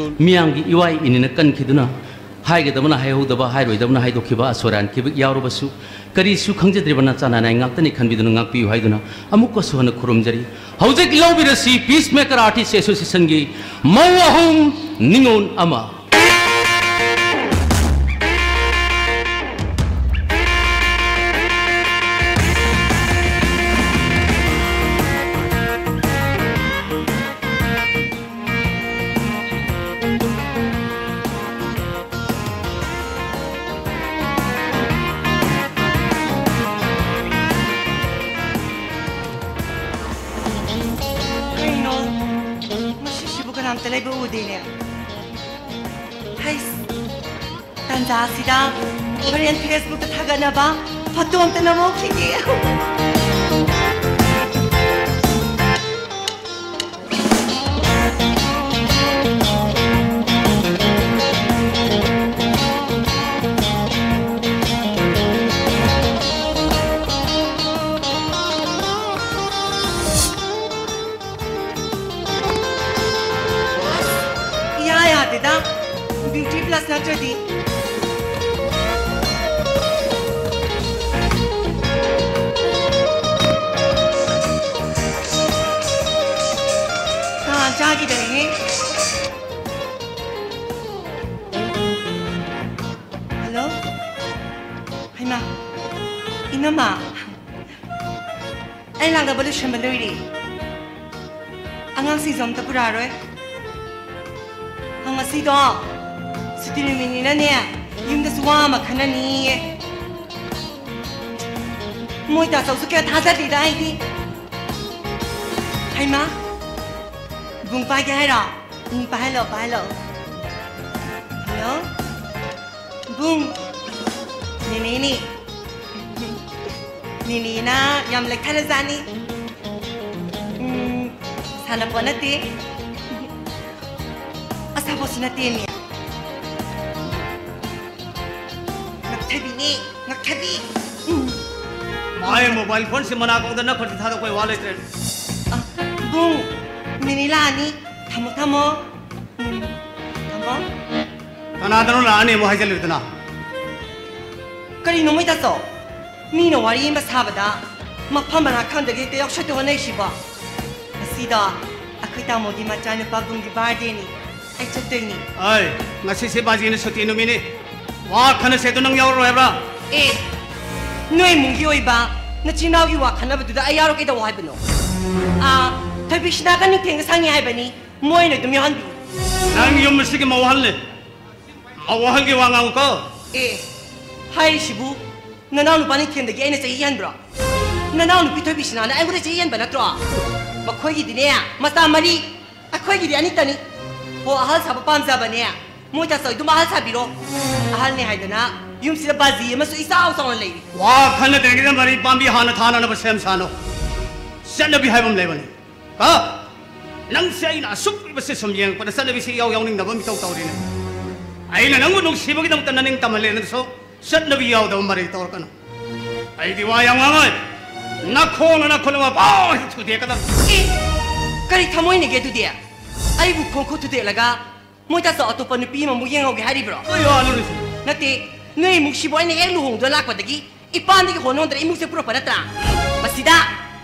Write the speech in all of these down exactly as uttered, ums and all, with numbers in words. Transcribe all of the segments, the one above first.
ꯃꯤꯌꯥꯝꯒꯤ ꯏꯋꯥꯏ ꯏꯅꯤꯅ ꯀꯟꯈꯤꯗꯨꯅ, ꯍꯥꯏꯒꯗꯕꯅ ꯍꯥꯏꯍꯧꯗꯕ, ꯍꯥꯏꯔꯣꯏꯗꯕꯅ ꯍꯥꯏꯗꯣꯛꯈꯤꯕ, ꯑꯁꯣꯏꯔꯥꯟꯈꯤꯕ ꯌꯥꯎꯔꯕꯁꯨ, ꯀꯔꯤꯁꯨ ꯈꯪꯖꯗ꯭ꯔꯤꯕ ꯅꯆꯥ ꯅꯅꯥꯏ ꯉꯥꯛꯇꯅꯤ ꯈꯟꯕꯤꯗꯨꯅ ꯉꯥꯛꯄꯤꯌꯨ ꯍꯥꯏꯗꯨꯅ ꯑꯃꯨꯛꯀꯁꯨ ꯍꯟꯅ ꯈꯨꯔꯨꯝꯖꯔꯤ꯫ ꯍꯧꯖꯤꯛ ꯂꯧꯕꯤꯔꯁꯤ Peacemaker Artist Associationꯒꯤ ꯃꯧ ꯑꯍꯨꯝ, ꯅꯤꯉꯣꯜ ꯑꯃ꯫ ꯀꯩꯅꯣ? ꯉꯁꯤꯁꯤꯕꯨ ꯀꯅꯥꯝꯇ ꯂꯩꯕ ꯎꯗꯦꯅꯦ꯫ ꯍꯩꯁ, ꯇꯥꯟꯖꯥꯁꯤꯗ ꯍꯣꯔꯦꯟ Facebookꯇ ꯊꯥꯒꯠꯅꯕ ꯐꯣꯇꯣ ꯑꯝꯇ ꯅꯝꯍꯧꯈꯤꯒꯦ꯫ ꯏꯌꯥ ꯌꯥꯗꯦꯗ, Beauty Plus ꯅꯠꯇ꯭ꯔꯗꯤ꯫ ꯀꯥ ꯆꯥꯈꯤꯗꯔꯦꯍꯦ꯫ ꯍꯜꯂꯣ? ꯍꯩꯃꯥ, ꯏꯅꯝꯃ꯫ ꯑꯩ ꯂꯥꯛꯅꯕ ꯂꯣꯏꯁꯟꯕ ꯂꯣꯏꯔꯦ꯫ ꯑꯉꯥꯡꯁꯤꯡꯁꯨ ꯑꯝꯇ ꯄꯨꯔꯛꯑꯔꯣꯏ꯫ ꯉꯁꯤꯗꯣ ꯁꯨꯇꯤ ꯅꯨꯃꯤꯠꯅꯤꯅꯅꯦ, ꯌꯨꯝꯗꯁꯨ ꯋꯥ ꯑꯃ ꯈꯟꯅꯅꯤꯌꯦ꯫ ꯃꯣꯏ ꯇꯥꯆꯧꯁꯨ ꯀꯌꯥ ꯊꯥꯖꯗꯦꯗ ꯑꯩꯗꯤ꯫ ꯍꯩꯃꯥ, ꯕꯨꯡ ꯄꯥꯏꯒꯦ ꯍꯥꯏꯔꯣ? ꯎꯝ, ꯄꯥꯏꯍꯜꯂꯣ, ꯄꯥꯏꯍꯜꯂꯣ꯫ ꯍꯜꯂꯣ? ꯕꯨꯡ, ꯅꯦꯅꯦꯅꯤ꯫ ꯅꯦꯅꯦꯅ ꯌꯥꯝ ꯂꯦꯛꯊꯔꯖꯥꯠꯅꯤ꯫ ꯎꯝ, ꯁꯥꯟꯅꯄꯣꯠ ꯅꯠꯇꯦ꯫ ꯑꯁꯥꯄꯣꯠꯁꯨ ꯅꯠꯇꯦꯅꯦ꯫ ꯉꯛꯊꯕꯤꯅꯦ, ꯉꯛꯊꯕꯤ꯫ ꯎꯝ꯫ ꯃꯥꯏ mobile phoneꯁꯤ ꯃꯅꯥꯀꯣꯡꯗ ꯅꯞꯈ꯭ꯔꯗꯤ ꯊꯥꯗꯣꯛꯄꯩ ꯋꯥ ꯂꯩꯇ꯭ꯔꯦ꯫ ꯑ, ꯕꯨꯡ, ꯅꯦꯅꯦ ꯂꯥꯛꯑꯅꯤ꯫ ꯊꯝꯃꯣ, ꯊꯝꯃꯣ꯫ ꯎꯝ꯫ ꯀꯅꯥꯗꯅꯣ ꯂꯥꯛꯑꯅꯤ ꯑꯃꯨꯛ ꯍꯥꯏꯖꯜꯂꯨꯗꯅ? ꯀꯔꯤꯅꯣ ꯃꯣꯏ ꯇꯥꯆꯧ? ꯃꯤꯅ ꯋꯥꯔꯤ ꯑꯃ ꯁꯥꯕꯗ ꯃꯐꯝ ꯃꯔꯥ ꯈꯪꯗꯒꯦ ꯍꯦꯛꯇ ꯌꯥꯎꯁꯠꯇꯨ ꯍꯣꯠꯅꯩꯁꯤꯕꯣ? ꯉꯁꯤꯗꯣ ꯑꯩꯈꯣꯏ ꯇꯥꯃꯣꯒꯤ ꯃꯆꯥꯅꯨꯄꯥ ꯕꯨꯡꯒꯤ ꯕꯥꯔꯗꯦꯅꯤ꯫ ꯑꯩ ꯆꯠꯇꯣꯏꯅꯤ꯫ ꯑꯩ, ꯉꯁꯤꯁꯦ ꯕꯥꯖꯤꯅ ꯁꯨꯇꯤ ꯅꯨꯃꯤꯠꯅꯤ꯫ ꯋꯥ ꯈꯟꯅꯁꯦ ꯑꯗꯨ ꯅꯪ ꯌꯥꯎꯔꯔꯣꯏ ꯍꯥꯏꯕ꯭ꯔꯥ? ꯑꯦ, ꯅꯣꯏ ꯏꯃꯨꯡꯒꯤ ꯑꯣꯏꯕ ꯅꯆꯤꯟ ꯏꯅꯥꯎꯒꯤ ꯋꯥ ꯈꯟꯅꯕꯗꯨꯗ ꯑꯩ ꯌꯥꯎꯔꯣꯏ ꯀꯩꯗꯧ ꯍꯥꯏꯕꯅꯣ? ꯑꯥ, ꯊꯣꯏꯕꯤꯁꯤꯅꯥꯒ ꯅꯤꯡꯊꯦꯡꯒ ꯁꯪꯉꯤ ꯍꯥꯏꯕꯅꯤ꯫ ꯃꯣꯏꯅ ꯑꯗꯨꯝ ꯌꯥꯎꯍꯟꯕꯤꯌꯨ꯫ ꯅꯪ ꯌꯨꯝ ꯑꯁꯤꯒꯤ ꯃꯧ ꯑꯍꯜꯅꯦ꯫ ꯃꯧ ꯑꯍꯜꯒꯤ ꯋꯥ ꯉꯥꯡꯉꯨꯀꯣ꯫ ꯑꯦ, ꯍꯥꯏꯔꯤꯁꯤꯕꯨ ꯅꯅꯥꯎ ꯅꯨꯄꯥ ꯅꯤꯡꯊꯦꯝꯗꯒꯤ ꯑꯩꯅ ꯆꯍꯤ ꯍꯟꯕ꯭ꯔꯣ? ꯅꯅꯥꯎ ꯅꯨꯄꯤ ꯊꯣꯏꯕꯤꯁꯤꯅꯥꯅ ꯑꯩꯉꯣꯟꯗ ꯆꯍꯤ ꯍꯟꯕ ꯅꯠꯇ꯭ꯔꯣ? ꯃꯈꯣꯏꯒꯤꯗꯤꯅꯦ ꯃꯆꯥ ꯃꯔꯤ, ꯑꯩꯈꯣꯏꯒꯤꯗꯤ ꯑꯅꯤꯇꯅꯤ꯫ ꯍꯣ, ꯑꯍꯜ ꯁꯥꯕ ꯄꯥꯝꯖꯕꯅꯦ꯫ ꯃꯣꯏ ꯇꯥꯆꯧ ꯑꯗꯨꯝ ꯑꯍꯜ ꯁꯥꯕꯤꯔꯣ꯫ ꯑꯍꯜꯅꯦ ꯍꯥꯏꯗꯅ ꯌꯨꯝꯁꯤꯗ ꯕꯥꯖꯤ ꯑꯃꯁꯨ ꯏꯆꯥꯎ ꯆꯥꯎꯅ ꯂꯩꯔꯤ꯫ ꯋꯥ ꯈꯟꯅꯗ꯭ꯔꯤꯉꯩꯗ ꯃꯔꯩ ꯄꯥꯝꯕꯤ ꯍꯥꯟꯅ ꯊꯥꯅꯅꯕ ꯁꯦꯝ ꯁꯥꯅꯣ꯫ ꯆꯠꯅꯕꯤ ꯍꯥꯏꯕ ꯑꯃ ꯂꯩꯕꯅꯤ꯫ ꯍꯥ? ꯅꯪꯁꯦ ꯑꯩꯅ ꯑꯁꯨꯛ ꯀꯨꯏꯕꯁꯦ ꯁꯨꯝ ꯌꯦꯡꯉꯛꯄꯗ ꯆꯠꯅꯕꯤꯁꯦ ꯏꯌꯥꯎ ꯌꯥꯎꯅꯤꯡꯗꯕ ꯃꯤꯊꯧ ꯇꯧꯔꯤꯅꯦ꯫ ꯑꯩꯅ ꯅꯪꯕꯨ ꯅꯨꯡꯁꯤꯕꯒꯤꯗꯃꯛꯇ ꯅꯅꯤꯡ ꯇꯝꯍꯜꯂꯦꯅꯁꯨ ꯆꯠꯅꯕꯤ ꯌꯥꯎꯗꯕ ꯃꯔꯩ ꯇꯧꯔꯛꯀꯅꯨ꯫ ꯑꯩꯗꯤ ꯋꯥ ꯌꯥꯝ ꯉꯥꯡꯉꯣꯏ꯫ ꯅꯈꯣꯡꯅ ꯅꯈꯨꯠ ꯑꯃ ꯄꯥꯎ ꯍꯦꯛꯇ ꯊꯨꯗꯦꯛꯀꯗꯕ꯫ ꯑꯦ, ꯀꯔꯤ ꯊꯃꯣꯏꯅꯒꯦ ꯑꯗꯨꯗꯤ? ꯑꯩꯕꯨ ꯈꯣꯡ ꯈꯨꯠ ꯊꯨꯗꯦꯛꯂꯒ ꯃꯣꯏ ꯇꯥꯆꯧ ꯑꯇꯣꯞꯄ ꯅꯨꯄꯤ ꯑꯃꯃꯨꯛ ꯌꯦꯡꯍꯧꯒꯦ ꯍꯥꯏꯔꯤꯕ꯭ꯔꯣ? ꯀꯩ ꯋꯥꯅꯣ ꯁꯤ? ꯅꯠꯇꯦ, ꯅꯣꯏ ꯏꯃꯨꯡꯁꯤꯕꯨ ꯑꯩꯅ ꯍꯦꯛ ꯂꯨꯍꯣꯡꯗꯨꯅ ꯂꯥꯛꯄꯗꯒꯤ ꯏꯄꯥꯝꯗꯒꯤ ꯍꯣꯟ ꯍꯣꯟꯗꯅ ꯏꯃꯨꯡꯁꯦ ꯄꯨꯔꯛꯄ ꯅꯠꯇ꯭ꯔꯥ? ꯃꯁꯤꯗ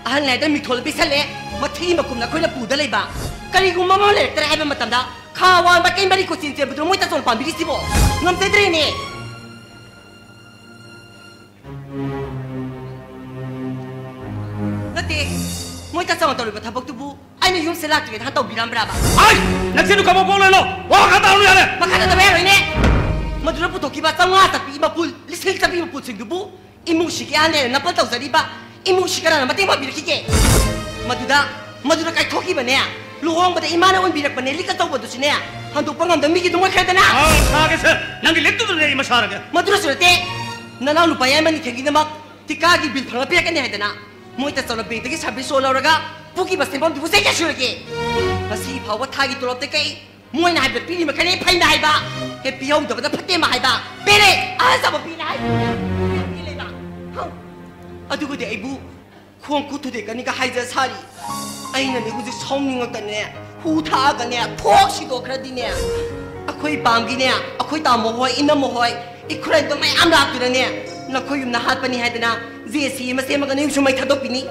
ꯑꯍꯜ ꯍꯥꯏꯗ ꯃꯤꯊꯣꯜ ꯄꯤꯁꯜꯂꯦ, ꯃꯊꯤ ꯃꯀꯨꯝꯅ ꯑꯩꯈꯣꯏꯅ ꯄꯨꯗ ꯂꯩꯕ꯫ ꯀꯔꯤꯒꯨꯝꯕ ꯑꯃ ꯂꯩꯔꯛꯇ꯭ꯔꯦ ꯍꯥꯏꯕ ꯃꯇꯝꯗ ꯈꯥ ꯋꯥꯡꯕ ꯀꯩ ꯃꯔꯤ ꯀꯣꯆꯤꯟ ꯆꯦꯟꯕꯗꯨꯅ ꯃꯣꯏ ꯇꯥꯆꯧꯅ ꯄꯥꯝꯕꯤꯔꯤꯁꯤꯕꯣ? ꯉꯝꯖꯗ꯭ꯔꯦꯅꯦ꯫ ꯅꯠꯇꯦ, ꯃꯣꯏ ꯇꯥꯆꯧꯅ ꯇꯧꯔꯤꯕ ꯊꯕꯛꯇꯨꯕꯨ ꯑꯩꯅ ꯌꯨꯝꯁꯦ ꯂꯥꯛꯇ꯭ꯔꯤꯉꯩꯗ ꯍꯥꯟꯅ ꯇꯧꯕꯤꯔꯝꯕ꯭ꯔꯕ? ꯑꯩ! ꯅꯆꯤꯟꯗꯨ ꯀꯕꯣꯛ ꯀꯕꯣꯛ ꯂꯩꯅꯣ! ꯋꯥ ꯈꯔ ꯇꯥꯔꯨ ꯌꯥꯔꯦ! ꯃꯈꯥ ꯇꯥꯗꯕ ꯌꯥꯔꯣꯏꯅꯦ! ꯃꯗꯨꯗ ꯄꯨꯊꯣꯛꯈꯤꯕ ꯆꯥꯝꯃꯉꯥ ꯆꯠꯄꯤ ꯃꯄꯨꯜ, ꯂꯤꯁꯤꯡ ꯆꯠꯄꯤ ꯃꯄꯨꯜꯁꯤꯡꯗꯨꯕꯨ ꯏꯃꯨꯡꯁꯤꯒꯤ ꯑꯍꯜꯅꯦꯅ ꯅꯄꯜ ꯇꯧꯖꯔꯤꯕ ꯏꯃꯨꯡꯁꯤ ꯀꯅꯥꯅ ꯃꯇꯦꯡ ꯄꯥꯡꯕꯤꯔꯛꯈꯤꯒꯦ? ꯃꯗꯨꯗ, ꯃꯗꯨꯗ ꯀꯥꯏꯊꯣꯛꯈꯤꯕꯅꯦ, ꯂꯨꯍꯣꯡꯕꯗ ꯏꯃꯥꯅ ꯎꯟꯕꯤꯔꯛꯄꯅꯦ ꯂꯤꯛ ꯑꯆꯧꯕꯗꯨꯁꯨꯅꯦ, ꯍꯟꯗꯣꯛꯄ ꯉꯝꯗꯕ ꯃꯤꯒꯤ ꯑꯗꯨꯝ ꯑꯣꯏꯈ꯭ꯔꯦꯗꯅ꯫ ꯑꯥ, ꯁꯥꯒꯦꯁꯦ, ꯅꯪꯒꯤ ꯂꯤꯛꯇꯨꯗꯅꯦ ꯑꯩ ꯃꯁꯥꯔꯒꯦ꯫ ꯃꯗꯨꯗꯁꯨ ꯅꯠꯇꯦ, ꯅꯅꯥꯎ ꯅꯨꯄꯥ ꯌꯥꯏꯃ ꯅꯤꯡꯊꯦꯝꯒꯤꯗꯃꯛ ꯇꯤꯀꯥꯒꯤ ꯕꯤꯜ ꯐꯪꯂ ꯄꯤꯔꯛꯀꯅꯤ ꯍꯥꯏꯗꯅ ꯃꯣꯏ ꯇꯥꯆꯧꯅ ꯕꯦꯡꯛꯇꯒꯤ ꯁꯥꯔꯚꯤꯁ ꯂꯣꯟ ꯂꯧꯔꯒ ꯄꯨꯈꯤꯕ ꯁꯦꯟꯐꯝꯗꯨꯕꯨ ꯆꯍꯤ ꯀꯌꯥ ꯁꯨꯔꯒꯦ? ꯉꯁꯤ ꯐꯥꯎꯕ ꯊꯥꯒꯤ ꯇꯣꯂꯣꯞꯇ ꯀꯛꯏ꯫ ꯃꯣꯏꯅ ꯍꯥꯏꯕꯗ ꯄꯤꯔꯤ ꯃꯈꯩꯅꯦ ꯐꯩꯅ ꯍꯥꯏꯕ꯫ ꯍꯦꯛ ꯄꯤꯍꯧꯗꯕꯗ ꯐꯠꯇꯦ ꯑꯃ ꯍꯥꯏꯕ꯫ ꯄꯦꯔꯦ! ꯑꯍꯜ ꯁꯥꯕ ꯄꯤꯅ ꯍꯥꯏꯕ꯫ ꯄꯤ ꯂꯩꯕ꯫ ꯍꯪ꯫ ꯑꯗꯨꯒꯗꯤ ꯑꯩꯕꯨ ꯈꯣꯡ ꯈꯨꯠ ꯊꯨꯗꯦꯛꯀꯅꯤꯒ ꯍꯥꯏꯖ ꯁꯥꯔꯤ꯫ ꯑꯩꯅꯅꯦ ꯍꯧꯖꯤꯛ ꯁꯥꯎꯅꯤꯡꯉꯛꯇꯅꯦ, ꯍꯨ ꯊꯥꯛꯑꯒꯅꯦ, ꯊꯣꯛ ꯁꯤꯗꯣꯛꯈ꯭ꯔꯗꯤꯅꯦ, ꯑꯩꯈꯣꯏ ꯏꯄꯥꯝꯒꯤꯅꯦ, ꯑꯩꯈꯣꯏ ꯇꯥꯃꯣ ꯍꯣꯏ, ꯏꯅꯝꯃ ꯍꯣꯏ, ꯏꯈꯨꯔꯥꯏꯗꯣ ꯃꯌꯥꯝ ꯂꯥꯛꯇꯨꯅꯅꯦ, ꯅꯈꯣꯏ ꯌꯨꯝꯗ ꯍꯥꯠꯄꯅꯤ ꯍꯥꯏꯗꯅ ꯖꯦ ꯁꯤ ꯑꯃ ꯁꯦꯝꯃꯒ ꯅꯌꯨꯝꯁꯨ ꯃꯩ ꯊꯥꯗꯣꯛꯄꯤꯅꯤ꯫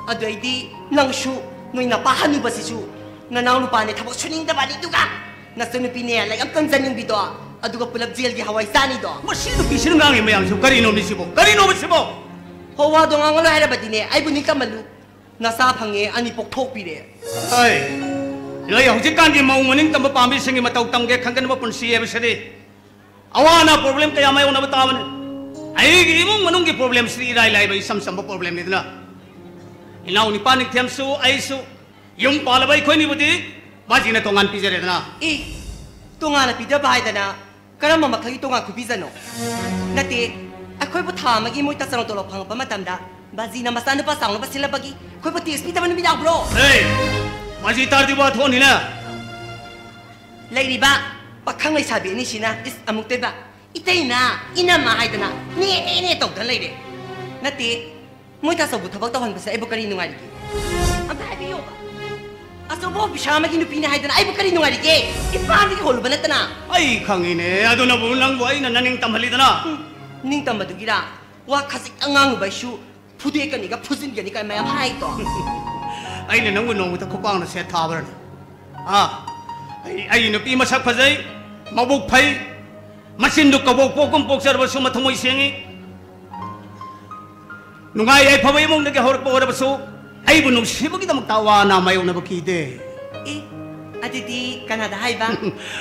ꯑꯗꯨ ꯑꯩꯗꯤ ꯅꯪꯁꯨ, ꯅꯣꯏ ꯅꯄꯥ ꯍꯅꯨꯕꯁꯤꯁꯨ, ꯅꯅꯥꯎ ꯅꯨꯄꯥꯅꯦ ꯊꯕꯛ ꯁꯨꯅꯤꯡꯗꯕ ꯑꯅꯤꯗꯨꯒ, ꯅꯆꯟꯅꯨꯄꯤꯅꯦ ꯂꯥꯏꯔꯤꯛ ꯑꯝꯇꯪ ꯆꯟꯅꯤꯡꯕꯤꯗꯣ, ꯑꯗꯨꯒ ꯄꯨꯂꯞ ꯖꯦꯜꯒꯤ ꯍꯋꯥꯏ ꯆꯥꯅꯤꯗꯣ꯫ ꯃꯁꯤ ꯅꯨꯄꯤꯁꯤꯅ ꯉꯥꯡꯉꯤ ꯃꯌꯥꯝꯁꯤꯕꯨ ꯀꯔꯤꯅꯣꯅꯦ ꯁꯤꯕꯣ? ꯀꯔꯤꯅꯣꯕ ꯁꯤꯕꯣ? ꯍꯣ, ꯋꯥꯗꯣ ꯉꯥꯡꯉꯂꯣꯏ ꯍꯥꯏꯔꯕꯗꯤꯅꯦ, ꯑꯩꯕꯨ ꯅꯤꯡꯇꯝꯍꯜꯂꯨ꯫ ꯅꯆꯥ ꯐꯪꯉꯦ, ꯑꯅꯤ ꯄꯣꯛꯊꯣꯛꯄꯤꯔꯦ꯫ ꯍꯣꯏ, ꯅꯣꯏ ꯍꯧꯖꯤꯛꯀꯥꯟꯒꯤ ꯃꯧ ꯃꯅꯤꯡ ꯇꯝꯕ ꯄꯥꯝꯕꯤꯁꯤꯡꯒꯤ ꯃꯇꯧ ꯇꯝꯒꯦ ꯈꯟꯒꯟꯕ ꯄꯨꯟꯁꯤ ꯍꯥꯏꯕꯁꯤꯗꯤ ꯑꯋꯥ ꯑꯅꯥ problem ꯀꯌꯥ ꯃꯥꯌꯣꯛꯅꯕ ꯇꯥꯕꯅꯤ꯫ ꯑꯩꯒꯤ ꯏꯃꯨꯡ ꯃꯅꯨꯡꯒꯤ problemꯁꯤꯗꯤ ꯏꯔꯥꯏ ꯂꯥꯏꯕ ꯏꯆꯝ ꯆꯝꯕ problemꯅꯤꯗꯅ꯫ ꯏꯅꯥꯎ ꯅꯤꯄꯥ ꯅꯤꯡꯊꯦꯝꯁꯨ ꯑꯩꯁꯨ ꯌꯨꯝ ꯄꯥꯜꯂꯕ ꯑꯩꯈꯣꯏꯅꯤꯕꯨꯗꯤ ꯕꯥꯖꯤꯅ ꯇꯣꯉꯥꯟ ꯄꯤꯖꯔꯦꯗꯅ꯫ ꯏ, ꯇꯣꯉꯥꯟꯅ ꯄꯤꯖꯕ ꯍꯥꯏꯗꯅ ꯀꯔꯝꯕ ꯃꯈꯜꯒꯤ ꯇꯣꯉꯥꯟ ꯈꯨꯄꯤꯖꯅꯣ? ꯅꯠꯇꯦ, ꯑꯩꯈꯣꯏꯕꯨ ꯊꯥ ꯑꯃꯒꯤ ꯃꯣꯏ ꯇꯥꯆꯅꯧ ꯇꯣꯂꯣꯞ ꯐꯪꯉꯛꯄ ꯃꯇꯝꯗ ꯕꯥꯖꯤꯅ ꯃꯆꯥꯅꯨꯄꯥ ꯆꯥꯎꯅꯕ ꯁꯤꯜꯂꯛꯄꯒꯤ ꯑꯩꯈꯣꯏꯕꯨ tax ꯄꯤꯗꯕ ꯅꯨꯃꯤꯠ ꯌꯥꯎꯕ꯭ꯔꯣ? ꯍꯦ! ꯕꯥꯖꯤ ꯇꯥꯔꯗꯤ ꯋꯥ ꯊꯣꯛꯑꯅꯤꯅꯦ꯫ ꯂꯩꯔꯤꯕ ꯄꯥꯈꯪ ꯂꯩꯁꯥꯕꯤ ꯑꯅꯤꯁꯤꯅ ꯏꯁ ꯑꯃꯨꯛꯇꯣꯏꯕ ꯏꯇꯩꯅ ꯏꯅꯝꯃ ꯍꯥꯏꯗꯅ ꯅꯦ ꯅꯦ ꯅꯦ ꯇꯧꯗꯅ ꯂꯩꯔꯦ꯫ ꯅꯠꯇꯦ, ꯃꯣꯏ ꯇꯥꯆꯧꯕꯨ ꯊꯕꯛ ꯇꯧꯍꯟꯕꯁꯦ ꯑꯩꯕꯨ ꯀꯔꯤ ꯅꯨꯡꯉꯥꯏꯔꯤꯒꯦ? ꯑꯝꯇ ꯍꯥꯏꯕꯤꯌꯣꯕ꯫ ꯑꯆꯧꯕ officer ꯑꯃꯒꯤ ꯅꯨꯄꯤꯅꯦ ꯍꯥꯏꯗꯅ ꯑꯩꯕꯨ ꯀꯔꯤ ꯅꯨꯡꯉꯥꯏꯔꯤꯒꯦ? ꯏꯄꯥꯝꯗꯒꯤ ꯍꯣꯜꯂꯨꯕ ꯅꯠꯇꯅ꯫ ꯑꯩ ꯈꯪꯉꯤꯅꯦ, ꯑꯗꯨꯅꯕꯨ ꯅꯪꯕꯨ ꯑꯩꯅ ꯅꯅꯤꯡ ꯇꯝꯍꯜꯂꯤꯗꯅ꯫ ꯍꯨꯝ, ꯅꯤꯡ ꯇꯝꯕꯗꯨꯒꯤꯔꯥ? ꯋꯥ ꯈꯖꯤꯛꯇꯪ ꯉꯥꯡꯉꯨꯕ ꯑꯩꯁꯨ ꯐꯨꯗꯦꯛꯀꯅꯤꯒ ꯐꯨꯖꯤꯟꯒꯅꯤ ꯀꯥꯏ ꯃꯌꯥꯝ ꯍꯥꯏꯗꯣ꯫ ꯑꯩꯅ ꯅꯪꯕꯨ ꯅꯣꯡꯃꯇ ꯈꯨꯄꯥꯛꯅ ꯁꯦꯠ ꯊꯥꯕ꯭ꯔꯅꯦ? ꯑꯥ, ꯑꯩ, ꯑꯩ ꯅꯨꯄꯤ ꯃꯁꯛ ꯐꯖꯩ, ꯃꯕꯨꯛ ꯐꯩ, ꯃꯆꯤꯟꯗꯨ ꯀꯕꯣꯛ ꯄꯣꯛꯀꯨꯝ ꯄꯣꯛꯆꯔꯕꯁꯨ ꯃꯊꯃꯣꯏ ꯁꯦꯡꯉꯤ꯫ ꯅꯨꯡꯉꯥꯏ ꯌꯥꯏꯐꯕ ꯏꯃꯨꯡꯗꯒꯤ ꯍꯧꯔꯛꯄ ꯑꯣꯏꯔꯕꯁꯨ ꯑꯩꯕꯨ ꯅꯨꯡꯁꯤꯕꯒꯤꯗꯃꯛꯇ ꯑꯋꯥ ꯑꯅꯥ ꯃꯥꯌꯣꯛꯅꯕ ꯀꯤꯗꯦ꯫ ꯑꯦ, ꯑꯗꯨꯗꯤ ꯀꯅꯥꯗ ꯍꯥꯏꯕ?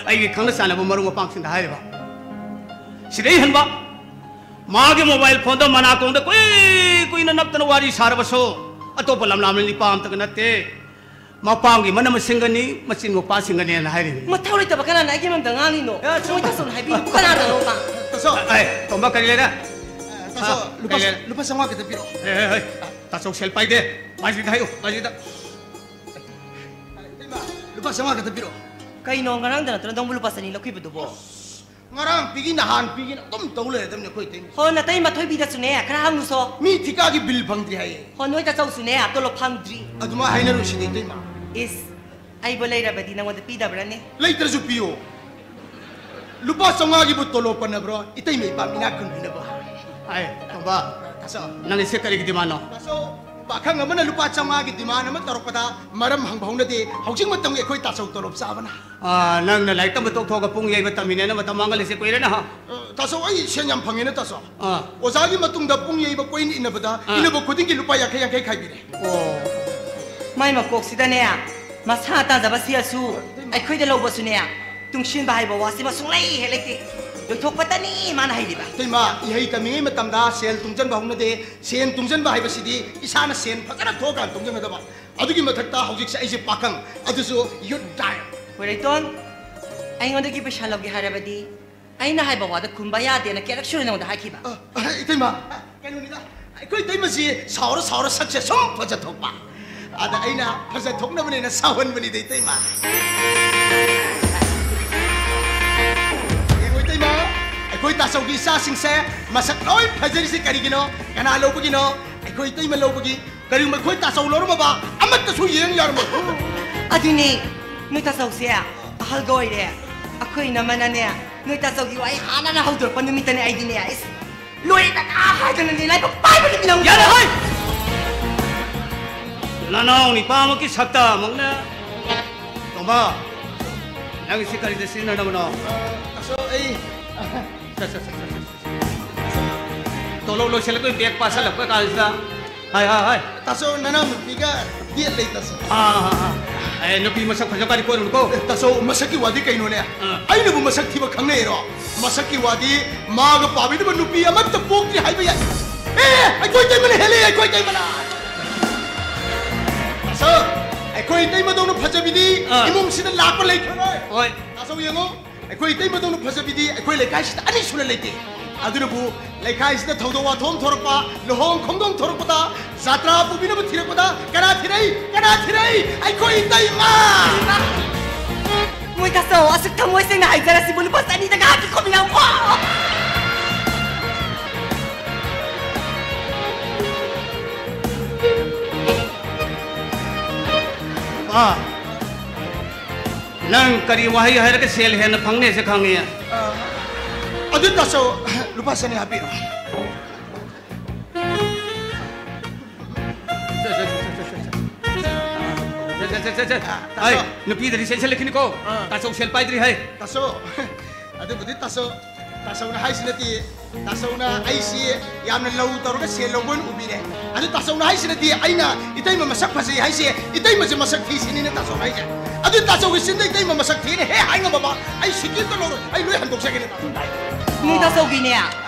ꯑꯩꯒꯤ ꯈꯪꯅ ꯆꯥꯟꯅꯕ ꯃꯔꯨꯞ ꯃꯄꯥꯡꯁꯤꯡꯗ ꯍꯥꯏꯔꯤꯕ꯫ ꯁꯤꯗꯩ ꯍꯟꯕ ꯃꯥꯒꯤ mobile phoneꯗꯣ ꯃꯅꯥꯀꯣꯡꯗ ꯀꯨꯏ ꯀꯨꯏꯅ ꯅꯞꯇꯅ ꯋꯥꯔꯤ ꯁꯥꯔꯕꯁꯨ ꯑꯇꯣꯞꯄ ꯂꯝꯂꯥꯝꯂ ꯅꯤꯄꯥ ꯑꯝꯇꯒ ꯅꯠꯇꯦ꯫ ꯃꯄꯥꯝꯒꯤ ꯃꯅꯝ ꯃꯁꯤꯡꯒꯅꯤ, ꯃꯆꯤꯟ ꯃꯧꯄꯥꯁꯤꯡꯒꯅꯦꯅ ꯍꯥꯏꯔꯤꯅꯤ꯫ ꯃꯊꯧ ꯂꯩꯇꯕ ꯀꯅꯥꯅ ꯑꯩꯒꯤ ꯃꯔꯝꯗ ꯉꯥꯡꯂꯤꯅꯣ? ꯑꯦ, ꯁꯨꯝ ꯃꯣꯏ ꯇꯥꯆꯧꯅ ꯍꯥꯏꯕꯤꯔꯤꯕ ꯀꯅꯥꯗꯅꯣꯕ? ꯇꯥꯆꯧ꯫ ꯑꯦ, ꯇꯣꯝꯕ ꯀꯔꯤ ꯂꯩꯔꯦ? ꯑꯦ, ꯇꯥꯆꯧ, ꯑꯥ, ꯂꯨꯄꯥ, ꯀꯔꯤ ꯂꯩꯔꯦ? ꯂꯨꯄꯥ ꯆꯥꯝꯃꯉꯥ ꯈꯛꯇ ꯄꯤꯔꯛꯑꯣ꯫ ꯑꯦ, ꯑꯦ, ꯑꯦ, ꯇꯥꯆꯧ ꯁꯦꯜ ꯄꯥꯏꯗꯦ꯫ ꯃꯥꯏꯁꯤꯗ ꯍꯥꯏꯌꯨ, ꯃꯥꯏꯁꯤꯗ꯫ ꯏꯇꯩꯃ, ꯂꯨꯄꯥ ꯆꯥꯝꯃꯉꯥ ꯈꯛꯇ ꯄꯤꯔꯛꯑꯣ꯫ ꯀꯩꯅꯣ, ꯉꯔꯥꯡꯗ ꯅꯠꯇ꯭ꯔꯣ ꯅꯪꯕꯨ ꯂꯨꯄꯥ ꯆꯅꯤ ꯂꯧꯈꯤꯕꯗꯨꯕꯣ? ꯉꯔꯥꯡ ꯄꯤꯒꯤ, ꯅꯍꯥꯟ ꯄꯤꯒꯤꯅ ꯑꯗꯨꯝ ꯇꯧ ꯂꯩꯔꯗꯕꯅꯤ ꯑꯩꯈꯣꯏ ꯏꯇꯩꯃ꯫ ꯍꯣ, ꯅꯇꯩꯃ ꯊꯣꯏꯕꯤꯗꯁꯨꯅꯦ ꯈꯔ ꯍꯪꯉꯨꯁꯣ꯫ ꯃꯤ ꯊꯤꯀꯥꯒꯤ bill ꯐꯪꯗ꯭ꯔꯤ ꯍꯥꯏꯌꯦ꯫ ꯍꯣ, ꯅꯣꯏ ꯇꯥꯆꯧꯁꯨꯅꯦ ꯇꯣꯂꯣꯞ ꯐꯪꯗ꯭ꯔꯤ꯫ ꯑꯗꯨꯃꯥꯏ ꯍꯥꯏꯅꯔꯨꯁꯤꯅꯦ ꯏꯇꯩꯃ꯫ ꯏꯁ, ꯑꯩꯕꯨ ꯂꯩꯔꯕꯗꯤ ꯅꯉꯣꯟꯗ ꯄꯤꯗꯕ꯭ꯔꯅꯦ? ꯂꯩꯇ꯭ꯔꯁꯨ ꯄꯤꯌꯣ꯫ ꯂꯨꯄꯥ ꯆꯥꯝꯃꯉꯥꯒꯤꯕꯨ ꯇꯣꯂꯣꯞ ꯄꯟꯅꯕ꯭ꯔꯣ? ꯏꯇꯩꯃ ꯏꯄꯥ ꯃꯤꯅꯥꯛ ꯈꯨꯟꯕꯤꯅꯕ꯫ ꯑꯦ, ꯇꯣꯝꯕ, ꯇꯥꯆꯧ꯫ ꯅꯪꯒꯤꯁꯦ ꯀꯔꯤꯒꯤ demand ꯅꯣ? ꯇꯥꯆꯧ, ꯄꯥꯈꯪ ꯑꯃꯅ ꯂꯨꯄꯥ ꯆꯥꯝꯃꯉꯥꯒꯤ demand ꯑꯃ ꯇꯧꯔꯛꯄꯗ ꯃꯔꯝ ꯍꯪꯕ ꯍꯧꯅꯗꯦ꯫ ꯍꯧꯖꯤꯛ ꯃꯇꯝꯒꯤ ꯑꯩꯈꯣꯏ ꯇꯥꯆꯧ ꯇꯣꯂꯣꯞ ꯆꯥꯕꯅ꯫ ꯑꯥ, ꯅꯪꯅ ꯂꯥꯏꯔꯤꯛ ꯇꯝꯕ ꯇꯣꯛꯊꯣꯛꯑꯒ ꯄꯨꯡ ꯌꯩꯕ ꯇꯝꯃꯤꯅꯦꯅ ꯃꯇꯝ ꯃꯥꯡꯍꯜꯂꯤꯁꯦ ꯀꯨꯏꯔꯦꯅ, ꯍꯥ? ꯑ, ꯇꯥꯆꯧ, ꯑꯩ ꯁꯦꯟ ꯌꯥꯝ ꯐꯪꯉꯦꯅ, ꯇꯥꯆꯧ꯫ ꯑꯥ꯫ ꯑꯣꯖꯥꯒꯤ ꯃꯇꯨꯡꯗ ꯄꯨꯡ ꯌꯩꯕ ꯀꯣꯏꯟ ꯏꯟꯅꯕꯗ, ꯑꯥ, ꯏꯟꯅꯕ ꯈꯨꯗꯤꯡꯒꯤ ꯂꯨꯄꯥ ꯌꯥꯡꯈꯩ ꯌꯥꯡꯈꯩ ꯈꯥꯏꯕꯤꯔꯦ꯫ ꯑꯣ꯫ ꯃꯥꯏ ꯃꯀꯣꯛꯁꯤꯗꯅꯦ, ꯃꯁꯥ ꯇꯥꯖꯕ ꯁꯤꯌꯥꯁꯨ ꯑꯩꯈꯣꯏꯗ ꯂꯧꯕꯁꯨꯅꯦ, ꯇꯨꯡꯁꯤꯟꯕ ꯍꯥꯏꯕ ꯋꯥꯁꯤꯃ ꯁꯨꯡꯂꯩ ꯍꯦꯛ ꯂꯩꯇꯦ꯫ ꯂꯣꯏꯊꯣꯛꯄꯇꯅꯤ ꯃꯥꯅ ꯍꯩꯔꯤꯕ꯫ ꯏꯇꯩꯃ, ꯏꯍꯩ ꯇꯝꯃꯤꯉꯩ ꯃꯇꯝꯗ ꯁꯦꯜ ꯇꯨꯡꯁꯤꯟꯕ ꯍꯧꯅꯗꯦ꯫ ꯁꯦꯟ ꯇꯨꯡꯁꯤꯟꯕ ꯍꯥꯏꯕꯁꯤꯗꯤ ꯏꯁꯥꯅ ꯁꯦꯟ ꯐꯖꯅ ꯊꯣꯛꯑꯀꯥꯟꯗ ꯇꯨꯡꯁꯤꯟꯒꯗꯕ꯫ ꯑꯗꯨꯒꯤ ꯃꯊꯛꯇ ꯍꯧꯖꯤꯛꯁꯦ ꯑꯩꯁꯦ ꯄꯥꯈꯪ, ꯑꯗꯨꯁꯨ youth type꯫ ꯍꯣꯏꯔꯩꯇꯣꯟ, ꯑꯩꯉꯣꯟꯗꯒꯤ ꯄꯩꯁꯥ ꯂꯧꯒꯦ ꯍꯥꯏꯔꯕꯗꯤ ꯑꯩꯅ ꯍꯥꯏꯕ ꯋꯥꯗ ꯈꯨꯝꯕ ꯌꯥꯗꯦꯅ ꯀꯌꯥꯔꯛ ꯁꯨꯔꯦ ꯅꯉꯣꯟꯗ ꯍꯥꯏꯈꯤꯕ? ꯑ, ꯑ, ꯏꯇꯩꯃ, ꯀꯩꯅꯣꯅꯤꯗ, ꯑꯩꯈꯣꯏ ꯏꯇꯩꯃꯁꯤ ꯁꯥꯎꯔ ꯁꯥꯎꯔ ꯁꯛꯁꯦ ꯁꯨꯝ ꯐꯖꯊꯣꯛꯄ꯫ ꯑꯗ ꯑꯩꯅ ꯐꯖꯊꯣꯛꯅꯕꯅꯦꯅ ꯁꯥꯎꯍꯟꯕꯅꯤꯗ, ꯏꯇꯩꯃ꯫ ꯌꯦꯡꯉꯣ, ꯏꯇꯩꯃ, ꯑꯩꯈꯣꯏ ꯇꯥꯆꯧꯒꯤ ꯏꯆꯥꯁꯤꯡꯁꯦ ꯃꯁꯛ ꯂꯣꯏ ꯐꯖꯔꯤꯁꯦ ꯀꯔꯤꯒꯤꯅꯣ? ꯀꯅꯥ ꯂꯧꯕꯒꯤꯅꯣ? ꯑꯩꯈꯣꯏ ꯏꯇꯩꯃ ꯂꯧꯕꯒꯤ꯫ ꯀꯔꯤꯒꯨꯝꯕ ꯑꯩꯈꯣꯏ ꯇꯥꯆꯧ ꯂꯧꯔꯝꯃꯕ ꯑꯃꯠꯇꯁꯨ ꯌꯦꯡ ꯌꯥꯔꯝꯃꯣꯏ꯫ ꯑꯗꯨꯅꯤ, ꯅꯣꯏ ꯇꯥꯆꯧꯁꯦ ꯑꯍꯜꯒ ꯑꯣꯏꯔꯦ꯫ ꯑꯩꯈꯣꯏ ꯏꯅꯝꯃꯅꯅꯦ, ꯅꯣꯏ ꯇꯥꯆꯧꯒꯤ ꯋꯥꯍꯩ ꯍꯥꯟꯅꯅ ꯍꯧꯗꯣꯔꯛꯄ ꯅꯨꯃꯤꯠꯇꯅꯦ ꯑꯩꯗꯤꯅꯦ, ꯏꯁ, ꯂꯣꯏꯔꯦꯗꯅ ꯍꯥꯏꯗꯅꯅꯦ, ꯂꯥꯏꯕꯛ ꯄꯥꯏꯕ ꯅꯨꯃꯤꯠ ꯅꯪ꯫ ꯌꯥꯔꯦ, ꯍꯣꯏ! ꯅꯅꯥꯎ ꯅꯤꯄꯥꯃꯛꯀꯤ ꯁꯛꯇ ꯑꯃꯨꯛꯅ꯫ ꯇꯣꯝꯕ, ꯅꯪ ꯁꯤ ꯀꯔꯤꯗ ꯁꯤꯖꯤꯟꯅꯅꯕꯅꯣ? ꯑꯁꯣ, ꯑꯩ ꯁꯦ, ꯁꯦ, ꯁꯦ, ꯁꯦ, ꯁꯦ, ꯁꯦ꯫ ꯇꯣꯂꯣꯞ ꯂꯣꯏꯁꯤꯜꯂꯛꯄꯩ ꯕꯦꯛ ꯄꯥꯁꯜꯂꯛꯄ ꯀꯥꯟꯁꯤꯗ꯫ ꯍꯥꯏ, ꯍꯥꯏ, ꯍꯥꯏ꯫ ꯇꯥꯆꯧ, ꯅꯅꯥꯎꯅꯨꯄꯤꯒ date ꯂꯩ, ꯇꯥꯆꯧ꯫ ꯑꯥ, ꯑꯥ, ꯑꯥ, ꯑꯥ꯫ ꯑꯦ, ꯅꯨꯄꯤ ꯃꯁꯛ ꯐꯖꯕ ꯀꯥꯗꯤ ꯀꯣꯏꯔꯨꯅꯨꯀꯣ꯫ ꯑꯦ, ꯇꯥꯆꯧ, ꯃꯁꯛꯀꯤ ꯋꯥꯗꯤ ꯀꯩꯅꯣꯅꯦ? ꯑꯥ꯫ ꯑꯩꯅꯕꯨ ꯃꯁꯛ ꯊꯤꯕ ꯈꯪꯅꯩꯔꯣ? ꯃꯁꯛꯀꯤ ꯋꯥꯗꯤ ꯃꯥꯒ ꯄꯥꯕꯤꯅꯕ ꯅꯨꯄꯤ ꯑꯃꯠꯇ ꯄꯣꯛꯇ꯭ꯔꯤ ꯍꯥꯏꯕ ꯌꯥꯏ꯫ ꯑꯦ, ꯑꯩꯈꯣꯏ ꯏꯇꯩꯃꯅ ꯍꯦꯜꯂꯦ, ꯑꯩꯈꯣꯏ ꯏꯇꯩꯃꯅ꯫ ꯇꯥꯆꯧ, ꯑꯩꯈꯣꯏ ꯏꯇꯩꯃꯗꯧꯅ ꯐꯖꯕꯤꯗꯤ ꯑꯥ꯫ ꯏꯃꯨꯡꯁꯤꯗ ꯂꯥꯛꯄ ꯂꯩꯈ꯭ꯔꯔꯣꯏ꯫ ꯍꯣꯏ꯫ ꯇꯥꯆꯧ, ꯌꯦꯡꯉꯨ꯫ ꯑꯩꯈꯣꯏ ꯏꯇꯩꯃꯗꯧꯅ ꯐꯖꯕꯤꯗꯤ ꯑꯩꯈꯣꯏ ꯂꯩꯀꯥꯏꯁꯤꯗ ꯑꯅꯤ ꯁꯨꯅ ꯂꯩꯇꯦ꯫ ꯑꯗꯨꯅꯕꯨ ꯂꯩꯀꯥꯏꯁꯤꯗ ꯊꯧꯗꯣꯛ ꯋꯥꯊꯣꯛ ꯑꯃ ꯊꯣꯔꯛꯄ, ꯂꯨꯍꯣꯡ ꯈꯣꯡꯗꯣꯡ ꯊꯣꯔꯛꯄꯗ ꯖꯥꯇ꯭ꯔꯥ ꯄꯨꯕꯤꯅꯕ ꯊꯤꯔꯛꯄꯗ ꯀꯅꯥ ꯊꯤꯔꯛꯏ? ꯀꯅꯥ ꯊꯤꯔꯛꯏ? ꯑꯩꯈꯣꯏ ꯏꯇꯩꯃ! ꯃꯣꯏ ꯇꯥꯆꯧ, ꯑꯁꯨꯛ ꯊꯃꯣꯏ ꯁꯦꯡꯅ ꯍꯥꯏꯖꯔꯁꯤꯕꯨ ꯂꯨꯄꯥ ꯆꯅꯤꯗ ꯉꯥꯏꯍꯥꯛꯀꯤ ꯈꯨꯝꯕꯤꯔꯝꯃꯣ꯫ ꯑꯥ꯫ ꯅꯪ ꯀꯔꯤ ꯋꯥꯍꯩ ꯍꯥꯏꯔꯒ ꯁꯦꯜ ꯍꯦꯟꯅ ꯐꯪꯅꯦꯁꯦ ꯈꯪꯉꯤ? ꯑ, ꯑꯗꯨ ꯇꯥꯆꯧ, ꯂꯨꯄꯥ ꯆꯅꯤ ꯍꯥꯞꯄꯤꯔꯣ꯫ ꯁꯦ, ꯁꯦ, ꯁꯦ, ꯁꯦ, ꯁꯦ, ꯁꯦ꯫ ꯁꯦ, ꯁꯦ, ꯁꯦ, ꯁꯦ, ꯁꯦ꯫ ꯑ, ꯇꯥꯆꯧ꯫ ꯑꯩ, ꯅꯨꯄꯤꯗꯗꯤ ꯆꯦꯟꯁꯤꯜꯂꯛꯈꯤꯅꯤꯀꯣ꯫ ꯑ꯫ ꯇꯥꯆꯧ ꯁꯦꯜ ꯄꯥꯏꯗ꯭ꯔꯤ ꯍꯥꯏ꯫ ꯇꯥꯆꯧ, ꯑꯗꯨꯕꯨꯗꯤ ꯇꯥꯆꯧ, ꯇꯥꯆꯧꯅ ꯍꯥꯏꯁꯤꯅꯗꯤ, ꯇꯥꯆꯧꯅ ꯑꯩꯁꯤ ꯌꯥꯝꯅ ꯂꯧ ꯇꯧꯔꯒ ꯁꯦꯜ ꯂꯧꯕ ꯑꯣꯏꯅ ꯎꯕꯤꯔꯦ꯫ ꯑꯗꯨ ꯇꯥꯆꯧꯅ ꯍꯥꯏꯁꯤꯅꯗꯤ ꯑꯩꯅ ꯏꯇꯩꯃ ꯃꯁꯛ ꯐꯖꯩ ꯍꯥꯏꯁꯦ, ꯏꯇꯩꯃꯁꯦ ꯃꯁꯛ ꯊꯤ ꯁꯤꯅꯤꯅ ꯇꯥꯆꯧꯅ ꯍꯥꯏꯁꯦ꯫ ꯑꯗꯨ ꯇꯥꯆꯧꯒꯤ ꯆꯤꯟꯗ ꯏꯇꯩꯃ ꯃꯁꯛ ꯊꯤꯅ ꯍꯦꯛ ꯍꯥꯏ ꯉꯝꯃꯕ, ꯑꯩ ꯁꯤꯀꯤ ꯑꯝꯇ ꯂꯧꯔꯣꯏ, ꯑꯩ ꯂꯣꯏ ꯍꯟꯗꯣꯛꯆꯒꯦꯅꯦ ꯇꯥꯆꯧꯅ ꯍꯥꯏꯁꯦ꯫ ꯅꯣꯏ ꯇꯥꯆꯧꯒꯤꯅꯦ,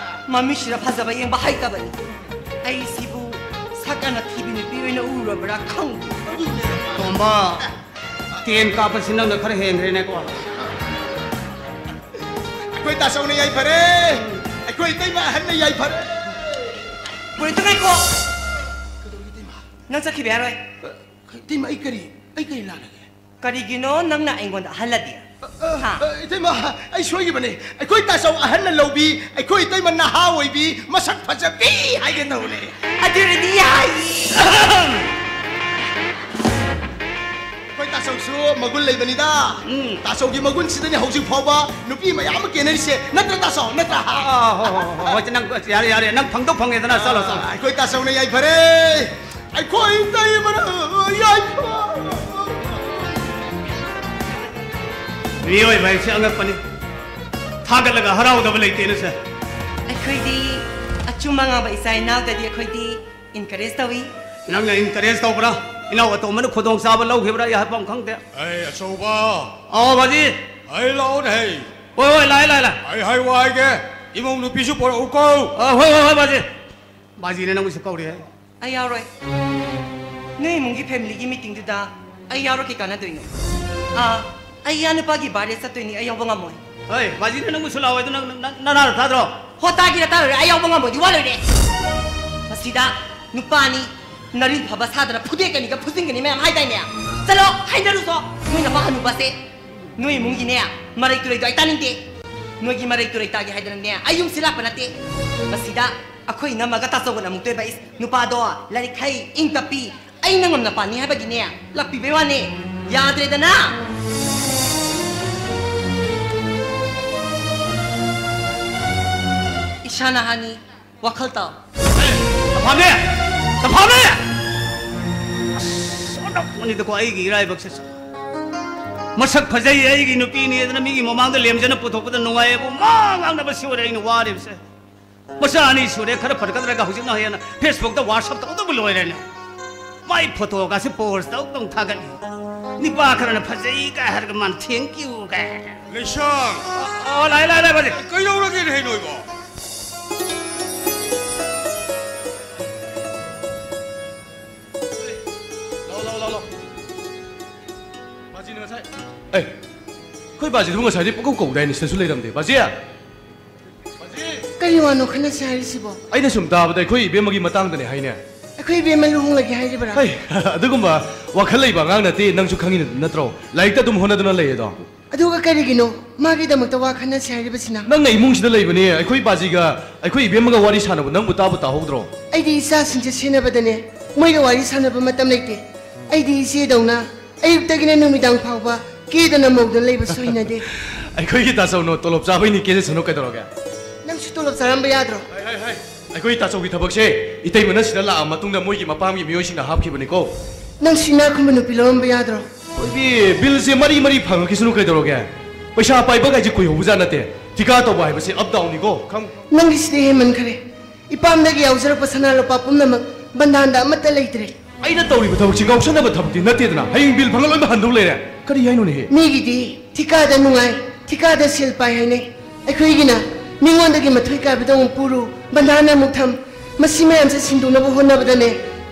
ꯃꯃꯤꯠꯁꯤꯗ ꯐꯖꯕ ꯌꯦꯡꯕ ꯍꯩꯇꯕꯅꯤ꯫ ꯑꯩꯁꯤꯕꯨ ꯁꯛ ꯑꯅ ꯊꯤꯕꯤ ꯅꯨꯄꯤ ꯑꯣꯏꯅ ꯎꯔꯕ꯭ꯔꯥ ꯈꯪꯗꯦ꯫ ꯇꯣꯝꯕ, ꯇꯦꯟ ꯀꯥꯞꯄꯁꯤ ꯅꯪꯅ ꯈꯔ ꯍꯦꯟꯈ꯭ꯔꯦꯅꯦꯀꯣ꯫ ꯑꯩꯈꯣꯏ ꯇꯥꯆꯧꯅ ꯌꯥꯏꯐꯔꯦ, ꯑꯩꯈꯣꯏ ꯏꯇꯩꯃ ꯑꯍꯟꯅ ꯌꯥꯏꯐꯔꯦ꯫ ꯄꯨꯔꯤꯠꯇ ꯉꯥꯏꯈꯣ꯫ ꯀꯩꯗꯧꯔꯒꯦ ꯏꯇꯩꯃ? ꯅꯪ ꯆꯠꯈꯤꯕ ꯌꯥꯔꯣꯏ꯫ ꯏꯇꯩꯃ, ꯑꯩ ꯀꯔꯤ, ꯑꯩ ꯀꯔꯤ ꯂꯥꯜꯂꯒꯦ? ꯀꯔꯤꯒꯤꯅꯣ ꯅꯪꯅ ꯑꯩꯉꯣꯟꯗ ꯑꯍꯜꯂꯗꯤ? ꯑ, ꯑ, ꯍꯥ? ꯑ, ꯏꯇꯩꯃ, ꯑꯩ ꯁꯣꯏꯈꯤꯕꯅꯦ꯫ ꯑꯩꯈꯣꯏ ꯇꯥꯆꯧ ꯑꯍꯟꯅ ꯂꯧꯕꯤ, ꯑꯩꯈꯣꯏ ꯏꯇꯩꯃ ꯅꯍꯥ ꯑꯣꯏꯕꯤ, ꯃꯁꯛ ꯐꯖꯕꯤ ꯍꯥꯏꯒꯦ ꯇꯧꯕꯅꯦ꯫ ꯑꯗꯨꯅꯗꯤ ꯌꯥꯏ꯫ ꯑꯩꯈꯣꯏ ꯇꯥꯆꯧꯁꯨ ꯃꯒꯨꯟ ꯂꯩꯕꯅꯤꯗ꯫ ꯎꯝ꯫ ꯇꯥꯆꯧꯒꯤ ꯃꯒꯨꯟꯁꯤꯗꯅꯦ ꯍꯧꯖꯤꯛ ꯐꯥꯎꯕ ꯅꯨꯄꯤ ꯃꯌꯥꯝ ꯑꯃ ꯀꯦꯟꯅꯔꯤꯁꯦ꯫ ꯅꯠꯇ꯭ꯔ ꯇꯥꯆꯧ? ꯅꯠꯇ꯭ꯔ? ꯍꯥ? ꯑꯥ, ꯍꯣ, ꯍꯣ, ꯍꯣ, ꯍꯣꯏ, ꯅꯪ, ꯌꯥꯔꯦ, ꯌꯥꯔꯦ, ꯅꯪ ꯐꯪꯗꯧ ꯐꯪꯉꯦꯗꯅ, ꯆꯠꯂꯣ, ꯆꯠꯂꯣ꯫ ꯑꯥ, ꯑꯩꯈꯣꯏ ꯇꯥꯆꯧꯅ ꯌꯥꯏꯐꯔꯦ꯫ ꯑꯩꯈꯣꯏ ꯏꯇꯩꯃꯅ ꯌꯥꯏꯐ-, ꯃꯤꯑꯣꯏꯕ ꯍꯥꯏꯁꯦ ꯑꯉꯛꯄꯅꯤ꯫ ꯊꯥꯒꯠꯂꯒ ꯍꯔꯥꯎꯗꯕ ꯂꯩꯇꯦꯅꯦ, ꯁꯦ꯫ ꯑꯩꯈꯣꯏꯗꯤ ꯑꯆꯨꯝ ꯑꯉꯥꯡꯕ ꯏꯆꯥ ꯏꯅꯥꯎꯗꯗꯤ ꯑꯩꯈꯣꯏꯗꯤ encourage ꯇꯧꯏ꯫ ꯅꯪꯅ encourage ꯇꯧꯕ꯭ꯔꯥ? ꯏꯅꯥꯎ ꯑꯇꯣꯝꯕꯅ ꯈꯨꯗꯣꯡꯆꯥꯕ ꯂꯧꯈꯤꯕ꯭ꯔꯥ? ꯑꯩ ꯍꯥꯏꯐꯝ ꯈꯪꯗꯦ꯫ ꯑꯩ ꯑꯆꯧꯕ꯫ ꯑꯥꯎ, ꯕꯥꯖꯤ꯫ ꯑꯩ ꯂꯥꯛꯑꯣꯅꯦ, ꯍꯩ꯫ ꯍꯣꯏ, ꯍꯣꯏ, ꯂꯥꯛꯑꯦ, ꯂꯥꯛꯑꯦ, ꯂꯥꯛꯑꯦ꯫ ꯑꯩ ꯍꯥꯏ ꯋꯥ ꯍꯥꯏꯒꯦ, ꯏꯃꯧ ꯅꯨꯄꯤꯁꯨ ꯄꯨꯔꯛꯎꯀꯣ꯫ ꯑ, ꯍꯣꯏ, ꯍꯣꯏ, ꯍꯣꯏ, ꯕꯥꯖꯤ꯫ ꯕꯥꯖꯤꯅ ꯅꯪꯕꯨꯁꯨ ꯀꯧꯔꯤ ꯍꯥꯏ꯫ ꯑꯩ ꯌꯥꯎꯔꯣꯏ꯫ ꯅꯣꯏ ꯏꯃꯨꯡꯒꯤ family ꯒꯤ meeting ꯗꯨꯗ ꯑꯩ ꯌꯥꯎꯔ ꯀꯩ ꯀꯥꯟꯅꯗꯣꯏꯅꯣ? ꯑꯥ, ꯑꯩ ꯏꯌꯥ ꯅꯨꯄꯥꯒꯤ birthday ꯆꯠꯇꯣꯏꯅꯤ, ꯑꯩ ꯌꯥꯎꯕ ꯉꯝꯃꯣꯏ꯫ ꯍꯣꯏ, ꯕꯥꯖꯤꯅ ꯅꯪꯕꯨꯁꯨ ꯂꯥꯛꯑꯣ ꯍꯥꯏꯗꯣ ꯅꯪ, ꯅꯪ, ꯅꯅꯥꯗ ꯊꯥꯗ꯭ꯔꯣ? ꯍꯣ, ꯇꯥꯒꯦꯔꯥ ꯇꯥꯔꯣꯏꯔꯥ, ꯑꯩ ꯌꯥꯎꯕ ꯉꯝꯃꯣꯏꯗꯤ ꯋꯥ ꯂꯣꯏꯔꯦ꯫ ꯃꯁꯤꯗ ꯅꯨꯄꯥꯅꯤ, ꯅꯔꯤꯟ ꯐꯕ ꯁꯥꯗꯅ ꯐꯨꯗꯦꯛꯀꯅꯤꯒ ꯐꯨꯖꯤꯟꯒꯅꯤ ꯃꯌꯥꯝ ꯍꯥꯏꯗꯥꯏꯅꯦ? ꯆꯠꯂꯣ, ꯍꯥꯏꯅꯔꯨꯆꯣ꯫ ꯅꯣꯏ ꯅꯄꯥ ꯍꯅꯨꯕꯁꯦ, ꯅꯣꯏ ꯏꯃꯨꯡꯒꯤꯅꯦ, ꯃꯔꯩ ꯇꯨꯔꯩꯗꯣ ꯑꯩ ꯇꯥꯅꯤꯡꯗꯦ꯫ ꯅꯣꯏꯒꯤ ꯃꯔꯩ ꯇꯨꯔꯩ ꯇꯥꯒꯦ ꯍꯥꯏꯗꯅꯅꯦ, ꯑꯩ ꯌꯨꯝꯁꯤ ꯂꯥꯛꯄ ꯅꯠꯇꯦ꯫ ꯃꯁꯤꯗ ꯑꯩꯈꯣꯏ ꯏꯅꯝꯃꯒ ꯇꯥꯆꯧꯒꯅ ꯑꯃꯨꯛ ꯇꯣꯏꯕ, ꯏꯁ, ꯅꯨꯄꯥꯗꯣ ꯂꯥꯏꯔꯤꯛ ꯍꯩ, ꯏꯪ ꯇꯞꯄꯤ, ꯑꯩ ꯅꯉꯝ ꯅꯄꯥꯅꯤ ꯍꯥꯏꯕꯒꯤꯅꯦ, ꯂꯥꯛꯄꯤꯕꯩ ꯋꯥꯅꯦ꯫ ꯌꯥꯗ꯭ꯔꯦꯗꯅ꯫ ꯏꯁꯥꯅ ꯍꯥꯟꯅꯤ꯫ ꯋꯥꯈꯜ ꯇꯥꯎ꯫ ꯇꯝꯐꯥꯅꯦ! ꯇꯝꯐꯥꯅꯦ! ꯑꯁ, ꯑꯣꯟꯊꯣꯛꯄꯅꯤꯗꯀꯣ ꯑꯩꯒꯤ ꯏꯔꯥꯏꯕꯛꯁꯤꯁꯨ꯫ ꯃꯁꯛ ꯐꯖꯩ ꯑꯩꯒꯤ ꯅꯨꯄꯤꯅꯤ ꯑꯗꯨꯅ ꯃꯤꯒꯤ ꯃꯃꯥꯡꯗ ꯂꯦꯝꯖꯅ ꯄꯨꯊꯣꯛꯄꯗ ꯅꯨꯡꯉꯥꯏꯌꯦꯕꯨ ꯃꯥ ꯉꯥꯡꯅꯕ ꯁꯤ ꯑꯣꯏꯔꯦ ꯑꯩꯅ ꯋꯥꯔꯤꯕꯁꯦ꯫ ꯃꯆꯥ ꯑꯅꯤ ꯁꯨꯔꯦ, ꯈꯔ ꯐꯔꯛꯀꯗ꯭ꯔꯒ ꯍꯧꯖꯤꯛꯅ ꯍꯦꯟꯅ Facebook ꯇ WhatsApp ꯇꯧꯗꯕ ꯂꯣꯏꯔꯦꯅꯦ꯫ ꯃꯥꯏ photo ꯒꯥꯁꯦ pose ꯇꯧ ꯇꯧ ꯊꯥꯒꯠꯂꯤ꯫ ꯅꯤꯄꯥ ꯈꯔꯅ ꯐꯖꯩ ꯀꯥꯏ ꯍꯥꯏꯔꯒ ꯃꯥꯅ thank you ꯀꯥꯏ꯫ ꯂꯩꯁꯥꯡ꯫ ꯑꯣ, ꯂꯥꯛꯑꯦ, ꯂꯥꯛꯑꯦ, ꯂꯥꯛꯑꯦ, ꯕꯥꯖꯤ꯫ ꯀꯩꯗꯧꯔꯒꯦꯅꯦꯍꯦ ꯅꯣꯏꯕꯣ? ꯂꯥꯎ, ꯂꯥꯎ, ꯂꯥꯎ, ꯂꯥꯎ꯫ ꯕꯥꯖꯤꯅ ꯉꯁꯥꯏ, ꯑꯦ, ꯑꯩꯈꯣꯏ ꯕꯥꯖꯤꯗꯨꯕꯨ ꯉꯁꯥꯏꯗꯤ ꯄꯨꯡꯀꯧ ꯀꯧꯗꯥꯏꯅꯦ, ꯁꯤꯗꯁꯨ ꯂꯩꯔꯝꯗꯦ꯫ ꯕꯥꯖꯤ! ꯀꯔꯤ ꯋꯥꯅꯣ ꯈꯟꯅꯁꯦ ꯍꯥꯏꯔꯤꯁꯤꯕꯣ? ꯑꯩꯅ ꯁꯨꯝ ꯇꯥꯕꯗ ꯑꯩꯈꯣꯏ ꯏꯕꯦꯝꯃꯒꯤ ꯃꯇꯥꯡꯗꯅꯦ ꯍꯥꯏꯅꯦ꯫ ꯑꯩꯈꯣꯏ ꯏꯕꯦꯝꯃ ꯂꯨꯍꯣꯡꯂꯒꯦ ꯍꯥꯏꯔꯤꯕ꯭ꯔꯥ? ꯍꯩ, ꯑꯗꯨꯒꯨꯝꯕ ꯋꯥꯈꯜ ꯂꯩꯕ ꯑꯉꯥꯡ ꯅꯠꯇꯦ, ꯅꯪꯁꯨ ꯈꯪꯉꯤ ꯅꯠꯇ꯭ꯔꯣ? ꯂꯥꯏꯔꯤꯛꯇ ꯑꯗꯨꯝ ꯍꯣꯠꯅꯗꯨꯅ ꯂꯩꯌꯦꯗꯣ꯫ ꯑꯗꯨꯒ ꯀꯔꯤꯒꯤꯅꯣ ꯃꯥꯒꯤꯗꯃꯛꯇ ꯋꯥ ꯈꯟꯅꯁꯦ ꯍꯥꯏꯔꯤꯕꯁꯤꯅ? ꯅꯪꯅ ꯏꯃꯨꯡꯁꯤꯗ ꯂꯩꯕꯅꯦ, ꯑꯩꯈꯣꯏ ꯕꯥꯖꯤꯒ ꯑꯩꯈꯣꯏ ꯏꯕꯦꯝꯃꯒ ꯋꯥꯔꯤ ꯁꯥꯟꯅꯕ ꯅꯪꯕꯨ ꯇꯥꯕꯨ ꯇꯥꯍꯧꯗ꯭ꯔꯣ? ꯑꯩꯗꯤ ꯏꯆꯥꯁꯤꯡꯁꯦ ꯁꯦꯟꯅꯕꯗꯅꯦ ꯃꯣꯏꯒ ꯋꯥꯔꯤ ꯁꯥꯟꯅꯕ ꯃꯇꯝ ꯂꯩꯇꯦ꯫ ꯑꯩꯗꯤ ꯏꯆꯦꯗꯧꯅ ꯑꯌꯨꯛꯇꯒꯤꯅ ꯅꯨꯃꯤꯗꯥꯡ ꯐꯥꯎꯕ ꯀꯦꯗꯅ ꯃꯧꯗꯅ ꯂꯩꯕꯁꯨ ꯍꯩꯅꯗꯦ꯫ ꯑꯩꯈꯣꯏꯒꯤ ꯇꯥꯆꯧꯅꯣ ꯇꯣꯂꯣꯞ ꯆꯥꯕꯩꯅꯤ ꯀꯦꯖꯁꯅꯨ ꯀꯩꯗꯧꯔꯒꯦ? ꯅꯪꯁꯨ ꯇꯣꯂꯣꯞ ꯆꯥꯔꯝꯕ ꯌꯥꯗ꯭ꯔꯣ? ꯍꯥꯏ, ꯍꯥꯏ, ꯍꯥꯏ꯫ ꯑꯩꯈꯣꯏ ꯇꯥꯆꯧꯒꯤ ꯊꯕꯛꯁꯦ ꯏꯇꯩꯃꯅ ꯁꯤꯗ ꯂꯥꯛꯑ ꯃꯇꯨꯡꯗ ꯃꯣꯏꯒꯤ ꯃꯄꯥꯝꯒꯤ ꯃꯤꯑꯣꯏꯁꯤꯡꯅ ꯍꯥꯞꯈꯤꯕꯅꯤꯀꯣ꯫ ꯅꯪꯁꯨ ꯏꯅꯥꯛ ꯈꯨꯟꯕ ꯅꯨꯄꯤ ꯂꯧꯔꯝꯕ ꯌꯥꯗ꯭ꯔꯣ? ꯍꯣꯏꯕꯤ, ꯕꯤꯜꯁꯦ ꯃꯔꯤ ꯃꯔꯤ ꯐꯪꯉꯛꯈꯤꯁꯅꯨ ꯀꯩꯗꯧꯔꯒꯦ? ꯄꯩꯁꯥ ꯄꯥꯏꯕ ꯀꯥꯏꯁꯦ ꯀꯨꯏꯍꯧꯕꯖꯥꯠ ꯅꯠꯇꯦ꯫ ꯊꯤꯀꯥ ꯇꯧꯕ ꯍꯥꯏꯕꯁꯦ up down ꯅꯤꯀꯣ, ꯈꯪ? ꯅꯪꯒꯤꯁꯤꯗꯤ ꯍꯦꯟꯃꯟꯈꯔꯦ꯫ ꯏꯄꯥꯝꯗꯒꯤ ꯌꯥꯎꯖꯔꯛꯄ ꯁꯅꯥ ꯂꯨꯄꯥ ꯄꯨꯝꯅꯃꯛ ꯕꯟꯙꯥꯟꯗ ꯑꯃꯠꯇ ꯂꯩꯇ꯭ꯔꯦ꯫ ꯑꯩꯅ ꯇꯧꯔꯤꯕ ꯊꯕꯛꯁꯤ ꯉꯥꯎꯁꯟꯅꯕ ꯊꯕꯛꯇꯤ ꯅꯠꯇꯦꯗꯅ꯫ ꯍꯌꯦꯡ ꯕꯤꯜ ꯐꯪꯉ ꯂꯣꯏꯅꯃꯛ ꯍꯟꯗꯧ ꯂꯩꯔꯦ꯫ ꯀꯔꯤ ꯍꯥꯏꯅꯣꯅꯦꯍꯦ? ꯃꯤꯒꯤꯗꯤ ꯊꯤꯀꯥꯗ ꯅꯨꯡꯉꯥꯏ, ꯊꯤꯀꯥꯗ ꯁꯦꯜ ꯄꯥꯏ ꯍꯥꯏꯅꯩ꯫ ꯑꯩꯈꯣꯏꯒꯤꯅ ꯃꯤꯉꯣꯟꯗꯒꯤ ꯃꯊꯣꯏ ꯀꯥꯏꯕꯗ ꯑꯃꯨꯛ ꯄꯨꯔꯨ, ꯕꯟꯙꯥꯟ ꯑꯃꯨꯛ ꯊꯝ, ꯃꯁꯤ ꯃꯌꯥꯝꯁꯦ ꯁꯤꯟꯗꯣꯛꯅꯕ ꯍꯣꯠꯅꯕꯗꯅꯦ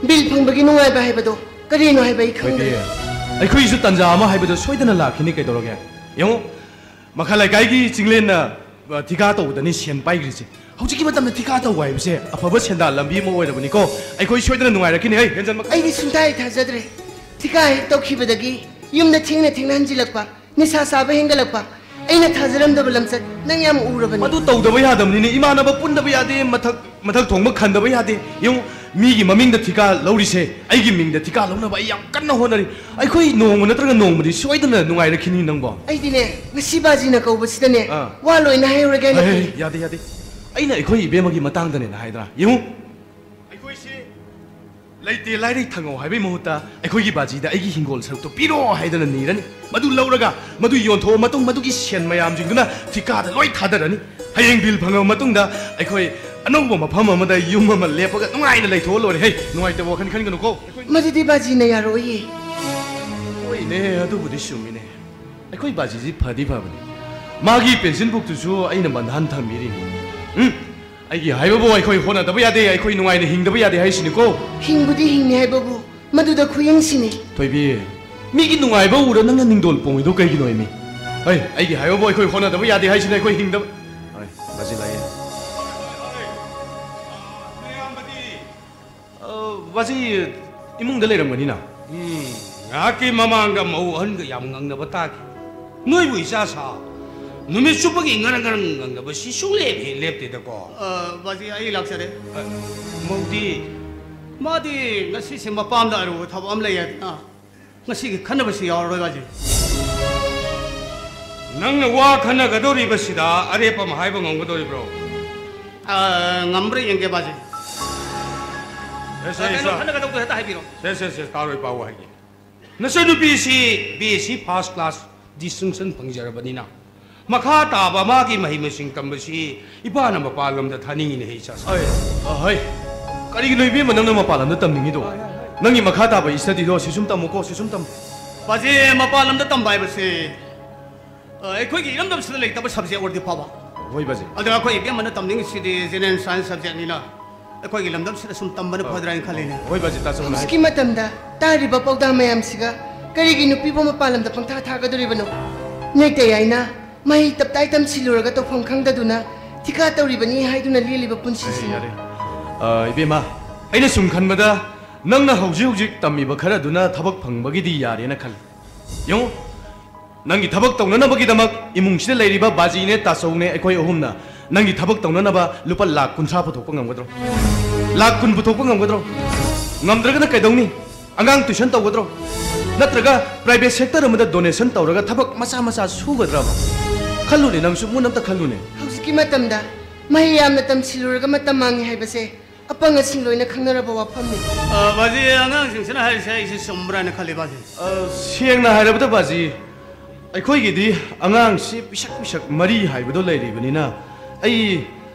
ꯕꯤꯜ ꯐꯪꯕꯒꯤ ꯅꯨꯡꯉꯥꯏꯕ ꯍꯥꯏꯕꯗꯣ ꯀꯔꯤꯅꯣ ꯍꯥꯏꯕ ꯑꯩ ꯈꯪꯗ꯭ꯔꯦ꯫ ꯑꯩꯈꯣꯏꯁꯨ ꯇꯥꯟꯖꯥ ꯑꯃ ꯍꯥꯏꯕꯗꯣ ꯁꯣꯏꯗꯅ ꯂꯥꯛꯈꯤꯅꯤ ꯀꯩꯗꯧꯔꯒꯦ? ꯌꯦꯡꯉꯨ, ꯃꯈꯥ ꯂꯩꯀꯥꯏꯒꯤ ꯆꯤꯡꯂꯦꯟꯅ, ꯑ, ꯊꯤꯀꯥ ꯇꯧꯕꯗꯅꯤ ꯁꯦꯟ ꯄꯥꯏꯈ꯭ꯔꯤꯁꯦ꯫ ꯍꯧꯖꯤꯛꯀꯤ ꯃꯇꯝꯗ ꯊꯤꯀꯥ ꯇꯧꯕ ꯍꯥꯏꯕꯁꯦ ꯑꯐꯕ ꯁꯦꯟꯗꯥꯟ ꯂꯝꯕꯤ ꯑꯃ ꯑꯣꯏꯔꯕꯅꯤꯀꯣ꯫ ꯑꯩꯈꯣꯏ ꯁꯣꯏꯗꯅ ꯅꯨꯡꯉꯥꯏꯔꯛꯈꯤꯅꯤ꯫ ꯍꯩ, ꯍꯦꯟꯖꯟꯕ ꯑꯩꯗꯤ ꯁꯨꯡꯊꯥ ꯍꯦꯛ ꯊꯥꯖꯗ꯭ꯔꯦ꯫ ꯊꯤꯀꯥ ꯍꯦꯛ ꯇꯧꯈꯤꯕꯗꯒꯤ ꯌꯨꯝꯗ ꯊꯦꯡꯅ ꯊꯦꯡꯅ ꯍꯟꯖꯤꯜꯂꯛꯄ, ꯅꯤꯁꯥ ꯆꯥꯕ ꯍꯦꯟꯒꯠꯂꯛꯄ, ꯑꯩꯅ ꯊꯥꯖꯔꯝꯗꯕ ꯂꯝꯆꯠ ꯅꯪ ꯌꯥꯝ ꯎꯔꯕꯅꯤ꯫ ꯃꯗꯨ ꯇꯧꯗꯕ ꯌꯥꯗꯕꯅꯤꯅꯦ꯫ ꯏꯃꯥꯟꯅꯕ ꯄꯨꯟꯗꯕ ꯌꯥꯗꯦ, ꯃꯊꯛ, ꯃꯊꯛ ꯊꯣꯡꯕ ꯈꯟꯗꯕ ꯌꯥꯗꯦ꯫ ꯌꯦꯡꯉꯨ, ꯃꯤꯒꯤ ꯃꯃꯤꯡꯗ ꯊꯤꯀꯥ ꯂꯧꯔꯤꯁꯦ ꯑꯩꯒꯤ ꯃꯤꯡꯗ ꯊꯤꯀꯥ ꯂꯧꯅꯕ ꯑꯩ ꯌꯥꯝ ꯀꯟꯅ ꯍꯣꯠꯅꯔꯤ꯫ ꯑꯩꯈꯣꯏ ꯅꯣꯡꯃ ꯅꯠꯇ꯭ꯔꯒ ꯅꯣꯡꯃꯗꯤ ꯁꯣꯏꯗꯅ ꯅꯨꯡꯉꯥꯏꯔꯛꯈꯤꯅꯤ ꯅꯪꯕꯣ꯫ ꯑꯩꯗꯤꯅꯦ, ꯉꯁꯤ ꯕꯥꯖꯤꯅ ꯀꯧꯕꯁꯤꯗꯅꯦ, ꯑꯥ꯫ ꯋꯥ ꯂꯣꯏꯅ ꯍꯥꯏꯍꯧꯔꯒꯦꯅ ꯍꯩ, ꯍꯩ, ꯈꯜꯂꯤ꯫ ꯌꯥꯗꯦ, ꯌꯥꯗꯦ꯫ ꯑꯩꯅ ꯑꯩꯈꯣꯏ ꯏꯕꯦꯝꯃꯒꯤ ꯃꯇꯥꯡꯗꯅꯦꯅ ꯍꯥꯏꯗ꯭ꯔꯥ? ꯌꯦꯡꯉꯨ, ꯑꯩꯈꯣꯏꯁꯦ ꯂꯩꯇꯦ ꯂꯥꯏꯔꯩ ꯊꯪꯉꯧ ꯍꯥꯏꯕꯩ ꯃꯍꯨꯠꯇ ꯑꯩꯈꯣꯏꯒꯤ ꯕꯥꯖꯤꯗ ꯑꯩꯒꯤ ꯍꯤꯡꯒꯣꯜ ꯁꯔꯨꯛꯇꯣ ꯄꯤꯔꯣ ꯍꯥꯏꯗꯅ ꯅꯤꯔꯅꯤ꯫ ꯃꯗꯨ ꯂꯧꯔꯒ ꯃꯗꯨ ꯌꯣꯟꯊꯣꯛꯑ ꯃꯇꯨꯡ ꯃꯗꯨꯒꯤ ꯁꯦꯟ ꯃꯌꯥꯝꯁꯤꯡꯗꯨꯅ ꯊꯤꯀꯥꯗ ꯂꯣꯏ ꯊꯥꯗꯔꯅꯤ꯫ ꯍꯌꯦꯡ ꯕꯤꯜ ꯐꯪꯉꯕ ꯃꯇꯨꯡꯗ ꯑꯩꯈꯣꯏ ꯑꯅꯧꯕ ꯃꯐꯝ ꯑꯃꯗ ꯌꯨꯝ ꯑꯃ ꯂꯦꯞꯄꯒ ꯅꯨꯡꯉꯥꯏꯅ ꯂꯩꯊꯣꯛꯑ ꯂꯣꯏꯔꯦ꯫ ꯍꯦ, ꯅꯨꯡꯉꯥꯏꯇꯕ ꯋꯥꯈꯜ ꯈꯟꯒꯅꯨꯀꯣ꯫ ꯃꯗꯨꯗꯤ ꯕꯥꯖꯤꯅ ꯌꯥꯔꯣꯏꯌꯦ꯫ ꯍꯣꯏꯅꯦ, ꯑꯗꯨꯕꯨꯗꯤ ꯆꯨꯝꯃꯤꯅꯦ꯫ ꯑꯩꯈꯣꯏ ꯕꯥꯖꯤꯁꯤ ꯐꯗꯤ ꯐꯕꯅꯤ꯫ ꯃꯥꯒꯤ ꯄꯦꯟꯁꯤꯟ ꯕꯨꯛꯇꯨꯁꯨ ꯑꯩꯅ ꯕꯟꯙꯥꯟ ꯊꯝꯕꯤꯔꯤꯅꯤ꯫ ꯎꯝ? ꯑꯩꯒꯤ ꯍꯥꯏꯕꯕꯨ ꯑꯩꯈꯣꯏ ꯍꯣꯠꯅꯗꯕ ꯌꯥꯗꯦ, ꯑꯩꯈꯣꯏ ꯅꯨꯡꯉꯥꯏꯅ ꯍꯤꯡꯗꯕ ꯌꯥꯗꯦ ꯍꯥꯏꯁꯤꯅꯤꯀꯣ꯫ ꯍꯤꯡꯕꯨꯗꯤ ꯍꯤꯡꯉꯤ ꯍꯥꯏꯕꯕꯨ ꯃꯗꯨꯗ ꯈꯨꯌꯦꯡꯁꯤꯅꯤ꯫ ꯊꯣꯏꯕꯤ, ꯃꯤꯒꯤ ꯅꯨꯡꯉꯥꯏꯕ ꯎꯔ ꯅꯪꯅ ꯅꯤꯡꯗꯣꯜ ꯄꯣꯡꯉꯤꯗꯣ ꯀꯩꯒꯤꯅꯣ ꯃꯤ? ꯍꯩ, ꯑꯩꯒꯤ ꯍꯥꯏꯕꯕꯨ ꯑꯩꯈꯣꯏ ꯍꯣꯠꯅꯗꯕ ꯌꯥꯗꯦ ꯍꯥꯏꯁꯤꯅꯤ, ꯑꯩꯈꯣꯏ ꯍꯤꯡꯗꯕ꯫ ꯍꯣꯏ, ꯕꯥꯖꯤ ꯂꯥꯛꯑꯦ꯫ ꯑ, ꯕꯥꯖꯤ, ꯏꯃꯨꯡꯗ ꯂꯩꯔꯝꯒꯅꯤꯅ꯫ ꯎꯝ, ꯉꯥꯏꯍꯥꯛꯀꯤ ꯃꯃꯥꯡꯗ ꯃꯧ ꯑꯍꯟꯒ ꯌꯥꯝ ꯉꯪꯅꯕ ꯇꯥꯈꯤ꯫ ꯅꯣꯏꯕꯨ ꯏꯆꯥ ꯁꯥ ꯅꯨꯃꯤꯠ ꯆꯨꯞꯄꯒꯤ ꯉꯔꯪ ꯉꯔꯪ ꯉꯪꯅꯕꯁꯤ ꯁꯨꯡꯂꯦꯞ ꯍꯦꯛ ꯂꯦꯞꯇꯦꯗꯀꯣ꯫ ꯑ, ꯕꯥꯖꯤ, ꯑꯩ ꯂꯥꯛꯆꯔꯦ꯫ ꯑ, ꯃꯧꯗꯤ? ꯃꯥꯗꯤ ꯉꯁꯤꯁꯦ ꯃꯄꯥꯝꯗ ꯑꯔꯨꯕ ꯊꯕꯛ ꯑꯃ ꯂꯩ ꯍꯥꯏꯗꯅ ꯉꯁꯤꯒꯤ ꯈꯟꯅꯕꯁꯤ ꯌꯥꯎꯔꯔꯣꯏ, ꯕꯥꯖꯤ꯫ ꯅꯪꯅ ꯋꯥ ꯈꯟꯅꯒꯗꯧꯔꯤꯕꯁꯤꯗ ꯑꯔꯦꯞꯄ ꯑꯃ ꯍꯥꯏꯕ ꯉꯝꯒꯗꯧꯔꯤꯕ꯭ꯔꯣ? ꯑ, ꯉꯝꯕ꯭ꯔꯥ ꯌꯦꯡꯒꯦ, ꯕꯥꯖꯤ꯫ ꯁꯦ, ꯁꯦ, ꯑ, ꯀꯩꯅꯣ ꯁꯦ꯫ ꯈꯟꯅꯒꯗꯧꯗꯣ ꯍꯦꯛꯇ ꯍꯥꯏꯕꯤꯔꯣ꯫ ꯁꯦ, ꯁꯦ, ꯁꯦ, ꯇꯥꯔꯣꯏ, ꯄꯥꯎ ꯍꯥꯏꯒꯦ꯫ ꯅꯆꯟꯅꯨꯄꯤꯁꯤ B S C first class distinction ꯐꯪꯖꯔꯕꯅꯤꯅ, ꯃꯈꯥ ꯇꯥꯕ ꯃꯥꯒꯤ ꯃꯍꯩ ꯃꯁꯤꯡ ꯇꯝꯕꯁꯤ ꯏꯄꯥꯅ ꯃꯄꯥꯟ ꯂꯝꯗ ꯊꯥꯅꯤꯡꯉꯤꯅꯦ, ꯏꯆꯥ꯫ ꯑꯩ, ꯑꯍꯩ, ꯀꯔꯤꯒꯤꯅꯣ ꯏꯕꯦꯝꯃ ꯅꯪꯅ ꯃꯄꯥꯟ ꯂꯝꯗ ꯇꯝꯅꯤꯡꯉꯤꯗꯣ? ꯅꯪꯒꯤ ꯃꯈꯥ ꯇꯥꯕ studyꯗꯣ ꯁꯤ ꯁꯨꯝ ꯇꯝꯃꯨꯀꯣ, ꯁꯤ ꯁꯨꯝ ꯇꯝꯃꯨ꯫ ꯕꯥꯖꯤ, ꯃꯄꯥꯟ ꯂꯝꯗ ꯇꯝꯕ ꯍꯥꯏꯕꯁꯤ, ꯑ, ꯑꯩꯈꯣꯏꯒꯤ ꯏꯔꯝꯗꯝꯁꯤꯗ ꯂꯩꯇꯕ subject ꯑꯣꯏꯔꯗꯤ ꯐꯕ꯫ ꯍꯣꯏ, ꯕꯥꯖꯤ꯫ ꯑꯗꯣ ꯑꯩꯈꯣꯏ ꯏꯕꯦꯝꯃꯅ ꯇꯝꯅꯤꯡꯉꯤꯁꯤꯗꯤ general science subjectꯅꯤꯅ ꯑꯩꯈꯣꯏꯒꯤ ꯂꯝꯗꯝꯁꯤꯗ ꯁꯨꯝ ꯇꯝꯕꯅ ꯐꯗ꯭ꯔꯥ ꯍꯥꯏꯅ ꯈꯜꯂꯤꯅꯦ꯫ ꯍꯣꯏ, ꯕꯥꯖꯤ, ꯇꯥꯆꯧꯅ ꯍꯥꯏ- ꯍꯧꯖꯤꯛꯀꯤ ꯃꯇꯝꯗ ꯇꯥꯔꯤꯕ ꯄꯥꯎꯇꯥꯛ ꯃꯌꯥꯝꯁꯤꯒ ꯀꯔꯤꯒꯤ ꯅꯨꯄꯤꯕꯨ ꯃꯄꯥꯟ ꯂꯝꯗ ꯄꯪꯊꯥ ꯊꯥꯒꯗꯧꯔꯤꯕꯅꯣ? ꯅꯩꯇ ꯌꯥꯏꯅ ꯃꯍꯩ ꯇꯞꯇꯥꯏ ꯇꯝꯁꯤꯜꯂꯨꯔꯒ ꯇꯧꯐꯝ ꯈꯪꯗꯗꯨꯅ ꯊꯤꯀꯥ ꯇꯧꯔꯤꯕꯅꯤ ꯍꯥꯏꯗꯨꯅ ꯂꯦꯜꯂꯤꯕ ꯄꯨꯟꯁꯤꯁꯤꯅꯤ꯫ ꯌꯥꯔꯦ, ꯌꯥꯔꯦ꯫ ꯑ, ꯏꯕꯦꯝꯃ, ꯑꯩꯅ ꯁꯨꯝ ꯈꯟꯕꯗ ꯅꯪꯅ ꯍꯧꯖꯤꯛ ꯍꯧꯖꯤꯛ ꯇꯝꯃꯤꯕ ꯈꯔꯗꯨꯅ ꯊꯕꯛ ꯐꯪꯕꯒꯤꯗꯤ ꯌꯥꯔꯦꯅ ꯈꯜꯂꯤ꯫ ꯌꯦꯡꯉꯨ, ꯅꯪꯒꯤ ꯊꯕꯛ ꯇꯧꯅꯅꯕꯒꯤꯗꯃꯛ ꯏꯃꯨꯡꯁꯤꯗ ꯂꯩꯔꯤꯕ ꯕꯥꯖꯤꯅꯦ, ꯇꯥꯆꯧꯅꯦ, ꯑꯩꯈꯣꯏ ꯑꯍꯨꯝꯅ ꯅꯪꯒꯤ ꯊꯕꯛ ꯇꯧꯅꯅꯕ ꯂꯨꯄꯥ ꯂꯥꯛ ꯀꯨꯟꯊ꯭ꯔꯥ ꯄꯨꯊꯣꯛꯄ ꯉꯝꯒꯗ꯭ꯔꯣ? ꯂꯥꯛ ꯀꯨꯟ ꯄꯨꯊꯣꯛꯄ ꯉꯝꯒꯗ꯭ꯔꯣ? ꯉꯝꯗ꯭ꯔꯒꯅ ꯀꯩꯗꯧꯅꯤ? ꯑꯉꯥꯡ tuition ꯇꯧꯒꯗ꯭ꯔꯣ? ꯅꯠꯇ꯭ꯔꯒ private sector ꯑꯃꯗ donation ꯇꯧꯔꯒ ꯊꯕꯛ ꯃꯆꯥ ꯃꯆꯥ ꯁꯨꯒꯗ꯭ꯔꯕ? ꯈꯜꯂꯨꯅꯦ, ꯅꯪꯁꯨ ꯃꯨꯟꯅ ꯑꯝꯇ ꯈꯜꯂꯨꯅꯦ꯫ ꯍꯧꯖꯤꯛꯀꯤ ꯃꯇꯝꯗ ꯃꯍꯩ ꯌꯥꯝꯅ ꯇꯝꯁꯤꯜꯂꯨꯔꯒ ꯃꯇꯝ ꯃꯥꯡꯉꯤ ꯍꯥꯏꯕꯁꯦ ꯑꯄꯪꯁꯤꯡ ꯂꯣꯏꯅ ꯈꯪꯅꯔꯕ ꯋꯥꯐꯝꯅꯤ꯫ ꯑ, ꯕꯥꯖꯤ, ꯑꯉꯥꯡꯁꯤꯡꯁꯤꯅ ꯍꯥꯏꯔꯤꯁꯦ ꯑꯩꯁꯦ ꯆꯨꯝꯕ꯭ꯔꯥꯅ ꯈꯜꯂꯤ, ꯕꯥꯖꯤ꯫ ꯑ, ꯁꯦꯡꯅ ꯍꯥꯏꯔꯕꯗ, ꯕꯥꯖꯤ, ꯑꯩꯈꯣꯏꯒꯤꯗꯤ ꯑꯉꯥꯡꯁꯤ ꯄꯤꯁꯛ ꯄꯤꯁꯛ ꯃꯔꯤ ꯍꯥꯏꯕꯗꯣ ꯂꯩꯔꯤꯕꯅꯤꯅ, ꯑꯩ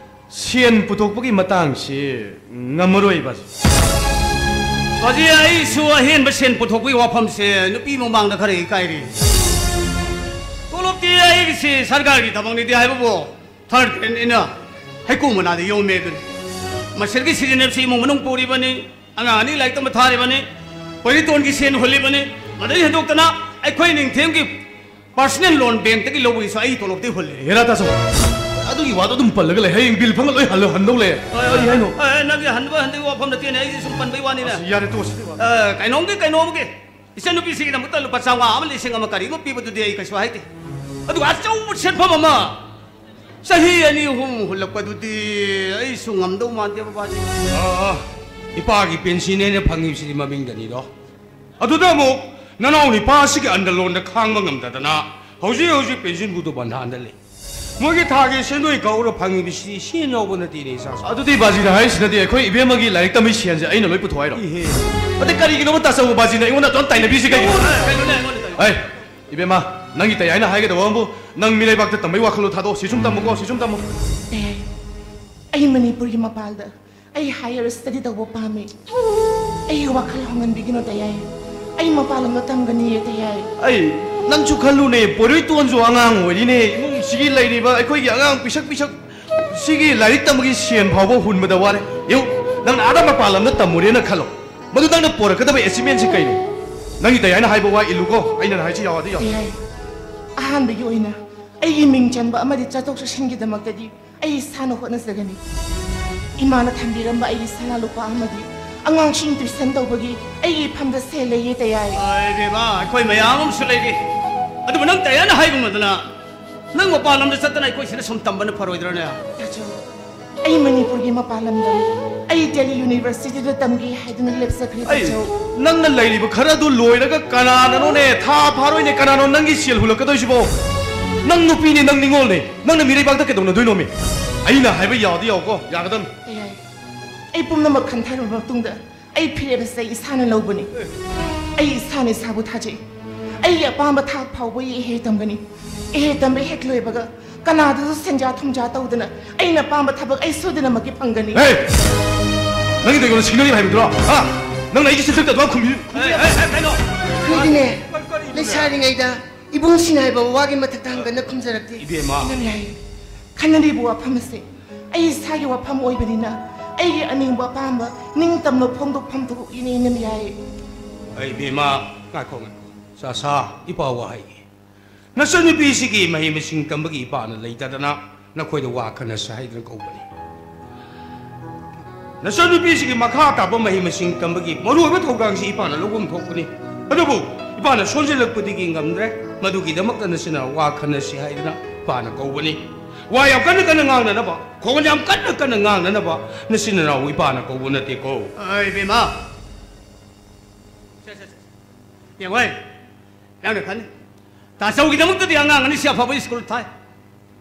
ꯁꯦꯟ ꯄꯨꯊꯣꯛꯄꯒꯤ ꯃꯇꯥꯡꯁꯤ ꯉꯝꯃꯔꯣꯏ, ꯕꯥꯖꯤ꯫ ꯕꯥꯖꯤ, ꯑꯩꯁꯨ ꯑꯍꯦꯟꯕ ꯁꯦꯟ ꯄꯨꯊꯣꯛꯄꯒꯤ ꯋꯥꯐꯝꯁꯦ ꯅꯨꯄꯤ ꯃꯃꯥꯡꯗ ꯈꯔ ꯏꯀꯥꯏꯔꯤ꯫ ꯇꯣꯂꯣꯞꯇꯤ ꯑꯩꯒꯤꯁꯤ ꯁꯔꯀꯥꯔꯒꯤ ꯊꯕꯛꯅꯤꯗꯤ ꯍꯥꯏꯕꯕꯨ, ꯊꯥꯔꯠ ꯒ꯭ꯔꯦꯗꯅꯤꯅ ꯍꯩꯀꯨ ꯃꯅꯥꯗ ꯌꯣꯝꯃꯦ ꯑꯗꯨꯅꯤ꯫ ꯃꯁꯤꯗꯒꯤ ꯁꯤꯖꯤꯟꯅꯕꯁꯤ ꯏꯃꯨꯡ ꯃꯅꯨꯡ ꯄꯨꯔꯤꯕꯅꯤ, ꯑꯉꯥꯡ ꯑꯅꯤ ꯂꯥꯏꯔꯤꯛ ꯇꯝꯕ ꯊꯥꯔꯤꯕꯅꯤ, ꯄꯣꯏꯔꯤꯇꯣꯟꯒꯤ ꯁꯦꯟ ꯍꯨꯜꯂꯤꯕꯅꯤ꯫ ꯃꯗꯩ ꯍꯦꯟꯗꯣꯛꯇꯅ ꯑꯩꯈꯣꯏ ꯅꯤꯡꯊꯦꯝꯒꯤ ꯄꯥꯔꯁꯅꯦꯜ ꯂꯣꯟ ꯕꯦꯡꯛꯇꯒꯤ ꯂꯧꯕꯒꯤꯁꯨ ꯑꯩ ꯇꯣꯂꯣꯞꯇꯤ ꯍꯨꯜꯂꯤ꯫ ꯍꯦꯔꯥ ꯇꯥꯆꯧ, ꯑꯗꯨꯒꯤ ꯋꯥꯗꯣ ꯑꯗꯨꯝ ꯄꯜꯂꯒ ꯂꯩ꯫ ꯍꯌꯦꯡ ꯕꯤꯜ ꯐꯪꯉ ꯂꯣꯏ ꯍꯜꯂ ꯍꯟꯗꯧ ꯂꯩ꯫ ꯀꯔꯤ ꯍꯥꯏꯅꯣ? ꯑꯦ, ꯅꯪꯒꯤ ꯍꯟꯕ ꯍꯟꯗꯕꯒꯤ ꯋꯥꯐꯝ ꯅꯠꯇꯦꯅꯦ, ꯑꯩꯁꯦ ꯁꯨꯝ ꯄꯟꯕꯩ ꯋꯥꯅꯤꯅꯦ꯫ ꯑꯁ, ꯌꯥꯔꯦ, ꯇꯣꯛꯑꯁꯤ꯫ ꯑꯦ, ꯀꯩꯅꯣꯝꯒꯤ ꯀꯩꯅꯣꯝꯒꯤ ꯏꯆꯟꯅꯨꯄꯤꯁꯤꯒꯤꯗꯃꯛꯇ ꯂꯨꯄꯥ ꯆꯥꯝꯃꯉꯥ ꯑꯃ, ꯂꯤꯁꯤꯡ ꯑꯃ ꯀꯔꯤꯒꯨꯝꯕ ꯄꯤꯕꯗꯨꯗꯤ ꯑꯩ ꯀꯩꯁꯨ ꯍꯥꯏꯗꯦ꯫ ꯑꯗꯨꯒ ꯑꯆꯧꯕ ꯁꯦꯟꯐꯝ ꯑꯃ ꯆꯍꯤ ꯑꯅꯤ ꯑꯍꯨꯝ ꯍꯨꯜꯂꯛꯄꯗꯨꯗꯤ ꯑꯩꯁꯨ ꯉꯝꯗꯧ ꯃꯥꯟꯗꯦ, ꯕꯕꯥꯖꯤ꯫ ꯑꯥ, ꯏꯄꯥꯒꯤ ꯄꯦꯟꯁꯤꯟ ꯑꯩꯅ ꯐꯪꯉꯤꯕꯁꯤꯗꯤ ꯃꯃꯤꯡꯗꯅꯤꯗꯣ꯫ ꯑꯗꯨꯗ ꯑꯃꯨꯛ ꯅꯅꯥꯎ ꯅꯤꯄꯥ ꯑꯁꯤꯒꯤ ꯑꯟꯗꯂꯣꯟꯗ ꯈꯥꯡꯕ ꯉꯝꯗꯗꯅ ꯍꯧꯖꯤꯛ ꯍꯧꯖꯤꯛ ꯄꯦꯟꯁꯤꯟ ꯕꯨꯗꯨ ꯕꯟꯙꯥꯟꯗ ꯂꯩ꯫ ꯃꯣꯏꯒꯤ ꯊꯥꯒꯤ ꯁꯦꯟꯗꯣꯏ ꯀꯛꯎꯔ ꯐꯪꯉꯤꯕꯁꯤꯗꯤ ꯁꯦꯟ ꯌꯥꯎꯕ ꯅꯠꯇꯦꯅꯦ, ꯏꯆꯥꯁꯨ꯫ ꯑꯗꯨꯗꯤ ꯕꯥꯖꯤꯅ ꯍꯥꯏꯔꯤꯁꯤꯅꯗꯤ ꯑꯩꯈꯣꯏ ꯏꯕꯦꯝꯃꯒꯤ ꯂꯥꯏꯔꯤꯛ ꯇꯝꯕꯒꯤ ꯁꯦꯟꯁꯦ ꯑꯩꯅ ꯂꯣꯏ ꯄꯨꯊꯣꯛ ꯍꯥꯏꯔꯣ? ꯏꯍꯦ꯫ ꯑꯗꯩ ꯀꯔꯤꯒꯤꯅꯣꯕ ꯇꯥꯆꯧꯕ ꯕꯥꯖꯤꯅ ꯑꯩꯉꯣꯟꯗ ꯑꯗꯨꯝ ꯇꯥꯏꯅꯕꯤꯁꯤ ꯀꯩꯒꯤꯅꯣ? ꯑꯩꯉꯣꯟꯗ, ꯑꯩꯉꯣꯟꯗ, ꯑꯩꯉꯣꯟꯗ ꯇꯥꯏꯅꯕꯤꯁꯤ꯫ ꯑꯩ, ꯏꯕꯦꯝꯃ, ꯅꯪꯒꯤ ꯇꯌꯥꯏꯅ ꯍꯥꯏꯒꯗꯕ ꯑꯃꯕꯨ ꯅꯪ ꯃꯤꯔꯩꯕꯥꯛꯇ ꯇꯝꯕꯩ ꯋꯥꯈꯜꯂꯣꯟ ꯊꯥꯗꯣꯛꯑꯣ꯫ ꯁꯤ ꯁꯨꯝ ꯇꯝꯃꯨꯀꯣ, ꯁꯤ ꯁꯨꯝ ꯇꯝꯃꯨ꯫ ꯇꯌꯥꯏ, ꯑꯩ ꯃꯅꯤꯄꯨꯔꯒꯤ ꯃꯄꯥꯜꯗ ꯑꯩ ꯍꯥꯏꯌꯔ ꯁ꯭ꯇꯗꯤ ꯇꯧꯕ ꯄꯥꯝꯃꯤ꯫ ꯑꯩꯒꯤ ꯋꯥꯈꯜ ꯍꯣꯡꯍꯟꯕꯤꯒꯅꯨ, ꯇꯌꯥꯏ꯫ ꯑꯩ ꯃꯄꯥꯜ ꯂꯝꯗ ꯇꯝꯒꯅꯤꯌꯦ, ꯇꯌꯥꯏ꯫ ꯑꯩ, ꯅꯪꯁꯨ ꯈꯜꯂꯨꯅꯦ, ꯄꯣꯏꯔꯣꯏꯇꯣꯟꯁꯨ ꯑꯉꯥꯡ ꯑꯣꯏꯔꯤꯅꯦ꯫ ꯏꯃꯨꯡꯁꯤꯒꯤ ꯂꯩꯔꯤꯕ ꯑꯩꯈꯣꯏꯒꯤ ꯑꯉꯥꯡ ꯄꯤꯁꯛ ꯄꯤꯁꯛ ꯁꯤꯒꯤ ꯂꯥꯏꯔꯤꯛ ꯇꯝꯕꯒꯤ ꯁꯦꯟ ꯐꯥꯎꯕ ꯍꯨꯟꯕꯗ ꯋꯥꯔꯦ꯫ ꯌꯦꯡꯉꯨ, ꯅꯪꯅ ꯑꯥꯗ ꯃꯄꯥꯟ ꯂꯝꯗ ꯇꯝꯃꯨꯔꯦꯅ ꯈꯜꯂꯣ꯫ ꯃꯗꯨ ꯅꯪꯅ ꯄꯣꯔꯛꯀꯗꯕ ꯑꯦꯆꯤꯞꯃꯦꯟꯁꯤ ꯀꯩꯅꯣ? ꯅꯪꯒꯤ ꯇꯌꯥꯏꯅ ꯍꯥꯏꯕ ꯋꯥ ꯏꯜꯂꯨꯀꯣ, ꯑꯩꯅ ꯍꯥꯏꯁꯤ ꯌꯥꯎꯔꯗꯤ ꯌꯥꯎ꯫ ꯇꯌꯥꯏ, ꯑꯍꯥꯟꯕꯒꯤ ꯑꯣꯏꯅ ꯑꯩꯒꯤ ꯃꯤꯡ ꯆꯟꯕ ꯑꯃꯗꯤ ꯆꯠꯊꯣꯛ ꯆꯠꯁꯤꯟꯒꯤꯗꯃꯛꯇꯗꯤ ꯑꯩ ꯏꯁꯥꯅ ꯍꯣꯠꯅꯖꯒꯅꯤ꯫ ꯏꯃꯥꯅ ꯊꯝꯕꯤꯔꯝꯕ ꯑꯩꯒꯤ ꯁꯅꯥ ꯂꯨꯄꯥ ꯑꯃꯗꯤ ꯑꯉꯥꯡꯁꯤꯡ ꯇ꯭ꯌꯨꯁꯟ ꯇꯧꯕꯒꯤ ꯑꯩꯒꯤ ꯏꯐꯝꯗ ꯁꯦꯜ ꯂꯩꯌꯦ, ꯇꯌꯥꯏ꯫ ꯑꯩ ꯕꯦꯝꯃ, ꯑꯩꯈꯣꯏ ꯃꯌꯥꯝ ꯑꯃꯁꯨ ꯂꯩꯔꯤ꯫ ꯑꯗꯨꯕꯨ ꯅꯪ ꯇꯌꯥꯏꯅ ꯍꯥꯏꯒꯨꯝꯃꯗꯅ ꯅꯪ ꯃꯄꯥꯟ ꯂꯝꯗ ꯆꯠꯇꯅ ꯑꯩꯈꯣꯏ ꯁꯤꯗ ꯁꯨꯝ ꯇꯝꯕꯅ ꯐꯔꯣꯏꯗ꯭ꯔꯅꯦ? ꯇꯥꯆꯧ, ꯑꯩ ꯃꯅꯤꯄꯨꯔꯒꯤ ꯃꯄꯥꯟ ꯂꯝꯗ, ꯑꯩ ꯗꯦꯜꯂꯤ ꯌꯨꯅꯤꯚꯔꯁꯤꯇꯤꯗ ꯇꯝꯒꯦ ꯍꯥꯏꯗꯨꯅ ꯂꯦꯞꯆꯈ꯭ꯔꯦ, ꯑꯩ, ꯇꯥꯆꯧ꯫ ꯅꯪꯅ ꯂꯩꯔꯤꯕ ꯈꯔ ꯑꯗꯨ ꯂꯣꯏꯔꯒ ꯀꯅꯥꯅꯅꯣꯅꯦ? ꯊꯥ ꯐꯥꯔꯣꯏꯅꯦ ꯀꯅꯥꯅꯣ ꯅꯪꯒꯤ ꯁꯦꯜ ꯍꯨꯜꯂꯛꯀꯗꯣꯏꯁꯤꯕꯣ? ꯅꯪ ꯅꯨꯄꯤꯅꯦ, ꯅꯪ ꯅꯤꯉꯣꯜꯅꯦ, ꯅꯪꯅ ꯃꯤꯔꯩꯕꯥꯛꯇ ꯀꯩꯗꯧꯅꯗꯣꯏꯅꯣꯃꯤ? ꯑꯩꯅ ꯍꯥꯏꯕ ꯌꯥꯗꯤ ꯌꯥꯎꯀꯣ, ꯌꯥꯒꯗꯝ꯫ ꯌꯥꯏ꯫ ꯑꯩ ꯄꯨꯝꯅꯃꯛ ꯈꯟꯊꯔꯕ ꯃꯇꯨꯡꯗ ꯑꯩ ꯐꯤꯔꯦꯞ ꯑꯁꯤ ꯑꯩ ꯏꯁꯥꯅ ꯂꯧꯕꯅꯤ꯫ ꯑꯩ ꯏꯁꯥꯅ ꯏꯁꯥꯕꯨ ꯊꯥꯖꯩ꯫ ꯑꯩꯒꯤ ꯑꯄꯥꯝꯕ ꯊꯥꯛ ꯐꯥꯎꯕ ꯑꯩ ꯏꯍꯦ ꯇꯝꯒꯅꯤ꯫ ꯏꯍꯦ ꯇꯝꯕ ꯍꯦꯛ ꯂꯣꯏꯕꯒ ꯀꯅꯥꯗꯁꯨ ꯁꯦꯟꯖꯥ ꯊꯨꯝꯖꯥ ꯇꯧꯗꯅ ꯑꯩꯅ ꯑꯄꯥꯝꯕ ꯊꯕꯛ ꯑꯩ ꯁꯣꯏꯗꯅꯃꯛꯀꯤ ꯐꯪꯒꯅꯤ꯫ ꯍꯦ! ꯅꯪꯒꯤꯗꯣ ꯑꯩꯉꯣꯟꯗ ꯁꯤꯡꯅꯔꯤ ꯍꯥꯏꯕꯗꯨꯔꯣ? ꯍꯥ? ꯅꯪꯅ ꯑꯩꯒꯤ ꯁꯤꯟꯊꯛꯇ ꯑꯗꯨꯃꯥꯏꯅ ꯈꯨꯝꯕꯤ-, ꯈꯨꯝꯕꯤ-, ꯍꯦ, ꯍꯦ, ꯍꯦ, ꯀꯩꯅꯣ? ꯀꯔꯤꯅꯦ? ꯀꯔꯤꯅꯣ? ꯂꯩꯁꯥꯔꯤꯉꯩꯗ ꯏꯕꯨꯡꯁꯤꯡ ꯍꯥꯏꯕ ꯋꯥꯒꯤ ꯃꯊꯛꯇ ꯍꯪꯒꯠꯅ ꯈꯨꯝꯖꯔꯛꯇꯦ꯫ ꯏꯕꯦꯝꯃ꯫ ꯏꯅꯝ ꯌꯥꯏ꯫ ꯈꯟꯅꯔꯤꯕ ꯋꯥꯐꯝ ꯑꯁꯤ ꯑꯩ ꯏꯁꯥꯒꯤ ꯋꯥꯐꯝ ꯑꯣꯏꯕꯅꯤꯅ ꯑꯩꯒꯤ ꯑꯅꯤꯡꯕ ꯑꯄꯥꯝꯕ ꯅꯤꯡꯇꯝꯅ ꯐꯣꯡꯗꯣꯛꯐꯝ ꯊꯣꯛꯏꯅꯦ ꯏꯅꯝ ꯌꯥꯏ꯫ ꯑꯩ ꯏꯕꯦꯝꯃ, ꯉꯥꯏꯈꯣ, ꯉꯥꯏꯈꯣ꯫ ꯆꯥꯁꯥ, ꯏꯄꯥ ꯋꯥ ꯍꯥꯏꯒꯦ꯫ ꯅꯆꯟꯅꯨꯄꯤꯁꯤꯒꯤ ꯃꯍꯩ ꯃꯁꯤꯡ ꯇꯝꯕꯒꯤ ꯏꯄꯥꯅ ꯂꯩꯇꯗꯅ ꯅꯈꯣꯏꯗ ꯋꯥ ꯈꯟꯅꯁꯤ ꯍꯥꯏꯗꯨꯅ ꯀꯧꯕꯅꯤ꯫ ꯅꯆꯟꯅꯨꯄꯤꯁꯤꯒꯤ ꯃꯈꯥ ꯇꯥꯕ ꯃꯍꯩ ꯃꯁꯤꯡ ꯇꯝꯕꯒꯤ ꯃꯔꯨꯑꯣꯏꯕ ꯊꯧꯗꯥꯡꯁꯤ ꯏꯄꯥꯅ ꯂꯧꯐꯝ ꯊꯣꯛꯄꯅꯤ꯫ ꯑꯗꯨꯕꯨ ꯏꯄꯥꯅ ꯁꯣꯟꯖꯜꯂꯛꯄꯗꯒꯤ ꯉꯝꯗ꯭ꯔꯦ꯫ ꯃꯗꯨꯒꯤꯗꯃꯛꯇ ꯅꯆꯤꯟ ꯅꯅꯥꯎ ꯋꯥ ꯈꯟꯅꯁꯤ ꯍꯥꯏꯗꯨꯅ ꯏꯄꯥꯅ ꯀꯧꯕꯅꯤ꯫ ꯋꯥ ꯌꯥꯝ ꯀꯟꯅ ꯀꯟꯅ ꯉꯥꯡꯅꯅꯕ, ꯈꯣꯟ ꯌꯥꯝ ꯀꯟꯅ ꯀꯟꯅ ꯉꯥꯡꯅꯅꯕ ꯅꯆꯤꯟ ꯅꯅꯥꯎ ꯏꯄꯥꯅ ꯀꯧꯕ ꯅꯠꯇꯦꯀꯣ꯫ ꯑꯩ ꯏꯕꯦꯝꯃ, ꯁꯦ, ꯁꯦ, ꯁꯦ, ꯁꯦ꯫ ꯌꯦꯡꯉꯣꯏ, ꯅꯪꯅ ꯈꯟꯅꯤ꯫ ꯇꯥꯆꯧꯒꯤꯗꯃꯛꯇꯗꯤ ꯑꯉꯥꯡ ꯑꯅꯤꯁꯤ ꯑꯐꯕ ꯁ꯭ꯀꯨꯜ ꯊꯥꯏ,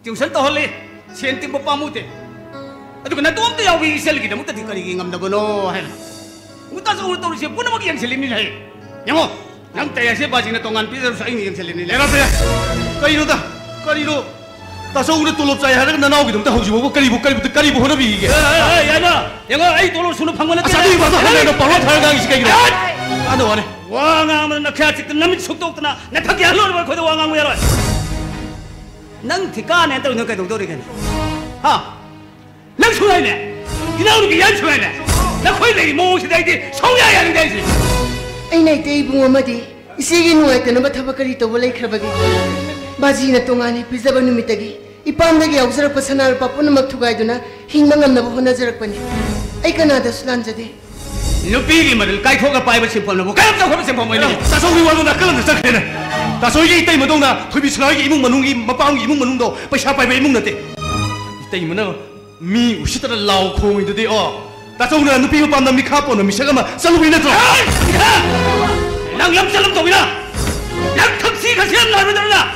ꯇ꯭ꯌꯨꯁꯟ ꯇꯧꯍꯜꯂꯤ, ꯁꯦꯟ ꯇꯤꯡꯕ ꯄꯥꯝꯃꯨꯗꯦ꯫ ꯑꯗꯨꯒ ꯅꯇꯣꯝꯇ ꯌꯥꯎꯕꯤ ꯏꯆꯜꯒꯤꯗꯃꯛꯇꯗꯤ ꯀꯔꯤꯒꯤ ꯉꯝꯗꯕꯅꯣ ꯍꯥꯏꯅ꯫ ꯎ, ꯇꯥꯆꯧꯅ ꯇꯧꯔꯤꯁꯦ ꯄꯨꯝꯅꯃꯛ ꯌꯦꯡꯁꯤꯜꯂꯤꯕꯅꯤ ꯍꯥꯏ꯫ ꯌꯦꯡꯉꯣ, ꯅꯪ ꯇꯌꯥꯏꯁꯦ ꯕꯥꯖꯤꯅ ꯇꯣꯉꯥꯟ ꯄꯤꯖꯔꯁꯨ ꯑꯩꯅ ꯌꯦꯡꯁꯤꯜꯂꯤꯕꯅꯤ꯫ ꯂꯩꯔꯣ, ꯇꯌꯥꯏ꯫ ꯀꯔꯤꯅꯣꯗ? ꯀꯔꯤꯅꯣ? ꯇꯥꯆꯧꯅ ꯇꯣꯂꯣꯞ ꯆꯥꯏ ꯍꯥꯏꯔꯒ ꯅꯅꯥꯎꯒꯤꯗꯃꯛꯇ ꯍꯧꯖꯤꯛ ꯐꯥꯎꯕ ꯀꯔꯤꯕꯨ, ꯀꯔꯤꯕꯨ, ꯀꯔꯤꯕꯨ ꯍꯣꯠꯅꯕꯤꯒꯤꯒꯦ? ꯑꯦ, ꯑꯦ, ꯑꯦ, ꯌꯥꯅꯣ, ꯌꯦꯡꯉꯣ, ꯑꯩ ꯇꯣꯂꯣꯞ ꯁꯨꯅ ꯐꯪꯕ ꯅꯠꯇꯦ꯫ ꯑꯁ, ꯑꯗꯨꯒꯤ ꯋꯥꯗꯣ ꯍꯟꯅ ꯍꯟꯅ ꯄꯥꯎꯔꯣ ꯊꯥꯔꯒ ꯉꯥꯡꯉꯤꯁꯤ ꯀꯩꯒꯤꯅꯣ? ꯑꯦ! ꯀꯥꯟꯅꯕ ꯋꯥꯅꯤ꯫ ꯋꯥ ꯉꯥꯡꯕꯗ ꯅꯈꯌꯥ ꯆꯤꯛꯇ ꯅꯃꯤꯠ ꯁꯨꯛꯇꯣꯛꯇꯅ ꯅꯊꯛ ꯌꯥꯜꯂꯣꯏꯔꯕ ꯑꯩꯈꯣꯏꯗ ꯋꯥ ꯉꯥꯡꯕ ꯌꯥꯔꯣꯏ꯫ ꯅꯪ ꯊꯤꯀꯥꯅꯦ ꯇꯧꯔꯤꯗꯣ ꯀꯩꯗꯧꯗꯧꯔꯤꯒꯦ? ꯍꯥ? ꯅꯪ ꯁꯨꯔꯥꯏꯅꯦ? ꯏꯅꯥꯎꯅꯨꯄꯤ ꯌꯥꯟ ꯁꯨꯔꯥꯏꯅꯦ? ꯅꯈꯣꯏ ꯂꯩꯔꯤ ꯃꯑꯣꯡꯁꯤꯗ ꯑꯩꯗꯤ ꯁꯨꯡꯌꯥ ꯌꯥꯅꯤꯡꯗꯦ ꯑꯩꯁꯦ꯫ ꯑꯩꯅ ꯏꯇꯩ ꯏꯕꯨꯡ ꯑꯃꯗꯤ ꯏꯆꯦꯒꯤ ꯅꯨꯡꯉꯥꯏꯇꯅꯕ ꯊꯕꯛ ꯀꯔꯤ ꯇꯧꯕ ꯂꯩꯈ꯭ꯔꯕꯒꯦ? ꯕꯥꯖꯤꯅ ꯇꯣꯉꯥꯟꯅ ꯄꯤꯖꯕ ꯅꯨꯃꯤꯠꯇꯒꯤ ꯏꯄꯥꯝꯗꯒꯤ ꯌꯥꯎꯖꯔꯛꯄ ꯁꯅꯥ ꯂꯨꯄꯥ ꯄꯨꯝꯅꯃꯛ ꯊꯨꯒꯥꯏꯗꯨꯅ ꯍꯤꯡꯕ ꯉꯝꯅꯕ ꯍꯣꯠꯅꯖꯔꯛꯄꯅꯤ꯫ ꯑꯩ ꯀꯅꯥꯗꯁꯨ ꯂꯥꯟꯖꯗꯦ꯫ ꯅꯨꯄꯤꯒꯤ ꯃꯔꯜ ꯀꯥꯏꯊꯣꯛꯅ ꯄꯥꯏꯕ ꯁꯤꯟꯐꯝꯅꯕꯨ ꯀꯌꯥꯝ ꯆꯥꯎꯈꯠꯄ ꯁꯤꯟꯐꯝ ꯑꯣꯏꯅꯤ? ꯇꯥꯆꯧꯒꯤ ꯋꯥꯗꯣ ꯅꯥꯀꯜ ꯑꯃꯗ ꯆꯠꯈ꯭ꯔꯦꯅꯦ꯫ ꯇꯥꯆꯧꯒꯤ ꯏꯇꯩꯃꯗꯧꯅ ꯊꯣꯏꯕꯤ ꯁꯅꯥꯒꯤ ꯏꯃꯨꯡ ꯃꯅꯨꯡꯒꯤ ꯃꯄꯥꯝꯒꯤ ꯏꯃꯨꯡ ꯃꯅꯨꯡꯗꯣ ꯄꯩꯁꯥ ꯄꯥꯏꯕ ꯏꯃꯨꯡ ꯅꯠꯇꯦ꯫ ꯏꯇꯩꯃꯅ ꯃꯤ ꯎꯁꯤꯠꯇꯅ ꯂꯥꯎ ꯈꯣꯡꯉꯤꯗꯨꯗꯤ, ꯑꯣ꯫ ꯇꯥꯆꯧꯅ ꯅꯨꯄꯤ ꯃꯄꯥꯝꯗ ꯃꯤꯈꯥ ꯄꯣꯟꯅ ꯃꯤꯁꯛ ꯑꯃ ꯆꯠꯂꯨꯕꯩ ꯅꯠꯇ꯭ꯔꯣ? ꯅꯪ ꯂꯝ ꯆꯠꯂꯝ ꯇꯧꯕꯤꯅ? ꯅꯪ ꯊꯛꯁꯤ ꯈꯥꯁꯤ ꯌꯥꯝ ꯅꯥꯏꯕ ꯅꯠꯇ꯭ꯔꯣ ꯅꯪ?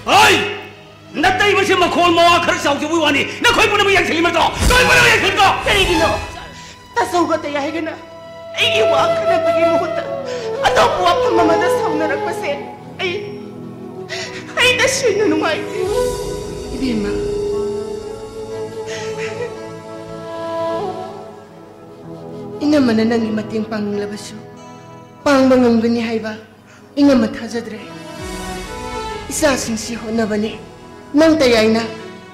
ꯍꯣꯏ! ꯅꯠꯇ ꯑꯩ ꯃꯁꯤ ꯃꯈꯣꯜ ꯃꯋꯥ ꯈꯔ ꯆꯥꯎꯖꯕꯒꯤ ꯋꯥꯅꯤ, ꯅꯈꯣꯏ ꯄꯨꯝꯅꯃꯛ ꯌꯦꯡꯁꯤꯜꯂꯤ ꯅꯠꯇ꯭ꯔꯣ? ꯅꯈꯣꯏ ꯄꯨꯝꯅꯃꯛ ꯌꯦꯡꯁꯤꯜꯂꯤ ꯅꯠꯇ꯭ꯔꯣ? ꯀꯔꯤꯒꯤꯅꯣ ꯇꯥꯆꯧꯒ ꯇꯌꯥꯏꯒꯅ ꯑꯩꯒꯤ ꯋꯥ ꯈꯟꯅꯕꯒꯤ ꯃꯍꯨꯠꯇ ꯑꯇꯣꯞꯄ ꯋꯥꯐꯝ ꯑꯃꯗ ꯁꯥꯎꯅꯔꯛꯄꯁꯦ? ꯑꯩ ꯑꯩ ꯇꯁꯦꯡꯅ ꯅꯨꯡꯉꯥꯏꯇꯦ꯫ ꯏꯕꯦꯝꯃ, ꯏꯅꯝꯃꯅ ꯅꯪꯒꯤ ꯃꯇꯦꯡ ꯄꯥꯡꯅꯤꯡꯂꯕꯁꯨ ꯄꯥꯡꯕ ꯉꯝꯒꯅꯤ ꯍꯥꯏꯕ ꯏꯅꯝꯃ ꯊꯥꯖꯗ꯭ꯔꯦ꯫ ꯏꯆꯥꯁꯤꯡꯁꯤ ꯍꯣꯠꯅꯕꯅꯤ, ꯅꯪ ꯇꯌꯥꯏꯅ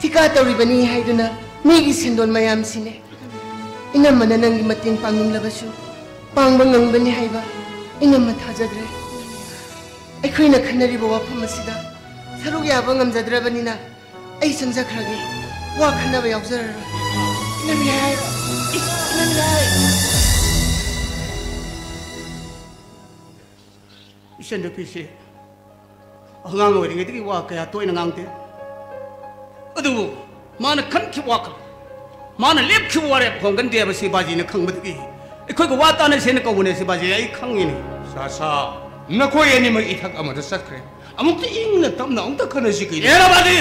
ꯊꯤꯀꯥ ꯇꯧꯔꯤꯕꯅꯤ ꯍꯥꯏꯗꯨꯅ ꯃꯤꯒꯤ ꯁꯦꯟꯗꯣꯟ ꯃꯌꯥꯝꯁꯤꯅꯦ꯫ ꯏꯅꯝꯃꯅ ꯅꯪꯒꯤ ꯃꯇꯦꯡ ꯄꯥꯡꯅꯤꯡꯂꯕꯁꯨ ꯄꯥꯡꯕ ꯉꯝꯒꯅꯤ ꯍꯥꯏꯕ ꯏꯅꯝꯃ ꯊꯥꯖꯗ꯭ꯔꯦ꯫ ꯑꯩꯈꯣꯏꯅ ꯈꯟꯅꯔꯤꯕ ꯋꯥꯐꯝ ꯑꯁꯤꯗ ꯁꯔꯨꯛ ꯌꯥꯕ ꯉꯝꯖꯗ꯭ꯔꯕꯅꯤꯅ ꯑꯩ ꯆꯪꯖꯈ꯭ꯔꯒꯦ꯫ ꯋꯥ ꯈꯟꯅꯕ ꯌꯥꯎꯖꯔꯔꯣꯏ꯫ ꯏꯅꯝꯃ ꯌꯥꯏ꯫ ꯏꯅꯝꯃ ꯌꯥꯏ꯫ ꯏꯆꯟꯅꯨꯄꯤꯁꯤ ꯑꯉꯥꯡ ꯑꯣꯏꯔꯤꯉꯩꯗꯒꯤ ꯋꯥ ꯀꯌꯥ ꯇꯣꯏꯅ ꯉꯥꯡꯗꯦ, ꯑꯗꯨꯕꯨ ꯃꯥꯅ ꯈꯟꯈꯤꯕ ꯋꯥꯈꯜ, ꯃꯥꯅ ꯂꯦꯞꯈꯤꯕ ꯋꯥꯔꯦꯞ ꯍꯣꯡꯒꯟꯗꯦ ꯍꯥꯏꯕꯁꯤ ꯕꯥꯖꯤꯅ ꯈꯪꯕꯗꯒꯤ ꯑꯩꯈꯣꯏꯒ ꯋꯥ ꯇꯥꯅꯁꯦꯅ ꯀꯧꯕꯅꯦ꯫ ꯁꯤ ꯕꯥꯖꯤ ꯑꯩ ꯈꯪꯉꯤꯅꯦ꯫ ꯁꯥ ꯁꯥ, ꯅꯈꯣꯏ ꯑꯅꯤꯃꯛ ꯏꯊꯛ ꯑꯃꯗ ꯆꯠꯈ꯭ꯔꯦ꯫ ꯑꯃꯨꯛꯇ ꯏꯪꯅ ꯇꯞꯅ ꯑꯃꯨꯛꯇ ꯈꯟꯅꯁꯤ ꯀꯩꯅꯣ꯫ ꯑꯦꯔꯥ ꯕꯥꯖꯤ!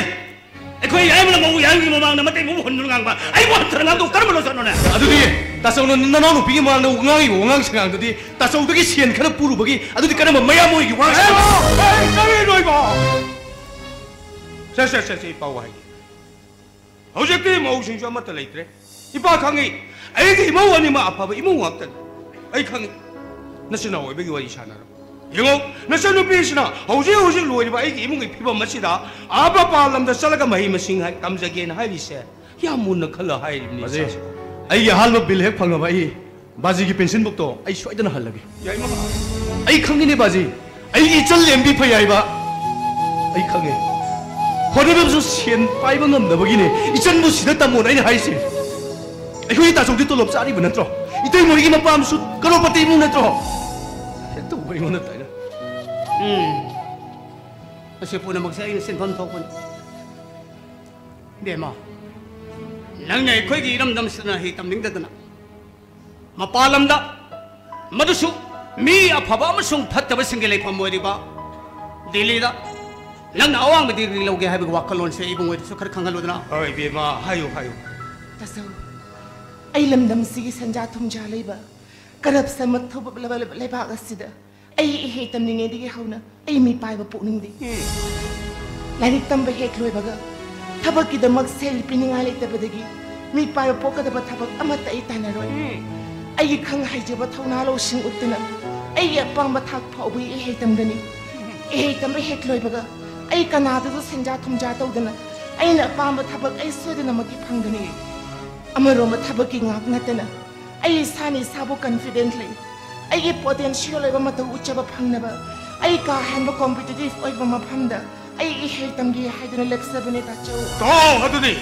ꯑꯩꯈꯣꯏ ꯌꯥꯏꯃꯅ ꯃꯧ ꯌꯥꯏꯃꯒꯤ ꯃꯃꯥꯡꯗ ꯃꯇꯩ ꯃꯧ ꯍꯨꯟꯗꯨꯅ ꯉꯥꯡꯕ, ꯑꯩꯕꯨ ꯍꯟꯊꯅ ꯉꯥꯡꯗꯧ ꯀꯔꯝꯕ ꯂꯣꯆꯠꯅꯣꯅꯦ? ꯑꯗꯨꯗꯤ ꯇꯥꯆꯧꯅ ꯅꯅꯥꯎꯅꯨꯄꯤꯒꯤ ꯃꯃꯥꯡꯗ ꯉꯥꯡꯉꯤꯕ ꯋꯥꯉꯥꯡ ꯁꯉꯥꯡꯗꯨꯗꯤ ꯇꯥꯆꯧꯗꯒꯤ ꯁꯦꯟ ꯈꯔ ꯄꯨꯔꯨꯕꯒꯤ, ꯑꯗꯨꯗꯤ ꯀꯔꯝꯕ ꯃꯌꯥꯝꯕꯒꯤ ꯋꯥꯉꯥꯡ ꯁꯉꯥꯡ? ꯑꯦ, ꯑꯩ ꯀꯔꯤꯅꯣ ꯏꯕꯣ? ꯁꯦ, ꯁꯦ, ꯁꯦ, ꯁꯦ, ꯏꯄꯥ ꯋꯥꯍꯩ꯫ ꯍꯧꯖꯤꯛꯇꯤ ꯃꯧꯁꯤꯡꯁꯨ ꯑꯃꯠꯇ ꯂꯩꯇ꯭ꯔꯦ꯫ ꯏꯄꯥ ꯈꯪꯉꯤ, ꯑꯩꯒꯤ ꯏꯃꯧ ꯑꯅꯤꯃꯛ ꯑꯐꯕ ꯏꯃꯨꯡ ꯉꯥꯛꯇꯅꯤ꯫ ꯑꯩ ꯈꯪꯉꯤ, ꯅꯆꯤꯟ ꯅꯅꯥꯎ ꯑꯣꯏꯕꯒꯤ ꯋꯥꯔꯤ ꯁꯥꯟꯅꯔꯣ꯫ ꯌꯦꯡꯉꯣ, ꯅꯆꯟꯅꯨꯄꯤꯁꯤꯅ ꯍꯧꯖꯤꯛ ꯍꯧꯖꯤꯛ ꯂꯣꯏꯔꯤꯕ ꯑꯩꯒꯤ ꯏꯃꯨꯡꯒꯤ ꯐꯤꯕꯝ ꯑꯁꯤꯗ ꯑꯥ ꯃꯄꯥꯟ ꯂꯝꯗ ꯆꯠꯂꯒ ꯃꯍꯩ ꯃꯁꯤꯡ ꯍꯥꯏ-, ꯇꯝꯖꯒꯦꯅ ꯍꯥꯏꯔꯤꯁꯦ ꯌꯥꯝ ꯃꯨꯟꯅ ꯈꯜꯂ ꯍꯥꯏꯔꯤꯕꯅꯤ, ꯕꯥꯖꯤ, ꯏꯆꯥꯁꯦ꯫ ꯑꯩꯒꯤ ꯑꯍꯥꯟꯕ ꯕꯤꯜ ꯍꯦꯛ ꯐꯪꯉꯕ ꯑꯩ ꯕꯥꯖꯤꯒꯤ ꯄꯦꯟꯁꯤꯟ ꯕꯨꯛꯇꯣ ꯑꯩ ꯁꯣꯏꯗꯅ ꯍꯜꯂꯒꯦ꯫ ꯌꯥꯏꯃ꯫ ꯑꯩ ꯈꯪꯉꯤꯅꯦ ꯕꯥꯖꯤ, ꯑꯩꯒꯤ ꯏꯆꯜ ꯂꯦꯝꯕꯤ ꯐꯩ ꯍꯥꯏꯕ ꯑꯩ ꯈꯪꯉꯦ꯫ ꯍꯣꯠꯅꯔꯕꯁꯨ ꯁꯦꯟ ꯄꯥꯏꯕ ꯉꯝꯗꯕꯒꯤꯅꯦ ꯏꯆꯟꯕꯨ ꯁꯤꯗ ꯇꯝꯃꯣꯅ ꯑꯩꯅ ꯍꯥꯏꯁꯦ꯫ ꯑꯩꯈꯣꯏꯒꯤ ꯇꯥꯆꯧꯗꯤ ꯇꯣꯂꯣꯞ ꯆꯥꯔꯤꯕ ꯅꯠꯇ꯭ꯔꯣ? ꯏꯇꯩꯃ ꯍꯣꯏꯒꯤ ꯃꯄꯥꯝꯁꯨ ꯀꯔꯣꯔꯄꯇꯤ ꯏꯃꯨꯡ ꯅꯠꯇ꯭ꯔꯣ? ꯍꯦꯛꯇ ꯑꯩꯉꯣꯟꯗ ꯇꯥꯏꯅ꯫ ꯎꯝ꯫ ꯑꯁꯤ ꯄꯨꯝꯅꯃꯛꯁꯦ ꯑꯩꯅ ꯁꯤꯟꯐꯝ ꯊꯣꯛꯄꯅꯤ꯫ ꯏꯕꯦꯝꯃ, ꯅꯪꯅ ꯑꯩꯈꯣꯏꯒꯤ ꯏꯔꯝꯗꯝꯁꯤꯗꯅ ꯍꯩ ꯇꯝꯅꯤꯡꯗꯗꯅ ꯃꯄꯥꯟ ꯂꯝꯗ, ꯃꯗꯨꯁꯨ ꯃꯤ ꯑꯐꯕ ꯑꯃꯁꯨꯡ ꯐꯠꯇꯕꯁꯤꯡꯒꯤ ꯂꯩꯐꯝ ꯑꯣꯏꯔꯤꯕ ꯗꯤꯜꯂꯤꯗ ꯅꯪꯅ ꯑꯋꯥꯡꯕ ꯗꯤꯒ꯭ꯔꯤ ꯂꯧꯒꯦ ꯍꯥꯏꯕꯒꯤ ꯋꯥꯈꯜꯂꯣꯟꯁꯦ ꯏꯕꯨꯡꯉꯣꯏꯗꯁꯨ ꯈꯔ ꯈꯪꯍꯜꯂꯨꯗꯅ꯫ ꯍꯣꯏ, ꯏꯕꯦꯝꯃ, ꯍꯥꯏꯌꯨ, ꯍꯥꯏꯌꯨ꯫ ꯇꯥꯆꯧ, ꯑꯩ ꯂꯝꯗꯝꯁꯤꯒꯤ ꯁꯦꯟꯖꯥ ꯊꯨꯝꯖꯥ ꯂꯩꯕ, ꯀꯔꯞꯁꯟ ꯃꯊꯧꯕ ꯂꯩꯕꯥꯛ ꯑꯁꯤꯗ ꯑꯩ ꯏꯍꯩ ꯇꯝꯂꯤꯉꯩꯗꯒꯤ ꯍꯧꯅ ꯑꯩ ꯃꯤꯄꯥꯏꯕ ꯄꯣꯛꯅꯤꯡꯗꯦ꯫ ꯂꯥꯏꯔꯤꯛ ꯇꯝꯕ ꯍꯦꯛ ꯂꯣꯏꯕꯒ ꯊꯕꯛꯀꯤꯗꯃꯛ ꯁꯦꯜ ꯄꯤꯅꯤꯡꯉꯥꯏ ꯂꯩꯇꯕꯗꯒꯤ ꯃꯤꯄꯥꯏꯕ ꯄꯣꯛꯀꯗꯕ ꯊꯕꯛ ꯑꯃꯠꯇ ꯑꯩ ꯇꯥꯟꯅꯔꯣꯏ꯫ ꯑꯩꯒꯤ ꯈꯪ ꯍꯩꯖꯕ ꯊꯧꯅꯥ ꯂꯧꯁꯤꯡ ꯎꯠꯇꯨꯅ ꯑꯩꯒꯤ ꯑꯄꯥꯝꯕ ꯊꯥꯛ ꯐꯥꯎꯕꯒꯤ ꯏꯍꯩ ꯇꯝꯒꯅꯤ꯫ ꯏꯍꯩ ꯇꯝꯕ ꯍꯦꯛ ꯂꯣꯏꯕꯒ ꯑꯩ ꯀꯅꯥꯗꯁꯨ ꯁꯦꯟꯖꯥ ꯊꯨꯝꯖꯥ ꯇꯧꯗꯅ ꯑꯩꯅ ꯑꯄꯥꯝꯕ ꯊꯕꯛ ꯑꯩ ꯁꯣꯏꯗꯅꯃꯛꯀꯤ ꯐꯪꯒꯅꯤ꯫ ꯑꯃꯔꯣꯝꯗ ꯊꯕꯛꯀꯤ ꯉꯥꯛ ꯅꯠꯇꯅ ꯑꯩ ꯏꯁꯥꯅ ꯏꯁꯥꯕꯨ confident ꯂꯩ꯫ ꯑꯩꯒꯤ potential ꯑꯣꯏꯕ ꯃꯇꯧ ꯎꯠꯆꯕ ꯐꯪꯅꯕ ꯑꯩ ꯀꯥ ꯍꯦꯟꯕ competitive ꯑꯣꯏꯕ ꯃꯐꯝꯗ ꯑꯩ ꯏꯍꯩ ꯇꯝꯒꯦ ꯍꯥꯏꯗꯨꯅ ꯂꯦꯞꯆꯕꯅꯦ ꯇꯥꯆꯧ꯫ ꯇꯥꯎ ꯑꯗꯨꯗꯤ,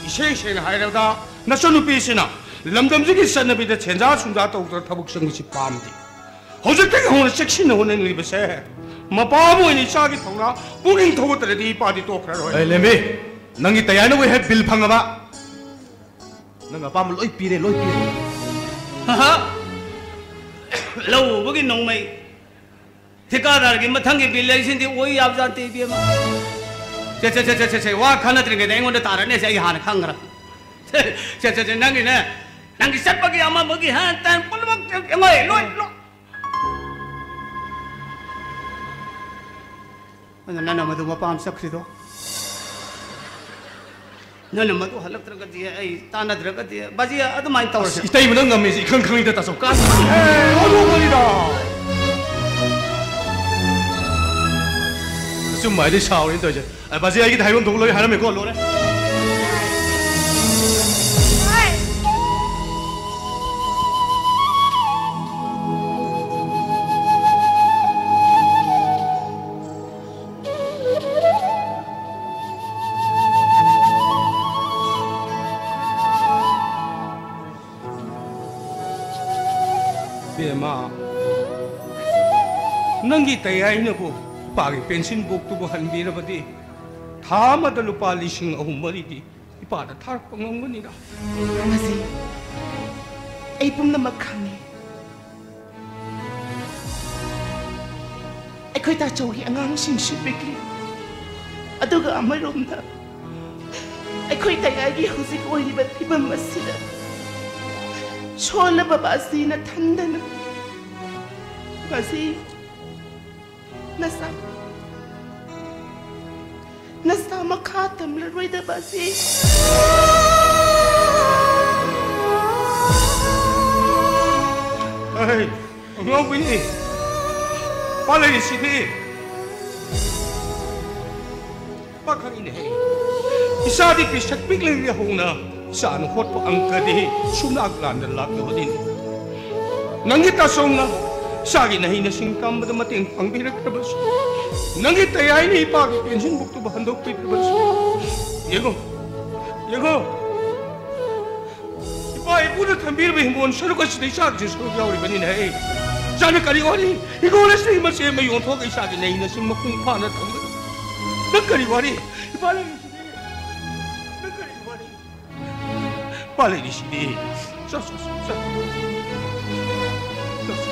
ꯏꯁꯦꯡ ꯁꯦꯡꯅ ꯍꯥꯏꯔꯕꯗ, ꯅꯆꯟꯅꯨꯄꯤꯁꯤꯅ ꯂꯝꯗꯝꯁꯤꯒꯤ ꯆꯠꯅꯕꯤꯗ ꯁꯦꯟꯖꯥ ꯁꯨꯝꯖꯥ ꯇꯧꯗꯅ ꯊꯕꯛ ꯆꯪꯕꯁꯤ ꯄꯥꯝꯗꯦ꯫ ꯍꯧꯖꯤꯛꯇꯒꯤ ꯍꯧꯅ ꯆꯦꯛꯁꯤꯟꯅ ꯍꯣꯠꯅꯅꯤꯡꯂꯤꯕꯁꯦ ꯃꯄꯥ ꯑꯃ ꯑꯣꯏꯅ ꯏꯆꯥꯒꯤ ꯊꯧꯅꯥ ꯄꯨꯛꯅꯤꯡ ꯊꯧꯒꯠꯇ꯭ꯔꯗꯤ ꯏꯄꯥꯗꯤ ꯇꯣꯛꯈ꯭ꯔꯔꯣꯏ꯫ ꯑꯦ, ꯂꯦꯝꯕꯤ, ꯅꯪꯒꯤ ꯇꯌꯥꯏꯅꯕꯨ ꯍꯦꯛ ꯕꯤꯜ ꯐꯪꯉꯕ? ꯅꯪ ꯑꯄꯥꯝꯕ ꯂꯣꯏ ꯄꯤꯔꯦ, ꯂꯣꯏ ꯄꯤꯔꯦ꯫ ꯑꯍ! ꯂꯧ ꯎꯕꯒꯤ ꯅꯣꯡꯃꯩ, ꯊꯤꯀꯥꯗꯥꯔꯒꯤ ꯃꯊꯪꯒꯤ ꯕꯤꯜ ꯍꯥꯏꯁꯤꯗꯤ ꯑꯣꯏ ꯌꯥꯕꯖꯥꯠ ꯅꯠꯇꯦ, ꯏꯕꯦꯝꯃ꯫ ꯁꯦ, ꯁꯦ, ꯁꯦ, ꯁꯦ, ꯁꯦ, ꯁꯦ, ꯋꯥ ꯈꯟꯅꯗ꯭ꯔꯤꯉꯩꯗ ꯑꯩꯉꯣꯟꯗ ꯇꯥꯔꯅꯦꯁꯦ, ꯑꯩ ꯍꯥꯟꯅ ꯈꯪꯈ꯭ꯔꯦ꯫ ꯁꯦ, ꯁꯦ, ꯁꯦ, ꯁꯦ, ꯅꯪꯒꯤꯅꯦ, ꯅꯪꯒꯤ ꯆꯠꯄꯒꯤ ꯑꯃ ꯑꯃꯒꯤ ꯍꯥ, ꯇꯥꯟ ꯄꯨꯝꯅꯃꯛ ꯂꯣꯏ, ꯂꯣꯏ, ꯂꯣꯏ꯫ ꯑꯗꯨ ꯅꯪꯅ ꯃꯗꯨ ꯃꯄꯥꯝ ꯆꯠꯈ꯭ꯔꯤꯗꯣ? ꯅꯪꯅ ꯃꯗꯨ ꯍꯜꯂꯛꯇ꯭ꯔꯒꯗꯤ, ꯑꯩ ꯇꯥꯟꯅꯗ꯭ꯔꯒꯗꯤ, ꯕꯥꯖꯤ, ꯑꯗꯨꯃꯥꯏꯅ ꯇꯧꯔꯁꯤ꯫ ꯑꯁ, ꯏꯇꯩꯃ, ꯅꯪ ꯉꯝꯃꯤꯁꯦ ꯏꯈꯪ ꯈꯪꯉꯤꯗ, ꯇꯥꯆꯧ꯫ ꯀꯥꯟ-, ꯑꯦ, ꯑꯗꯨ ꯀꯔꯤꯗ? ꯑꯆꯨꯝꯕ ꯍꯥꯏꯗꯤ ꯁꯥꯎꯔꯤꯅ ꯇꯧꯔꯤꯁꯦ꯫ ꯑ, ꯕꯥꯖꯤ, ꯑꯩꯒꯤꯗꯤ ꯍꯥꯏꯐꯝ ꯊꯣꯛꯄ ꯂꯣꯏ ꯍꯥꯏꯔꯝꯃꯦꯀꯣ, ꯂꯣꯏꯔꯦ꯫ ꯕꯦꯝꯃ, ꯅꯪꯒꯤ ꯇꯌꯥꯏꯅꯕꯨ ꯏꯄꯥꯒꯤ ꯄꯦꯟꯁꯤꯟ ꯕꯣꯛꯇꯨꯕꯨ ꯍꯟꯕꯤꯔꯕꯗꯤ, ꯊꯥ ꯑꯃꯗ ꯂꯨꯄꯥ ꯂꯤꯁꯤꯡ ꯑꯍꯨꯝ ꯃꯔꯤꯗꯤ ꯏꯄꯥꯗ ꯊꯥꯔꯛꯄ ꯉꯝꯒꯅꯤꯗ꯫ ꯃꯁꯤ ꯑꯩ ꯄꯨꯝꯅꯃꯛ ꯈꯪꯉꯤ꯫ ꯑꯩꯈꯣꯏ ꯇꯥꯆꯧꯒꯤ ꯑꯉꯥꯡꯁꯤꯡꯁꯨ ꯄꯤꯛꯂꯤ꯫ ꯑꯗꯨꯒ ꯑꯃꯔꯣꯝꯗ ꯑꯩꯈꯣꯏ ꯇꯌꯥꯏꯒꯤ ꯍꯧꯖꯤꯛ ꯑꯣꯏꯔꯤꯕ ꯐꯤꯕꯝ ꯑꯁꯤꯗ ꯁꯣꯜꯂꯕ ꯕꯥꯖꯤꯅ ꯊꯟꯗꯅ ꯕꯥꯖꯤ ꯅꯁꯥ ꯅꯁꯥ ꯃꯈꯥ ꯇꯝꯂꯔꯣꯏꯗꯕ ꯑꯁꯤ꯫ ꯑꯩ ꯑꯉꯥꯎꯕꯤꯅꯤ꯫ ꯄꯥꯜꯂꯛꯏꯁꯤꯗꯤ꯫ ꯄꯥꯈꯪꯅꯦ꯫ ꯏꯆꯥꯗꯤ ꯄꯤꯁꯛ ꯄꯤꯛꯂꯤꯉꯩ ꯍꯧꯅ ꯏꯆꯥꯅ ꯍꯣꯠꯄ ꯑꯪꯀꯗꯤ ꯁꯨꯝ ꯂꯥꯛ ꯂꯥꯟꯗ ꯂꯥꯛꯂꯕꯅꯤꯅꯦ꯫ ꯅꯪꯒꯤ ꯇꯥꯆꯧꯅ ꯏꯆꯥꯒꯤ ꯅꯍꯩ ꯅꯁꯤꯡ ꯇꯝꯕꯗ ꯃꯇꯦꯡ ꯄꯥꯡꯕꯤꯔꯛꯇ꯭ꯔꯕꯁꯨ, ꯅꯪꯒꯤ ꯇꯌꯥꯏꯅ ꯏꯄꯥꯒꯤ ꯄꯦꯟꯁꯤꯟ ꯕꯨꯛꯇꯨꯕꯨ ꯍꯟꯗꯣꯛꯄꯤꯗ꯭ꯔꯕꯁꯨ, ꯌꯦꯡꯉꯣ, ꯌꯦꯡꯉꯣ, ꯏꯄꯥ ꯏꯄꯨꯅ ꯊꯝꯕꯤꯔꯕ ꯍꯤꯡꯒꯣꯜ ꯁꯔꯨꯛ ꯑꯁꯤꯗ ꯏꯆꯥꯒꯤꯁꯨ ꯁꯔꯨꯛ ꯌꯥꯎꯔꯤꯕꯅꯤꯅꯦ꯫ ꯏꯆꯥꯅ ꯀꯔꯤ ꯋꯥꯔꯤ? ꯍꯤꯡꯒꯣꯜ ꯑꯁꯤꯗꯒꯤ ꯃꯆꯦꯠ ꯑꯃ ꯌꯣꯟꯊꯣꯛꯑꯒ ꯏꯆꯥꯒꯤ ꯅꯍꯩ ꯅꯁꯤꯡ ꯃꯄꯨꯡ ꯐꯥꯅ ꯊꯝꯒꯅꯤ꯫ ꯅꯪ ꯀꯔꯤ ꯋꯥꯔꯤ? ꯏꯄꯥ ꯂꯩꯔꯤꯁꯤꯗꯤ꯫ ꯅꯪ ꯀꯔꯤ ꯋꯥꯔꯤ? ꯏꯄꯥ ꯂꯩꯔꯤꯁꯤꯗꯤ꯫ ꯆꯣ, ꯆꯣ, ꯆꯣ, ꯆꯣ꯫ ꯆꯣ, ꯆꯣ꯫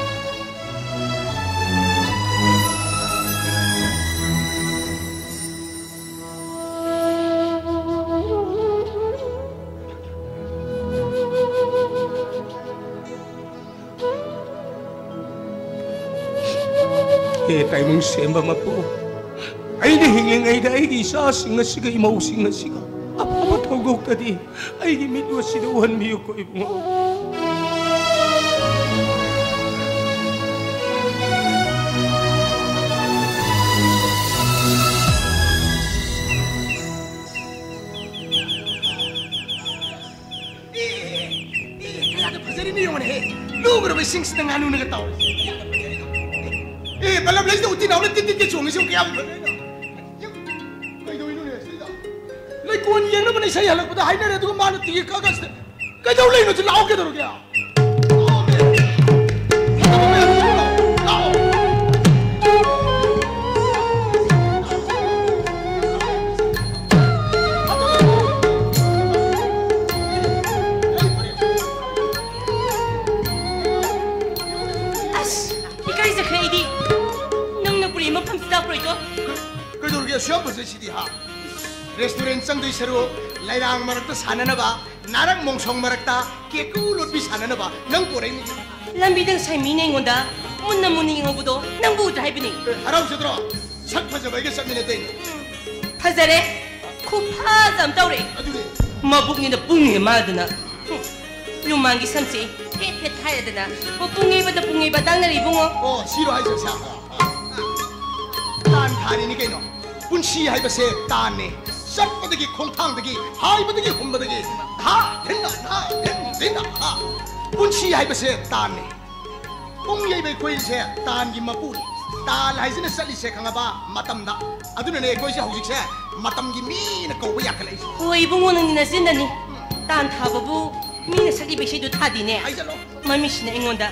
ꯍꯦ ꯇꯥꯏꯕꯪ ꯁꯦꯝꯕ ꯃꯄꯨ, ꯑꯩꯅ ꯍꯤꯡꯂꯤꯉꯩꯗ ꯑꯩꯒꯤ ꯏꯆꯥꯁꯤꯡ ꯑꯁꯤꯒ ꯏꯃꯧꯁꯤꯡ ꯑꯁꯤꯒ ꯑꯐꯕ ꯊꯧꯗꯣꯛꯇꯗꯤ ꯑꯩꯒꯤ ꯃꯤꯠ ꯑꯁꯤꯗ ꯎꯍꯟꯕꯤꯌꯨꯀꯣ ꯏꯕꯨꯡꯉꯣ꯫ ꯑꯦ, ꯑꯦ, ꯀꯌꯥꯗ ꯐꯖꯔꯤꯅꯣ ꯌꯦꯡꯉꯨꯅꯦꯍꯦ꯫ ꯂꯨꯈ꯭ꯔꯕ ꯏꯁꯤꯡꯁꯤꯗ ꯉꯥꯅꯨꯅꯒ ꯇꯥꯎꯔꯤꯁꯦ ꯀꯌꯥꯗ ꯐꯖꯔꯤꯅꯣ꯫ ꯑꯦ, ꯕꯂꯞ ꯂꯩꯁꯤꯗ ꯎꯇꯤ ꯅꯥꯎꯅ ꯇꯤꯠ ꯇꯤꯠꯀ ꯆꯣꯡꯉꯤꯁꯤ ꯀꯌꯥꯝ ꯐꯖꯔꯤꯅꯣ꯫ ꯀꯩꯗꯧꯔꯤꯅꯣꯅꯦ ꯁꯤꯗ? ꯂꯩꯀꯣꯟ ꯌꯦꯡꯅꯕꯅ ꯏꯁꯩ ꯍꯜꯂꯛꯄꯗ ꯍꯥꯏꯅꯔꯦ, ꯑꯗꯨꯒ ꯃꯥꯅ ꯇꯤꯀꯦꯠ ꯀꯛꯑꯒ ꯁꯤꯗ ꯀꯩꯗꯧ ꯂꯩꯅꯣ? ꯁꯤ ꯂꯥꯛꯑꯣ, ꯀꯩꯗꯧꯔꯒꯦ? ꯂꯥꯛꯑꯣꯃꯦ꯫ ꯂꯥꯛꯑꯣ꯫ ꯑꯁ, ꯏꯀꯥꯏꯖꯈ꯭ꯔꯦ ꯑꯩꯗꯤ꯫ ꯅꯪꯅ ꯄꯨꯔꯤ ꯃꯐꯝꯁꯤ ꯂꯥꯛꯄ꯭ꯔꯣꯏꯗꯣ? ꯀꯩꯗꯧꯔꯒꯦ? ꯑꯁꯨꯛ ꯌꯥꯝ ꯐꯖꯩ꯫ ꯁꯤꯗꯤ ꯍꯥ, ꯔꯦꯁꯇꯨꯔꯦꯟ ꯆꯪꯗꯣꯏ ꯁꯔꯨꯛ ꯂꯩꯔꯥꯡ ꯃꯔꯛꯇ ꯁꯥꯟꯅꯅꯕ, ꯅꯥꯔꯛ ꯃꯣꯡꯁꯣꯡ ꯃꯔꯛꯇ ꯀꯦꯀꯨ ꯂꯣꯠꯄꯤ ꯁꯥꯟꯅꯅꯕ ꯅꯪ ꯄꯣꯔꯛꯏꯅꯤ꯫ ꯂꯝꯕꯤꯗ ꯉꯁꯥꯏ ꯃꯤꯅ ꯑꯩꯉꯣꯟꯗ ꯃꯨꯟꯅ ꯃꯨꯟꯅ ꯌꯦꯡꯍꯧꯕꯗꯣ ꯅꯪꯕꯨ ꯎꯗ꯭ꯔꯥ ꯍꯥꯏꯕꯅꯤ꯫ ꯑꯦ, ꯍꯔꯥꯎꯖꯗ꯭ꯔꯣ? ꯁꯛ ꯐꯖꯕ ꯑꯩꯒ ꯆꯠꯃꯤꯟꯅꯗꯣꯏꯅꯤ꯫ ꯐꯖꯔꯦ, ꯈꯨꯐꯖ ꯑꯃ ꯇꯧꯔꯦ꯫ ꯑꯗꯨꯅꯦ꯫ ꯃꯕꯨꯛꯅꯤꯅ ꯄꯨꯡꯉꯦ ꯃꯥꯗꯅ꯫ ꯍꯨꯝ, ꯂꯨꯃꯥꯡꯒꯤ ꯁꯝꯁꯦ ꯐꯦꯠ ꯐꯦꯠ ꯍꯥꯏꯔꯗꯅ꯫ ꯑꯣ, ꯄꯨꯡꯉꯦꯕꯗ ꯄꯨꯡꯉꯦꯕ ꯇꯥꯡꯅꯔꯤ ꯏꯕꯨꯡꯉꯣ꯫ ꯑꯣ, ꯁꯤꯔꯣ ꯍꯥꯏꯁꯦ? ꯁꯥ, ꯇꯥꯟ ꯊꯥꯔꯤꯅꯤ ꯀꯩꯅꯣ꯫ ꯄꯨꯟꯁꯤ ꯍꯥꯏꯕꯁꯦ ꯇꯥꯟꯅꯤ꯫ ꯆꯠꯄꯗꯒꯤ, ꯈꯣꯡꯊꯥꯡꯗꯒꯤ, ꯍꯥꯏꯕꯗꯒꯤ, ꯍꯨꯝꯕꯗꯒꯤ, ꯙꯥ, ꯙꯤꯟꯅ, ꯙꯥ, ꯙꯤꯟ, ꯙꯤꯟꯅ, ꯙꯥ꯫ ꯄꯨꯟꯁꯤ ꯍꯥꯏꯕꯁꯦ ꯇꯥꯟꯅꯤ꯫ ꯄꯨꯡ ꯌꯩꯕ ꯑꯩꯈꯣꯏꯁꯦ ꯇꯥꯟꯒꯤ ꯃꯄꯨꯅꯤ꯫ ꯇꯥꯟ ꯍꯥꯏꯁꯤꯅ ꯆꯠꯂꯤꯁꯦ ꯈꯪꯉꯕ? ꯃꯇꯝꯗ꯫ ꯑꯗꯨꯅꯅꯦ ꯑꯩꯈꯣꯏꯁꯦ ꯍꯧꯖꯤꯛꯁꯦ ꯃꯇꯝꯒꯤ ꯃꯤꯅ ꯀꯧꯕ ꯌꯥꯈꯠꯂꯛꯏꯁꯦ꯫ ꯍꯣꯏ ꯏꯕꯨꯡꯉꯣ, ꯅꯪꯗꯤ ꯅꯆꯤꯟꯗꯅꯤ꯫ ꯇꯥꯟ ꯊꯥꯕꯕꯨ ꯃꯤꯅ ꯁꯛꯂꯤꯕ ꯏꯁꯩꯗꯨ ꯊꯥꯗꯦꯅꯦ꯫ ꯍꯥꯏꯖꯜꯂꯣ꯫ ꯃꯃꯤꯁꯤꯅ ꯑꯩꯉꯣꯟꯗ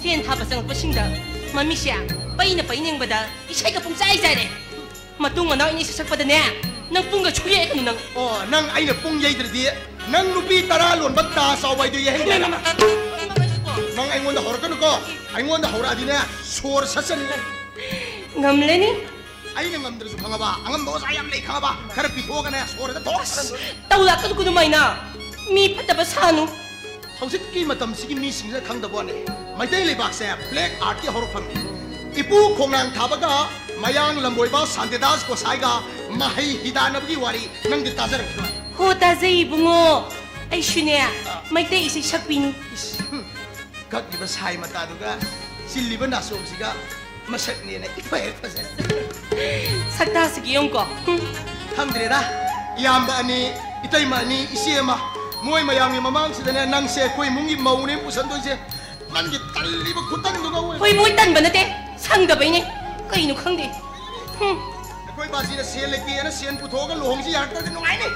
ꯁꯦꯟ ꯊꯥꯕ ꯆꯪꯉꯛꯄꯁꯤꯡꯗ ꯃꯃꯤꯁꯦ ꯄꯩꯅ ꯄꯩꯅꯤꯡꯕꯗ ꯏꯁꯩꯒ ꯄꯨꯡꯆꯥꯏ ꯆꯥꯏꯔꯦ꯫ ꯃꯇꯨꯡ ꯃꯅꯥꯎ ꯏꯅꯤ ꯁꯛꯁꯛꯄꯗꯅꯦ, ꯅꯪ ꯄꯨꯡꯒ ꯁꯨꯌꯦꯛꯀꯅꯨ ꯅꯪ꯫ ꯑꯣ, ꯅꯪ ꯑꯩꯅ ꯄꯨꯡ ꯌꯩꯗ꯭ꯔꯗꯤ ꯅꯪ ꯅꯨꯄꯤ ꯇꯔꯥ ꯂꯣꯟꯕ ꯇꯥ ꯆꯥꯎꯕ ꯍꯥꯏꯗꯣ ꯌꯩꯍꯟꯒꯦ ꯍꯥꯏꯔꯣ? ꯅꯪ ꯑꯩꯉꯣꯟꯗ ꯍꯧꯔꯛꯀꯅꯨꯀꯣ꯫ ꯑꯩꯉꯣꯟꯗ ꯍꯧꯔꯛꯑꯗꯤꯅꯦ, ꯁꯣꯔ ꯁꯠꯆꯅꯤ ꯅꯪ꯫ ꯉꯝꯂꯅꯤ꯫ ꯑꯩꯅ ꯉꯝꯗ꯭ꯔꯁꯨ ꯈꯪꯉꯕ, ꯑꯉꯝꯕ ꯑꯣꯖꯥ ꯌꯥꯝ ꯂꯩ ꯈꯪꯉꯕ, ꯈꯔ ꯄꯤꯊꯣꯛꯑꯒꯅꯦ ꯁꯣꯔꯗ ꯊꯣꯛ꯫ ꯇꯧ ꯂꯥꯛꯀꯅꯨ ꯑꯗꯨꯃꯥꯏꯅ꯫ ꯃꯤ ꯐꯠꯇꯕ ꯁꯥꯅꯨ꯫ ꯍꯧꯖꯤꯛꯀꯤ ꯃꯇꯝꯁꯤꯒꯤ ꯃꯤꯁꯤꯡꯁꯤꯅ ꯈꯪꯗꯕ ꯋꯥꯅꯤ, ꯃꯩꯇꯩ ꯂꯩꯕꯥꯛꯁꯦ ꯕ꯭ꯂꯦꯛ ꯑꯥꯔꯠꯀꯤ ꯍꯧꯔꯛꯐꯝꯅꯤ꯫ ꯏꯄꯨ ꯈꯣꯡꯅꯥꯡ ꯊꯥꯕꯒ ꯃꯌꯥꯡ ꯂꯝꯕꯣꯏꯕ ꯁꯥꯟꯇꯤꯗꯥꯁ ꯒꯣꯁꯥꯏꯒ ꯃꯍꯩ ꯍꯤꯗꯥꯟꯅꯕꯒꯤ ꯋꯥꯔꯤ ꯅꯪꯗꯤ ꯇꯥꯖꯔꯝꯈꯤꯔꯣꯏ꯫ ꯍꯣ, ꯇꯥꯖꯩ ꯏꯕꯨꯡꯉꯣ, ꯑꯩꯁꯨꯅꯦ ꯃꯩꯇꯩ ꯏꯁꯩ ꯁꯛꯄꯤꯅꯤ꯫ ꯏꯁ, ꯍꯨꯝ, ꯀꯛꯂꯤꯕ ꯁꯥꯏ ꯃꯇꯥꯗꯨꯒ ꯆꯤꯜꯂꯤꯕ ꯅꯥꯆꯣꯝꯁꯤꯒ ꯃꯁꯛꯅꯦꯅ ꯏꯐ ꯍꯦꯛ ꯐꯖꯩ꯫ ꯁꯛꯇꯥꯁꯤꯒ ꯌꯦꯡꯉꯨꯀꯣ꯫ ꯍꯨꯝ꯫ ꯈꯪꯗ꯭ꯔꯦꯗ, ꯏꯌꯥꯝꯕ ꯑꯅꯤ, ꯏꯇꯩꯃ ꯑꯅꯤ, ꯏꯆꯦ ꯑꯃ, ꯃꯣꯏ ꯃꯌꯥꯝꯒꯤ ꯃꯃꯥꯡꯁꯤꯗꯅꯦ ꯅꯪꯁꯦ ꯑꯩꯈꯣꯏ ꯏꯃꯨꯡꯒꯤ ꯃꯧꯅꯦ ꯄꯨꯁꯟꯗꯣꯏꯁꯦ꯫ ꯅꯪꯒꯤ ꯇꯜꯂꯤꯕ ꯈꯨꯇꯟꯗꯨꯒ ꯑꯣꯏ꯫ ꯍꯣꯏ, ꯃꯣꯏ ꯇꯟꯕ ꯅꯠꯇꯦ, ꯁꯪꯗꯕꯩꯅꯦ꯫ ꯀꯩꯅꯣ ꯈꯪꯗꯦ꯫ ꯍꯨꯝ꯫ ꯑꯩꯈꯣꯏ ꯕꯥꯖꯤꯅ ꯁꯦꯜ ꯂꯩꯇꯦꯅ ꯁꯦꯜ ꯄꯨꯊꯣꯛꯑꯒ ꯂꯨꯍꯣꯡꯁꯤ ꯌꯥꯔꯛꯇ꯭ꯔꯗꯤ ꯅꯨꯡꯉꯥꯏꯅꯤ꯫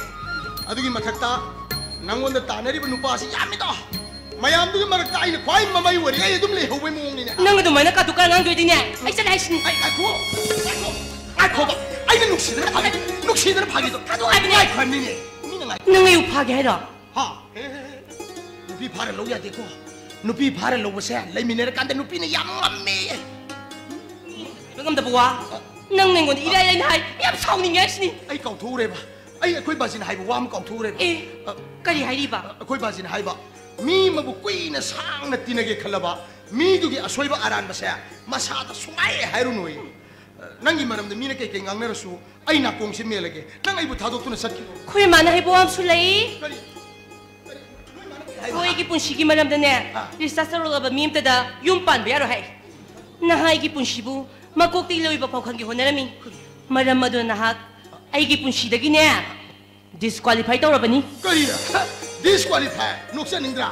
ꯑꯗꯨꯒꯤ ꯃꯊꯛꯇ ꯅꯪꯉꯣꯟꯗ ꯇꯥꯟꯅꯔꯤꯕ ꯅꯨꯄꯥꯁꯤ ꯌꯥꯝꯃꯤꯗꯣ꯫ ꯃꯌꯥꯝꯗꯨꯒꯤ ꯃꯔꯛꯇ ꯑꯩꯅ ꯈ꯭ꯋꯥꯏ ꯃꯃꯩ ꯑꯣꯏꯔꯤ, ꯑꯩ ꯑꯗꯨꯝ ꯂꯩꯍꯧꯕꯩ ꯃꯑꯣꯡꯅꯤꯅꯦ꯫ ꯅꯪ ꯑꯗꯨꯃꯥꯏꯅ ꯀꯥꯇꯨ ꯀꯥꯔꯟ ꯉꯥꯡꯗꯣꯏꯗꯤꯅꯦ, ꯑꯩ ꯆꯠꯂꯦ ꯍꯥꯏꯁꯤꯅꯤ꯫ ꯑꯩ ꯉꯥꯏꯈꯣ, ꯉꯥꯏꯈꯣ, ꯉꯥꯏꯈꯣꯕ꯫ ꯑꯩꯅ ꯅꯨꯡꯁꯤꯗꯅ ꯐꯥꯒꯤꯗꯣ, ꯅꯨꯡꯁꯤꯗꯅ ꯐꯥꯒꯤꯗꯣ꯫ ꯊꯥꯗꯣꯛꯑꯣ ꯍꯥꯏꯕꯅꯦ꯫ ꯉꯥꯏꯈꯣ ꯍꯥꯏꯕꯅꯤꯅꯦ꯫ ꯃꯤꯅ ꯉꯥꯏꯈꯣ꯫ ꯅꯪ ꯑꯩꯕꯨ ꯐꯥꯒꯦ ꯍꯥꯏꯔꯣ? ꯍꯥ? ꯍꯦ, ꯍꯦ, ꯍꯦ꯫ ꯅꯨꯄꯤ ꯐꯥꯔ ꯂꯧ ꯌꯥꯗꯦꯀꯣ꯫ ꯅꯨꯄꯤ ꯐꯥꯔ ꯂꯧꯕꯁꯦ ꯂꯩꯃꯤꯟꯅꯔꯀꯥꯟꯗ ꯅꯨꯄꯤꯅ ꯌꯥꯝ ꯉꯝꯃꯦ꯫ ꯉꯝꯗꯕ ꯋꯥ꯫ ꯅꯪ ꯑꯩꯉꯣꯟꯗ ꯏꯔꯥꯏ ꯂꯥꯏꯅ ꯍꯥꯏ, ꯌꯥꯝ ꯁꯥꯎꯅꯤꯡꯉꯦ ꯍꯥꯏꯁꯤꯅꯤ꯫ ꯑꯩ ꯀꯥꯎꯊꯣꯛꯎꯔꯦꯕ꯫ ꯑꯩ ꯑꯩꯈꯣꯏ ꯕꯥꯖꯤꯅ ꯍꯥꯏꯕ ꯋꯥ ꯑꯃ ꯀꯥꯎꯊꯣꯛꯎꯔꯦꯕ꯫ ꯑꯦ, ꯑ, ꯀꯔꯤ ꯍꯥꯏꯔꯤꯕ? ꯑ, ꯑꯩꯈꯣꯏ ꯕꯥꯖꯤꯅ ꯍꯥꯏꯕ, "ꯃꯤ ꯑꯃꯕꯨ ꯀꯨꯏꯅ ꯁꯥꯡꯅ ꯇꯤꯟꯅꯒꯦ ꯈꯜꯂꯕ ꯃꯤꯗꯨꯒꯤ ꯑꯁꯣꯏꯕ ꯑꯔꯥꯟꯕꯁꯦ ꯃꯁꯥꯗ ꯁꯨꯡꯍꯥꯏ ꯍꯥꯏꯔꯨꯅꯣꯌꯦ꯫ ꯑ, ꯅꯪꯒꯤ ꯃꯔꯝꯗ ꯃꯤꯅ ꯀꯩ ꯀꯩ ꯉꯥꯡꯅꯔꯁꯨ ꯑꯩ ꯅꯥꯀꯣꯡꯁꯦ ꯃꯦꯜꯂꯒꯦ꯫ ꯅꯪ ꯑꯩꯕꯨ ꯊꯥꯗꯣꯛꯇꯨꯅ ꯆꯠꯈꯤꯕ"꯫ ꯑꯩꯈꯣꯏ ꯃꯥꯅ ꯍꯥꯏꯕ ꯋꯥ ꯑꯃꯁꯨ ꯂꯩ꯫ ꯀꯔꯤ? ꯀꯔꯤ? ꯅꯣꯏ ꯃꯥꯅ ꯀꯔꯤ ꯍꯥꯏꯕ? ꯑꯩꯈꯣꯏꯒꯤ ꯄꯨꯟꯁꯤꯒꯤ ꯃꯔꯝꯗꯅꯦ, ꯑ꯫ ꯔꯤꯁꯥꯔꯆ ꯇꯧꯔꯛꯂꯕ ꯃꯤ ꯑꯝꯇꯗ ꯌꯨꯝ ꯄꯥꯟꯕ ꯌꯥꯔꯣꯏ ꯍꯥꯏ꯫ ꯅꯍꯥꯏꯒꯤ ꯄꯨꯟꯁꯤꯕꯨ ꯃꯀꯣꯛꯇꯒꯤ ꯂꯣꯏꯕ ꯐꯥꯎ ꯈꯪꯒꯦ ꯍꯣꯠꯅꯔꯝꯃꯤ꯫ ꯃꯔꯝ ꯑꯗꯨꯅ ꯅꯍꯥꯛ ꯑꯩꯒꯤ ꯄꯨꯟꯁꯤꯗꯒꯤꯅꯦ ꯗꯤꯁꯀ꯭ꯋꯥꯂꯤꯐꯥꯏ ꯇꯧꯔꯕꯅꯤ꯫ ꯀꯔꯤ? ꯗꯤꯁꯀ꯭ꯋꯥꯂꯤꯐꯥꯏ? ꯅꯣꯛꯆꯅꯤꯡꯗ꯭ꯔꯥ?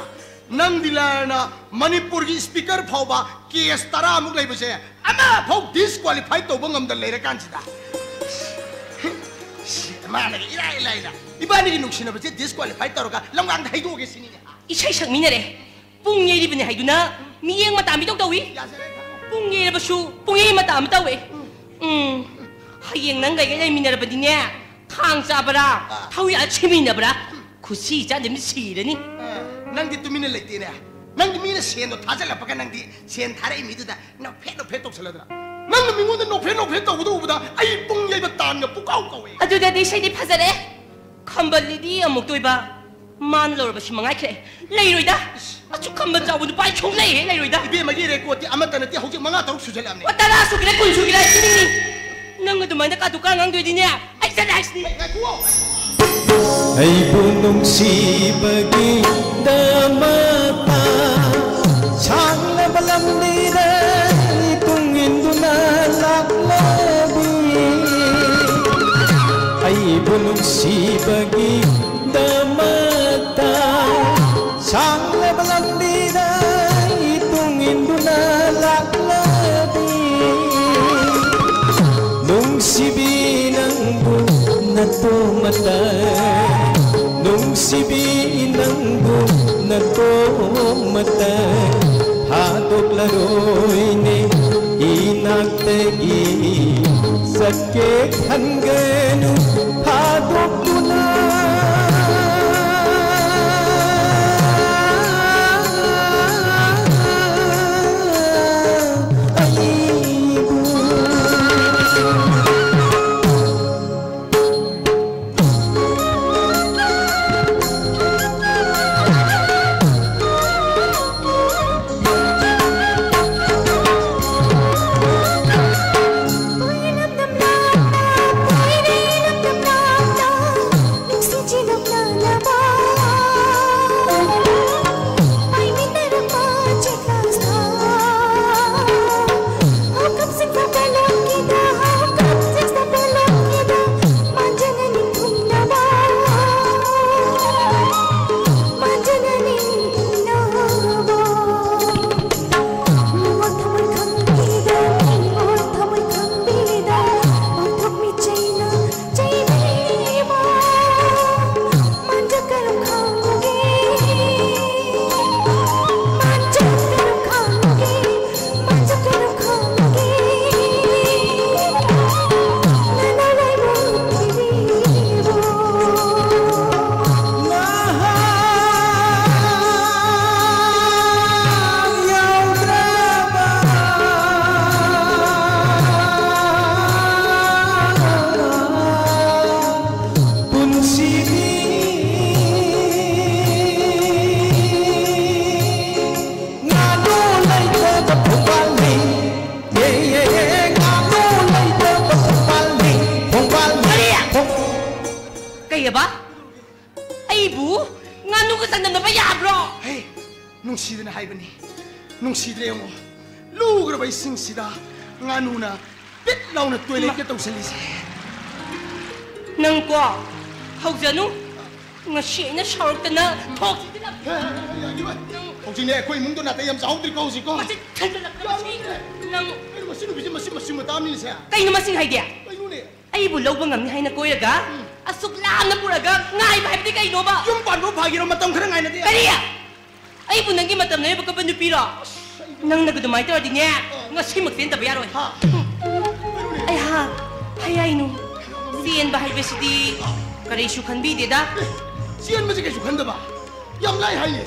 ꯅꯪꯗꯤ ꯂꯥꯏꯔꯅ ꯃꯅꯤꯄꯨꯔꯒꯤ ꯁ꯭ꯄꯤꯀꯔ ꯐꯥꯎꯕ ꯀꯦꯁ ꯇꯔꯥꯃꯨꯛ ꯂꯩꯕꯁꯦ ꯑꯃꯐꯥꯎ ꯗꯤꯁꯀ꯭ꯋꯥꯂꯤꯐꯥꯏ ꯇꯧꯕ ꯉꯝꯗ ꯂꯩꯔꯀꯥꯟꯁꯤꯗ, ꯃꯥꯅꯒ ꯏꯔꯥꯏ ꯂꯥꯏꯅ ꯏꯕꯥꯅꯤꯒꯤ ꯅꯨꯡꯁꯤꯅꯕꯁꯦ ꯗꯤꯁꯀ꯭ꯋꯥꯂꯤꯐꯥꯏ ꯇꯧꯔꯒ ꯂꯝꯒꯥꯡꯗ ꯍꯩꯗꯣꯛꯑꯒꯦ ꯁꯤꯅꯤꯅꯦ꯫ ꯏꯁꯩ ꯁꯛꯃꯤꯟꯅꯔꯦ, ꯄꯨꯡ ꯌꯩꯔꯤꯕꯅꯤ ꯍꯥꯏꯗꯨꯅ ꯃꯤꯠꯌꯦꯡ ꯃꯇꯥ ꯑꯃ ꯏꯇꯧ ꯇꯧꯏ꯫ ꯌꯥꯖꯔꯦ, ꯈꯪꯉꯦ꯫ ꯄꯨꯡ ꯌꯩꯔꯕꯁꯨ ꯄꯨꯡꯌꯩ ꯃꯇꯥ ꯑꯃ ꯇꯧꯏ꯫ ꯎꯝ, ꯍꯌꯦꯡ ꯅꯪꯒ ꯑꯩꯒ ꯂꯩꯃꯤꯟꯅꯔꯕꯗꯤꯅꯦ, ꯈꯥꯡ ꯆꯥꯕ꯭ꯔꯥ, ꯑꯥ꯫ ꯊꯧ ꯌꯥꯜꯂ ꯁꯤꯃꯤꯟꯅꯕ꯭ꯔꯥ, ꯈꯨꯠꯁꯤ ꯆꯥꯗꯦ ꯃꯤ ꯁꯤꯔꯅꯤ꯫ ꯑꯥ, ꯅꯪꯗꯤ ꯇꯨꯃꯤꯟꯅ ꯂꯩꯇꯦꯅꯦ꯫ ꯅꯪꯗꯤ ꯃꯤꯅ ꯁꯦꯟꯗꯣ ꯊꯥꯖꯤꯜꯂꯛꯄꯒ ꯅꯪꯗꯤ ꯁꯦꯟ ꯊꯥꯔꯛꯏ ꯃꯤꯗꯨꯗ ꯅꯣꯛꯐꯦꯠ ꯅꯣꯛꯐꯦꯠ ꯇꯧꯁꯜꯂꯗ꯭ꯔꯥ? ꯅꯪꯅ ꯃꯤꯉꯣꯟꯗ ꯅꯣꯛꯐꯦꯠ ꯅꯣꯛꯐꯦꯠ ꯇꯧꯕꯗꯣ ꯎꯕꯗ ꯑꯩ ꯄꯨꯡ ꯌꯩꯕ ꯇꯥꯟꯒ ꯄꯨꯀꯥꯎ ꯀꯥꯎꯋꯦ꯫ ꯑꯗꯨꯗꯗꯤ ꯏꯁꯩꯗꯤ ꯐꯖꯔꯦ꯫ ꯈꯝꯕꯜꯂꯤꯗꯤ ꯑꯃꯨꯛꯇ ꯑꯣꯏꯕ, ꯃꯥꯅ ꯂꯧꯔꯕꯁꯤ ꯃꯉꯥꯏꯈ꯭ꯔꯦ꯫ ꯂꯩꯔꯣꯏꯗ꯫ ꯑꯁꯨꯛ ꯈꯝꯕꯜ ꯆꯥꯎꯕ ꯅꯨꯄꯥ ꯑꯩ ꯁꯨꯡ ꯂꯩ ꯍꯦꯛ ꯂꯩꯔꯣꯏꯗ꯫ ꯏꯕꯦꯝꯃꯒꯤ ꯔꯦꯀꯣꯔꯗꯇꯤ ꯑꯃꯠꯇ ꯅꯠꯇꯦ, ꯍꯧꯖꯤꯛ ꯃꯉꯥ ꯇꯔꯨꯛ ꯁꯨꯖꯜꯂꯛꯑꯕꯅꯤ꯫ ꯑꯣ, ꯇꯔꯥ ꯁꯨꯒꯦꯔꯥ, ꯀꯨꯟ ꯁꯨꯒꯦꯔꯥ, ꯑꯩ ꯄꯤꯅꯤꯡꯉꯤ꯫ ꯅꯪ ꯑꯗꯨꯃꯥꯏꯅ ꯀꯥꯇꯨ ꯀꯥ ꯉꯥꯡꯗꯣꯏꯗꯤꯅꯦ, ꯑꯩ ꯆꯠꯂꯦ ꯍꯥꯏꯁꯤꯅꯤ꯫ ꯉꯥꯏꯈꯨꯋꯣ꯫ ꯑꯩꯕꯨ ꯅꯨꯡꯁꯤꯕꯒꯤꯗꯃꯛꯇ ꯁꯥꯡꯂꯕ ꯂꯝꯕꯤꯗ ꯇꯨꯡ ꯏꯟꯗꯨꯅ ꯂꯥꯛꯂꯕꯤ꯫ ꯑꯩꯕꯨ ꯅꯨꯡꯁꯤꯕꯒꯤꯗꯃꯛꯇ ꯁꯥꯡꯂꯕ ꯂꯝꯕꯤꯗ ꯇꯨꯡ ꯏꯟꯗꯨꯅ ꯂꯥꯛꯂꯕꯤ꯫ ꯅꯨꯡꯁꯤꯕꯤ ꯅꯪꯕꯨ ꯅꯇꯣꯝꯇ, ꯅꯨꯡꯁꯤꯕꯤ ꯅꯪꯕꯨ ꯅꯇꯣꯝꯇ ꯊꯥꯗꯣꯛꯂꯔꯣꯏꯅꯦ ꯏꯅꯥꯛꯇꯒꯤ꯫ ꯆꯠꯀꯦ ꯈꯟꯒꯅꯨ ꯊꯥꯗꯣꯛꯇꯨꯅ꯫ ꯑꯩꯕꯨ ꯀꯩꯕ? ꯑꯩꯕꯨ ꯉꯥꯅꯨꯒ ꯆꯥꯡꯗꯝꯅꯕ ꯌꯥꯕ꯭ꯔꯣ? ꯍꯦ, ꯅꯨꯡꯁꯤꯗꯅ ꯍꯥꯏꯕꯅꯤ꯫ ꯅꯨꯡꯁꯤꯗ꯭ꯔꯦ ꯌꯦꯡꯉꯣ꯫ ꯂꯨꯈ꯭ꯔꯕ ꯏꯁꯤꯡꯁꯤꯗ ꯉꯥꯅꯨꯅ ꯄꯤꯠ ꯂꯥꯎꯅ ꯇꯣꯏꯂꯦꯠꯀ ꯇꯧꯁꯜꯂꯤꯁꯦ꯫ ꯅꯪꯀꯣ, ꯍꯧꯖꯅꯨ꯫ ꯉꯁꯤ ꯑꯩꯅ ꯁꯥꯎꯔꯛꯇꯅ ꯊꯣꯛꯁꯤꯗꯅ꯫ ꯍꯦ, ꯍꯦ, ꯍꯦ, ꯌꯥꯒꯤꯔꯣꯏ꯫ ꯍꯧꯖꯤꯛꯅꯦ ꯑꯩꯈꯣꯏ ꯏꯃꯨꯡꯗꯣ ꯅꯥꯇꯩ ꯌꯥꯝ ꯆꯥꯍꯧꯗ꯭ꯔꯤꯀꯣ ꯍꯧꯖꯤꯛꯀꯣ꯫ ꯃꯁꯤ ꯊꯟꯖꯜꯂꯛꯄ ꯃꯁꯤ꯫ ꯌꯥꯔꯣꯏꯅꯦ꯫ ꯅꯪ ꯀꯩꯅꯣ ꯃꯁꯤ ꯅꯨꯄꯤꯁꯦ ꯃꯁꯤ ꯃꯁꯤ ꯃꯇꯥ ꯑꯃꯅꯤꯅꯦꯁꯦ꯫ ꯀꯩꯅꯣ ꯃꯁꯤ ꯍꯥꯏꯗꯤ? ꯀꯩꯅꯣꯅꯦ? ꯑꯩꯕꯨ ꯂꯧꯕ ꯉꯝꯅꯤ ꯍꯥꯏꯅ ꯀꯣꯏꯔꯒ ꯎꯝ꯫ ꯑꯁꯨꯛ ꯂꯥꯞꯅ ꯄꯨꯔꯒ ꯉꯥꯏꯕ ꯍꯥꯏꯕꯗꯤ ꯀꯩꯅꯣꯕ? ꯌꯨꯝ ꯄꯥꯟꯕ ꯐꯥꯒꯤꯔꯣ? ꯃꯇꯝ ꯈꯔ ꯉꯥꯏꯅꯗꯦ꯫ ꯀꯔꯤ? ꯑꯩꯕꯨ ꯅꯪꯒꯤ ꯃꯇꯝ ꯂꯩꯔꯕ ꯀꯞꯄ ꯅꯨꯄꯤꯔꯣ? ꯑꯁ, ꯑꯩ ꯅꯪꯅꯒ ꯑꯗꯨꯃꯥꯏꯅ ꯇꯧꯔꯗꯤꯅꯦ, ꯑ꯫ ꯉꯁꯤꯃꯛ ꯆꯦꯟꯗꯕ ꯌꯥꯔꯣꯏ꯫ ꯍꯥ? ꯑꯩꯍꯥ, ꯍꯌꯥꯏꯅꯨ, ꯆꯦꯟꯕ ꯍꯥꯏꯕꯁꯤꯗꯤ ꯀꯔꯤꯁꯨ ꯈꯟꯕꯤꯗꯦꯗ꯫ ꯑꯦ, ꯆꯦꯟꯕꯁꯤ ꯀꯩꯁꯨ ꯈꯟꯗꯕ? ꯌꯥꯝ ꯂꯥꯏ ꯍꯥꯏꯅꯦ꯫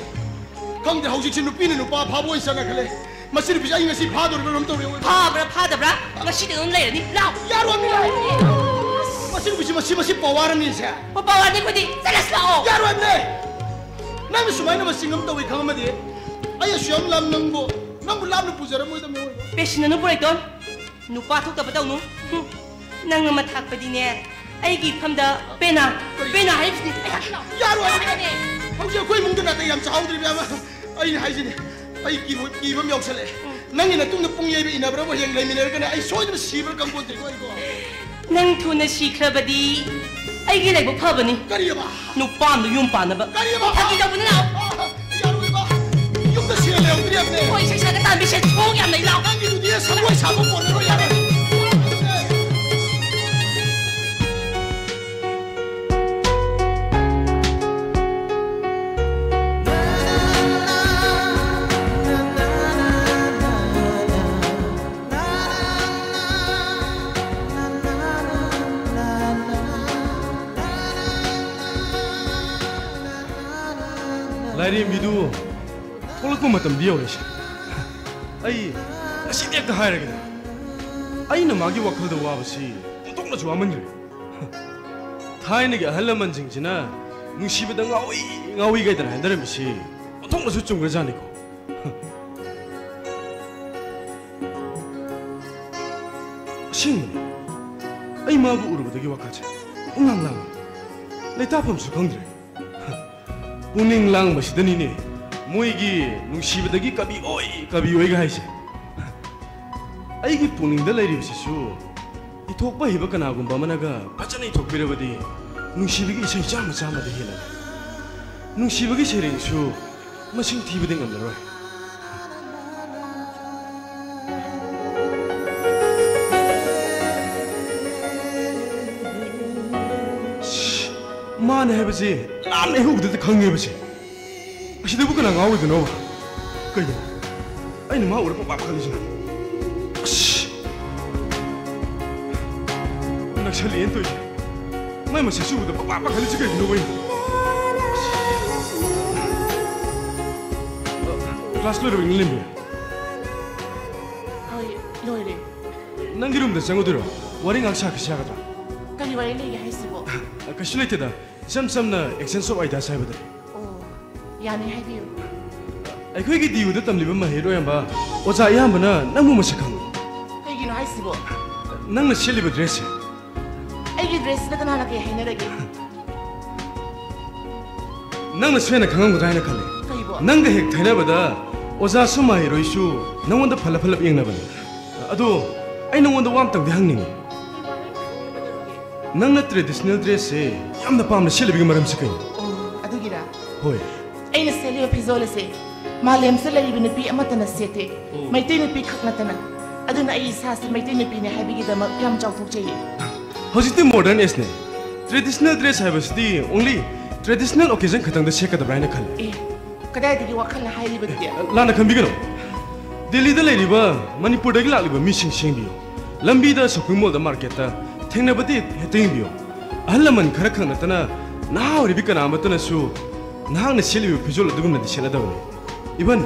ꯈꯪꯗꯦ, ꯍꯧꯖꯤꯛꯁꯤ ꯅꯨꯄꯤꯅ ꯅꯨꯄꯥ ꯐꯥꯕ ꯑꯣꯏꯅ ꯆꯠꯅꯈꯠꯂꯦ꯫ ꯃꯁꯤ ꯅꯨꯄꯤꯁꯦ ꯑꯩ ꯉꯁꯤ ꯐꯥꯗꯣꯔꯤꯕ꯭ꯔꯥ ꯀꯩꯅꯣꯝ ꯇꯧꯔꯦ꯫ ꯐꯥꯕ꯭ꯔꯥ ꯐꯥꯗꯕ꯭ꯔꯥ? ꯉꯁꯤꯗꯤ ꯑꯗꯨꯝ ꯂꯩꯔꯅꯤ꯫ ꯂꯥꯎ! ꯌꯥꯔꯣꯏ, ꯃꯤ ꯂꯥꯛꯑꯦ꯫ ꯃꯁꯤ ꯅꯨꯄꯤꯁꯤ, ꯃꯁꯤ, ꯃꯁꯤ ꯄꯋꯥꯔ ꯑꯃꯅꯤꯁꯦ꯫ ꯄꯋꯥꯔꯗꯤ ꯑꯩꯈꯣꯏꯗꯤ ꯆꯠꯂꯁꯤ ꯂꯥꯛꯑꯣ꯫ ꯌꯥꯔꯣꯏ, ꯃꯤ! ꯅꯪꯅ ꯁꯨꯃꯥꯏꯅ ꯃꯁꯤꯡ ꯑꯃ ꯇꯧꯏ ꯈꯪꯉꯝꯃꯗꯤ ꯑꯩ ꯑꯁꯨꯛ ꯌꯥꯝ ꯂꯥꯝ ꯅꯪꯕꯨ, ꯅꯪꯕꯨ ꯂꯥꯞꯅ ꯄꯨꯖꯔꯝꯃꯣꯏꯗꯕꯅꯤ, ꯑꯣꯏꯕ꯫ ꯄꯦꯁꯤꯟꯅꯅꯨ ꯄꯨꯔꯩꯇꯣꯟ꯫ ꯅꯨꯄꯥ ꯊꯣꯛꯇꯕ ꯇꯧꯅꯨ꯫ ꯍꯨꯝ꯫ ꯅꯪ ꯑꯃ ꯊꯥꯛꯄꯗꯤꯅꯦ, ꯑꯩꯒꯤ ꯏꯐꯝꯗ ꯄꯦꯅꯥ, ꯀꯔꯤ? ꯄꯦꯅꯥ ꯍꯥꯏꯔꯤꯕꯁꯤꯗꯤ꯫ ꯌꯥꯔꯣꯏ꯫ ꯍꯥꯏꯕꯅꯦ꯫ ꯍꯧꯖꯤꯛ ꯑꯩꯈꯣꯏ ꯏꯃꯨꯡꯗ ꯅꯥꯇꯩ ꯌꯥꯝ ꯆꯥꯍꯧꯗ꯭ꯔꯤꯕ ꯑꯃ꯫ ꯑꯩꯅ ꯍꯥꯏꯁꯤꯅꯦ, ꯑꯩ ꯀꯤꯕ, ꯀꯤꯕ ꯑꯃ ꯌꯥꯎꯁꯜꯂꯛꯑꯦ꯫ ꯎꯝ꯫ ꯅꯪꯒꯤ ꯅꯇꯨꯡꯗ ꯄꯨꯡ ꯌꯩꯕ ꯏꯟꯅꯕ꯭ꯔꯕꯨ ꯍꯌꯦꯡ ꯂꯩꯃꯤꯟꯅꯔꯒꯅꯦ, ꯑꯩ ꯁꯣꯏꯗꯅ ꯁꯤꯕ꯭ꯔꯥ ꯈꯪꯄꯣꯟꯇꯦꯀꯣ ꯑꯩꯀꯣ꯫ ꯅꯪ ꯊꯨꯅ ꯁꯤꯈ꯭ꯔꯕꯗꯤ ꯑꯩꯒꯤ ꯂꯥꯏꯕꯛ ꯐꯕꯅꯤ꯫ ꯀꯔꯤꯑꯕ? ꯅꯨꯄꯥ ꯑꯃꯗ ꯌꯨꯝ ꯄꯥꯟꯅꯕ꯫ ꯀꯔꯤꯑꯕ? ꯐꯥꯒꯤ ꯇꯧꯕꯅꯤ, ꯂꯥꯛꯑꯣ꯫ ꯌꯥꯔꯣꯏꯕ꯫ ꯌꯨꯝꯗ ꯁꯤꯔ ꯂꯩꯍꯧꯗ꯭ꯔꯤꯕꯅꯦ꯫ ꯍꯣꯏ, ꯏꯁꯩ ꯁꯛꯑꯒ ꯇꯥꯟꯕꯤ ꯁꯦ ꯊꯣꯡ ꯌꯥꯝ ꯂꯩ, ꯂꯥꯛꯑꯣ꯫ ꯅꯪꯒꯤꯗꯨꯗꯤ ꯁꯪꯒꯣꯏ ꯁꯥꯕ ꯀꯣꯟꯅꯔꯣꯏ, ꯌꯥꯔꯦ꯫ ꯂꯥꯏꯔꯦꯝꯕꯤꯗꯨ ꯊꯣꯛꯂꯛꯄ ꯃꯇꯝꯗꯤ ꯌꯧꯔꯦꯁꯦ꯫ ꯑꯩ ꯉꯁꯤꯗꯤ ꯍꯦꯛꯇ ꯍꯥꯏꯔꯒꯦ꯫ ꯑꯩꯅ ꯃꯥꯒꯤ ꯋꯥꯈꯜꯗ ꯋꯥꯕꯁꯤ ꯑꯣꯟꯊꯣꯛꯅꯁꯨ ꯋꯥꯃꯟꯈ꯭ꯔꯦ꯫ ꯊꯥꯏꯅꯒꯤ ꯑꯍꯜ ꯂꯃꯟꯁꯤꯡꯁꯤꯅ ꯅꯨꯡꯁꯤꯕꯗ ꯉꯥꯎꯏ ꯉꯥꯎꯏ ꯀꯥꯏꯗꯅ ꯍꯥꯏꯅꯔꯝꯃꯤꯁꯤ ꯑꯣꯟꯊꯣꯛꯅꯁꯨ ꯆꯨꯝꯈ꯭ꯔꯖꯥꯠꯅꯤꯀꯣ꯫ ꯑꯁꯦꯡꯕꯅꯤ, ꯑꯩ ꯃꯥꯕꯨ ꯎꯔꯨꯕꯗꯒꯤ ꯋꯥꯈꯜꯁꯦ ꯄꯨꯡꯂꯥꯡ ꯂꯥꯡꯉꯤ꯫ ꯂꯩꯇꯥꯐꯝꯁꯨ ꯈꯪꯗ꯭ꯔꯦ꯫ ꯄꯨꯛꯅꯤꯡ ꯂꯥꯡꯕꯁꯤꯗꯅꯤꯅꯦ ꯃꯣꯏꯒꯤ ꯅꯨꯡꯁꯤꯕꯗꯒꯤ ꯀꯕꯤ ꯑꯣꯏ, ꯀꯕꯤ ꯑꯣꯏꯒ ꯍꯥꯏꯁꯦ꯫ ꯑꯩꯒꯤ ꯄꯨꯛꯅꯤꯡꯗ ꯂꯩꯔꯤꯕꯁꯤꯁꯨ ꯏꯊꯣꯛꯄ ꯍꯩꯕ ꯀꯅꯥꯒꯨꯝꯕ ꯑꯃꯅꯒ ꯐꯖꯅ ꯏꯊꯣꯛꯄꯤꯔꯕꯗꯤ ꯅꯨꯡꯁꯤꯕꯒꯤ ꯏꯁꯩ ꯆꯥꯝꯃ ꯆꯥꯝꯃꯗ ꯍꯦꯜꯂꯅꯤ꯫ ꯅꯨꯡꯁꯤꯕꯒꯤ ꯁꯩꯔꯦꯡꯁꯨ ꯃꯁꯤꯡ ꯊꯤꯕꯗꯤ ꯉꯝꯂꯔꯣꯏ꯫ ꯃꯥꯅꯦ ꯍꯥꯏꯕꯁꯦ ꯂꯥꯞꯅ ꯍꯦꯛ ꯎꯕꯗꯇ ꯈꯪꯉꯦꯕꯁꯦ꯫ ꯑꯁꯤꯗꯕꯨ ꯀꯅꯥ ꯉꯥꯎꯔꯣꯏꯗꯣꯏꯅꯣꯕ? ꯀꯩꯅꯣ? ꯑꯩꯅ ꯃꯥ ꯎꯔ ꯄꯪꯄꯥ ꯄꯥꯈꯠꯂꯤꯁꯤꯅ? ꯑꯁ! ꯅꯛꯁꯜꯂꯛꯑꯦꯅ ꯇꯧꯔꯤꯁꯦ꯫ ꯃꯥꯏ ꯃꯁꯛꯁꯤ ꯎꯕꯗ ꯄꯪꯄꯥ ꯄꯥꯈꯠꯂꯤꯁꯤ ꯀꯩꯒꯤꯅꯣꯕ ꯑꯩꯅ? ꯀ꯭ꯂꯥꯁ ꯂꯣꯏꯔꯕ ꯏꯪꯂꯤꯁ? ꯍꯣꯏ, ꯂꯣꯏꯔꯦ꯫ ꯅꯪꯒꯤ ꯔꯨꯝꯗ ꯆꯪꯉꯨꯗꯣꯏꯔꯣ? ꯋꯥꯔꯤ ꯉꯥꯏꯍꯥꯛ ꯁꯥꯈꯤꯁꯤ ꯌꯥꯒꯗ꯭ꯔꯥ? ꯀꯔꯤ ꯋꯥꯔꯤ ꯂꯩꯒꯦ ꯍꯥꯏꯁꯤꯕꯣ? ꯀꯩꯁꯨ ꯂꯩꯇꯦꯗ꯫ ꯏꯆꯝ ꯆꯝꯅ exchange of ideas ꯍꯥꯏꯕꯗꯨꯅꯤ꯫ ꯑꯣ, ꯌꯥꯅꯤ, ꯍꯥꯏꯕꯤꯌꯨ꯫ ꯑꯩꯈꯣꯏꯒꯤ ꯗꯤ ꯌꯨꯗ ꯇꯝꯂꯤꯕ ꯃꯍꯩꯔꯣꯏ ꯑꯌꯥꯝꯕ, ꯑꯣꯖꯥ ꯑꯌꯥꯝꯕꯅ ꯅꯪꯕꯨ ꯃꯁꯛ ꯈꯪꯏ꯫ ꯀꯩꯒꯤꯅꯣ ꯍꯥꯏꯁꯤꯕꯣ? ꯅꯪꯅ ꯁꯦꯠꯂꯤꯕ dress ꯁꯦ꯫ ꯑꯩꯒꯤ dress ꯁꯤꯗ ꯀꯅꯥꯅ ꯀꯩ ꯍꯥꯏꯅꯔꯒꯦ? ꯅꯪꯅ ꯁꯣꯏꯅ ꯈꯪꯉꯝꯒꯗ꯭ꯔꯥ ꯍꯥꯏꯅ ꯈꯜꯂꯤ꯫ ꯀꯩꯕꯣ? ꯅꯪꯒ ꯍꯦꯛ ꯊꯩꯅꯕꯗ ꯑꯣꯖꯥꯁꯨ ꯃꯍꯩꯔꯣꯏꯁꯨ ꯅꯪꯉꯣꯟꯗ ꯐꯜꯂꯞ ꯐꯜꯂꯞ ꯌꯦꯡꯅꯕꯅꯤ꯫ ꯑꯗꯣ ꯑꯩ ꯅꯪꯉꯣꯟꯗ ꯋꯥ ꯑꯃꯇꯪꯗꯤ ꯍꯪꯅꯤꯡꯉꯤ꯫ ꯅꯪꯅ traditional dress ꯁꯦ ꯌꯥꯝꯅ ꯄꯥꯝꯅ ꯁꯦꯠꯂꯤꯕꯒꯤ ꯃꯔꯝꯁꯤ ꯀꯩꯅꯣ? ꯑꯣ, ꯑꯗꯨꯒꯤꯔꯥ? ꯍꯣꯏ꯫ ꯑꯩꯅ ꯁꯦꯠꯂꯤꯕ ꯐꯤꯖꯣꯜ ꯑꯁꯦ ꯃꯥꯂꯦꯝꯁꯤꯗ ꯂꯩꯔꯤꯕ ꯅꯨꯄꯤ ꯑꯃꯠꯇꯅ ꯁꯦꯠꯇꯦ꯫ ꯑꯣ꯫ ꯃꯩꯇꯩ ꯅꯨꯄꯤ ꯈꯛ ꯅꯠꯇꯅ꯫ ꯑꯗꯨꯅ ꯑꯩ ꯏꯁꯥꯁꯦ ꯃꯩꯇꯩ ꯅꯨꯄꯤꯅꯦ ꯍꯥꯏꯕꯒꯤꯗꯃꯛ ꯌꯥꯝ ꯆꯥꯎꯊꯣꯛꯆꯩꯌꯦ꯫ ꯍꯧꯖꯤꯛꯇꯤ modern age ꯅꯦ꯫ Traditional dress ꯍꯥꯏꯕꯁꯤꯗꯤ only traditional occasion ꯈꯛꯇꯪꯗ ꯁꯦꯠꯀꯗꯕ꯭ꯔꯥ ꯍꯥꯏꯅ ꯈꯜꯂꯤ꯫ ꯑꯦ, ꯀꯗꯥꯏꯗꯒꯤ ꯋꯥꯈꯜꯅ ꯍꯥꯏꯔꯤꯕꯗꯨꯗꯤ? ꯂꯥꯟꯅ ꯈꯟꯕꯤꯒꯅꯨ꯫ ꯗꯦꯜꯂꯤꯗ ꯂꯩꯔꯤꯕ ꯃꯅꯤꯄꯨꯔꯗꯒꯤ ꯂꯥꯛꯂꯤꯕ ꯃꯤꯁꯤꯡ ꯁꯦꯡꯕꯤꯌꯨ꯫ ꯂꯝꯕꯤꯗ, shopping mall ꯗ, market ꯇ ꯊꯦꯡꯅꯕꯗꯤ ꯍꯦꯛꯇ ꯌꯦꯡꯕꯤꯌꯨ꯫ ꯑꯍꯜ ꯂꯃꯟ ꯈꯔ ꯈꯛ ꯅꯠꯇꯅ ꯅꯍꯥ ꯑꯣꯏꯔꯤꯕꯤ ꯀꯅꯥ ꯑꯃꯠꯇꯅꯁꯨ ꯅꯍꯥꯛꯅ ꯁꯦꯠꯂꯤꯕ ꯐꯤꯖꯣꯜ ꯑꯗꯨꯒꯨꯝꯅꯗꯤ ꯁꯦꯠꯅꯗꯕꯅꯤ꯫ Even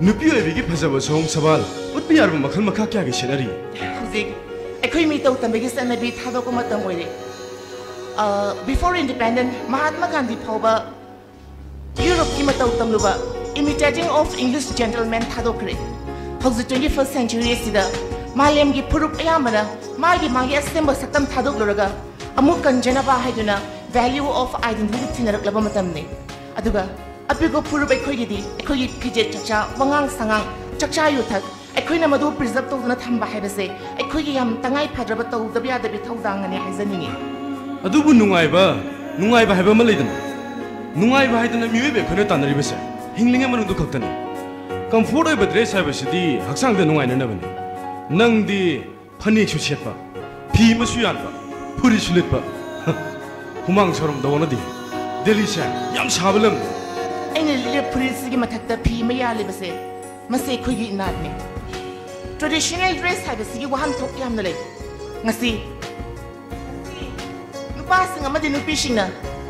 ꯅꯨꯄꯤ ꯑꯣꯏꯕꯤꯒꯤ ꯐꯖꯕ ꯁꯑꯣꯡ ꯁꯕꯥꯜ ꯎꯠꯄ ꯌꯥꯔꯕ ꯃꯈꯜ ꯃꯈꯥ ꯀꯌꯥꯒꯤ ꯁꯦꯠꯅꯔꯤ꯫ ꯍꯧꯖꯤꯛ ꯑꯩꯈꯣꯏ ꯃꯤꯇꯧ ꯇꯝꯕꯒꯤ ꯆꯠꯅꯕꯤ ꯊꯥꯗꯣꯛꯄ ꯃꯇꯝ ꯑꯣꯏꯔꯦ꯫ ꯑ, before independent, ꯃꯍꯥꯠꯃ ꯒꯥꯟꯙꯤ ꯐꯥꯎꯕ ꯌꯨꯔꯣꯞꯀꯤ ꯃꯇꯧ ꯇꯝꯂꯨꯕ Imitating of English Gentlemen ꯊꯥꯗꯣꯛꯈ꯭ꯔꯦ꯫ ꯍꯧꯖꯤꯛ twenty first century ꯑꯁꯤꯗ ꯃꯥꯂꯦꯝꯒꯤ ꯐꯨꯔꯨꯞ ꯑꯌꯥꯝꯕꯅ ꯃꯥꯒꯤ ꯃꯥꯒꯤ ꯑꯁꯦꯡꯕ ꯁꯛꯇꯝ ꯊꯥꯗꯣꯛꯂꯨꯔꯒ ꯑꯃꯨꯛ ꯀꯟꯖꯅꯕ ꯍꯥꯏꯗꯨꯅ Value of identity ꯊꯤꯅꯔꯛꯂꯕ ꯃꯇꯝꯅꯤ꯫ ꯑꯗꯨꯒ ꯑꯄꯤꯛꯄ ꯐꯨꯔꯨꯞ ꯑꯩꯈꯣꯏꯒꯤꯗꯤ ꯑꯩꯈꯣꯏꯒꯤ ꯐꯤꯖꯦꯠ ꯆꯛꯆꯥ, ꯋꯥꯉꯥꯡ ꯁꯉꯥꯡ, ꯆꯥꯛꯆꯥ ꯌꯨꯊꯛ, ꯑꯩꯈꯣꯏꯅ ꯃꯗꯨ preserve ꯇꯧꯗꯨꯅ ꯊꯝꯕ ꯍꯥꯏꯕꯁꯦ ꯑꯩꯈꯣꯏꯒꯤ ꯌꯥꯝ ꯇꯉꯥꯏ ꯐꯗ꯭ꯔꯕ, ꯇꯧꯗꯕ ꯌꯥꯗꯕꯤ ꯊꯧꯗꯥꯡ ꯑꯃꯅꯤ ꯍꯥꯏꯖꯅꯤꯡꯏ꯫ ꯑꯗꯨꯕꯨ ꯅꯨꯡꯉꯥꯏꯕ, ꯅꯨꯡꯉꯥꯏꯕ ꯍꯥꯏꯕ ꯑꯃ ꯂꯩꯗꯅ, ꯅꯨꯡꯉꯥꯏꯕ ꯍꯥꯏꯗꯅ ꯃꯤꯑꯣꯏꯕ ꯑꯩꯈꯣꯏꯅ ꯇꯥꯟꯅꯔꯤꯕꯁꯦ ꯍꯤꯡꯂꯤꯉꯩ ꯃꯅꯨꯡꯗ ꯈꯛꯇꯅꯤ꯫ Comfort ꯑꯣꯏꯕ dress ꯍꯥꯏꯕꯁꯤꯗꯤ ꯍꯛꯆꯥꯡꯗ ꯅꯨꯡꯉꯥꯏꯅꯅꯕꯅꯤ꯫ ꯅꯪꯗꯤ ꯐꯅꯦꯛꯁꯨ ꯁꯦꯠꯄ, ꯐꯤ ꯑꯃꯁꯨ ꯌꯥꯟꯕ, ꯐꯨꯔꯤꯠꯁꯨ ꯂꯤꯠꯄ, ꯍꯨꯃꯥꯡ ꯁꯧꯔꯝꯗꯧꯅꯗꯤ꯫ ꯗꯦꯜꯂꯤꯁꯦ ꯌꯥꯝ ꯁꯥꯕ ꯂꯝꯅꯤ꯫ ꯑꯩꯅ ꯂꯤꯠꯂꯤꯕ ꯐꯨꯔꯤꯠꯁꯤꯒꯤ ꯃꯊꯛꯇ ꯐꯤ ꯑꯃ ꯌꯥꯜꯂꯤꯕꯁꯦ, ꯃꯁꯤ ꯑꯩꯈꯣꯏꯒꯤ ꯏꯅꯥꯠꯅꯤ꯫ Traditional dress ꯍꯥꯏꯕꯁꯤꯒꯤ ꯋꯥꯍꯟꯊꯣꯛ ꯌꯥꯝꯅ ꯂꯩ꯫ ꯉꯁꯤ ꯅꯨꯄꯥꯁꯤꯡ ꯑꯃꯗꯤ ꯅꯨꯄꯤꯁꯤꯡꯅ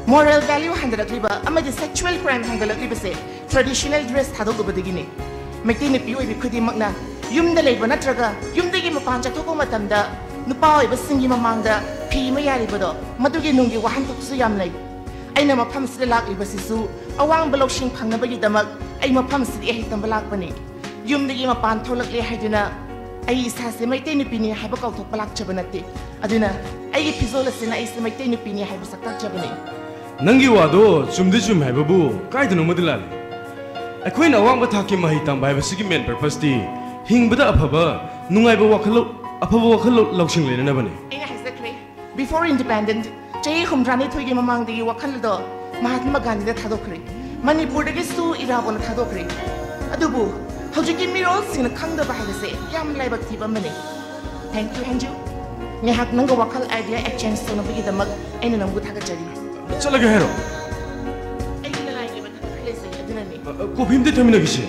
moral value ꯍꯟꯊꯔꯛꯂꯤꯕ ꯑꯃꯗꯤ sexual crime ꯍꯦꯟꯒꯠꯂꯛꯂꯤꯕꯁꯦ traditional dress ꯊꯥꯗꯣꯛꯂꯨꯕꯗꯒꯤꯅꯤ꯫ Meitei ꯅꯨꯄꯤ ꯑꯣꯏꯕꯤ ꯈꯨꯗꯤꯡꯃꯛꯅ ꯌꯨꯝꯗ ꯂꯩꯕ ꯅꯠꯇ꯭ꯔꯒ ꯌꯨꯝꯗꯒꯤ ꯃꯄꯥꯟ ꯆꯠꯊꯣꯛꯄ ꯃꯇꯝꯗ ꯅꯨꯄꯥ ꯑꯣꯏꯕꯁꯤꯡꯒꯤ ꯃꯃꯥꯡꯗ ꯐꯤ ꯑꯃ ꯌꯥꯜꯂꯤꯕꯗꯣ, ꯃꯗꯨꯒꯤ ꯅꯨꯡꯒꯤ ꯋꯥꯍꯟꯊꯣꯛꯁꯨ ꯌꯥꯝ ꯂꯩ꯫ ꯑꯩꯅ ꯃꯐꯝꯁꯤꯗ ꯂꯥꯛꯂꯤꯕꯁꯤꯁꯨ ꯑꯋꯥꯡꯕ ꯂꯧꯁꯤꯡ ꯐꯪꯅꯕꯒꯤꯗꯃꯛ ꯑꯩ ꯃꯐꯝꯁꯤꯗ ꯏꯍꯩ ꯇꯝꯕ ꯂꯥꯛꯄꯅꯤ꯫ ꯌꯨꯝꯗꯒꯤ ꯃꯄꯥꯟ ꯊꯣꯛꯂꯛꯂꯦ ꯍꯥꯏꯗꯨꯅ ꯑꯩ ꯏꯁꯥꯁꯦ ꯃꯩꯇꯩ ꯅꯨꯄꯤꯅꯤ ꯍꯥꯏꯕ ꯀꯥꯎꯊꯣꯛꯄ ꯂꯥꯛꯆꯕ ꯅꯠꯇꯦ꯫ ꯑꯗꯨꯅ ꯑꯩꯒꯤ ꯐꯤꯖꯣꯜ ꯑꯁꯤꯅ ꯑꯩꯁꯦ ꯃꯩꯇꯩ ꯅꯨꯄꯤꯅꯤ ꯍꯥꯏꯕ ꯁꯛ ꯇꯥꯛꯆꯕꯅꯤ꯫ ꯅꯪꯒꯤ ꯋꯥꯗꯣ ꯆꯨꯝꯗꯤ ꯆꯨꯝꯃꯦ ꯍꯥꯏꯕꯕꯨ ꯀꯥꯏꯗꯅꯣꯃꯗꯤ ꯂꯥꯜꯂꯤ꯫ ꯑꯩꯈꯣꯏꯅ ꯑꯋꯥꯡꯕ ꯊꯥꯛꯀꯤ ꯃꯍꯩ ꯇꯝꯕ ꯍꯥꯏꯕꯁꯤꯒꯤ main purposeꯇꯤ ꯍꯤꯡꯕꯗ ꯑꯐꯕ, ꯅꯨꯡꯉꯥꯏꯕ ꯋꯥꯈꯜ ꯂꯧ-, ꯑꯐꯕ ꯋꯥꯈꯜ ꯂꯧ-, ꯂꯧꯁꯤꯡ ꯂꯩꯅꯅꯕꯅꯤ꯫ ꯑꯩꯅ ꯍꯥꯏꯖꯈ꯭ꯔꯦ, before independent, ꯆꯍꯤ ꯍꯨꯝꯗ꯭ꯔꯥꯅꯤꯊꯣꯏꯒꯤ ꯃꯃꯥꯡꯗꯒꯤ ꯋꯥꯈꯜꯗꯣ ꯃꯍꯥꯠꯃ ꯒꯥꯟꯙꯤꯗ ꯊꯥꯗꯣꯛꯈ꯭ꯔꯦ꯫ ꯃꯅꯤꯄꯨꯔꯗꯒꯤꯁꯨ ꯏꯔꯥꯕꯣꯠꯅ ꯊꯥꯗꯣꯛꯈ꯭ꯔꯦ꯫ ꯑꯗꯨꯕꯨ ꯍꯧꯖꯤꯛꯀꯤ ꯃꯤꯔꯣꯜꯁꯤꯡꯅ ꯈꯪꯗꯕ ꯍꯥꯏꯕꯁꯦ ꯌꯥꯝ ꯂꯥꯏꯕꯛ ꯊꯤꯕ ꯑꯃꯅꯤ꯫ Thank you, ꯍꯦꯟꯖꯨ꯫ ꯉꯥꯏꯍꯥꯛ ꯅꯪꯒ ꯋꯥꯈꯜ idea exchange ꯇꯧꯅꯕꯒꯤꯗꯃꯛ ꯑꯩꯅ ꯅꯪꯕꯨ ꯊꯥꯒꯠꯆꯔꯤ꯫ ꯆꯠꯂꯒꯦ ꯍꯥꯏꯔꯣ? ꯑꯩꯒꯤ ꯅꯂꯥꯏꯒꯤ ꯃꯊꯛꯇ ꯈꯜꯂꯤꯁꯦ ꯑꯗꯨꯅꯅꯤ꯫ ꯑ, ꯑ, ꯀꯣꯐꯤ ꯑꯝꯇ ꯊꯛꯃꯤꯟꯅꯈꯤꯁꯤ꯫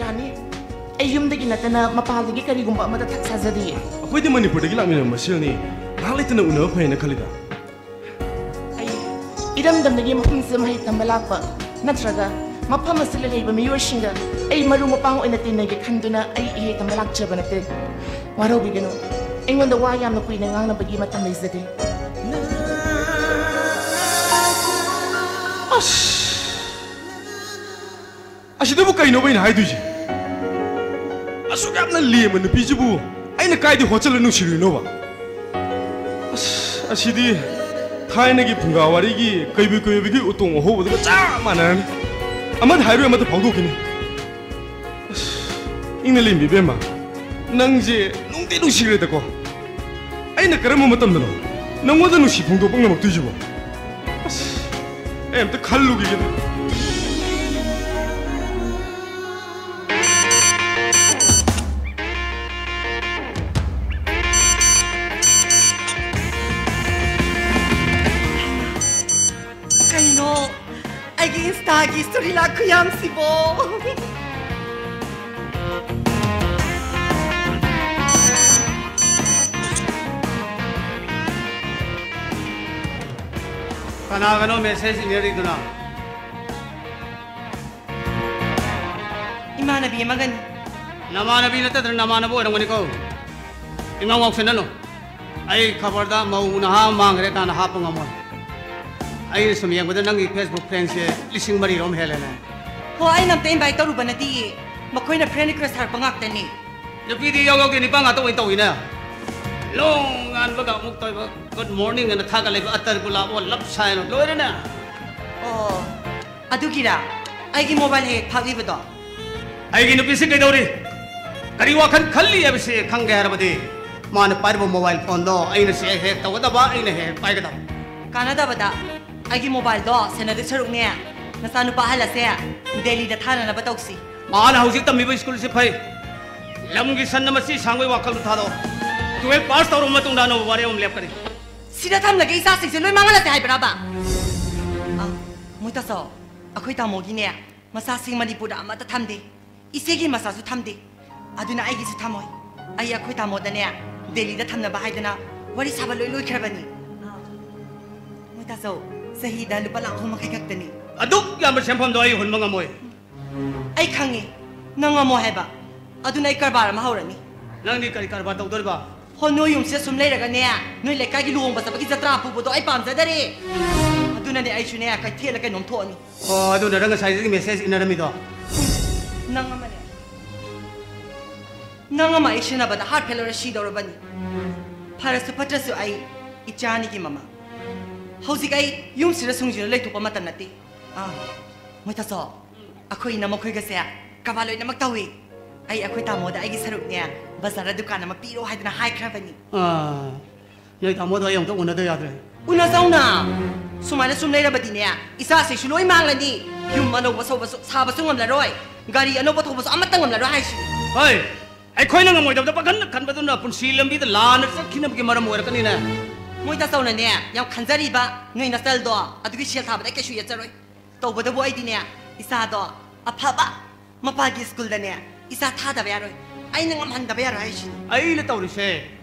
ꯌꯥꯅꯤ꯫ ꯑꯩ ꯌꯨꯝꯗꯒꯤ ꯅꯠꯇꯅ ꯃꯄꯥꯟꯗꯒꯤ ꯀꯔꯤꯒꯨꯝꯕ ꯑꯃꯠꯇ ꯊꯛ ꯆꯥꯖꯗꯤꯌꯦ꯫ ꯑꯩꯈꯣꯏꯗꯤ ꯃꯅꯤꯄꯨꯔꯗꯒꯤ ꯂꯥꯛꯃꯤꯟꯅꯕ ꯃꯁꯦꯜꯅꯤ꯫ ꯉꯥꯏꯍꯥꯛ ꯂꯩꯇꯅ ꯎꯅꯕ ꯐꯩꯅ ꯈꯜꯂꯤꯗ꯫ ꯑꯩ ꯏꯔꯝꯗꯝꯗꯒꯤ ꯃꯐꯝꯁꯤꯗ ꯃꯍꯩ ꯇꯝꯕ ꯂꯥꯛꯄ ꯅꯠꯇ꯭ꯔꯒ ꯃꯐꯝ ꯑꯁꯤꯗ ꯂꯩꯕ ꯃꯤꯑꯣꯏꯁꯤꯡꯒ ꯑꯩ ꯃꯔꯨꯞ ꯃꯄꯥꯡ ꯑꯣꯏꯅ ꯇꯤꯟꯅꯒꯦ ꯈꯟꯗꯨꯅ ꯑꯩ ꯏꯍꯩ ꯇꯝꯕ ꯂꯥꯛꯆꯕ ꯅꯠꯇꯦ꯫ ꯋꯥꯔꯧꯕꯤꯒꯅꯨ, ꯑꯩꯉꯣꯟꯗ ꯋꯥ ꯌꯥꯝꯅ ꯀꯨꯏꯅ ꯉꯥꯡꯅꯕꯒꯤ ꯃꯇꯝ ꯂꯩꯖꯗꯦ꯫ ꯑꯁ! ꯑꯁꯤꯗꯕꯨ ꯀꯩꯅꯣꯕ ꯑꯩꯅ ꯍꯥꯏꯗꯣꯏꯁꯦ? ꯑꯁꯨꯛ ꯌꯥꯝꯅ ꯂꯦꯝꯕ ꯅꯨꯄꯤꯁꯤꯕꯨ ꯑꯩꯅ ꯀꯥꯏꯗ ꯍꯣꯠꯆꯜꯂ ꯅꯨꯡꯁꯤꯔꯨꯏꯅꯣꯕ? ꯑꯁ, ꯑꯁꯤꯗꯤ ꯊꯥꯏꯅꯒꯤ ꯐꯨꯡꯒꯥ ꯋꯥꯔꯤꯒꯤ ꯀꯩꯕꯨ ꯀꯩꯕꯨꯒꯤ ꯎꯇꯣꯡ ꯑꯍꯧꯕꯗꯨꯒ ꯆꯞ ꯃꯥꯟꯅꯔꯅꯤ꯫ ꯑꯃꯗ ꯍꯥꯏꯔꯣꯏ, ꯑꯃꯗ ꯐꯥꯎꯗꯣꯛꯈꯤꯅꯤ꯫ ꯑꯁ, ꯏꯪꯅ ꯂꯦꯝꯕꯤ ꯏꯕꯦꯝꯃ, ꯅꯪꯁꯦ ꯅꯨꯡꯗꯤ ꯅꯨꯡꯁꯤꯈ꯭ꯔꯦꯗꯀꯣ꯫ ꯑꯩꯅ ꯀꯔꯝꯕ ꯃꯇꯝꯗꯅꯣ ꯅꯪꯉꯣꯟꯗ ꯅꯨꯡꯁꯤ ꯐꯣꯡꯗꯣꯛꯄ ꯉꯝꯃꯛꯇꯣꯏꯁꯤꯕꯣ? ꯑꯁ, ꯑꯩ ꯑꯝꯇ ꯈꯜꯂꯨꯈꯤꯒꯦꯗ꯫ ꯀꯩꯅꯣ, ꯑꯩꯒꯤ Insta-ꯒꯤ story ꯂꯥꯛ ꯈꯨꯌꯥꯝꯁꯤꯕꯣ? ꯀꯅꯥꯒꯅꯣ message ꯏꯅꯔꯤꯗꯨꯅ? ꯏꯃꯥꯟꯅꯕꯤ ꯑꯃꯒꯅꯤ꯫ ꯅꯃꯥꯟꯅꯕꯤ ꯅꯠꯇꯗꯅ ꯅꯃꯥꯟꯅꯕ ꯑꯣꯏꯔꯝꯒꯅꯤꯀꯣ꯫ ꯏꯃꯥ ꯉꯥꯎꯁꯟꯅꯅꯨ꯫ ꯑꯩ ꯈꯕꯔꯗ ꯃꯧ ꯅꯍꯥ ꯑꯃ ꯃꯥꯡꯈ꯭ꯔꯦ ꯀꯥꯏꯅ ꯍꯥꯞꯄ ꯉꯝꯃꯣꯏ꯫ ꯑꯩꯅ ꯁꯨꯝ ꯌꯦꯡꯕꯗ ꯅꯪꯒꯤ Facebook friend-ꯁꯦ ꯂꯤꯁꯤꯡ ꯃꯔꯤꯔꯣꯝ ꯍꯦꯜꯂꯦꯅꯦ꯫ ꯍꯣ, ꯑꯩꯅ ꯑꯝꯇ invite ꯇꯧꯔꯨꯕ ꯅꯠꯇꯤꯌꯦ꯫ ꯃꯈꯣꯏꯅ friend request ꯊꯥꯔꯛꯄ ꯉꯥꯛꯇꯅꯤ꯫ ꯅꯨꯄꯤꯗꯤ ꯌꯥꯎ ꯌꯥꯎꯗꯦ, ꯅꯤꯄꯥ ꯉꯥꯛꯇ ꯑꯣꯏꯅ ꯇꯧꯏꯅꯦ꯫ ꯂꯣꯡ ꯉꯥꯟꯕꯒ ꯑꯃꯨꯛ ꯇꯧꯏꯕ, good morning ꯑꯅ ꯊꯥꯒꯠꯂꯛꯏꯕ, ꯑꯇꯔ ꯒꯨꯂꯥꯞ ꯑꯣ love sign ꯑꯣ ꯂꯣꯏꯔꯦꯅꯦ꯫ ꯑꯣ, ꯑꯗꯨꯒꯤꯔꯥ? ꯑꯩꯒꯤ mobile ꯍꯦꯛ ꯍꯦꯛ ꯐꯥꯛꯂꯤꯕꯗꯣ? ꯑꯩꯒꯤ ꯅꯨꯄꯤꯁꯤ ꯀꯩꯗꯧꯔꯤ? ꯀꯔꯤ ꯋꯥꯈꯜ ꯈꯜꯂꯤ ꯍꯥꯏꯕꯁꯤ ꯈꯪꯒꯦ ꯍꯥꯏꯔꯕꯗꯤ ꯃꯥꯅ ꯄꯥꯏꯔꯤꯕ mobile phone-ꯗꯣ ꯑꯩꯅ ꯁꯤ ꯍꯦꯛ ꯍꯦꯛ ꯇꯧꯒꯗꯕ, ꯑꯩꯅ ꯍꯦꯛ ꯍꯦꯛ ꯄꯥꯏꯒꯗꯕ꯫ ꯀꯥꯟꯅꯗꯕꯗ ꯑꯩꯒꯤ mobile-ꯗꯣ ꯁꯦꯟꯅꯗꯣꯏ ꯁꯔꯨꯛꯅꯦ, ꯅꯆꯥꯅꯨꯄꯥ ꯑꯍꯜ ꯑꯁꯦ ꯗꯦꯜꯂꯤꯗ ꯊꯥꯅꯅꯕ ꯇꯧꯁꯤ꯫ ꯃꯥꯅ ꯍꯧꯖꯤꯛ ꯇꯝꯃꯤꯕ school-ꯁꯤ ꯐꯩ꯫ ꯂꯝꯒꯤ ꯁꯟꯅ ꯃꯆꯤ ꯁꯥꯡꯕꯒꯤ ꯋꯥꯈꯜꯗꯨ ꯊꯥꯗꯣꯛꯑꯣ꯫ Twelve pass ꯇꯧꯔꯕ ꯃꯇꯨꯡꯗ ꯑꯅꯧꯕ ꯋꯥꯔꯦꯞ ꯑꯃ ꯂꯦꯞꯀꯅꯤ꯫ ꯁꯤꯗ ꯊꯝꯂꯒꯦ ꯏꯆꯥꯁꯤꯡꯁꯦ ꯂꯣꯏ ꯃꯥꯡꯍꯜꯂꯁꯦ ꯍꯥꯏꯕ꯭ꯔꯕ? ꯑ, ꯃꯣꯏ ꯇꯥꯆꯧ, ꯑꯩꯈꯣꯏ ꯇꯥꯃꯣꯒꯤꯅꯦ, ꯃꯆꯥꯁꯤꯡ ꯃꯅꯤꯄꯨꯔꯗ ꯑꯃꯠꯇ ꯊꯝꯗꯦ꯫ ꯏꯆꯦꯒꯤ ꯃꯆꯥꯁꯨ ꯊꯝꯗꯦ꯫ ꯑꯗꯨꯅ ꯑꯩꯒꯤꯁꯨ ꯊꯝꯃꯣꯏ꯫ ꯑꯩ ꯑꯩꯈꯣꯏ ꯇꯥꯃꯣꯗꯅꯦ, ꯗꯦꯜꯂꯤꯗ ꯊꯝꯅꯕ ꯍꯥꯏꯗꯅ ꯋꯥꯔꯤ ꯁꯥꯕ ꯂꯣꯏ ꯂꯣꯏꯈ꯭ꯔꯕꯅꯤ꯫ ꯃꯣꯏ ꯇꯥꯆꯧ, ꯆꯍꯤꯗ ꯂꯨꯄꯥ ꯂꯥꯈ ꯑꯍꯨꯝ ꯃꯈꯥꯏ ꯈꯛꯇꯅꯤ꯫ ꯑꯗꯨꯛ ꯌꯥꯝꯕ ꯁꯦꯟꯐꯝꯗꯣ ꯑꯩ ꯍꯨꯟꯕ ꯉꯝꯃꯣꯏ꯫ ꯑꯩ ꯈꯪꯉꯤ, ꯅꯪ ꯉꯝꯃꯣ ꯍꯥꯏꯕ꯫ ꯑꯗꯨꯅ ꯑꯩ ꯀꯔꯕꯥꯔ ꯑꯃ ꯍꯧꯔꯅꯤ꯫ ꯅꯪꯗꯤ ꯀꯔꯤ ꯀꯔꯕꯥꯔ ꯇꯧꯗꯣꯔꯤꯕ? ꯍꯣ, ꯅꯣꯏ ꯌꯨꯝꯁꯤꯗ ꯁꯨꯝ ꯂꯩꯔꯒꯅꯦ, ꯅꯣꯏ ꯂꯩꯀꯥꯏꯒꯤ ꯂꯨꯍꯣꯡꯕ ꯆꯠꯄꯒꯤ ꯖꯇ꯭ꯔꯥ ꯄꯨꯕꯗꯣ ꯑꯩ ꯄꯥꯝꯖꯗꯔꯦ꯫ ꯑꯗꯨꯅꯅꯦ ꯑꯩꯁꯨꯅꯦ, ꯀꯩꯊꯦꯜꯗ ꯀꯩꯅꯣꯝ ꯊꯣꯛꯑꯅꯤ꯫ ꯑꯣ, ꯑꯗꯨꯅꯔ ꯉꯁꯥꯏꯗꯒꯤ message ꯏꯟꯅꯔꯝꯃꯤꯗꯣ? ꯅꯪ ꯑꯃꯅꯦ꯫ ꯅꯪ ꯑꯃ ꯑꯩ ꯁꯦꯟꯅꯕꯗ heart failure ꯁꯤꯗꯧꯔꯕꯅꯤ꯫ ꯐꯔꯁꯨ ꯐꯠꯇ꯭ꯔꯁꯨ ꯑꯩ ꯏꯆꯥ ꯑꯅꯤꯒꯤ ꯃꯃꯥ꯫ ꯍꯧꯖꯤꯛ ꯑꯩ ꯌꯨꯝꯁꯤꯗ ꯁꯨꯡꯁꯤꯗ ꯂꯩꯊꯣꯛꯄ ꯃꯇꯝ ꯅꯠꯇꯦ꯫ ꯑꯥ, ꯃꯣꯏ ꯇꯥꯆꯧ, ꯑꯩꯈꯣꯏ ꯏꯅꯝ ꯃꯈꯣꯏꯒꯁꯦ ꯀꯕꯥ ꯂꯣꯏꯅꯃꯛ ꯇꯧꯏ꯫ ꯑꯩ ꯑꯩꯈꯣꯏ ꯇꯥꯃꯣꯗ ꯑꯩꯒꯤ ꯁꯔꯨꯛꯅꯦ ꯕꯖꯥꯔꯗ ꯗꯨꯀꯥꯟ ꯑꯃ ꯄꯤꯔꯣ ꯍꯥꯏꯗꯅ ꯍꯥꯏꯈ꯭ꯔꯕꯅꯤ꯫ ꯑꯥ, ꯅꯣꯏ ꯇꯥꯃꯣꯗꯣ ꯑꯩ ꯑꯃꯨꯛꯇ ꯎꯅꯗ ꯌꯥꯗ꯭ꯔꯦ꯫ ꯎꯅꯖꯧꯅ꯫ ꯁꯨꯃꯥꯏꯅ ꯁꯨꯝ ꯂꯩꯔꯕꯗꯤꯅꯦ, ꯏꯆꯥꯁꯤꯁꯨ ꯂꯣꯏ ꯃꯥꯡꯂꯅꯤ꯫ ꯌꯨꯝ ꯑꯅꯧꯕ ꯁꯧꯕꯁꯨ, ꯁꯥꯕꯁꯨ ꯉꯝꯂꯔꯣꯏ꯫ ꯒꯥꯔꯤ ꯑꯅꯧꯕ ꯊꯧꯕꯁꯨ ꯑꯃꯠꯇ ꯉꯝꯂꯔꯣꯏ ꯍꯥꯏꯁꯤꯅꯤ꯫ ꯍꯣꯏ, ꯑꯩꯈꯣꯏꯅ ꯉꯝꯃꯣꯏꯗꯕꯗ ꯄꯥꯈꯟꯗ ꯈꯟꯕꯗꯨꯅ ꯄꯨꯟꯁꯤ ꯂꯝꯕꯤꯗ ꯂꯥꯟꯅ ꯆꯠꯈꯤꯅꯕꯒꯤ ꯃꯔꯝ ꯑꯣꯏꯔꯛꯀꯅꯤꯅꯦ꯫ ꯃꯣꯏ ꯇꯥꯆꯧꯅꯅꯦ ꯌꯥꯝ ꯈꯟꯖꯔꯤꯕ ꯅꯣꯏ ꯅꯆꯜꯗꯣ, ꯑꯗꯨꯒꯤ ꯁꯦꯜ ꯊꯥꯕꯗ ꯑꯩ ꯀꯩꯁꯨ ꯌꯦꯠꯆꯔꯣꯏ꯫ ꯇꯧꯕꯗꯕꯨ ꯑꯩꯗꯤꯅꯦ, ꯏꯆꯥꯗꯣ ꯑꯐꯕ ꯃꯄꯥꯒꯤ ꯁ꯭ꯀꯨꯜꯗꯅꯦ ꯏꯆꯥ ꯊꯥꯗꯕ ꯌꯥꯔꯣꯏ꯫ ꯑꯩꯅ ꯉꯝꯍꯟꯗꯕ ꯌꯥꯔꯣꯏ ꯍꯥꯏꯁꯤꯅꯤ꯫ ꯑꯩꯅ ꯇꯧꯔꯤꯁꯦ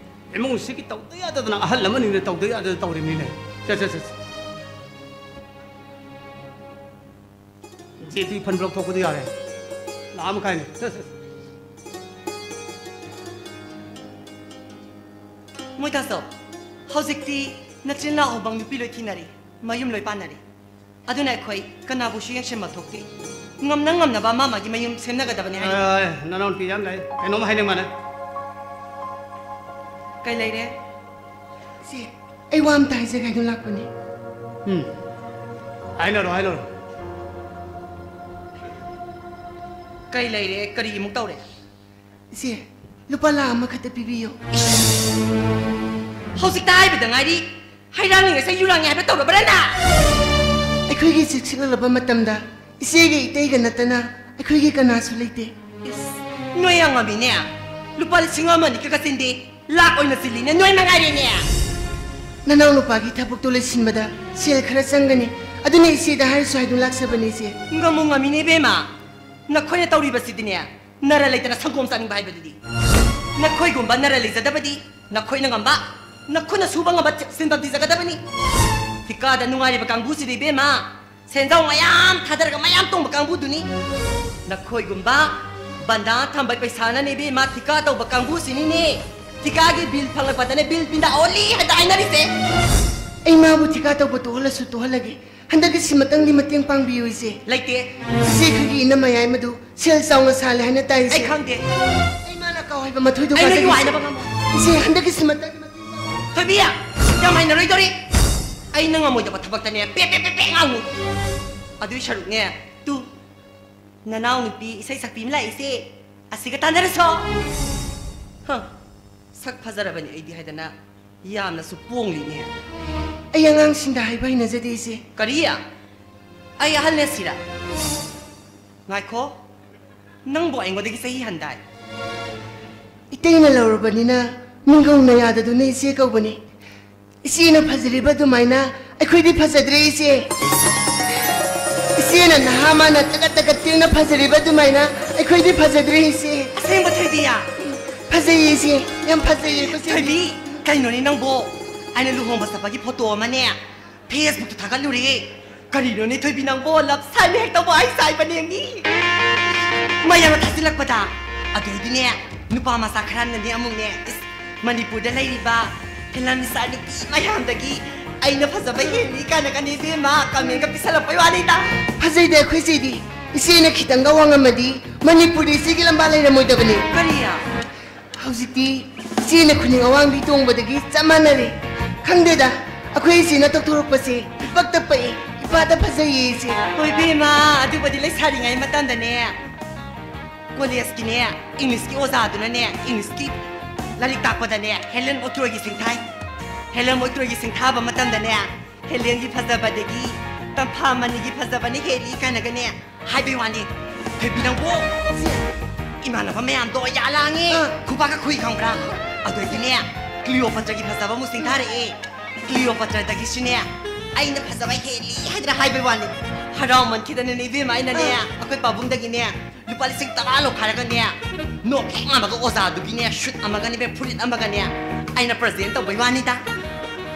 ꯏꯃꯨꯡꯁꯤꯒꯤ ꯇꯧꯗ ꯌꯥꯗꯗꯅ ꯑꯍꯜ ꯑꯃꯅꯤꯅ ꯇꯧꯗ ꯌꯥꯗꯗꯅ ꯇꯧꯔꯤꯕꯅꯤꯅꯦ꯫ ꯁꯦ, ꯁꯦ, ꯁꯦ, ꯁꯦ꯫ ꯖꯦ ꯇꯨ ꯐꯟ ꯂꯧꯊꯣꯛꯄꯗꯨ ꯌꯥꯔꯦ꯫ ꯂꯥꯛ ꯑꯃ ꯃꯈꯥꯏꯅꯤ꯫ ꯁꯦ, ꯁꯦ, ꯁꯦ꯫ ꯃꯣꯏ ꯇꯥꯆꯧ, ꯍꯧꯖꯤꯛꯇꯤ ꯅꯆꯤꯟ ꯅꯅꯥꯎ ꯑꯃꯃꯪ ꯅꯨꯄꯤ ꯂꯣꯏ ꯊꯤꯅꯔꯤ, ꯃꯌꯨꯝ ꯂꯣꯏ ꯄꯥꯟꯅꯔꯤ꯫ ꯑꯗꯨꯅ ꯑꯩꯈꯣꯏ ꯀꯅꯥꯕꯨꯁꯨ ꯌꯦꯡꯁꯤꯟꯕ ꯊꯣꯛꯇꯦ꯫ ꯉꯝꯅ ꯉꯝꯅꯕ ꯃꯥ ꯃꯥꯒꯤ ꯃꯌꯨꯝ ꯁꯦꯝꯅꯒꯗꯕꯅꯤ ꯍꯥꯏꯅ꯫ ꯑꯦ, ꯅꯅꯥꯎꯅꯨꯄꯤ ꯌꯥꯝ ꯂꯩ꯫ ꯀꯩꯅꯣꯝ ꯍꯥꯏꯅꯤꯡꯕꯅꯦ꯫ ꯀꯩ ꯂꯩꯔꯦ? ꯁꯤ, ꯑꯩ ꯋꯥ ꯑꯝꯇ ꯍꯥꯏꯖꯒꯦ ꯍꯥꯏꯗꯨꯅ ꯂꯥꯛꯄꯅꯦ꯫ ꯎꯝ꯫ ꯍꯥꯏꯅꯔꯣ, ꯍꯥꯏꯅꯔꯣ꯫ ꯀꯩ ꯂꯩꯔꯦ? ꯀꯔꯤ ꯑꯃꯨꯛ ꯇꯧꯔꯦ? ꯏꯆꯦ, ꯂꯨꯄꯥ ꯂꯥꯈ ꯑꯃꯈꯛꯇ ꯄꯤꯕꯤꯌꯣ꯫ ꯍꯧꯖꯤꯛꯇ ꯍꯥꯏꯕꯗ ꯉꯥꯏꯔꯤ, ꯍꯩꯔꯥꯡꯉꯤꯉꯩꯁꯦ ꯌꯨꯔꯥꯡꯉꯤ ꯍꯥꯏꯕ ꯇꯧꯔꯕ꯭ꯔꯥ ꯅꯪ? ꯑꯩꯈꯣꯏꯒꯤ ꯆꯦꯛꯁꯤꯜꯂꯕ ꯃꯇꯝꯗ ꯏꯆꯦꯒ ꯏꯇꯩꯒ ꯅꯠꯇꯅ ꯑꯩꯈꯣꯏꯒꯤ ꯀꯅꯥꯁꯨ ꯂꯩꯇꯦ꯫ ꯏꯁ, ꯅꯣꯏ ꯌꯥꯝ ꯉꯝꯃꯤꯅꯦ꯫ ꯂꯨꯄꯥ ꯂꯤꯁꯤꯡ ꯑꯃ ꯑꯅꯤ ꯈꯛꯇ ꯆꯤꯟꯗꯦ, ꯂꯥꯛ ꯑꯣꯏꯅ ꯆꯤꯜꯂꯤꯅꯦ, ꯅꯣꯏ ꯃꯉꯥꯏꯔꯦꯅꯦ꯫ ꯅꯅꯥꯎ ꯅꯨꯄꯥꯒꯤ ꯊꯕꯛꯇꯣ ꯂꯣꯏꯁꯤꯟꯕꯗ ꯁꯦꯜ ꯈꯔ ꯆꯪꯒꯅꯤ, ꯑꯗꯨꯅ ꯏꯆꯦꯗ ꯍꯥꯏꯔꯁꯨ ꯍꯥꯏꯗꯨꯅ ꯂꯥꯛꯆꯕꯅꯤ, ꯏꯆꯦ꯫ ꯉꯝꯃꯨ ꯉꯝꯃꯤꯅꯦ ꯏꯕꯦꯝꯃ, ꯅꯈꯣꯏꯅ ꯇꯧꯔꯤꯕꯁꯤꯗꯤꯅꯦ, ꯅꯔ ꯂꯩꯇꯅ ꯁꯪꯒꯣꯝ ꯆꯥꯅꯤꯡꯕ ꯍꯥꯏꯕꯗꯨꯗꯤ꯫ ꯅꯈꯣꯏꯒꯨꯝꯕ ꯅꯔ ꯂꯩꯖꯗꯕꯗꯤ ꯅꯈꯣꯏꯅ ꯉꯝꯕ, ꯅꯈꯨꯠꯅ ꯁꯨꯕ ꯉꯝꯕ ꯁꯤꯟꯐꯝ ꯊꯤꯖꯒꯗꯕꯅꯤ꯫ ꯊꯤꯀꯥꯗ ꯅꯨꯡꯉꯥꯏꯔꯤꯕ ꯀꯥꯡꯕꯨꯁꯤꯗꯤ ꯏꯕꯦꯝꯃ, ꯁꯦꯟꯖꯥꯎ ꯃꯌꯥꯝ ꯊꯥꯗꯔꯒ ꯃꯌꯥꯝ ꯇꯣꯡꯕ ꯀꯥꯡꯕꯨꯗꯨꯅꯤ꯫ ꯅꯈꯣꯏꯒꯨꯝꯕ ꯕꯟꯗꯥ ꯊꯝꯕ ꯄꯩꯁꯥꯅꯅꯦ ꯏꯕꯦꯝꯃ ꯊꯤꯀꯥ ꯇꯧꯕ ꯀꯥꯡꯕꯨꯁꯤꯅꯤꯅꯦ꯫ ꯊꯤꯀꯥꯒꯤ ꯕꯤꯜ ꯐꯪꯂꯛꯄꯗꯅꯦ ꯕꯤꯜ ꯄꯤꯟꯗ ꯑꯣꯜꯂꯤ ꯍꯥꯏꯗ ꯍꯥꯏꯅꯔꯤꯁꯦ꯫ ꯑꯩ ꯃꯥꯕꯨ ꯊꯤꯀꯥ ꯇꯧꯕ ꯇꯣꯛꯍꯜꯂꯁꯨ ꯇꯣꯛꯍꯜꯂꯒꯦ꯫ ꯍꯟꯗꯛꯀꯤ ꯁꯤꯃꯇꯪꯗꯤ ꯃꯇꯦꯡ ꯄꯥꯡꯕꯤꯌꯨ, ꯏꯆꯦ꯫ ꯂꯩꯇꯦ꯫ ꯏꯆꯦ, ꯑꯩꯈꯣꯏꯒꯤ ꯏꯅꯝꯃ ꯌꯥꯏꯃꯗꯨ ꯁꯦꯜ ꯆꯥꯎꯅ ꯁꯥꯜꯂꯦ ꯍꯥꯏꯅ ꯇꯥꯏ, ꯏꯆꯦ꯫ ꯑꯩ ꯈꯪꯗꯦ꯫ ꯑꯩ ꯃꯥꯅ ꯀꯥꯎ ꯍꯥꯏꯕ ꯃꯊꯣꯏꯗꯣ ꯑꯩ ꯅꯣꯏꯒꯤ ꯀꯥꯖꯒꯦ, ꯏꯆꯦ꯫ ꯋꯥꯏꯅꯕ ꯉꯝꯃꯣꯏ꯫ ꯏꯆꯦ, ꯍꯟꯗꯛꯀꯤ ꯁꯤꯃꯇꯪꯗꯤ ꯃꯇꯦꯡ ꯄꯥꯡꯕꯤꯌꯨ꯫ ꯊꯣꯏꯕꯤ, ꯌꯥꯝ ꯍꯩꯅꯔꯣꯏꯗꯧꯔꯤ꯫ ꯑꯩꯅ ꯉꯝꯃꯣꯏꯗꯕ ꯊꯕꯛꯇꯅꯦ ꯄꯦ ꯄꯦ ꯄꯦ ꯄꯦ ꯉꯥꯡꯉꯨ꯫ ꯑꯗꯨꯏ ꯁꯔꯨꯛꯅꯦ, ꯇꯨ, ꯅꯅꯥꯎ ꯅꯨꯄꯤ ꯏꯁꯩ ꯁꯛꯄꯤ ꯑꯃ ꯂꯥꯛꯏꯁꯦ, ꯑꯁꯤꯒ ꯇꯥꯟꯅꯔꯁꯣ꯫ ꯍ, ꯁꯛ ꯐꯖꯔꯕꯅꯤ ꯑꯩꯗꯤ ꯍꯥꯏꯗꯅ ꯌꯥꯝꯅꯁꯨ ꯄꯣꯡꯂꯤꯅꯦ꯫ ꯑꯩ ꯑꯉꯥꯡꯁꯤꯡꯗ ꯍꯥꯏꯕ ꯍꯩꯅꯖꯗꯦ, ꯏꯆꯦ꯫ ꯀꯔꯤ? ꯑꯩ ꯑꯍꯜꯅꯦ ꯁꯤꯔ? ꯉꯥꯏꯈꯣ, ꯅꯪꯕꯨ ꯑꯩꯉꯣꯟꯗꯒꯤ ꯆꯍꯤ ꯍꯟꯗꯥꯏ? ꯏꯇꯩꯅ ꯂꯧꯔꯕꯅꯤꯅ ꯃꯤꯡꯒꯧꯅ ꯌꯥꯗꯗꯨꯅ ꯏꯆꯦ ꯀꯧꯕꯅꯤ꯫ ꯏꯆꯦꯅ ꯐꯖꯔꯤꯕ ꯑꯗꯨꯃꯥꯏꯅ ꯑꯩꯈꯣꯏꯗꯤ ꯐꯖꯗ꯭ꯔꯦ, ꯏꯆꯦ꯫ ꯏꯆꯦꯅ ꯅꯍꯥ, ꯃꯥꯅ ꯇꯒꯠ ꯇꯒꯠ ꯇꯦꯡꯅ ꯐꯖꯔꯤꯕ ꯑꯗꯨꯃꯥꯏꯅ ꯑꯩꯈꯣꯏꯗꯤ ꯐꯖꯗ꯭ꯔꯦ, ꯏꯆꯦ꯫ ꯑꯁꯦꯡꯕ, ꯊꯣꯏꯕꯤꯌꯥ? ꯐꯖꯩꯌꯦ, ꯏꯆꯦ꯫ ꯌꯥꯝ ꯐꯖꯩꯌꯦ, ꯐꯖꯩꯌꯦ꯫ ꯊꯣꯏꯕꯤ, ꯀꯩꯅꯣꯅꯦ ꯅꯪꯕꯣ? ꯑꯩꯅ ꯂꯨꯍꯣꯡꯕ ꯆꯠꯄꯒꯤ ꯐꯣꯇꯣ ꯑꯃꯅꯦ Facebook-ꯇ ꯊꯥꯒꯠꯂꯨꯔꯦ꯫ ꯀꯔꯤꯅꯣꯅꯦ ꯊꯣꯏꯕꯤ ꯅꯪꯕꯣ? ꯂꯞ ꯁꯥꯏꯟ ꯍꯦꯛ ꯇꯧꯕ ꯍꯥꯏ ꯆꯥꯏꯕꯅꯦ ꯃꯤ꯫ ꯃꯌꯥꯝꯅ ꯊꯥꯖꯤꯜꯂꯛꯄꯗ꯫ ꯑꯗꯨꯗꯤꯅꯦ, ꯅꯨꯄꯥ ꯃꯆꯥ ꯈꯔꯅꯅꯦ ꯑꯃꯨꯛꯅꯦ, ꯏꯁ, ꯃꯅꯤꯄꯨꯔꯗ ꯂꯩꯔꯤꯕ ꯐꯤꯂꯝ ꯏꯁꯇꯥꯔ ꯅꯨꯄꯤ ꯃꯌꯥꯝꯗꯒꯤ ꯑꯩꯅ ꯐꯖꯕ ꯍꯦꯜꯂꯤ ꯀꯥꯏꯅꯒꯅꯦ ꯏꯕꯦꯝꯃ comment-ꯀ ꯄꯤꯁꯜꯂꯛꯄꯩ ꯋꯥꯅꯤꯗ꯫ ꯐꯖꯩꯗ ꯑꯩꯈꯣꯏ ꯆꯦꯗꯤ꯫ ꯏꯆꯦꯅ ꯈꯤꯇꯪꯒ ꯋꯥꯡꯉꯝꯃꯗꯤ ꯃꯅꯤꯄꯨꯔꯗ ꯏꯆꯦꯒꯤ ꯂꯝꯕꯥ ꯂꯩꯔꯝꯃꯣꯏꯗꯕꯅꯤ꯫ ꯀꯔꯤ? ꯍꯧꯖꯤꯛꯇꯤ ꯏꯆꯦꯅ ꯈꯨꯅꯤꯡ ꯑꯋꯥꯡꯕꯤ ꯇꯣꯡꯕꯗꯒꯤ ꯆꯞ ꯃꯥꯟꯅꯔꯦ꯫ ꯈꯪꯗꯦꯗ, ꯑꯩꯈꯣꯏ ꯏꯆꯦꯅ ꯇꯧꯊꯣꯔꯛꯄꯁꯦ ꯏꯄꯛꯇ ꯄꯛꯏ, ꯏꯄꯥꯗ ꯐꯖꯩꯌꯦ ꯏꯆꯦ꯫ ꯍꯣꯏ ꯏꯕꯦꯝꯃ, ꯑꯗꯨꯕꯨꯗꯤ ꯂꯩꯁꯥꯔꯤꯉꯩ ꯃꯇꯝꯗꯅꯦ, college-ꯀꯤꯅꯦ, English-ꯀꯤ ꯑꯣꯖꯥꯗꯨꯅꯅꯦ, English-ꯀꯤ ꯂꯥꯏꯔꯤꯛ ꯇꯥꯛꯄꯗꯅꯦ, ꯍꯦꯂꯦꯟ ꯑꯣꯇ꯭ꯔꯣꯏꯒꯤ ꯁꯤꯡꯊꯥꯏ꯫ ꯍꯦꯂꯦꯟ ꯑꯣꯇ꯭ꯔꯣꯏꯒꯤ ꯁꯤꯡꯊꯥꯕ ꯃꯇꯝꯗꯅꯦ, ꯍꯦꯂꯦꯟꯒꯤ ꯐꯖꯕꯗꯒꯤ ꯇꯝꯐꯥ ꯃꯅꯤꯒꯤ ꯐꯖꯕꯅ ꯍꯦꯜꯂꯤ ꯀꯥꯏꯅꯒꯅꯦ ꯍꯥꯏꯕꯩ ꯋꯥꯅꯤ꯫ ꯊꯣꯏꯕꯤ ꯅꯪꯕꯨ, ꯏꯃꯥꯟꯅꯕ ꯃꯌꯥꯝꯗꯣ ꯌꯥ ꯂꯥꯡꯉꯦ, ꯑꯥ꯫ ꯈꯨꯕꯥꯛꯀ ꯈꯨꯏ ꯈꯪꯕ꯭ꯔꯥ? ꯑꯗꯨꯗꯒꯤꯅꯦ, ꯀ꯭ꯂꯤꯑꯣꯄꯥꯇ꯭ꯔꯥꯒꯤ ꯐꯖꯕ ꯑꯃꯨꯛ ꯁꯤꯡꯊꯥꯔꯛꯑꯦ꯫ ꯀ꯭ꯂꯤꯑꯣꯄꯥꯇ꯭ꯔꯥꯗꯒꯤꯁꯨꯅꯦ, ꯑꯩꯅ ꯐꯖꯕ ꯍꯦꯜꯂꯤ ꯍꯥꯏꯗꯅ ꯍꯥꯏꯕꯩ ꯋꯥꯅꯤ꯫ ꯍꯔꯥꯎꯃꯟꯈꯤꯗꯅꯅꯦ ꯏꯕꯦꯝꯃ ꯑꯩꯅꯅꯦ, ꯑꯥ꯫ ꯑꯩꯈꯣꯏ ꯄꯥꯕꯨꯡꯗꯒꯤꯅꯦ ꯂꯨꯄꯥ ꯂꯤꯁꯤꯡ ꯇꯔꯥ ꯂꯧꯈꯥꯏꯔꯒꯅꯦ, ꯅꯣꯛ ꯍꯦꯛ ꯉꯝꯃꯒ ꯑꯣꯖꯥꯗꯨꯒꯤꯅꯦ suit ꯑꯃꯒꯅꯦ, ꯐꯨꯔꯤꯠ ꯑꯃꯒꯅꯦ, ꯑꯩꯅ present ꯇꯧꯕꯩ ꯋꯥꯅꯤꯗ꯫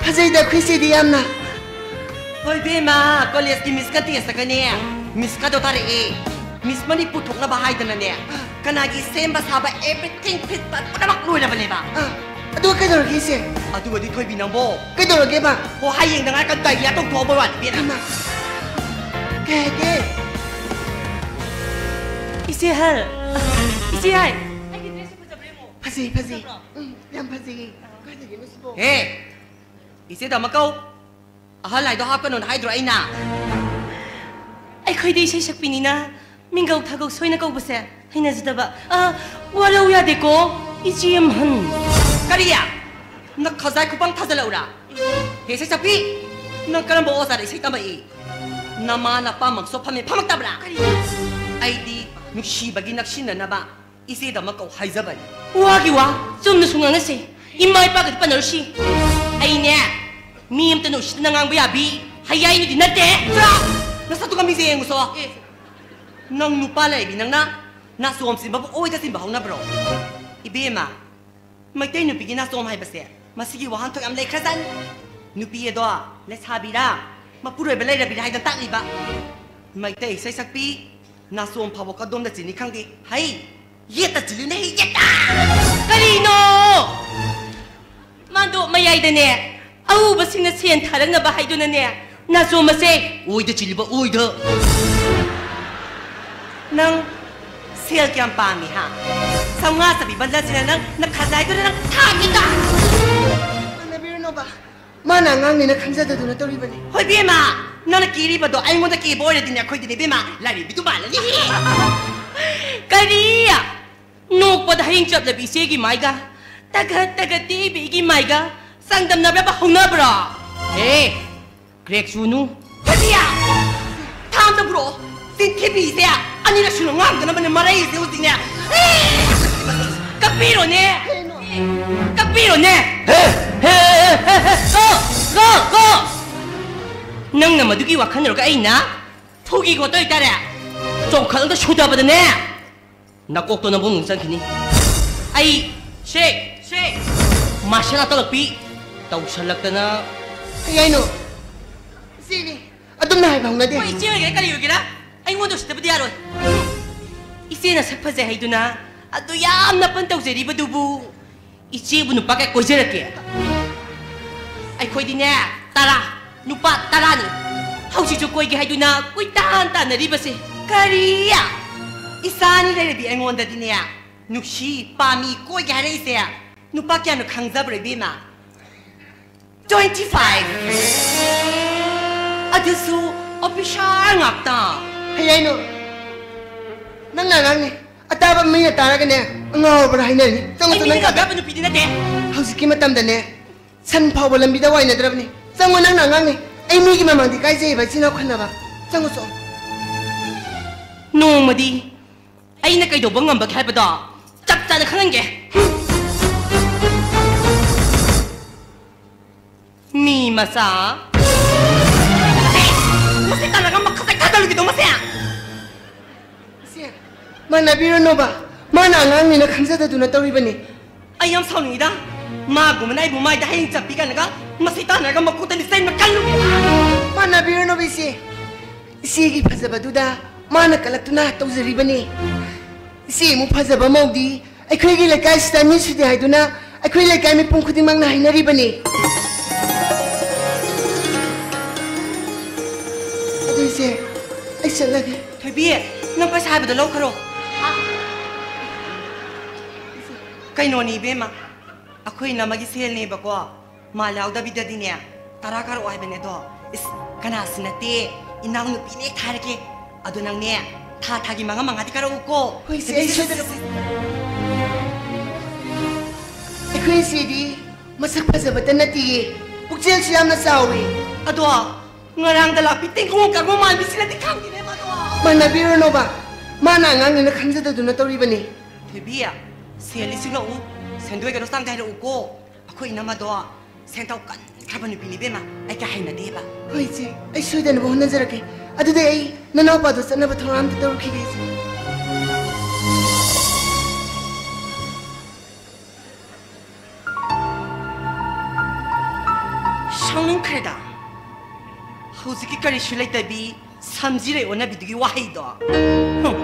ꯐꯖꯩꯗ ꯑꯩꯈꯣꯏ ꯆꯦꯗꯤ ꯌꯥꯝꯅ꯫ ꯍꯣꯏ ꯏꯕꯦꯝꯃ, college-ꯀꯤ Miss-ꯀ test-ꯀꯅꯦ, Miss-ꯀꯗꯣ ꯇꯥꯔꯛꯑꯦ꯫ Miss ꯃꯅꯤꯄꯨꯔ ꯊꯣꯛꯅꯕ ꯍꯥꯏꯗꯅꯅꯦ, ꯀꯅꯥꯒꯤ ꯁꯦꯝꯕ ꯁꯥꯕ everything fit ꯐꯠ ꯄꯨꯝꯅꯃꯛ ꯂꯣꯏꯔꯕꯅꯦꯕ꯫ ꯑꯥ, ꯑꯗꯨꯒ ꯀꯩꯗꯧꯔꯒꯦ ꯏꯆꯦ? ꯑꯗꯨꯒꯗꯤ ꯊꯣꯏꯕꯤ ꯅꯪꯕꯣ꯫ ꯀꯩꯗꯧꯔꯒꯦꯕ? ꯍꯣ, ꯍꯌꯦꯡꯗ ꯉꯥꯏ ꯀꯟꯇ idea ꯇꯧꯊꯣꯛꯑꯕ ꯋꯥꯅꯤ ꯏꯕꯦꯝꯃ꯫ ꯍꯩꯃꯥ꯫ ꯀꯩ ꯍꯥꯏꯒꯦ? ꯏꯆꯦ ꯍꯜ꯫ ꯏꯆꯦ ꯍꯥꯏ꯫ ꯑꯩꯒꯤ dress ꯐꯖꯕ꯭ꯔꯥ ꯌꯦꯡꯉꯣ꯫ ꯐꯖꯩ, ꯐꯖꯩ꯫ ꯐꯖꯕ꯭ꯔꯣ? ꯎꯝ, ꯌꯥꯝ ꯐꯖꯩꯌꯦ꯫ ꯀꯥꯏꯗꯒꯤꯅꯣ ꯁꯤꯕꯣ? ꯍꯦ! ꯏꯆꯦ ꯇꯥꯃꯣ ꯀꯧ꯫ ꯑꯍꯜ ꯍꯥꯏꯗꯣ ꯍꯥꯞꯀꯅꯣꯅ ꯍꯥꯏꯗ꯭ꯔꯣ ꯑꯩꯅ? ꯑꯩꯈꯣꯏꯗꯤ ꯏꯁꯩ ꯁꯛꯄꯤꯅꯤꯅ ꯃꯤꯡꯒꯧ ꯊꯥꯒꯧ ꯁꯣꯏꯅ ꯀꯧꯕꯁꯦ ꯍꯩꯅꯖꯗꯕ꯫ ꯑ, ꯋꯥꯔꯧ ꯌꯥꯗꯦꯀꯣ, ꯏꯆꯦ ꯑꯝꯍꯟ꯫ ꯀꯔꯤ? ꯅꯈꯖꯥꯏ ꯈꯨꯄꯪ ꯊꯥꯖꯜꯂꯛꯎꯔꯥ? ꯍꯦ ꯏꯁꯩ ꯁꯛꯄꯤ, ꯅꯪ ꯀꯔꯝꯕ ꯑꯣꯖꯥꯗ ꯏꯁꯩ ꯇꯝꯃꯛꯏ? ꯅꯃꯥ ꯅꯄꯥ ꯃꯛꯁꯣ ꯐꯝꯃꯦ ꯐꯝꯃꯛꯇꯕ꯭ꯔꯥ? ꯀꯔꯤ? ꯑꯩꯗꯤ ꯅꯨꯡꯁꯤꯕꯒꯤ ꯅꯛꯁꯤꯟꯅꯅꯕ ꯏꯆꯦꯗꯃꯛ ꯀꯧ ꯍꯥꯏꯖꯕꯅꯤ꯫ ꯋꯥꯒꯤ ꯋꯥ, ꯆꯨꯝꯅ ꯁꯨꯝ ꯉꯥꯡꯅꯁꯦ꯫ ꯏꯃꯥ ꯏꯄꯥꯒꯗꯤ ꯄꯟꯅꯔꯨꯁꯤ꯫ ꯑꯩꯅꯦ, ꯃꯤ ꯑꯝꯇꯅ ꯎꯁꯤꯠꯇꯅ ꯉꯥꯡꯕ ꯌꯥꯕꯤ ꯍꯌꯥꯏꯅꯨꯗꯤ ꯅꯠꯇꯦ꯫ ꯆꯠꯂꯣ! ꯅꯁꯛꯇꯨꯒ ꯃꯤꯁꯦ ꯌꯦꯡꯉꯨꯁꯣ꯫ ꯑꯦ꯫ ꯅꯪ ꯅꯨꯄꯥ ꯂꯩꯕꯤ ꯅꯪꯅ ꯅꯥꯆꯣꯝ ꯆꯤꯟꯕꯕꯨ ꯑꯣꯏꯗ ꯆꯤꯟꯕ ꯍꯧꯅꯕ꯭ꯔꯣ? ꯏꯕꯦꯝꯃ, ꯃꯩꯇꯩ ꯅꯨꯄꯤꯒꯤ ꯅꯥꯆꯣꯝ ꯍꯥꯏꯕꯁꯦ ꯃꯁꯤꯒꯤ ꯋꯥꯍꯟꯊꯣꯛ ꯌꯥꯝ ꯂꯩꯈ꯭ꯔꯖꯥꯠꯅꯤ꯫ ꯅꯨꯄꯤ ꯑꯗꯣ ꯂꯩꯁꯥꯕꯤꯔꯥ, ꯃꯄꯨꯔꯣꯏꯕ ꯂꯩꯔꯕꯤꯔꯥ ꯍꯥꯏꯗꯅ ꯇꯥꯛꯂꯤꯕ꯫ ꯃꯩꯇꯩ ꯏꯁꯩ ꯁꯛꯄꯤ, ꯅꯥꯆꯣꯝ ꯐꯥꯎꯕ ꯀꯗꯣꯝꯗ ꯆꯤꯟꯅꯤ ꯈꯪꯗꯦ꯫ ꯍꯩ, ꯌꯦꯠꯇ ꯆꯤꯜꯂꯤꯅꯦ, ꯍꯩ, ꯌꯦꯠꯇ! ꯀꯔꯤꯅꯣ? ꯃꯥꯗꯣ ꯃꯌꯥꯏꯗꯅꯦ, ꯑꯎꯕꯁꯤꯡꯅ ꯁꯦꯟ ꯊꯥꯔꯛꯅꯕ ꯍꯥꯏꯗꯨꯅꯅꯦ, ꯅꯥꯆꯣꯝ ꯑꯁꯦ ꯑꯣꯏꯗ ꯆꯤꯜꯂꯤꯕ ꯑꯣꯏꯗ꯫ ꯅꯪ ꯁꯦꯜ ꯀꯌꯥꯝ ꯄꯥꯝꯃꯤ, ꯍꯥ? ꯆꯥꯝꯃꯉꯥ ꯆꯄꯤ ꯕꯟꯗꯜꯁꯤꯅ ꯅꯪ ꯅꯈꯖꯥꯏꯗꯨꯅ ꯅꯪ ꯊꯥꯒꯦꯗ! ꯇꯥꯟꯅꯕꯤꯔꯨꯅꯣꯕ꯫ ꯃꯥꯅ ꯑꯉꯥꯡꯅꯦꯅ ꯈꯟꯖꯗꯗꯨꯅ ꯇꯧꯔꯤꯕꯅꯤ꯫ ꯍꯣꯏ, ꯕꯦꯝꯃ, ꯅꯪꯅ ꯀꯦꯔꯤꯕꯗꯣ ꯑꯩꯉꯣꯟꯗ ꯀꯦꯕ ꯑꯣꯏꯔꯗꯤꯅꯦ, ꯑꯩꯈꯣꯏꯗꯤꯅꯦ, ꯕꯦꯝꯃ, ꯂꯥꯏꯔꯦꯝꯕꯤꯗꯨ ꯃꯥꯜꯂꯅꯤ꯫ ꯀꯔꯤ? ꯅꯣꯛꯄꯗ ꯍꯌꯤꯡ ꯆꯞꯂꯕꯤ ꯏꯆꯦꯒꯤ ꯃꯥꯏꯒ, ꯇꯒꯠ ꯇꯒꯠ ꯇꯦꯛꯏꯕꯤ ꯑꯩꯒꯤ ꯃꯥꯏꯒ ꯆꯥꯡꯗꯝꯅꯕ ꯍꯧꯅꯕ꯭ꯔꯣ? ꯑꯦ, ꯀ꯭ꯔꯦꯛ ꯆꯨꯅꯨ꯫ ꯐꯖꯤꯌꯥ! ꯊꯥꯡꯗ ꯄꯨꯔꯛꯑꯣ꯫ ꯆꯤꯟꯊꯤꯕꯤꯁꯦ ꯑꯅꯤꯔꯛ ꯁꯨꯅ ꯉꯥꯡꯗꯅꯕꯅꯦ ꯃꯔꯩꯁꯦ ꯍꯧꯖꯤꯛꯅꯦ꯫ ꯑꯦ! ꯀꯛꯄꯤꯔꯣꯅꯦ꯫ ꯀꯛꯄꯤꯔꯣꯅꯦ꯫ ꯍꯦ! ꯍꯦ! ꯍꯦ! ꯍꯦ! ꯀꯣ! ꯀꯣ! ꯀꯣ! ꯅꯪꯅ ꯃꯗꯨꯒꯤ ꯋꯥꯈꯜ ꯂꯧꯔꯒ ꯑꯩꯅ ꯐꯨꯒꯤ ꯈꯣꯠꯇꯣꯏ ꯇꯥꯔꯦ꯫ ꯆꯣꯡꯈꯠꯂꯒ ꯁꯨꯗꯕꯗꯅꯦ, ꯅꯀꯣꯛꯇꯣ ꯅꯕꯨꯡ ꯆꯪꯈꯤꯅꯤ꯫ ꯑꯩ ꯁꯦ, ꯁꯦ, ꯃꯥꯔꯁꯦꯜ ꯑꯥꯔꯠ ꯇꯧꯔꯛꯄꯤ ꯇꯧꯁꯜꯂꯛꯇꯅ꯫ ꯀꯩ ꯍꯥꯏꯅꯣ? ꯏꯆꯦꯅꯦ꯫ ꯑꯗꯨꯝꯅ ꯍꯥꯏꯕ ꯍꯧꯅꯗꯦ꯫ ꯍꯣꯏ, ꯏꯆꯦ ꯑꯣꯏꯒꯦꯔꯥ ꯀꯔꯤ ꯑꯣꯏꯒꯦꯔꯥ, ꯑꯩꯉꯣꯟꯗ ꯎꯁꯤꯠꯇꯕꯗꯤ ꯌꯥꯔꯣꯏ꯫ ꯏꯆꯦꯅ ꯁꯛ ꯐꯖꯩ ꯍꯥꯏꯗꯨꯅ ꯑꯗꯨ ꯌꯥꯝꯅ ꯄꯟ ꯇꯧꯖꯔꯤꯕꯗꯨꯕꯨ, ꯏꯆꯦꯕꯨ ꯅꯨꯄꯥ ꯀꯌꯥ ꯀꯣꯏꯖꯔꯛꯀꯦ? ꯑꯩꯈꯣꯏꯗꯤꯅꯦ, ꯇꯔꯥ, ꯅꯨꯄꯥ ꯇꯔꯥꯅꯤ꯫ ꯍꯧꯖꯤꯛꯁꯨ ꯀꯣꯏꯒꯦ ꯍꯥꯏꯗꯨꯅ ꯀꯣꯏꯇꯥꯟ ꯇꯥꯟꯅꯔꯤꯕꯁꯦ꯫ ꯀꯔꯤ? ꯏꯆꯥꯅꯤ ꯂꯩꯔꯕꯤ ꯑꯩꯉꯣꯟꯗꯗꯤꯅꯦ, ꯅꯨꯡꯁꯤ, ꯄꯥꯝꯃꯤ, ꯀꯣꯏꯒꯦ ꯍꯥꯏꯔꯛꯏꯁꯦ ꯅꯨꯄꯥ ꯀꯌꯥꯅꯣ ꯈꯪꯖꯕ꯭ꯔꯣ, ꯏꯕꯦꯝꯃ? Twenty five. ꯑꯗꯨꯁꯨ officer ꯉꯥꯛꯇ꯫ ꯍꯩ ꯍꯥꯏꯅꯣ? ꯅꯪꯅ ꯑꯉꯥꯡꯅꯤ꯫ ꯑꯇꯥꯕ ꯃꯤꯅ ꯇꯥꯔꯒꯅꯦ, ꯑꯉꯥꯎꯕ꯭ꯔꯥ ꯍꯥꯏꯅꯔꯅꯤ꯫ ꯆꯪꯉꯨ, ꯑꯩ ꯆꯪꯉꯨ, ꯃꯤꯅ ꯅꯪ ꯀꯥꯗ꯫ ꯉꯥꯡꯅꯕ ꯅꯨꯄꯤꯗꯤ ꯅꯠꯇꯦ꯫ ꯍꯧꯖꯤꯛꯀꯤ ꯃꯇꯝꯗꯅꯦ, ꯁꯟ ꯐꯥꯎꯕ ꯂꯝꯕꯤꯗ ꯋꯥꯏꯅꯗ꯭ꯔꯕꯅꯤ꯫ ꯆꯪꯉꯨ, ꯅꯪꯅ ꯑꯉꯥꯡꯅꯤ꯫ ꯑꯩ ꯃꯤꯒꯤ ꯃꯃꯥꯡꯗ ꯏꯀꯥꯏꯖꯩꯕ, ꯏꯆꯤꯟ ꯏꯅꯥꯎ ꯈꯟꯅꯕ꯫ ꯆꯪꯉꯨ, ꯆꯪꯉꯨ꯫ ꯅꯣꯡꯃꯗꯤ ꯑꯩꯅ ꯀꯩꯗꯧꯕ ꯉꯝꯕꯒꯦ ꯍꯥꯏꯕꯗꯣ ꯆꯞ ꯆꯥꯅ ꯈꯪꯍꯟꯒꯦ꯫ ꯃꯤ ꯃꯆꯥ꯫ ꯃꯁꯤ ꯇꯥꯟꯅꯒ ꯃꯈꯥ ꯆꯠꯊꯗꯧꯔꯤꯕꯗꯣ ꯃꯁꯦ꯫ ꯏꯆꯦ, ꯃꯥꯟꯅꯕꯤꯔꯨꯅꯣꯕ꯫ ꯃꯥꯅ ꯑꯉꯥꯡꯅꯤꯅ ꯈꯪꯖꯗꯗꯨꯅ ꯇꯧꯔꯤꯕꯅꯤ꯫ ꯑꯩ ꯌꯥꯝ ꯁꯥꯎꯅꯤꯡꯉꯤꯗ꯫ ꯃꯥꯒꯨꯝꯕꯅ ꯑꯩꯕꯨ ꯃꯥꯏꯗ ꯍꯌꯦꯡ ꯆꯞꯄꯤ ꯀꯥꯏꯅꯒ ꯃꯁꯤ ꯇꯥꯟꯅꯔꯒ ꯃꯀꯣꯛꯇ ꯂꯤꯆꯩ ꯃꯀꯜ ꯂꯨꯕꯤ꯫ ꯃꯥꯟꯅꯕꯤꯔꯨꯅꯣꯕ ꯏꯆꯦ꯫ ꯏꯆꯦꯒꯤ ꯐꯖꯕꯗꯨꯗ ꯃꯥꯅ ꯀꯜꯂꯛꯇꯨꯅ ꯇꯧꯖꯔꯤꯕꯅꯤ꯫ ꯏꯆꯦ ꯑꯃꯨꯛ ꯐꯖꯕ ꯃꯧꯗꯤ ꯑꯩꯈꯣꯏꯒꯤ ꯂꯩꯀꯥꯏꯁꯤꯗ ꯃꯤ ꯁꯨꯗꯦ ꯍꯥꯏꯗꯨꯅ ꯑꯩꯈꯣꯏ ꯂꯩꯀꯥꯏ ꯃꯤꯄꯨꯝ ꯈꯨꯗꯤꯡꯃꯛꯅ ꯍꯥꯏꯅꯔꯤꯕꯅꯤ꯫ ꯑꯗꯨ ꯏꯆꯦ, ꯑꯩ ꯆꯠꯂꯒꯦ꯫ ꯊꯣꯏꯕꯤ, ꯅꯪ ꯄꯩꯁꯥ ꯍꯥꯏꯕꯗꯣ ꯂꯧꯈ꯭ꯔꯣ꯫ ꯀꯩꯅꯣꯅꯤ ꯏꯕꯦꯝꯃ, ꯑꯩꯈꯣꯏ ꯏꯅꯝꯃꯒꯤ ꯁꯦꯜꯅꯦꯕꯀꯣ, ꯃꯥ ꯌꯥꯎꯗꯕꯤꯗꯗꯤꯅꯦ, ꯇꯔꯥ ꯀꯥꯔꯛꯑꯣ ꯍꯥꯏꯕꯅꯦ ꯑꯗꯣ꯫ ꯏꯁ, ꯀꯅꯥꯁꯨ ꯅꯠꯇꯦ, ꯏꯅꯥꯎꯅꯨꯄꯤꯅꯦ ꯊꯥꯔꯒꯦ꯫ ꯑꯗꯣ ꯅꯪꯅꯦ, ꯊꯥ ꯊꯥꯒꯤ ꯃꯉꯥ ꯃꯉꯥꯗꯤ ꯀꯥꯔꯛꯎꯀꯣ꯫ ꯍꯣꯏ, ꯏꯆꯦ, ꯑꯩ ꯁꯣꯏꯗꯅ꯫ ꯑꯩꯈꯣꯏ ꯏꯆꯦꯗꯤ ꯃꯁꯛ ꯐꯖꯕꯇ ꯅꯠꯇꯤꯌꯦ, ꯄꯨꯛꯆꯦꯜꯁꯨ ꯌꯥꯝꯅ ꯆꯥꯎꯏ꯫ ꯑꯗꯣ ꯉꯔꯥꯡꯗ ꯂꯥꯛꯄꯤ ꯇꯦꯡꯀꯣꯡ ꯀꯥꯡꯕꯨ ꯃꯥꯟꯕꯤꯁꯤꯅꯗꯤ ꯈꯪꯗꯦꯅꯦ ꯃꯗꯣ꯫ ꯃꯥꯟꯅꯕꯤꯔꯨꯅꯣꯕ, ꯃꯥꯅ ꯑꯉꯥꯡꯅꯤꯅ ꯈꯪꯖꯗꯗꯨꯅ ꯇꯧꯔꯤꯕꯅꯤ꯫ ꯊꯣꯏꯕꯤ, ꯁꯦꯜ ꯂꯤꯁꯤꯡ ꯂꯧꯎ, ꯁꯦꯟꯗꯣꯏꯒꯗꯣ ꯆꯥꯡꯗ ꯍꯥꯏꯔꯛꯎꯀꯣ꯫ ꯑꯩꯈꯣꯏ ꯏꯅꯝꯃꯗꯣ ꯁꯦꯟꯊꯣꯛ ꯀꯟꯈ꯭ꯔꯕ ꯅꯨꯄꯤꯅꯤ ꯏꯕꯦꯝꯃ, ꯑꯩ ꯀꯌꯥ ꯍꯩꯅꯗꯦꯕ꯫ ꯍꯣꯏ ꯏꯆꯦ, ꯑꯩ ꯁꯣꯏꯗꯅꯕ ꯍꯣꯠꯅꯖꯔꯛꯀꯦ꯫ ꯑꯗꯨꯗꯤ ꯑꯩ ꯅꯅꯥꯎꯄꯥꯗꯣ ꯆꯠꯅꯕ ꯊꯧꯔꯥꯡ ꯑꯝꯇ ꯇꯧꯔꯛꯈꯤꯒꯦ ꯏꯆꯦ꯫ ꯁꯥꯎꯅꯤꯡꯈ꯭ꯔꯦꯗ꯫ ꯍꯧꯖꯤꯛꯀꯤ ꯀꯔꯤꯁꯨ ꯂꯩꯇꯕꯤ ꯁꯝꯖꯤꯔꯩ ꯑꯣꯟꯅꯕꯤꯗꯨꯒꯤ ꯋꯥꯍꯩꯗꯣ꯫ ꯍꯨꯝ꯫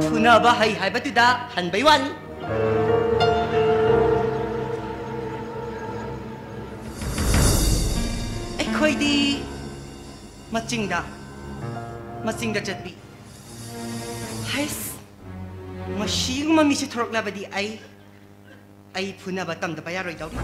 ꯐꯨꯅꯕ ꯍꯩ ꯍꯥꯏꯕꯗꯨꯗ ꯍꯟꯕꯩ ꯋꯥꯅꯤ꯫ ꯑꯩꯈꯣꯏꯗꯤ ꯃꯆꯤꯡꯗ, ꯃꯆꯤꯡꯗ ꯆꯠꯄꯤ꯫ ꯍꯩꯁ, ꯃꯁꯤꯒꯨꯝꯕ ꯃꯤꯁꯦ ꯊꯣꯔꯛꯂꯕꯗꯤ ꯑꯩ, ꯑꯩ ꯐꯨꯅꯕ ꯇꯝꯗꯕ ꯌꯥꯔꯣꯏꯗꯧꯔꯤ꯫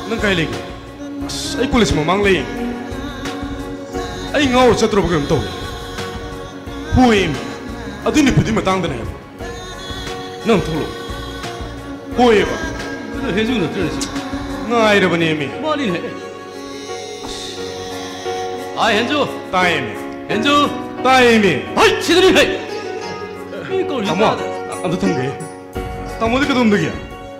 ꯅꯪ ꯀꯥꯏ ꯂꯩꯒꯦ? ꯑꯁ, ꯑꯩ ꯀꯣꯂꯦꯖ ꯃꯃꯥꯡ ꯂꯩ꯫ ꯑꯩ ꯉꯥꯎꯔ ꯆꯠꯇ꯭ꯔꯕ ꯀꯩꯅꯣꯝ ꯇꯧꯔꯦ꯫ ꯍꯣꯏ, ꯑꯗꯨ ꯅꯨꯄꯤꯗꯨꯒꯤ ꯃꯇꯥꯡꯗꯅꯦ ꯍꯥꯏꯕ꯫ ꯅꯪ ꯊꯣꯛꯂꯛꯑꯣ꯫ ꯍꯣꯏꯑꯕ꯫ ꯑꯗꯨ ꯍꯦꯟꯖꯨ ꯅꯠꯇ꯭ꯔꯅꯦ ꯁꯤ? ꯉꯥꯏꯔꯕꯅꯦꯃꯤ꯫ ꯃꯥꯅꯤꯅꯦ꯫ ꯑꯥꯏ, ꯍꯦꯟꯖꯨ꯫ ꯇꯥꯏꯌꯦꯃꯤ꯫ ꯍꯦꯟꯖꯨ꯫ ꯇꯥꯏꯌꯦꯃꯤ꯫ ꯍꯩ, ꯁꯤꯗꯅꯤ, ꯍꯩ꯫ ꯃꯤ ꯀꯧꯔꯤꯁꯤ ꯇꯥꯃꯣ, ꯇꯥꯗ꯫ ꯑꯝꯇ ꯊꯝꯒꯦ꯫ ꯇꯥꯃꯣꯗꯤ ꯀꯩꯗꯧꯔꯝꯗꯒꯦ?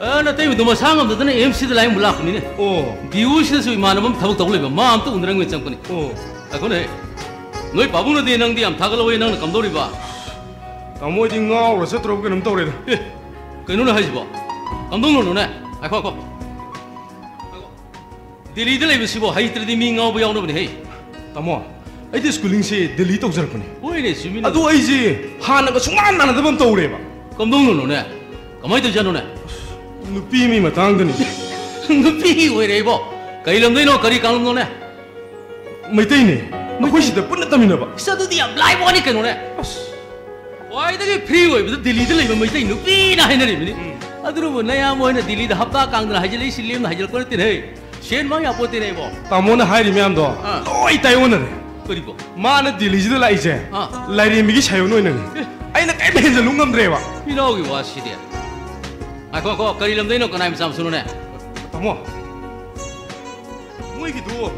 ꯑ, ꯅꯇꯩꯃꯗꯣ ꯃꯁꯥ ꯉꯝꯗꯗꯅ ꯑꯦꯝ ꯁꯤꯗ ꯂꯥꯌꯦꯡꯕ ꯂꯥꯛꯄꯅꯤꯅꯦ꯫ ꯑꯣ꯫ ꯗꯤ ꯑꯣ ꯁꯤꯗꯁꯨ ꯏꯃꯥꯟꯅꯕ ꯑꯃ ꯊꯕꯛ ꯇꯧ ꯂꯩꯕ, ꯃꯥ ꯑꯝꯇ ꯎꯅꯔꯪꯒꯦ ꯆꯪꯉꯛꯄꯅꯤ꯫ ꯑꯣ꯫ ꯉꯥꯏꯈꯣꯅꯦ꯫ ꯅꯣꯏ ꯄꯥꯕꯨꯡꯅꯗꯤ ꯅꯪꯗꯤ ꯌꯥꯝ ꯊꯥꯒꯠꯍꯧꯋꯦ, ꯅꯪꯅ ꯀꯝꯗꯧꯔꯤꯕ? ꯇꯥꯃꯣ, ꯑꯩꯗꯤ ꯉꯥꯎꯔ ꯆꯠꯇ꯭ꯔꯕ ꯀꯩꯅꯣꯝ ꯇꯧꯔꯦꯗ꯫ ꯑꯦ, ꯀꯩꯅꯣꯅꯦ ꯍꯥꯏꯁꯤꯕꯣ? ꯀꯝꯗꯧꯅꯣꯅꯦ? ꯉꯥꯏꯈꯣ, ꯉꯥꯏꯈꯣ꯫ ꯗꯦꯜꯂꯤꯗ ꯂꯩꯕꯁꯤꯕꯣ ꯍꯩꯇ꯭ꯔꯗꯤ ꯃꯤ ꯉꯥꯎꯕ ꯌꯥꯎꯅꯕꯅꯦ ꯍꯦ꯫ ꯇꯥꯃꯣ, ꯑꯩꯗꯤ ꯁ꯭ꯀꯨꯂꯤꯡꯁꯦ ꯗꯦꯜꯂꯤ ꯇꯧꯖꯔꯛꯄꯅꯦ꯫ ꯍꯣꯏꯅꯦ, ꯆꯨꯝꯃꯤꯅꯦ꯫ ꯑꯗꯣ ꯑꯩꯁꯦ ꯍꯥꯟꯅꯒ ꯁꯨꯡꯃꯥꯟ ꯃꯥꯟꯅꯗꯕ ꯑꯃ ꯇꯧꯔꯦꯕ꯫ ꯀꯝꯗꯧꯅꯣꯅꯦ? ꯀꯃꯥꯏꯅ ꯇꯧꯖꯥꯠꯅꯣꯅꯦ? ꯅꯨꯄꯤ ꯑꯃꯒꯤ ꯃꯇꯥꯡꯗꯅꯤ꯫ ꯅꯨꯄꯤꯒꯤ ꯑꯣꯏꯔꯦ ꯏꯕꯣ꯫ ꯀꯔꯤ ꯂꯝꯗꯩꯅꯣ? ꯀꯔꯤ ꯀꯥꯡꯂꯝꯅꯣꯅꯦ? ꯃꯩꯇꯩꯅꯦ꯫ ꯑꯩꯈꯣꯏ ꯁꯤꯗ ꯄꯨꯟꯅ ꯇꯝꯃꯤꯟꯅꯕ꯫ ꯑꯁ, ꯑꯗꯨꯗꯤ ꯌꯥꯝ ꯂꯥꯏꯕ ꯋꯥꯅꯤ ꯀꯩꯅꯣꯅꯦ꯫ ꯑꯁ꯫ ꯈ꯭ꯋꯥꯏꯗꯒꯤ ꯐ꯭ꯔꯤ ꯑꯣꯏꯕꯗ ꯗꯦꯜꯂꯤꯗ ꯂꯩꯕ ꯃꯩꯇꯩ ꯅꯨꯄꯤꯅ ꯍꯥꯏꯅꯔꯤꯕꯅꯤ꯫ ꯎꯝ꯫ ꯑꯗꯨꯕꯨ ꯅꯌꯥꯝꯕ ꯍꯣꯏꯅ ꯗꯦꯜꯂꯤꯗ ꯍꯞꯇꯥ ꯀꯥꯡꯗꯅ ꯍꯥꯏꯖꯤꯜꯂꯛꯏꯁꯤ ꯂꯦꯝꯅ ꯍꯥꯏꯖꯤꯜꯂꯛꯄ ꯅꯠꯇꯦꯅꯦ꯫ ꯁꯦꯟ ꯃꯥꯡ ꯌꯥꯄꯣꯠꯇꯦꯅꯦ ꯏꯕꯣ꯫ ꯇꯥꯃꯣꯅ ꯍꯥꯏꯔꯤ ꯃꯌꯥꯝꯗꯣ ꯑꯥ꯫ ꯂꯣꯏ ꯇꯥꯏꯑꯣꯟꯅꯔꯦ꯫ ꯀꯔꯤꯕꯣ? ꯃꯥꯅ ꯗꯦꯜꯂꯤꯁꯤꯗ ꯂꯥꯛꯏꯁꯦ ꯑꯥ꯫ ꯂꯥꯏꯔꯦꯝꯕꯤꯒꯤ ꯁꯥꯏꯑꯣꯟ ꯑꯣꯏꯅꯅꯦ꯫ ꯑꯦ꯫ ꯑꯩꯅ ꯀꯔꯤꯝ ꯍꯦꯟꯖꯜꯂꯨ ꯉꯝꯗ꯭ꯔꯦꯕ꯫ ꯏꯅꯥꯎꯒꯤ ꯋꯥꯁꯤꯗꯤ꯫ ꯉꯥꯏꯈꯣ, ꯉꯥꯏꯈꯣ, ꯀꯔꯤ ꯂꯝꯗꯩꯅꯣ, ꯀꯅꯥꯏ ꯃꯆꯥ ꯃꯁꯨꯅꯣꯅꯦ? ꯇꯥꯃꯣ, ꯃꯣꯏꯒꯤꯗꯨ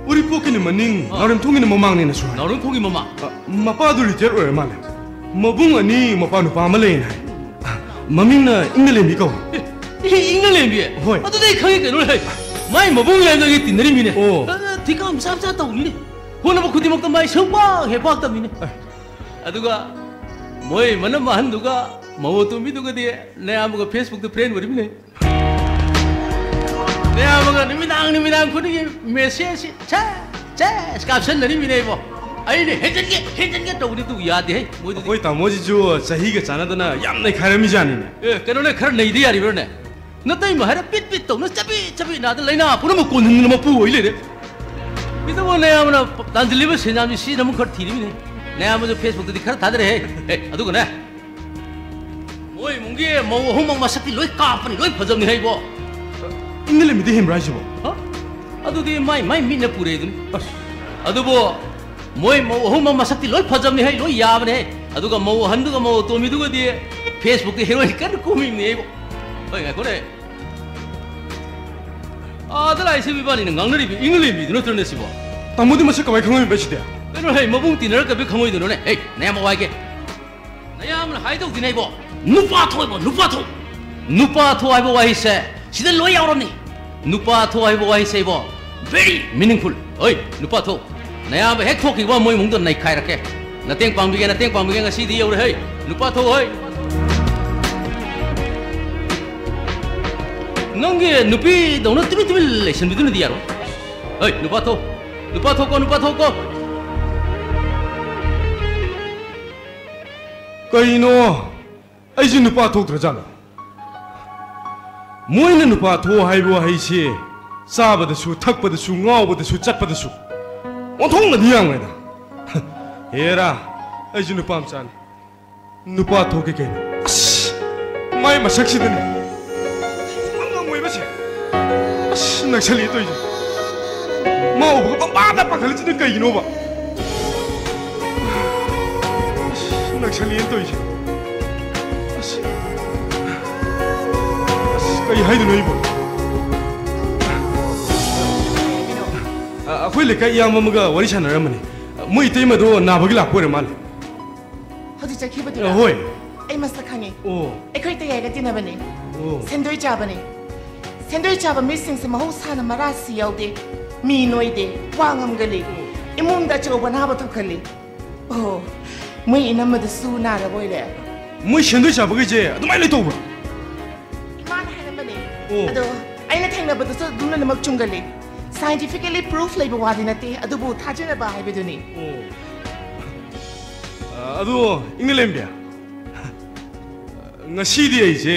ꯎꯔꯤꯄꯣꯛꯀꯤꯅ ꯃꯅꯤꯡ, ꯑꯥ꯫ ꯅꯥꯎꯔꯦꯝꯊꯣꯡꯒꯤꯅ ꯃꯃꯥꯡꯅꯦꯅ ꯁꯨꯝ ꯍꯥꯏ꯫ ꯅꯥꯎꯔꯦꯝꯊꯣꯡꯒꯤ ꯃꯃꯥꯡ? ꯑ, ꯃꯄꯥꯗꯨ ꯔꯤꯇꯥꯌꯔ ꯑꯣꯏꯔ ꯃꯥꯜꯂꯦ꯫ ꯃꯕꯨꯡ ꯑꯅꯤ, ꯃꯄꯥ ꯅꯨꯄꯥ ꯑꯃ ꯂꯩꯌꯦꯅ ꯍꯥꯏ꯫ ꯃꯃꯤꯡꯅ ꯏꯪꯅ ꯂꯦꯝꯕꯤ ꯀꯧꯏ꯫ ꯑꯦ, ꯏꯪꯅ ꯂꯦꯝꯕꯤ? ꯍꯣꯏ꯫ ꯑꯗꯨꯗꯤ ꯑꯩ ꯈꯪꯉꯤ ꯀꯩꯅꯣ, ꯍꯦ꯫ ꯃꯥꯏ ꯃꯕꯨꯡ ꯂꯩꯔꯝꯗꯒꯤ ꯇꯤꯟꯅꯔꯤꯃꯤꯅꯦ꯫ ꯑꯣ꯫ ꯑ, ꯊꯤꯀꯥ ꯃꯆꯥ ꯃꯆꯥ ꯇꯧꯔꯤꯅꯦ꯫ ꯍꯣꯠꯅꯕ ꯈꯨꯗꯤꯡꯃꯛꯇ ꯃꯥꯏ ꯁꯨꯡꯄꯥꯛ ꯍꯦꯛ ꯄꯥꯛꯇꯕꯅꯤꯅꯦ꯫ ꯑꯦ꯫ ꯑꯗꯨꯒ ꯃꯣꯏ ꯃꯅꯝ ꯑꯍꯟꯗꯨꯒ ꯃꯧ ꯑꯇꯣꯝꯕꯤꯗꯨꯒꯗꯤ ꯅꯌꯥꯝꯕꯒ Facebook ꯇ friend ꯑꯣꯏꯔꯤꯃꯤꯅꯦ꯫ ꯅꯌꯥꯝꯕꯒ ꯅꯨꯃꯤꯗꯥꯡ ꯅꯨꯃꯤꯗꯥꯡ ꯈꯨꯗꯤꯡꯒꯤ message ꯁꯦ, ꯁꯦ, ꯁꯦ, ꯀꯥꯞꯁꯟꯅꯔꯤꯃꯤꯅꯦ ꯏꯕꯣ꯫ ꯑꯩꯅ ꯍꯦꯟꯖꯟꯒꯦ, ꯍꯦꯟꯖꯟꯒꯦ ꯇꯧꯕꯗꯤ ꯑꯗꯨ ꯌꯥꯗꯦꯍꯦ, ꯃꯣꯏꯗꯨꯗꯤ꯫ ꯑꯩꯈꯣꯏ ꯇꯥꯃꯣꯁꯤꯁꯨ ꯆꯍꯤꯒ ꯆꯥꯟꯅꯗꯅ ꯌꯥꯝ ꯅꯩꯈꯥꯏꯔꯝꯃꯤꯖꯥꯠꯅꯤꯅꯦ꯫ ꯑꯦ, ꯀꯩꯅꯣꯅꯦ, ꯈꯔ ꯅꯩꯗ ꯌꯥꯔꯤꯕ꯭ꯔꯥꯅꯦ? ꯅꯇꯩꯃ ꯍꯥꯏꯔ ꯄꯤꯠ ꯄꯤꯠ ꯇꯧꯅ ꯆꯕꯤꯠ ꯆꯕꯤꯠ ꯅꯥꯗ ꯂꯥꯏꯅꯥ ꯄꯨꯝꯅꯃꯛ ꯀꯣꯟꯍꯟꯗꯅ ꯃꯄꯨ ꯑꯣꯏ ꯂꯩꯔꯦ꯫ ꯀꯩꯗꯧꯕ ꯅꯌꯥꯝꯕꯅ ꯇꯥꯟꯁꯤꯜꯂꯤꯕ ꯁꯦꯟꯌꯥꯝꯁꯤ ꯁꯤꯖꯤꯟꯅꯐꯝ ꯈꯔ ꯊꯤꯔꯤꯃꯤꯅꯦ꯫ ꯅꯌꯥꯝꯕꯁꯨ Facebook ꯇꯗꯤ ꯈꯔ ꯊꯥꯗꯔꯦꯍꯦ꯫ ꯑꯦ, ꯑꯗꯨꯒꯅꯦ, ꯃꯣꯏ ꯏꯃꯨꯡꯒꯤ ꯃꯧ ꯑꯍꯨꯝꯃꯛ ꯃꯁꯛꯇꯤ ꯂꯣꯏ ꯀꯥꯞꯄꯅꯤ, ꯂꯣꯏ ꯐꯖꯕꯅꯤ ꯍꯩꯕꯣ꯫ ꯏꯪꯂꯦꯟꯗꯗꯤ ꯍꯦꯟꯕ꯭ꯔꯥ ꯍꯥꯏꯁꯤꯕꯣ? ꯍ? ꯑꯗꯨꯗꯤ ꯃꯥꯏ, ꯃꯥꯏ ꯃꯤꯠꯅ ꯄꯨꯔꯦ ꯑꯗꯨꯅꯤ꯫ ꯑꯁ꯫ ꯑꯗꯨꯕꯨ ꯃꯣꯏ ꯃꯧ ꯑꯍꯨꯝꯃꯛ ꯃꯁꯛꯇꯤ ꯂꯣꯏ ꯐꯖꯕꯅꯤ ꯍꯩ, ꯂꯣꯏ ꯌꯥꯕꯅꯤ ꯍꯩ꯫ ꯑꯗꯨꯒ ꯃꯧ ꯑꯍꯟꯗꯨꯒ ꯃꯧ ꯑꯇꯣꯝꯕꯤꯗꯨꯒꯗꯤ Facebook-ꯇ heroine ꯀꯟꯅ ꯀꯨꯝꯃꯤꯕꯅꯤ ꯑꯩꯕꯨ꯫ ꯍꯣꯏ, ꯉꯥꯏꯈꯣꯅꯦ꯫ ꯑꯥꯗ ꯂꯥꯛꯏꯁꯤ ꯏꯕꯥꯅꯤꯅ ꯉꯥꯡꯅꯔꯤꯕ ꯏꯪꯂꯦꯟꯕꯤꯗꯨ ꯅꯠꯇ꯭ꯔꯅꯦ ꯁꯤꯕꯣ? ꯇꯥꯃꯣꯗꯤ ꯃꯁꯛ ꯀꯃꯥꯏ ꯈꯪꯉꯝꯃꯤꯕ ꯁꯤꯗꯤ? ꯀꯩꯅꯣ ꯍꯩ, ꯃꯕꯨꯡ ꯇꯤꯟꯅꯔꯒ ꯀꯃꯥꯏ ꯈꯪꯉꯣꯏꯗꯣꯏꯅꯣꯅꯦ? ꯍꯩ, ꯅꯌꯥꯝꯕ ꯋꯥꯏꯒꯦ꯫ ꯅꯌꯥꯝꯕꯅ ꯍꯥꯏꯗꯧꯗꯤꯅꯦ ꯏꯕꯣ꯫ ꯅꯨꯄꯥ ꯊꯣꯛꯏꯕꯣ, ꯅꯨꯄꯥ ꯊꯣꯛ꯫ ꯅꯨꯄꯥ ꯊꯣꯛ ꯍꯥꯏꯕ ꯋꯥꯍꯩꯁꯦ ꯁꯤꯗ ꯂꯣꯏ ꯌꯥꯎꯔꯝꯅꯤ꯫ ꯅꯨꯄꯥ ꯊꯣꯛ ꯍꯥꯏꯕ ꯋꯥꯍꯩꯁꯦ ꯏꯕꯣ, very meaningful꯫ ꯍꯣꯏ, ꯅꯨꯄꯥ ꯊꯣꯛ꯫ ꯅꯌꯥꯝꯕ ꯍꯦꯛ ꯊꯣꯛꯈꯤꯕ ꯃꯣꯏ ꯏꯃꯨꯡꯗꯣ ꯅꯩꯈꯥꯏꯔꯛꯀꯦ꯫ ꯅꯇꯦꯡ ꯄꯥꯡꯕꯤꯒꯦ, ꯅꯇꯦꯡ ꯄꯥꯡꯕꯤꯒꯦ, ꯉꯁꯤꯗꯤ ꯌꯧꯔꯦ ꯍꯩ꯫ ꯅꯨꯄꯥ ꯊꯣꯛ ꯍꯩ꯫ ꯅꯪꯒꯤ ꯅꯨꯄꯤꯗꯧꯅ ꯇꯨꯃꯤꯟ ꯇꯨꯃꯤꯟ ꯂꯩꯁꯟꯕꯤꯗꯨꯅꯗꯤ ꯌꯥꯔꯣꯏ꯫ ꯍꯩ, ꯅꯨꯄꯥ ꯊꯣꯛ꯫ ꯅꯨꯄꯥ ꯊꯣꯛꯀꯣ, ꯅꯨꯄꯥ ꯊꯣꯛꯀꯣ꯫ ꯀꯩꯅꯣ? ꯑꯩꯁꯦ ꯅꯨꯄꯥ ꯊꯣꯛꯇ꯭ꯔꯖꯥꯠꯂꯣ? ꯃꯣꯏꯅ ꯅꯨꯄꯥ ꯊꯣꯛ ꯍꯥꯏꯕ ꯋꯥꯍꯩꯁꯦ ꯆꯥꯕꯗꯁꯨ, ꯊꯛꯄꯗꯁꯨ, ꯉꯥꯎꯕꯗꯁꯨ, ꯆꯠꯄꯗꯁꯨ ꯑꯣꯟꯊꯣꯛꯅꯗꯤ ꯌꯥꯝꯈ꯭ꯔꯦꯗ꯫ ꯍꯦꯔꯥ, ꯑꯩꯁꯨ ꯅꯨꯄꯥ ꯃꯆꯥꯅꯤ꯫ ꯅꯨꯄꯥ ꯊꯣꯛꯀꯦ ꯀꯩꯅꯣ? ꯑꯁ! ꯃꯥꯏ ꯃꯁꯛꯁꯤꯗꯅꯤ꯫ ꯁꯨꯡꯉꯝ ꯉꯝꯃꯣꯏꯕ ꯁꯦ꯫ ꯑꯁ! ꯅꯛꯁꯜꯂꯛꯑꯦ ꯇꯧꯔꯤꯁꯦ꯫ ꯃꯥ ꯎꯕꯒ ꯄꯪꯄꯥꯗ ꯄꯥꯈꯠꯂꯤꯁꯤꯅ ꯀꯩꯒꯤꯅꯣꯕ? ꯑꯁ! ꯅꯛꯁꯜꯂꯛꯑꯦꯅ ꯇꯧꯔꯤꯁꯦ꯫ ꯑꯁ! ꯑꯁ! ꯀꯩ ꯍꯥꯏꯗꯣꯏꯅꯣ ꯑꯩꯕꯨ? ꯑ, ꯑꯩꯈꯣꯏ ꯂꯩꯀꯥꯏ ꯏꯌꯥꯝꯕ ꯑꯃꯒ ꯋꯥꯔꯤ ꯁꯥꯟꯅꯔꯝꯕꯅꯤ꯫ ꯃꯣꯏ ꯏꯇꯩꯃꯗꯣ ꯅꯥꯕꯒꯤ ꯂꯥꯛꯄ ꯑꯣꯏꯔ ꯃꯥꯜꯂꯦ꯫ ꯍꯧꯖꯤꯛ ꯆꯠꯈꯤꯕꯗꯨꯔꯣ? ꯑ, ꯍꯣꯏ꯫ ꯑꯩ ꯃꯁꯛ ꯈꯪꯉꯤ꯫ ꯑꯣ꯫ ꯑꯩꯈꯣꯏ ꯇꯌꯥꯏꯒ ꯇꯤꯟꯅꯕꯅꯤ꯫ ꯑꯣ꯫ ꯁꯦꯟꯗꯣꯏ ꯆꯥꯕꯅꯤ꯫ ꯁꯦꯟꯗꯣꯏ ꯆꯥꯕ ꯃꯤꯁꯤꯡꯁꯦ ꯃꯍꯧꯁꯥꯅ ꯃꯔꯥꯁꯤ ꯌꯥꯎꯗꯦ꯫ ꯃꯤ ꯅꯣꯏꯗꯦ꯫ ꯋꯥ ꯉꯝꯒꯜꯂꯤ꯫ ꯑꯣ꯫ ꯏꯃꯨꯡꯗ ꯑꯆꯧꯕ ꯑꯅꯥꯕ ꯊꯣꯛꯍꯜꯂꯤ꯫ ꯑꯣ, ꯃꯣꯏ ꯏꯅꯝꯃꯗꯨꯁꯨ ꯅꯥꯔꯕ ꯑꯣꯏꯔꯦ꯫ ꯃꯣꯏ ꯁꯦꯟꯗꯣꯏ ꯆꯥꯕꯈꯩꯁꯦ ꯑꯗꯨꯃꯥꯏꯅ ꯂꯣꯏ ꯇꯧꯕ꯭ꯔꯥ? ꯏꯃꯥꯅ ꯍꯥꯏꯔꯝꯕꯅꯦ꯫ ꯑꯣ꯫ ꯑꯗꯣ ꯑꯩꯅ ꯊꯦꯡꯅꯕꯗꯁꯨ ꯑꯗꯨꯝ ꯂꯣꯏꯅꯃꯛ ꯆꯨꯝꯒꯜꯂꯤ꯫ Scientifically proof ꯂꯩꯕ ꯋꯥꯗꯤ ꯅꯠꯇꯦ, ꯑꯗꯨꯕꯨ ꯊꯥꯖꯅꯕ ꯍꯥꯏꯕꯗꯨꯅꯤ꯫ ꯑꯣ꯫ ꯑ, ꯑꯗꯣ ꯏꯪꯂꯦꯟꯕꯤ, ꯉꯁꯤꯗꯤ ꯑꯩꯁꯦ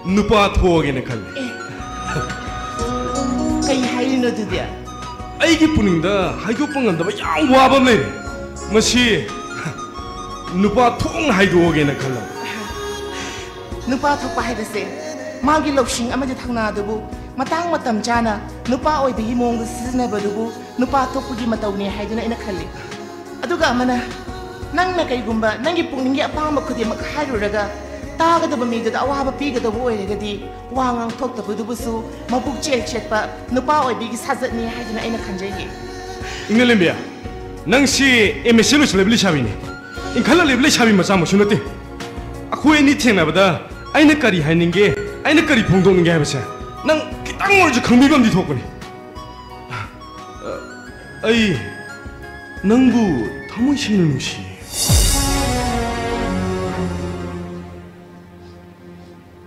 ꯅꯨꯄꯥ ꯊꯣꯛꯑꯒꯦꯅ ꯈꯜꯂꯦ꯫ ꯑꯦ꯫ ꯀꯩ ꯍꯥꯏꯔꯤꯅꯣ ꯑꯗꯨꯗꯤ? ꯑꯩꯒꯤ ꯄꯨꯛꯅꯤꯡꯗ ꯍꯥꯏꯗꯣꯛꯄ ꯉꯝꯗꯕ ꯌꯥꯝ ꯋꯥꯕ ꯑꯃ ꯂꯩꯔꯦ꯫ ꯃꯁꯤ ꯅꯨꯄꯥ ꯊꯣꯛꯅ ꯍꯥꯏꯗꯣꯛꯑꯒꯦꯅ ꯈꯜꯂꯕ꯫ ꯅꯨꯄꯥ ꯊꯣꯛꯄ ꯍꯥꯏꯕꯁꯦ ꯃꯥꯒꯤ ꯂꯧꯁꯤꯡ ꯑꯃꯗꯤ ꯊꯧꯅꯥꯗꯨꯕꯨ ꯃꯇꯥꯡ ꯃꯇꯝ ꯆꯥꯅ ꯅꯨꯄꯥ ꯑꯣꯏꯕꯒꯤ ꯃꯑꯣꯡꯗ ꯁꯤꯖꯤꯟꯅꯕꯗꯨꯕꯨ ꯅꯨꯄꯥ ꯊꯣꯛꯄꯒꯤ ꯃꯇꯧꯅꯤ ꯍꯥꯏꯗꯨꯅ ꯑꯩꯅ ꯈꯜꯂꯤ꯫ ꯑꯗꯨꯒ ꯑꯃꯅ, ꯅꯪꯅ ꯀꯩꯒꯨꯝꯕ ꯅꯪꯒꯤ ꯄꯨꯛꯅꯤꯡꯒꯤ ꯑꯄꯥꯝꯕ ꯈꯨꯗꯤꯡꯃꯛ ꯍꯥꯏꯔꯨꯔꯒ ꯇꯥꯒꯗꯕ ꯃꯤꯗꯨꯗ ꯑꯋꯥꯕ ꯄꯤꯒꯗꯕ ꯑꯣꯏꯔꯒꯗꯤ, ꯋꯥ ꯉꯥꯡꯊꯣꯛꯇꯕꯗꯨꯕꯨꯁꯨ ꯃꯕꯨꯛ ꯆꯦꯠ ꯆꯦꯠꯄ ꯅꯨꯄꯥ ꯑꯣꯏꯕꯤꯒꯤ ꯁꯥꯖꯠꯅꯤ ꯍꯥꯏꯗꯨꯅ ꯑꯩꯅ ꯈꯟꯖꯩꯌꯦ꯫ ꯏꯪꯂꯦꯝꯕꯤꯌꯥ, ꯅꯪꯁꯤ ꯑꯦꯝ ꯑꯦꯁ ꯁꯤ ꯂꯣꯏꯁꯤꯜꯂꯕ ꯂꯩꯁꯥꯕꯤꯅꯤ꯫ ꯏꯟꯈꯠꯂꯛꯂꯤꯕ ꯂꯩꯁꯥꯕꯤ ꯃꯆꯥꯃꯛꯁꯨ ꯅꯠꯇꯦ꯫ ꯑꯩꯈꯣꯏ ꯑꯅꯤ ꯊꯦꯡꯅꯕꯗ ꯑꯩꯅ ꯀꯔꯤ ꯍꯥꯏꯅꯤꯡꯒꯦ, ꯑꯩꯅ ꯀꯔꯤ ꯐꯣꯡꯗꯣꯛꯅꯤꯡꯒꯦ ꯍꯥꯏꯕꯁꯦ ꯅꯪ ꯈꯤꯇꯪ ꯑꯣꯏꯔꯁꯨ ꯈꯪꯕꯤꯕ ꯑꯃꯗꯤ ꯊꯣꯛꯄꯅꯤ꯫ ꯑꯩ ꯅꯪꯕꯨ ꯊꯃꯣꯏ ꯁꯦꯡꯅ ꯅꯨꯡꯁꯤ꯫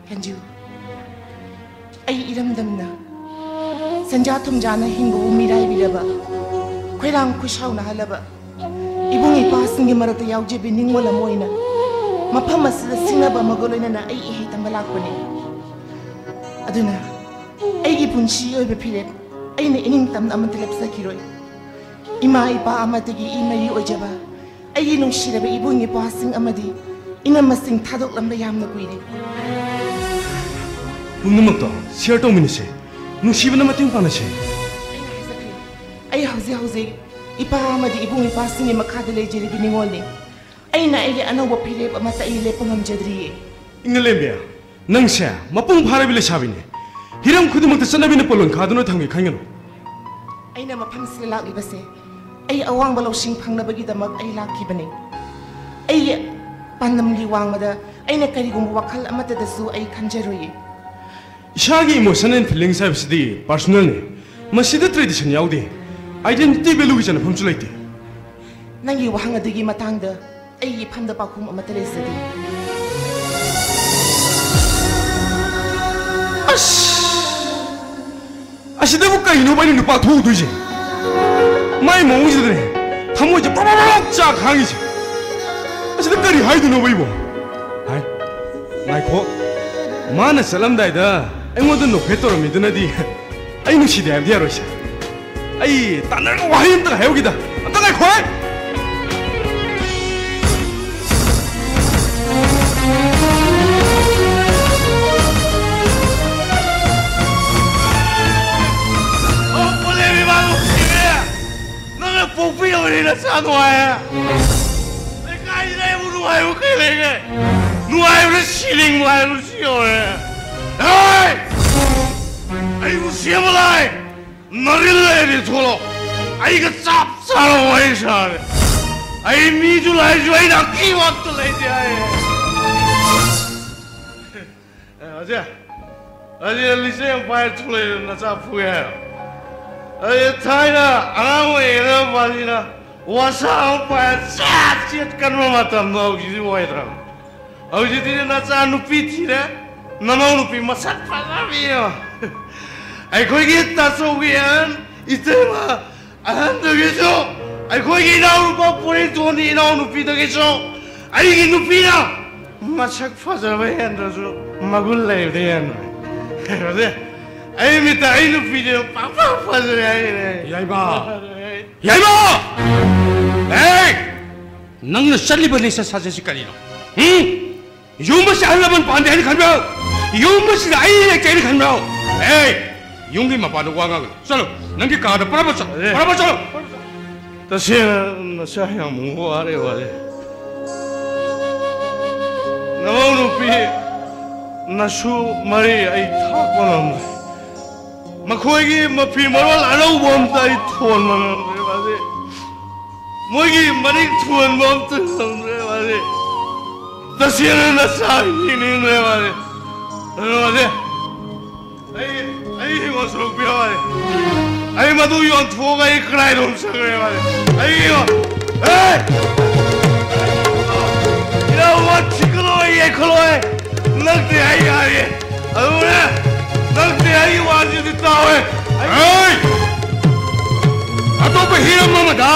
ꯀꯟꯖꯨ, ꯑꯩ ꯏꯔꯝꯗꯝꯅ ꯁꯦꯟꯖꯥ ꯊꯨꯝꯖꯥꯅ ꯍꯤꯡꯕꯕꯨ ꯃꯤꯔꯥꯏꯕꯤꯔꯕ, ꯈꯣꯏꯔꯥꯡ ꯈꯨꯁꯥꯎꯅꯍꯜꯂꯕ ꯏꯕꯨꯡ ꯏꯄꯥꯁꯤꯡꯒꯤ ꯃꯔꯛꯇ ꯌꯥꯎꯖꯕꯤ ꯅꯤꯡꯉꯣꯜ ꯑꯃ ꯑꯣꯏꯅ ꯃꯐꯝ ꯑꯁꯤꯗ ꯁꯤꯡꯅꯕ ꯑꯃꯒ ꯂꯣꯏꯅꯅ ꯑꯩ ꯏꯍꯩ ꯇꯝꯕ ꯂꯥꯛꯄꯅꯤ꯫ ꯑꯗꯨꯅ ꯑꯩꯒꯤ ꯄꯨꯟꯁꯤ ꯑꯣꯏꯕ ꯐꯤꯔꯦꯞ ꯑꯩꯅ ꯏꯅꯤꯡ ꯇꯝꯅ ꯑꯃꯠꯇ ꯂꯦꯞꯆꯈꯤꯔꯣꯏ꯫ ꯏꯃꯥ ꯏꯄꯥ ꯑꯃꯠꯇꯒꯤ ꯏ ꯃꯔꯤ ꯑꯣꯏꯖꯕ ꯑꯩꯒꯤ ꯅꯨꯡꯁꯤꯔꯕ ꯏꯕꯨꯡ ꯏꯄ꯭ꯋꯥꯁꯤꯡ ꯑꯃꯗꯤ ꯏꯅꯝꯃꯁꯤꯡ ꯊꯥꯗꯣꯛꯂꯝꯕ ꯌꯥꯝꯅ ꯀꯨꯏꯔꯦ꯫ ꯄꯨꯝꯅꯃꯛꯇꯣ ꯁꯤꯌꯔ ꯇꯧꯃꯤꯟꯅꯁꯦ, ꯅꯨꯡꯁꯤꯕꯅ ꯃꯇꯦꯡ ꯄꯥꯡꯅꯁꯦ꯫ ꯑꯩꯅ ꯍꯥꯏꯖꯈ꯭ꯔꯦ, ꯑꯩ ꯍꯧꯖꯤꯛ ꯍꯧꯖꯤꯛ ꯏꯄꯥ ꯑꯃꯗꯤ ꯏꯕꯨꯡ ꯏꯄ꯭ꯋꯥꯁꯤꯡꯒꯤ ꯃꯈꯥꯗ ꯂꯩꯖꯔꯤꯕꯤ ꯅꯤꯉꯣꯜꯅꯤ꯫ ꯑꯩꯅ ꯑꯩꯒꯤ ꯑꯅꯧꯕ ꯐꯤꯔꯦꯞ ꯑꯃꯠꯇ ꯑꯩ ꯂꯦꯞꯄ ꯉꯝꯖꯗ꯭ꯔꯤꯌꯦ꯫ ꯏꯪꯂꯦꯝꯕꯤ, ꯅꯪꯁꯦ ꯃꯄꯨꯡ ꯐꯥꯔꯕꯤ ꯂꯩꯁꯥꯕꯤꯅꯤ꯫ ꯍꯤꯔꯝ ꯈꯨꯗꯤꯡꯃꯛꯇ ꯆꯠꯅꯕꯤꯅ ꯄꯣꯂꯣꯟ ꯈꯥꯗꯨꯅ ꯊꯝꯒꯦ ꯈꯟꯒꯅꯨ꯫ ꯑꯩꯅ ꯃꯐꯝꯁꯤꯗ ꯂꯥꯛꯂꯤꯕꯁꯦ ꯑꯩ ꯑꯋꯥꯡꯕ ꯂꯧꯁꯤꯡ ꯐꯪꯅꯕꯒꯤꯗꯃꯛ ꯑꯩ ꯂꯥꯛꯈꯤꯕꯅꯤ꯫ ꯑꯩꯒꯤ ꯄꯥꯟꯗꯝꯒꯤ ꯋꯥꯡꯃꯗ ꯑꯩꯅ ꯀꯔꯤꯒꯨꯝꯕ ꯋꯥꯈꯜ ꯑꯃꯠꯇꯗꯁꯨ ꯑꯩ ꯈꯟꯖꯔꯣꯏꯌꯦ꯫ ꯏꯁꯥꯒꯤ emotion and feelings ꯍꯥꯏꯕꯁꯤꯗꯤ personal ꯅꯤ꯫ ꯃꯁꯤꯗ tradition ꯌꯥꯎꯗꯦ꯫ Identity value ꯒꯤ ꯆꯟꯅꯐꯝꯁꯨ ꯂꯩꯇꯦ꯫ ꯅꯪꯒꯤ ꯋꯥꯍꯪ ꯑꯗꯨꯒꯤ ꯃꯇꯥꯡꯗ ꯑꯩꯒꯤ ꯏꯐꯝꯗ ꯄꯥꯎꯈꯨꯝ ꯑꯃꯠꯇ ꯂꯩꯖꯗꯦ꯫ ꯑꯁ! ꯑꯁꯤꯗꯕꯨ ꯀꯩꯅꯣꯕ ꯑꯩꯅ ꯅꯨꯄꯥ ꯊꯣꯛꯎꯗꯣꯏꯁꯦ? ꯃꯥꯏ ꯃꯑꯣꯡꯁꯤꯗꯅꯦ ꯊꯃꯣꯏꯁꯦ ꯄ꯭ꯔꯣꯛ ꯄ꯭ꯔꯣꯛ ꯄ꯭ꯔꯣꯛ ꯆꯥꯛ ꯈꯥꯡꯉꯤꯁꯦ꯫ ꯑꯁꯤꯗ ꯀꯔꯤ ꯍꯥꯏꯗꯣꯏꯅꯣꯕ ꯑꯩꯕꯣ? ꯍꯥꯏ, ꯉꯥꯏꯈꯣ꯫ ꯃꯥꯅ ꯆꯠꯂꯝꯗꯥꯏꯗ ꯑꯩꯉꯣꯟꯗ ꯅꯣꯛꯐꯦꯠ ꯇꯧꯔꯝꯃꯤꯗꯨꯅꯗꯤ ꯑꯩ ꯅꯨꯡꯁꯤꯗꯦ ꯍꯥꯏꯕꯗꯤ ꯌꯥꯔꯣꯏꯁꯦ꯫ ꯑꯩ ꯇꯥꯟꯅꯔꯒ ꯋꯥꯍꯩ ꯑꯝꯇ ꯍꯥꯏꯍꯧꯈꯤꯗ꯫ ꯑꯝꯇ ꯉꯥꯏꯈꯣꯍꯦ! ꯆꯥ ꯅꯨꯡꯉꯥꯏꯌꯦ꯫ ꯂꯩꯀꯥꯏꯁꯤꯗ ꯑꯩꯕꯨ ꯅꯨꯡꯉꯥꯏꯕ ꯀꯩ ꯂꯩꯒꯦ? ꯅꯨꯡꯉꯥꯏꯕꯗ ꯁꯤꯅꯤꯡꯕ ꯍꯥꯏꯕꯁꯤ ꯌꯧꯔꯦ꯫ ꯍꯦ! ꯑꯩꯕꯨ ꯁꯦꯝꯕ ꯂꯥꯏ ꯅꯔꯤꯜ ꯂꯩꯔꯗꯤ ꯊꯣꯛꯂꯛꯑꯣ꯫ ꯑꯩꯒ ꯆꯞ ꯆꯥꯅ ꯋꯥꯔꯤ ꯁꯥꯔꯦ꯫ ꯑꯩ ꯃꯤꯁꯨ ꯂꯥꯏꯁꯨ ꯑꯩꯅ ꯑꯀꯤꯕ ꯑꯝꯇ ꯂꯩꯇꯦ ꯍꯥꯏꯌꯦ꯫ ꯑꯦ, ꯑꯖꯦ, ꯑꯖꯦ, ꯂꯤꯆꯩ ꯑꯃ ꯄꯥꯏꯔ ꯊꯣꯛꯂꯛꯏꯗꯣ ꯅꯆꯥ ꯐꯨꯒꯦ ꯍꯥꯏꯔꯣ? ꯑꯖꯦ, ꯊꯥꯏꯅ ꯑꯉꯥꯡ ꯑꯣꯏꯔꯤꯉꯩꯗ ꯃꯥꯁꯤꯅ ꯋꯥꯁꯥ ꯑꯃ ꯄꯥꯏꯔ ꯆꯦꯠ ꯆꯦꯠ ꯀꯟꯕ ꯃꯇꯝꯗꯣ ꯍꯧꯖꯤꯛꯇꯤ ꯑꯣꯏꯗ꯭ꯔꯕ꯫ ꯍꯧꯖꯤꯛꯇꯤ ꯅꯆꯥ ꯅꯨꯄꯤ ꯊꯤꯔꯦ, ꯅꯅꯥꯎ ꯅꯨꯄꯤ ꯃꯁꯛ ꯐꯖꯕꯤ ꯑꯃ꯫ ꯑꯩꯈꯣꯏꯒꯤ ꯇꯥꯆꯧꯒꯤ ꯑꯍꯟ ꯏꯇꯩꯃ ꯑꯍꯟꯗꯒꯤꯁꯨ, ꯑꯩꯈꯣꯏꯒꯤ ꯏꯅꯥꯎꯅꯨꯄꯥ ꯄꯣꯏꯔꯩꯇꯣꯟꯒꯤ ꯏꯅꯥꯎꯅꯨꯄꯤꯗꯒꯤꯁꯨ ꯑꯩꯒꯤ ꯅꯨꯄꯤꯅ ꯃꯁꯛ ꯐꯖꯕ ꯍꯦꯟꯗ꯭ꯔꯁꯨ ꯃꯒꯨꯟ ꯂꯩꯕꯗꯤ ꯍꯦꯟꯕꯅꯦ꯫ ꯑꯗꯨꯗꯤ ꯑꯩ ꯃꯤꯠꯇ ꯑꯩ ꯅꯨꯄꯤꯁꯦ ꯄꯪꯐ ꯐꯖꯔꯦ ꯍꯥꯏꯔꯦ꯫ ꯌꯥꯏꯃ! ꯐꯖꯔꯦ꯫ ꯌꯥꯏꯃ! ꯑꯦ! ꯅꯪꯅ ꯆꯠꯂꯤꯕ ꯂꯤꯆꯠ ꯁꯥꯖꯠꯁꯤ ꯀꯔꯤꯅꯣ? ꯍꯨꯝ? ꯌꯨꯝ ꯑꯁꯤ ꯑꯍꯜ ꯂꯃꯟ ꯄꯥꯟꯗꯦ ꯍꯥꯏꯅ ꯈꯟꯕ꯭ꯔꯣ? ꯌꯨꯝ ꯑꯁꯤꯗ ꯑꯩ ꯂꯩꯇꯦ ꯍꯥꯏꯅ ꯈꯟꯕ꯭ꯔꯣ? ꯑꯦ! ꯌꯨꯝꯒꯤ ꯃꯄꯥꯟꯗ ꯋꯥ ꯉꯥꯡꯒꯅꯨ꯫ ꯆꯠꯂꯣ, ꯅꯪꯒꯤ ꯀꯥꯗ ꯄꯔꯥꯄ ꯆꯠꯂꯣ, ꯑꯦ! ꯄꯔꯥꯄ ꯆꯠꯂꯣ꯫ ꯇꯁꯦꯡꯅ ꯅꯆꯥ ꯌꯥꯝ ꯋꯥꯔꯦ, ꯋꯥꯔꯦ꯫ ꯅꯃꯧ ꯅꯨꯄꯤ ꯅꯁꯨ ꯃꯔꯤ ꯑꯩ ꯊꯥꯛꯄ ꯉꯝꯗ꯭ꯔꯦ꯫ ꯃꯈꯣꯏꯒꯤ ꯃꯐꯤ ꯃꯔꯣꯜ ꯑꯅꯧꯕ ꯑꯝꯇ ꯑꯩ ꯊꯣꯟꯕ ꯉꯝꯗ꯭ꯔꯦ, ꯋꯥꯔꯦ꯫ ꯃꯣꯏꯒꯤ ꯃꯔꯤꯛ ꯊꯣꯟꯕ ꯑꯝꯇ ꯉꯝꯗ꯭ꯔꯦ, ꯋꯥꯔꯦ꯫ ꯇꯁꯦꯡꯅ ꯅꯆꯥ ꯌꯦꯡꯅꯤꯡꯗ꯭ꯔꯦ, ꯋꯥꯔꯦ꯫ ꯑꯗꯨ, ꯋꯥꯔꯦ꯫ ꯑꯩ, ꯑꯩ ꯍꯤꯡꯒꯣꯜ ꯁꯔꯨꯛ ꯄꯤꯔꯛꯑꯣ ꯍꯥꯏ꯫ ꯑꯩ ꯃꯗꯨ ꯌꯣꯟꯊꯣꯛꯑꯒ ꯑꯩ ꯀꯗꯥꯏꯗꯅꯣ ꯆꯠꯈ꯭ꯔꯦ ꯍꯥꯏ꯫ ꯑꯩ ꯍꯤꯡꯒꯣꯜ, ꯑꯦ! ꯏꯅꯥꯎꯕ ꯊꯤꯒꯠꯂꯣ, ꯌꯩꯈꯠꯂꯣ ꯍꯥꯏ꯫ ꯅꯛꯇꯦ ꯍꯥꯏ ꯌꯥꯔꯦ꯫ ꯑꯗꯨꯅꯦ, ꯅꯛꯇꯦ ꯍꯥꯏꯒꯤ ꯋꯥꯁꯤꯗꯤ ꯇꯥꯎꯋꯦ꯫ ꯑꯩ ꯑꯇꯣꯞꯄ ꯍꯤꯔꯝ ꯑꯃꯗ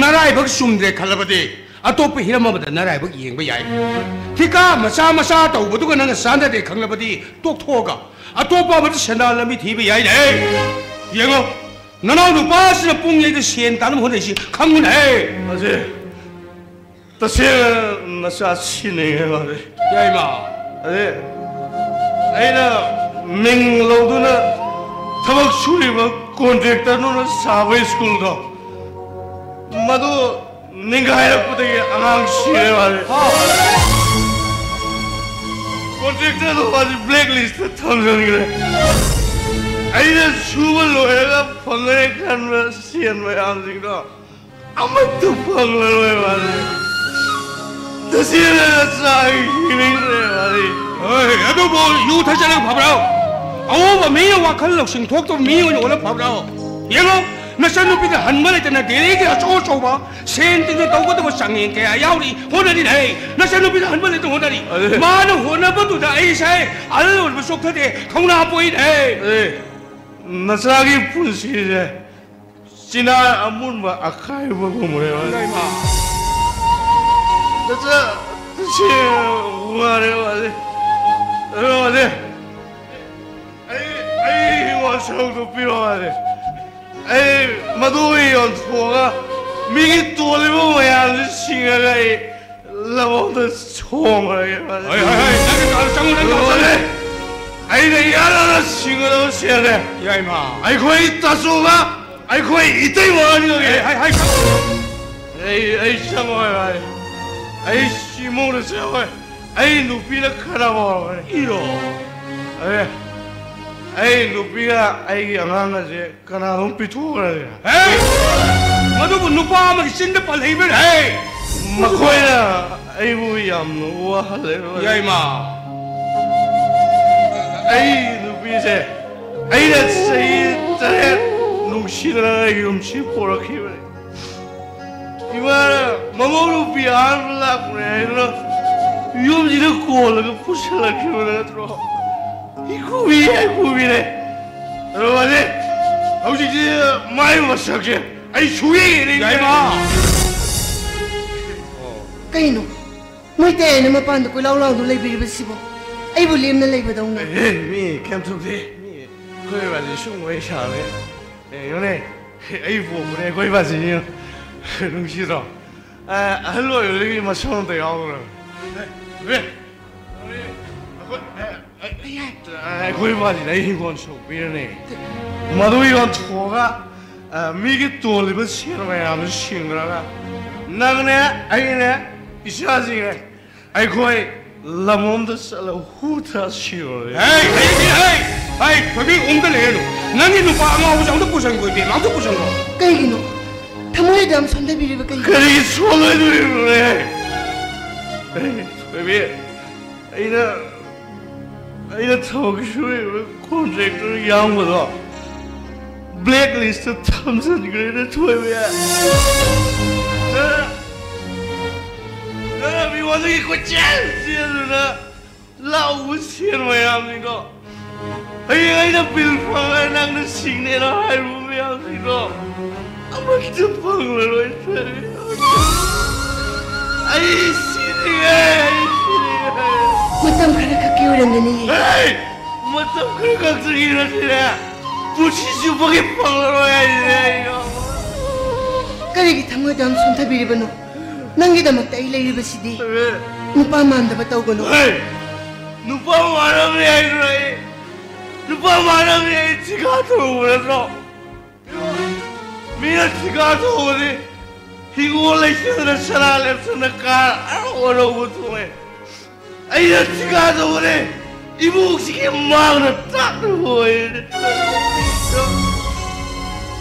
ꯅꯔꯥꯏꯕꯛ ꯆꯨꯝꯗ꯭ꯔꯦ ꯈꯜꯂꯕꯗꯤ, ꯑꯇꯣꯞꯄ ꯍꯤꯔꯝ ꯑꯃꯗ ꯅꯔꯥꯏꯕꯛ ꯌꯦꯡꯕ ꯌꯥꯏ꯫ ꯊꯤꯀꯥ ꯃꯆꯥ ꯃꯆꯥ ꯇꯧꯕꯗꯨꯒ ꯅꯪꯒ ꯆꯥꯟꯅꯗꯦ ꯈꯪꯂꯕꯗꯤ ꯇꯣꯛꯊꯣꯛꯑꯒ ꯑꯇꯣꯞꯄ ꯑꯃꯗ ꯁꯦꯟꯗꯥꯟ ꯂꯝꯕꯤ ꯊꯤꯕ ꯌꯥꯏꯅꯦ꯫ ꯌꯦꯡꯉꯣ, ꯅꯅꯥꯎ ꯅꯨꯄꯥꯁꯤꯅ ꯄꯨꯡ ꯌꯩꯗ ꯁꯦꯟ ꯇꯥꯅꯕ ꯍꯣꯠꯅꯔꯤꯁꯤ ꯈꯪꯉꯨꯅꯦ꯫ ꯑꯁꯦ, ꯇꯁꯦꯡꯅ ꯅꯆꯥ ꯁꯤꯟꯅꯤꯡꯉꯦ ꯃꯥꯗꯤ꯫ ꯌꯥꯏꯃ꯫ ꯑꯗꯩ ꯑꯩꯅ ꯃꯤꯡ ꯂꯧꯗꯨꯅ ꯊꯕꯛ ꯁꯨꯔꯤꯕ ꯀꯣꯟꯇ꯭ꯔꯦꯛꯇꯔꯗꯨꯅ ꯁꯥꯕ ꯁ꯭ꯀꯨꯜꯗꯣ, ꯃꯗꯨ ꯅꯤꯡꯒꯥꯏꯔꯛꯄꯗꯒꯤ ꯑꯉꯥꯡ ꯁꯤꯔꯦ ꯃꯥꯁꯦ꯫ ꯀꯣꯟꯇ꯭ꯔꯦꯛꯇꯔꯗꯣ ꯃꯥꯁꯦ ꯕ꯭ꯂꯦꯛ ꯂꯤꯁꯇ ꯊꯝꯖꯤꯟꯈ꯭ꯔꯦ꯫ ꯑꯩꯅ ꯁꯨꯕ ꯂꯣꯏꯔꯒ ꯐꯪꯒꯅꯤ ꯈꯟꯕ ꯁꯦꯟ ꯃꯌꯥꯝꯁꯤꯡꯗꯣ ꯑꯃꯠꯇ ꯐꯪꯂꯔꯣꯏ ꯃꯥꯁꯦ꯫ ꯇꯁꯦꯡꯅ ꯅꯆꯥꯒꯤ ꯍꯤꯡꯅꯤꯡꯗ꯭ꯔꯦ ꯃꯥꯁꯦ꯫ ꯍꯣꯏ, ꯑꯗꯨꯕꯨ ꯌꯨ ꯊꯛꯆꯜꯂꯒ ꯐꯕ꯭ꯔꯣ? ꯑꯑꯣꯟꯕ ꯃꯤꯅ ꯋꯥꯈꯜ ꯂꯧꯁꯤꯡ ꯊꯣꯛꯇꯕ ꯃꯤ ꯑꯣꯏꯅ ꯑꯣꯜꯂ ꯐꯕ꯭ꯔꯣ? ꯌꯦꯡꯉꯣ, ꯅꯆꯟꯅꯨꯄꯤꯗ ꯍꯟꯕ ꯂꯩꯇꯅ ꯗꯦꯜꯂꯤꯒꯤ ꯑꯆꯧ ꯑꯆꯧꯕ ꯁꯦꯟ ꯇꯤꯡꯅ ꯇꯧꯒꯗꯕ ꯆꯥꯡꯌꯦꯡ ꯀꯌꯥ ꯌꯥꯎꯔꯤ, ꯍꯣꯠꯅꯔꯤꯅꯦ꯫ ꯅꯆꯟꯅꯨꯄꯤꯗ ꯍꯟꯕ ꯂꯩꯇꯅ ꯍꯣꯠꯅꯔꯤ꯫ ꯑꯗꯨ ꯃꯥꯅ ꯍꯣꯠꯅꯕꯗꯨꯗ ꯑꯩꯁꯦ ꯑꯍꯜ ꯑꯣꯏꯕ ꯆꯣꯛꯊꯗꯦ, ꯊꯧꯅꯥ ꯄꯣꯛꯏꯅꯦ꯫ ꯑꯦ, ꯅꯆꯥꯒꯤ ꯄꯨꯟꯁꯤꯁꯦ ꯆꯤꯅꯥ ꯑꯃꯨꯟꯕ ꯑꯀꯥꯏꯕꯒꯨꯝꯕꯅꯦꯕ꯫ ꯏꯃꯥ꯫ ꯅꯆꯥ, ꯁꯤ ꯋꯥꯔꯦ, ꯋꯥꯔꯦ꯫ ꯑꯗꯣ ꯋꯥꯔꯦ꯫ ꯑꯩ, ꯑꯩ ꯍꯤꯡꯒꯣꯜ ꯁꯔꯨꯛꯇꯣ ꯄꯤꯔꯛꯑꯣ ꯍꯥꯏꯔꯦ꯫ ꯑꯩ ꯃꯗꯨ ꯌꯣꯟꯊꯣꯛꯑꯒ ꯃꯤꯒꯤ ꯇꯣꯜꯂꯤꯕ ꯃꯌꯥꯝꯁꯤ ꯁꯤꯡꯉꯒ ꯑꯩ ꯂꯧꯕꯨꯛꯇ ꯁꯣꯡꯈ꯭ꯔꯒꯦ ꯍꯥꯏꯔꯦ꯫ ꯍꯣꯏ, ꯍꯣꯏ, ꯍꯣꯏ, ꯅꯪꯒꯤ ꯀꯥꯗ ꯆꯪꯉꯨ, ꯅꯪꯒꯤ ꯀꯥꯗ ꯂꯣꯏꯔꯦ꯫ ꯆꯪꯉꯨ꯫ ꯑꯩꯅ ꯏꯍꯥꯟ ꯍꯥꯟꯅ ꯁꯤꯡꯒꯗꯕ ꯁꯦꯜꯅꯦ꯫ ꯌꯥꯏꯃ꯫ ꯑꯩꯈꯣꯏ ꯇꯥꯆꯧꯒ ꯑꯩꯈꯣꯏ ꯏꯇꯩꯃ ꯑꯅꯤꯒꯤ꯫ ꯑꯦ, ꯍꯥꯏ, ꯍꯥꯏ, ꯆꯪꯉꯨ꯫ ꯑꯩ, ꯑꯩ ꯆꯪꯉꯣꯏ ꯍꯥꯏꯔꯦ꯫ ꯑꯩ ꯁꯤꯃꯨꯡꯗ ꯆꯪꯉꯣꯏ꯫ ꯑꯩ ꯅꯨꯄꯤꯅ ꯈꯠꯅꯕ ꯍꯧꯔꯛꯀꯅꯤ꯫ ꯏꯔꯣ꯫ ꯑꯦ, ꯑꯩ ꯅꯨꯄꯤꯒ ꯑꯩꯒꯤ ꯑꯉꯥꯡꯒꯁꯦ ꯀꯅꯥꯅꯣꯝ ꯄꯤꯊꯣꯛꯈ꯭ꯔꯒꯦ꯫ ꯍꯦ! ꯃꯗꯨꯕꯨ ꯅꯨꯄꯥ ꯑꯃꯒꯤ ꯆꯤꯟꯗ ꯄꯜꯂꯛꯏꯕ꯭ꯔꯥ? ꯍꯦ! ꯃꯈꯣꯏꯅ ꯑꯩꯕꯨ ꯌꯥꯝꯅ ꯋꯥꯍꯜꯂꯦ꯫ ꯌꯥꯏꯃ꯫ ꯑꯩ ꯅꯨꯄꯤꯁꯦ ꯑꯩꯅ ꯆꯍꯤ ꯇꯔꯦꯠ ꯅꯨꯡꯁꯤꯗꯅ ꯑꯩꯒꯤ ꯌꯨꯝꯁꯤ ꯄꯣꯔꯛꯈꯤꯕꯅꯤ꯫ ꯏꯃꯥꯅ ꯃꯃꯧ ꯅꯨꯄꯤ ꯑꯍꯥꯟꯕ ꯂꯥꯛꯄꯅꯦ ꯍꯥꯏꯗꯨꯅ ꯌꯨꯝꯁꯤꯗ ꯀꯣꯜꯂꯒ ꯄꯨꯁꯤꯜꯂꯛꯈꯤꯕ ꯅꯠꯇ꯭ꯔꯣ? ꯏꯀꯨꯕꯤ, ꯏꯀꯨꯕꯤꯅꯦ꯫ ꯑꯗꯣ ꯃꯥꯅꯦ, ꯍꯧꯖꯤꯛꯇꯤ ꯃꯥꯏ ꯃꯁꯛꯁꯦ ꯑꯩ ꯁꯨꯡꯌꯦꯡ ꯌꯦꯡꯅꯤꯡꯗ꯭ꯔꯦ꯫ ꯌꯥꯏꯃ! ꯀꯩꯅꯣ? ꯃꯣꯏ ꯇꯌꯥꯏꯅ ꯃꯄꯥꯟꯗ ꯀꯣꯏꯂꯥꯎ ꯂꯥꯎꯗꯨ ꯂꯩꯕꯤꯔꯤꯕꯁꯤꯕꯣ? ꯑꯩꯕꯨ ꯂꯦꯝꯅ ꯂꯩꯕꯗꯧꯅ꯫ ꯑꯦ, ꯃꯤ ꯀꯩꯝ ꯇꯧꯗꯦ꯫ ꯃꯤ ꯑꯩꯈꯣꯏ ꯕꯥꯁꯤ ꯁꯨꯝ ꯋꯥꯔꯤ ꯁꯥꯕꯅꯦ꯫ ꯑꯦ, ꯌꯦꯡꯉꯨꯅꯦ, ꯑꯩ ꯄꯣꯛꯄꯅꯦ ꯑꯩꯈꯣꯏ ꯕꯥꯁꯤ, ꯌꯦꯡꯉꯨ꯫ ꯅꯨꯡꯁꯤꯗ꯭ꯔꯣ? ꯑ, ꯑꯍꯜ ꯑꯣꯏꯕꯗꯒꯤ ꯃꯁꯝ ꯑꯝꯇ ꯌꯥꯎꯗ꯭ꯔꯕꯅꯦ꯫ ꯑꯦ, ꯑꯩꯈꯣꯏ, ꯑ, ꯑ, ꯑꯩꯈꯣꯏ ꯕꯥꯁꯤꯅ ꯑꯩ ꯍꯤꯡꯒꯣꯜ ꯁꯔꯨꯛ ꯄꯤꯔꯅꯦ꯫ ꯃꯗꯨ ꯌꯣꯟꯊꯣꯛꯑꯒ ꯑ, ꯃꯤꯒꯤ ꯇꯣꯜꯂꯤꯕ ꯁꯦꯜ ꯃꯌꯥꯝꯗꯨ ꯁꯤꯡꯈ꯭ꯔꯒ ꯅꯪꯅꯦ, ꯑꯩꯅꯦ, ꯏꯆꯥꯁꯤꯡꯅꯦ, ꯑꯩꯈꯣꯏ ꯂꯝꯂꯣꯝꯗ ꯆꯠꯂꯒ ꯍꯨ ꯊꯛꯑ ꯁꯤꯔꯨꯔꯦ꯫ ꯍꯩ, ꯍꯩ, ꯍꯩ, ꯍꯩ, ꯊꯣꯏꯕꯤ, ꯎꯪꯗ ꯂꯩꯔꯅꯨ꯫ ꯅꯪꯒꯤ ꯅꯨꯄꯥ ꯑꯉꯥꯎꯕꯁꯦ ꯑꯝꯇ ꯄꯨꯁꯟꯈꯣ ꯏꯕꯦꯝꯃ, ꯑꯝꯇ ꯄꯨꯁꯟꯈꯣ꯫ ꯀꯩꯒꯤꯅꯣ? ꯊꯃꯣꯏ ꯑꯗꯨ ꯌꯥꯝ ꯁꯣꯟꯊꯕꯤꯔꯤꯕ ꯀꯩꯒꯤꯅꯣ? ꯀꯔꯤ ꯁꯣꯜꯂꯣꯏꯗꯣꯔꯤꯕꯅꯣꯍꯦ? ꯑꯩ, ꯊꯣꯏꯕꯤ, ꯑꯩꯅ, ꯑꯩꯅ ꯊꯕꯛ ꯁꯨꯔꯤꯕ ꯀꯣꯟꯇ꯭ꯔꯦꯛꯇꯔ ꯌꯥꯎꯕꯗꯣ ꯕ꯭ꯂꯦꯛ ꯂꯤꯁꯇ ꯊꯝꯖꯤꯟꯈ꯭ꯔꯦꯅ, ꯊꯣꯏꯕꯤ꯫ ꯅꯪ, ꯅꯪ ꯃꯤꯉꯣꯟꯗꯒꯤ ꯀꯣꯏꯆꯦꯟ ꯆꯦꯟꯗꯨꯅ ꯂꯥꯛꯎꯕ ꯁꯦꯜ ꯃꯌꯥꯝꯁꯤꯡꯗꯣ, ꯍꯌꯦꯡ ꯑꯩꯅ ꯕꯤꯜ ꯐꯪꯉꯒ ꯅꯪꯅ ꯁꯤꯡꯅꯦꯅ ꯍꯥꯏꯔꯨꯕ ꯃꯌꯥꯝꯁꯤꯡꯗꯣ ꯑꯃꯠꯇ ꯐꯪꯂꯔꯣꯏ꯫ ꯑꯩ ꯁꯤꯅꯤꯡꯉꯦ, ꯑꯩ ꯁꯤꯅꯤꯡꯉꯦ꯫ ꯃꯇꯝ ꯈꯔ ꯈꯛꯀꯤ ꯑꯣꯏꯔꯝꯒꯅꯤꯌꯦ꯫ ꯍꯦ! ꯃꯇꯝ ꯈꯔ ꯈꯛꯇꯒꯤ ꯅꯠꯇꯦꯅꯦ, ꯄꯨꯟꯁꯤ ꯆꯨꯞꯄꯒꯤ ꯐꯪꯂꯔꯣꯏ ꯍꯥꯏꯁꯤꯅꯦ ꯑꯩ꯫ ꯀꯔꯤꯒꯤ ꯊꯃꯣꯏꯗ ꯌꯥꯝ ꯁꯣꯟꯊꯕꯤꯔꯤꯕꯅꯣ? ꯅꯪꯒꯤꯗꯃꯛꯇ ꯑꯩ ꯂꯩꯔꯤꯕꯁꯤꯗꯤ꯫ ꯍꯦ! ꯅꯨꯄꯥ ꯃꯥꯟꯗꯕ ꯇꯧꯒꯅꯨ꯫ ꯍꯦ! ꯅꯨꯄꯥ ꯃꯥꯟꯅꯕꯅꯤ ꯍꯥꯏꯗ꯭ꯔꯣ ꯑꯩ? ꯅꯨꯄꯥ ꯃꯥꯟꯅꯕꯅꯤ ꯑꯩ ꯊꯤꯀꯥ ꯇꯧꯔꯨꯕ ꯅꯠꯇ꯭ꯔꯣ? ꯃꯤꯅ ꯊꯤꯀꯥ ꯇꯧꯕꯗꯤ ꯍꯤꯡꯒꯣꯜ ꯂꯩꯆꯠꯅ ꯁꯅꯥ ꯂꯦꯞꯆꯠꯅ ꯀꯥꯔ ꯑꯅꯧ ꯑꯅꯧꯕ ꯊꯣꯛꯑꯦ꯫ ꯑꯩꯅ ꯊꯤꯀꯥ ꯇꯧꯕꯗꯤ ꯏꯃꯨꯡꯁꯤꯒꯤ ꯃꯥꯡꯅ ꯇꯥꯛꯅꯕ ꯑꯣꯏꯔꯦ꯫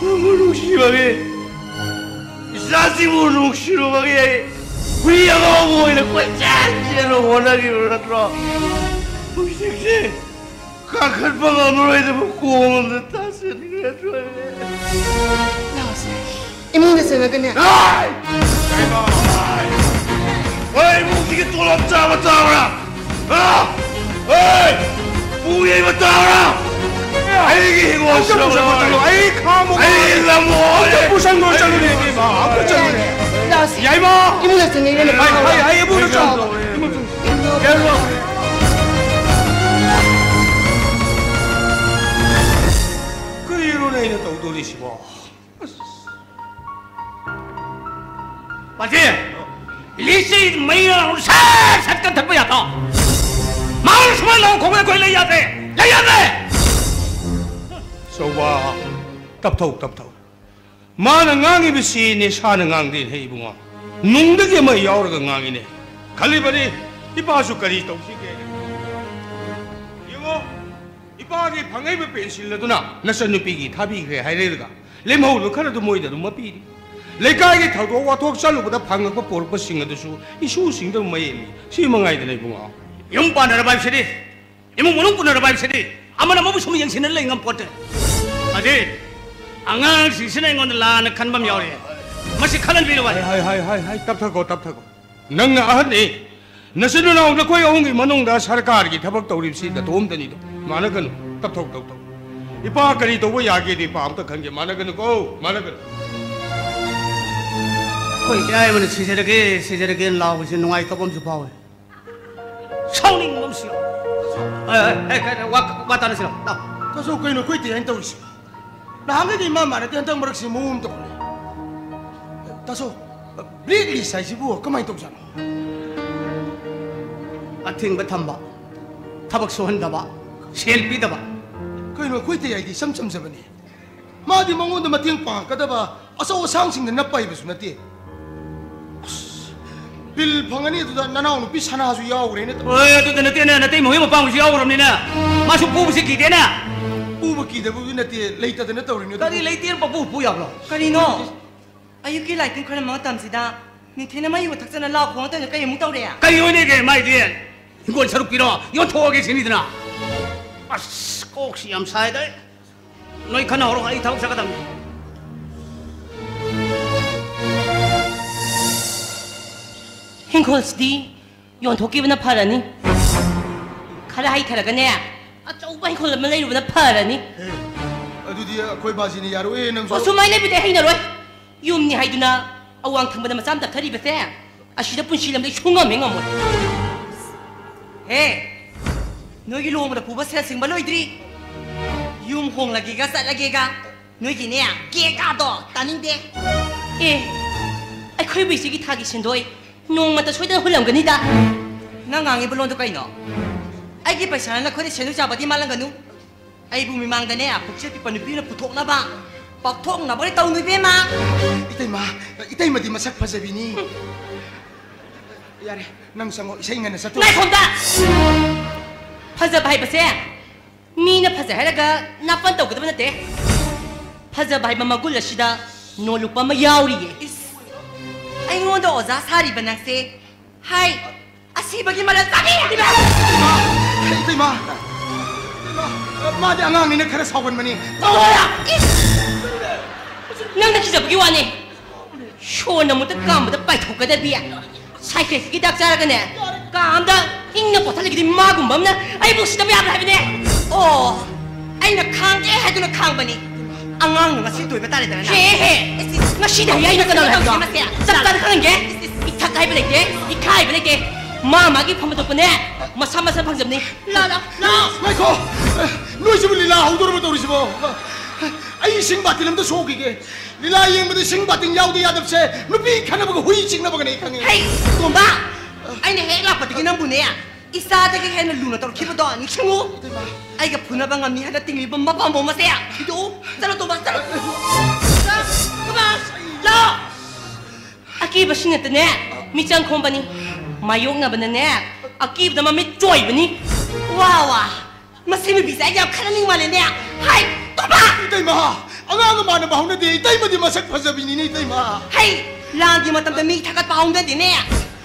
ꯅꯪꯕꯨ ꯅꯨꯡꯁꯤꯕꯒꯤ, ꯏꯆꯥꯁꯤꯡꯕꯨ ꯅꯨꯡꯁꯤꯔꯨꯕꯒꯤ ꯑꯩ ꯍꯨꯏ ꯑꯉꯥꯎꯕ ꯑꯣꯏꯅ ꯀꯣꯏꯆꯦꯟ ꯆꯦꯟꯅ ꯍꯣꯠꯅꯈꯤꯕ ꯅꯠꯇ꯭ꯔꯣ? ꯍꯧꯖꯤꯛꯁꯦ ꯀꯥꯈꯠꯄ ꯉꯝꯃꯔꯣꯏꯗꯕ ꯀꯣꯝ ꯑꯃꯗ ꯇꯥꯁꯤꯟꯈ꯭ꯔꯦ꯫ ꯂꯥꯛꯑꯣꯁꯦ꯫ ꯏꯃꯨꯡꯗ ꯆꯪꯉꯒꯅꯦ꯫ ꯑꯥꯏ! ꯍꯣꯏ, ꯏꯃꯨꯡꯁꯤꯒꯤ ꯇꯣꯂꯣꯞ ꯆꯥꯕ ꯇꯥꯕ꯭ꯔꯥ? ꯍꯥ? ꯍꯣꯏ! ꯄꯨ ꯌꯩꯕ ꯇꯥꯕ꯭ꯔꯥ? ꯑꯩꯒꯤ ꯍꯤꯡꯒꯣꯜ ꯑꯝꯇ ꯄꯨꯁꯜꯂꯛꯑꯣ, ꯑꯩ ꯈꯥꯝꯃꯨ꯫ ꯑꯩꯒꯤ ꯂꯝ ꯑꯝꯇ ꯄꯨꯁꯟꯈ꯭ꯔꯣ, ꯆꯠꯂꯨꯅꯦ, ꯏꯕꯦꯝꯃ, ꯑꯝꯇ ꯆꯠꯂꯨꯅꯦ꯫ ꯂꯥꯛꯑꯣꯁꯦ꯫ ꯌꯥꯏꯃ! ꯏꯃꯨꯡꯗ ꯆꯪꯉꯒꯅꯦ꯫ ꯑꯩ, ꯑꯩ, ꯑꯩ ꯏꯃꯨꯡꯗ ꯆꯪꯉꯣ꯫ ꯏꯃꯨꯡ ꯆꯪꯉꯣ꯫ ꯀꯔꯤꯅꯣꯅꯦ ꯑꯩꯅ ꯇꯧꯗꯣꯔꯤꯁꯤꯕꯣ? ꯑꯁ꯫ ꯄꯥꯟꯊꯤ! ꯏꯂꯤꯁꯁꯤ ꯃꯩ ꯁꯠ ꯁꯠ ꯀꯟꯊꯠꯄ ꯌꯥꯗ꯭ꯔꯣ? ꯃꯥꯡ ꯁꯨꯃꯥꯏꯅ ꯂꯥꯎ ꯈꯣꯡꯉꯦ ꯑꯩꯈꯣꯏ ꯂꯩ ꯌꯥꯗ꯭ꯔꯦ! ꯂꯩ ꯌꯥꯗ꯭ꯔꯦ! ꯆꯧꯕ, ꯇꯞꯊꯧ, ꯇꯞꯊꯧ꯫ ꯃꯥꯅ ꯉꯥꯡꯉꯤꯕꯁꯤ ꯅꯦꯁꯥꯅ ꯉꯥꯡꯗꯦꯅꯦ ꯏꯕꯨꯡꯉꯣ꯫ ꯅꯨꯡꯗꯒꯤ ꯑꯃ ꯌꯥꯎꯔꯒ ꯉꯥꯡꯉꯤꯅꯦ꯫ ꯈꯜꯂꯤꯕꯅꯤ, ꯏꯄꯥꯁꯨ ꯀꯔꯤ ꯇꯧꯁꯤꯒꯦ? ꯌꯦꯡꯉꯣ, ꯏꯄꯥꯒꯤ ꯐꯪꯉꯛꯏꯕ ꯄꯦꯟꯁꯤꯜ ꯑꯗꯨꯅ ꯅꯆꯟꯅꯨꯄꯤꯒꯤ ꯊꯥꯕꯤꯈ꯭ꯔꯦ ꯍꯥꯏꯔꯦꯔꯒ, ꯂꯦꯝꯍꯧꯕ ꯈꯔꯗꯨ ꯃꯣꯏꯗ ꯑꯗꯨꯝ ꯃꯄꯤꯔꯤ꯫ ꯂꯩꯀꯥꯏꯒꯤ ꯊꯧꯗꯣꯛ ꯋꯥꯊꯣꯛ ꯆꯠꯂꯨꯕꯗ ꯐꯪꯉꯛꯄ ꯄꯣꯔꯛꯄꯁꯤꯡ ꯑꯗꯨꯁꯨ ꯏꯁꯨꯁꯤꯡꯗ ꯃꯌꯦꯜꯂꯤ꯫ ꯁꯤ ꯃꯉꯥꯏꯗꯅ ꯏꯕꯨꯡꯉꯣ꯫ ꯌꯨꯝ ꯄꯥꯟꯅꯔꯕ ꯍꯥꯏꯕꯁꯤꯗꯤ, ꯏꯃꯨꯡ ꯃꯅꯨꯡ ꯄꯨꯅꯔꯕ ꯍꯥꯏꯕꯁꯤꯗꯤ ꯑꯃꯅ ꯑꯃꯕꯨ ꯁꯨꯝ ꯌꯦꯡꯁꯤꯟꯅ ꯂꯩ ꯉꯝꯄꯣꯠꯇꯦ꯫ ꯑꯗꯨꯗꯤ ꯑꯉꯥꯡꯁꯤꯡꯁꯤꯅ ꯑꯩꯉꯣꯟꯗ ꯂꯥꯟꯅ ꯈꯟꯕ ꯑꯃ ꯌꯥꯎꯔꯤ꯫ ꯃꯁꯤ ꯈꯜꯍꯟꯕꯤꯔꯨ ꯍꯥꯏ꯫ ꯍꯥꯏ, ꯍꯥꯏ, ꯍꯥꯏ, ꯍꯥꯏ, ꯇꯞꯊꯈꯣ, ꯇꯞꯊꯈꯣ꯫ ꯅꯪꯅ ꯑꯍꯟꯅꯤ꯫ ꯅꯆꯤꯟ ꯅꯅꯥꯎ ꯅꯈꯣꯏ ꯑꯍꯨꯝꯒꯤ ꯃꯅꯨꯡꯗ ꯁꯔꯀꯥꯔꯒꯤ ꯊꯕꯛ ꯇꯧꯔꯤꯕꯁꯤ ꯅꯇꯣꯝꯇꯅꯤꯗꯣ꯫ ꯃꯥꯟꯅꯒꯅꯨ꯫ ꯇꯞꯊꯧ, ꯇꯞꯊꯧ꯫ ꯏꯄꯥ ꯀꯔꯤ ꯇꯧꯕ ꯌꯥꯒꯦꯗꯤ ꯏꯄꯥ ꯑꯝꯇ ꯈꯟꯒꯦ꯫ ꯃꯥꯟꯅꯒꯅꯨꯀꯣ, ꯃꯥꯟꯅꯒꯅꯨ꯫ ꯑꯩꯈꯣꯏ ꯏꯌꯥꯏꯃꯅ "ꯁꯤꯖꯔꯒꯦ, ꯁꯤꯖꯔꯒꯦꯅ" ꯂꯥꯎꯕꯁꯤ ꯅꯨꯡꯉꯥꯏꯇꯕ ꯑꯃꯁꯨ ꯐꯥꯎꯋꯦ꯫ ꯁꯥꯎꯅꯤꯡꯕ ꯑꯃꯁꯨ ꯌꯥꯎꯋꯦ꯫ ꯑꯦ, ꯑꯦ, ꯑꯦ, ꯑꯦ, ꯋꯥ, ꯋꯥ ꯇꯥꯅꯁꯤꯔꯣ? ꯂꯥꯎ꯫ ꯇꯥꯆꯧ, ꯀꯩꯅꯣ ꯑꯩꯈꯣꯏ ꯏꯇꯩ ꯍꯥꯏꯅ ꯇꯧꯔꯤꯁꯤ? ꯅꯍꯥꯟꯈꯩꯗꯤ ꯏꯃꯥ ꯃꯥꯟꯅꯗꯦ, ꯍꯟꯗꯛ ꯃꯔꯛꯁꯤ ꯃꯑꯣꯡ ꯑꯃ ꯇꯧꯈ꯭ꯔꯦ꯫ ꯇꯥꯆꯧ, blacklist ꯍꯥꯏꯁꯤꯕꯨ ꯀꯃꯥꯏꯅ ꯇꯧꯖꯥꯠꯅꯣ? ꯑꯊꯤꯡꯕ ꯊꯝꯕ, ꯊꯕꯛ ꯁꯨꯍꯟꯗꯕ, ꯁꯦꯜ ꯄꯤꯗꯕ꯫ ꯀꯩꯅꯣ, ꯑꯩꯈꯣꯏ ꯏꯇꯩ ꯍꯥꯏꯗꯤ ꯏꯆꯝ ꯆꯝꯖꯕꯅꯤ꯫ ꯃꯥꯗꯤ ꯃꯉꯣꯟꯗ ꯃꯇꯦꯡ ꯄꯥꯡꯉꯛꯀꯗꯕ ꯑꯆꯧ ꯑꯁꯥꯡꯁꯤꯡꯗ ꯅꯞꯄ ꯍꯩꯕꯁꯨ ꯅꯠꯇꯦ꯫ ꯑꯁ, bill ꯐꯪꯉꯅꯤ, ꯑꯗꯨꯗ ꯅꯅꯥꯎꯅꯨꯄꯤ ꯁꯅꯥꯁꯨ ꯌꯥꯎꯈ꯭ꯔꯦꯅ ꯇꯧ-, ꯍꯣꯏ, ꯑꯗꯨꯗ ꯅꯠꯇꯦꯅꯦ, ꯅꯇꯩꯃ ꯍꯣꯏ ꯃꯄꯥꯝꯒꯤꯁꯨ ꯌꯥꯎꯈ꯭ꯔꯕꯅꯤꯅ ꯃꯥꯁꯨ ꯄꯨꯕꯁꯦ ꯀꯤꯗꯦꯅꯦ꯫ ꯄꯨꯕ ꯀꯤꯗꯕꯕꯨꯗꯤ ꯅꯠꯇꯦ, ꯂꯩꯇꯗꯅ ꯇꯧꯔꯤꯅꯦ꯫ ꯀꯔꯤ ꯑꯗꯨꯕꯨ ꯂꯩꯇꯦꯅ ꯄꯪꯄꯨ ꯄꯨ ꯌꯥꯕ꯭ꯔꯣ? ꯀꯔꯤꯅꯣ? ꯑꯌꯨꯛꯀꯤ ꯂꯥꯏ ꯄꯨꯡ ꯈꯔ ꯃꯇꯝꯁꯤꯗ ꯅꯤꯡꯊꯤꯅ ꯃꯩ ꯌꯨ ꯊꯛꯆꯅ ꯂꯥꯎ ꯈꯣꯡ ꯇꯧꯔꯤꯗꯣ ꯀꯩ ꯑꯃꯨꯛ ꯇꯧꯔꯦ? ꯀꯔꯤ ꯑꯣꯏꯅꯤꯒꯦ ꯃꯥꯏꯗꯤ? ꯍꯤꯡꯒꯣꯜ ꯁꯔꯨꯛ ꯄꯤꯔꯣ, ꯌꯣꯟꯊꯣꯛꯑꯒꯦ ꯁꯤꯅꯤꯗꯅ꯫ ꯑꯁ, ꯀꯣꯛꯁꯤ ꯌꯥꯝ ꯁꯥꯏꯗ꯫ ꯅꯣꯏ ꯈꯟꯅꯍꯧꯔꯣ, ꯑꯩ ꯊꯕꯛ ꯆꯠꯀꯗꯕꯅꯤ꯫ ꯍꯤꯡꯈꯣꯜꯁꯤꯗꯤ ꯌꯣꯟꯊꯣꯛꯈꯤꯕꯅ ꯐꯔꯅꯤ꯫ ꯈꯔ ꯍꯩꯊꯔꯒꯅꯦ, ꯑꯆꯧꯕ ꯍꯤꯡꯈꯣꯜ ꯑꯃ ꯂꯩꯔꯨꯕꯅ ꯐꯔꯅꯤ꯫ ꯑꯦ, ꯑꯗꯨꯗꯤ ꯑꯩꯈꯣꯏ ꯕꯥꯖꯤꯅ ꯌꯥꯔꯣꯏꯌꯦ, ꯅꯪꯁꯨ꯫ ꯑꯣ, ꯁꯨꯃꯥꯏꯅ ꯂꯩꯕꯗꯤ ꯍꯩꯅꯔꯣꯏ꯫ ꯌꯨꯝꯅꯤ ꯍꯥꯏꯗꯨꯅ ꯑꯋꯥꯡ ꯊꯪꯕꯗ ꯃꯆꯥ ꯑꯃ ꯇꯞꯊꯔꯤꯕꯁꯦ, ꯑꯁꯤꯗ ꯄꯨꯟꯁꯤ ꯂꯝꯗ ꯁꯨꯡꯉꯝ ꯍꯦꯛ ꯉꯝꯃꯣꯏ꯫ ꯍꯦ, ꯅꯣꯏꯒꯤ ꯂꯨꯍꯣꯡꯕꯗ ꯄꯨꯕ ꯁꯦꯜ ꯁꯤꯡꯕ ꯂꯣꯏꯗ꯭ꯔꯤ꯫ ꯌꯨꯝ ꯍꯣꯡꯂꯒꯦꯒ ꯆꯠꯂꯒꯦꯒ ꯅꯣꯏꯒꯤꯅꯦ, ꯒꯦꯒꯥꯗꯣ ꯇꯥꯅꯤꯡꯗꯦ꯫ ꯑꯦ, ꯑꯩꯈꯣꯏꯕꯨ ꯏꯆꯦꯒꯤ ꯊꯥꯒꯤ ꯁꯦꯟꯗꯣꯏ ꯅꯣꯡꯃꯇ ꯁꯣꯏꯗꯅ ꯍꯨꯜꯂꯝꯒꯅꯤꯗ꯫ ꯅꯪ ꯉꯥꯡꯉꯤꯕ ꯂꯣꯟꯗꯣ ꯀꯩꯅꯣ? ꯑꯩꯒꯤ ꯄꯩꯁꯥꯅ ꯅꯈꯣꯏꯗ ꯁꯦꯟꯗꯣꯏ ꯆꯥꯕꯗꯤ ꯃꯥꯜꯂꯝꯒꯅꯨ꯫ ꯑꯩꯕꯨ ꯃꯤꯃꯥꯡꯗꯅꯦ, ꯄꯨꯛꯆꯦꯜ ꯄꯤꯛꯄ ꯅꯨꯄꯤ ꯑꯃ ꯄꯨꯊꯣꯛꯅꯕ ꯄꯥꯛꯊꯣꯛꯅꯕ ꯇꯧꯅꯨ, ꯏꯕꯦꯝꯃ꯫ ꯏꯇꯩꯃ, ꯏꯇꯩꯃꯗꯤ ꯃꯁꯛ ꯐꯖꯕꯤꯅꯤ꯫ ꯌꯥꯔꯦ, ꯅꯪ ꯆꯪꯉꯣ, ꯏꯁꯩ ꯉꯟꯅ ꯆꯠꯇꯣꯔꯦ꯫ ꯉꯥꯏꯈꯣꯝꯗ! ꯐꯖꯕ ꯍꯥꯏꯕꯁꯦ ꯃꯤꯅ ꯐꯖꯩ ꯍꯥꯏꯔꯒ ꯅꯥꯄꯟ ꯇꯧꯒꯗꯕ ꯅꯠꯇꯦ꯫ ꯐꯖꯕ ꯍꯥꯏꯕ ꯃꯒꯨꯟ ꯑꯁꯤꯗ ꯅꯣꯂꯨꯛꯄ ꯑꯃ ꯌꯥꯎꯔꯤꯌꯦ꯫ ꯏꯁ, ꯑꯩꯉꯣꯟꯗ ꯑꯣꯖꯥ ꯁꯥꯔꯤꯕ ꯅꯪꯁꯦ? ꯍꯥꯏ, ꯑꯁꯤꯕꯒꯤ ꯃꯔꯜ ꯆꯥꯕꯤ! ꯏꯇꯩꯃ! ꯏꯇꯩꯃ! ꯏꯇꯩꯃ! ꯃꯥꯗꯤ ꯑꯉꯥꯡꯅꯤꯅ ꯈꯔ ꯁꯥꯎꯒꯟꯕꯅꯤ꯫ ꯇꯧꯔꯣꯏ! ꯏꯁ! ꯅꯪꯅ ꯀꯤꯖꯕꯒꯤ ꯋꯥꯅꯤ꯫ ꯁꯣꯔꯅ ꯑꯃꯨꯛꯇ ꯀꯥꯝꯕꯗ ꯄꯥꯏꯊꯣꯛꯀꯗꯕꯤ꯫ ꯁꯥꯏꯀ꯭ꯔꯦꯠꯀꯤ ꯍꯤꯗꯥꯛ ꯆꯥꯔꯒꯅꯦ, ꯀꯥ ꯑꯝꯗ ꯏꯪꯅ ꯄꯣꯊꯜꯂꯒꯗꯤ ꯃꯥꯒꯨꯝꯕ ꯑꯃꯅ ꯑꯩꯕꯨ ꯁꯤꯗꯕ ꯌꯥꯕ꯭ꯔꯥ ꯍꯥꯏꯕꯅꯦ? ꯑꯣ, ꯑꯩꯅ ꯈꯥꯡꯒꯦ ꯍꯥꯏꯗꯨꯅ ꯈꯥꯡꯕꯅꯤ꯫ ꯑꯉꯥꯡꯅ ꯉꯁꯤ ꯇꯣꯏꯕ ꯇꯥꯔꯦꯗꯅ ꯅꯪ꯫ ꯍꯦ, ꯍꯦ! ꯏꯁ, ꯏꯁ, ꯉꯁꯤꯗꯤ ꯍꯌꯥꯏꯅ ꯀꯅꯥꯅ ꯍꯥꯏꯕꯅꯣ? ꯃꯁꯦ? ꯆꯞ ꯆꯥꯅ ꯈꯪꯍꯟꯒꯦ꯫ ꯏꯁ, ꯏꯁ, ꯏꯁ꯫ ꯏꯊꯛ ꯍꯥꯏꯕ ꯂꯩꯇꯦ, ꯏꯈꯥ ꯍꯥꯏꯕ ꯂꯩꯇꯦ꯫ ꯃꯥ ꯃꯥꯒꯤ ꯐꯝꯕ ꯊꯣꯛꯄꯅꯦ, ꯃꯁꯥ ꯃꯁꯥ ꯐꯪꯖꯕꯅꯤ꯫ ꯂꯥ, ꯂꯥ, ꯂꯥ꯫ ꯉꯥꯏꯈꯣ! ꯅꯣꯏꯁꯤꯕꯨ ꯂꯤꯂꯥ ꯍꯧꯗꯣꯔꯕ ꯇꯧꯔꯤꯁꯤꯕꯣ? ꯑꯩ ꯏꯁꯤꯡ ꯕꯥꯇꯤꯟ ꯑꯝꯇ ꯁꯣꯛꯈꯤꯒꯦ꯫ ꯂꯤꯂꯥ ꯌꯦꯡꯕꯗ ꯏꯁꯤꯡ ꯕꯥꯇꯤꯟ ꯌꯥꯎꯗ ꯌꯥꯗꯕꯁꯦ ꯅꯨꯄꯤ ꯈꯠꯅꯕꯒ ꯍꯨꯏ ꯆꯤꯛꯅꯕꯒꯅꯦ ꯑꯩ ꯈꯪꯉꯦ꯫ ꯍꯩ, ꯇꯣꯝꯕ! ꯑꯩꯅ ꯍꯦꯛ ꯂꯥꯛꯄꯗꯒꯤ ꯅꯪꯕꯨꯅꯦ, ꯏꯆꯥꯗꯒꯤ ꯍꯦꯟꯅ ꯂꯨꯅ ꯇꯧꯔꯛꯈꯤꯕꯗꯣ ꯅꯤꯡꯁꯤꯡꯉꯨ꯫ ꯏꯇꯩꯃ꯫ ꯑꯩꯒ ꯐꯨꯅꯕ ꯉꯝꯃꯤ ꯍꯥꯏꯅ ꯇꯤꯡꯂꯤꯕ ꯃꯄꯥꯝꯕꯣꯝ ꯑꯁꯦ ꯊꯤꯗꯣꯛꯎ꯫ ꯆꯠꯂꯣ, ꯇꯣꯝꯕ, ꯆꯠꯂꯣ꯫ ꯆꯠꯂꯣ, ꯇꯣꯝꯕ, ꯂꯥꯛꯑꯣ꯫ ꯑꯀꯤꯕꯁꯤꯡ ꯅꯠꯇꯅꯦ, ꯃꯤꯆꯪ ꯈꯣꯝꯕꯅꯤ꯫ ꯃꯥꯌꯣꯛꯅꯕꯅꯅꯦ, ꯑꯀꯤꯕꯗ ꯃꯃꯤꯠ ꯆꯣꯏꯕꯅꯤ꯫ ꯋꯥ, ꯋꯥ꯫ ꯃꯁꯤ ꯅꯨꯄꯤꯁꯦ ꯑꯩ ꯌꯥꯝ ꯈꯠꯅꯅꯤꯡ ꯃꯥꯜꯂꯦꯅꯦ꯫ ꯍꯥꯏ, ꯇꯣꯝꯕ! ꯏꯇꯩꯃ, ꯑꯉꯥꯡꯒ ꯃꯥꯟꯅꯕ ꯍꯧꯅꯗꯦ꯫ ꯏꯇꯩꯃꯗꯤ ꯃꯁꯛ ꯐꯖꯕꯤꯅꯤꯅꯦ, ꯏꯇꯩꯃ꯫ ꯍꯩ, ꯂꯥꯟꯒꯤ ꯃꯇꯝꯗ ꯃꯤ ꯊꯥꯒꯠꯄ ꯍꯧꯅꯗꯦꯅꯦ꯫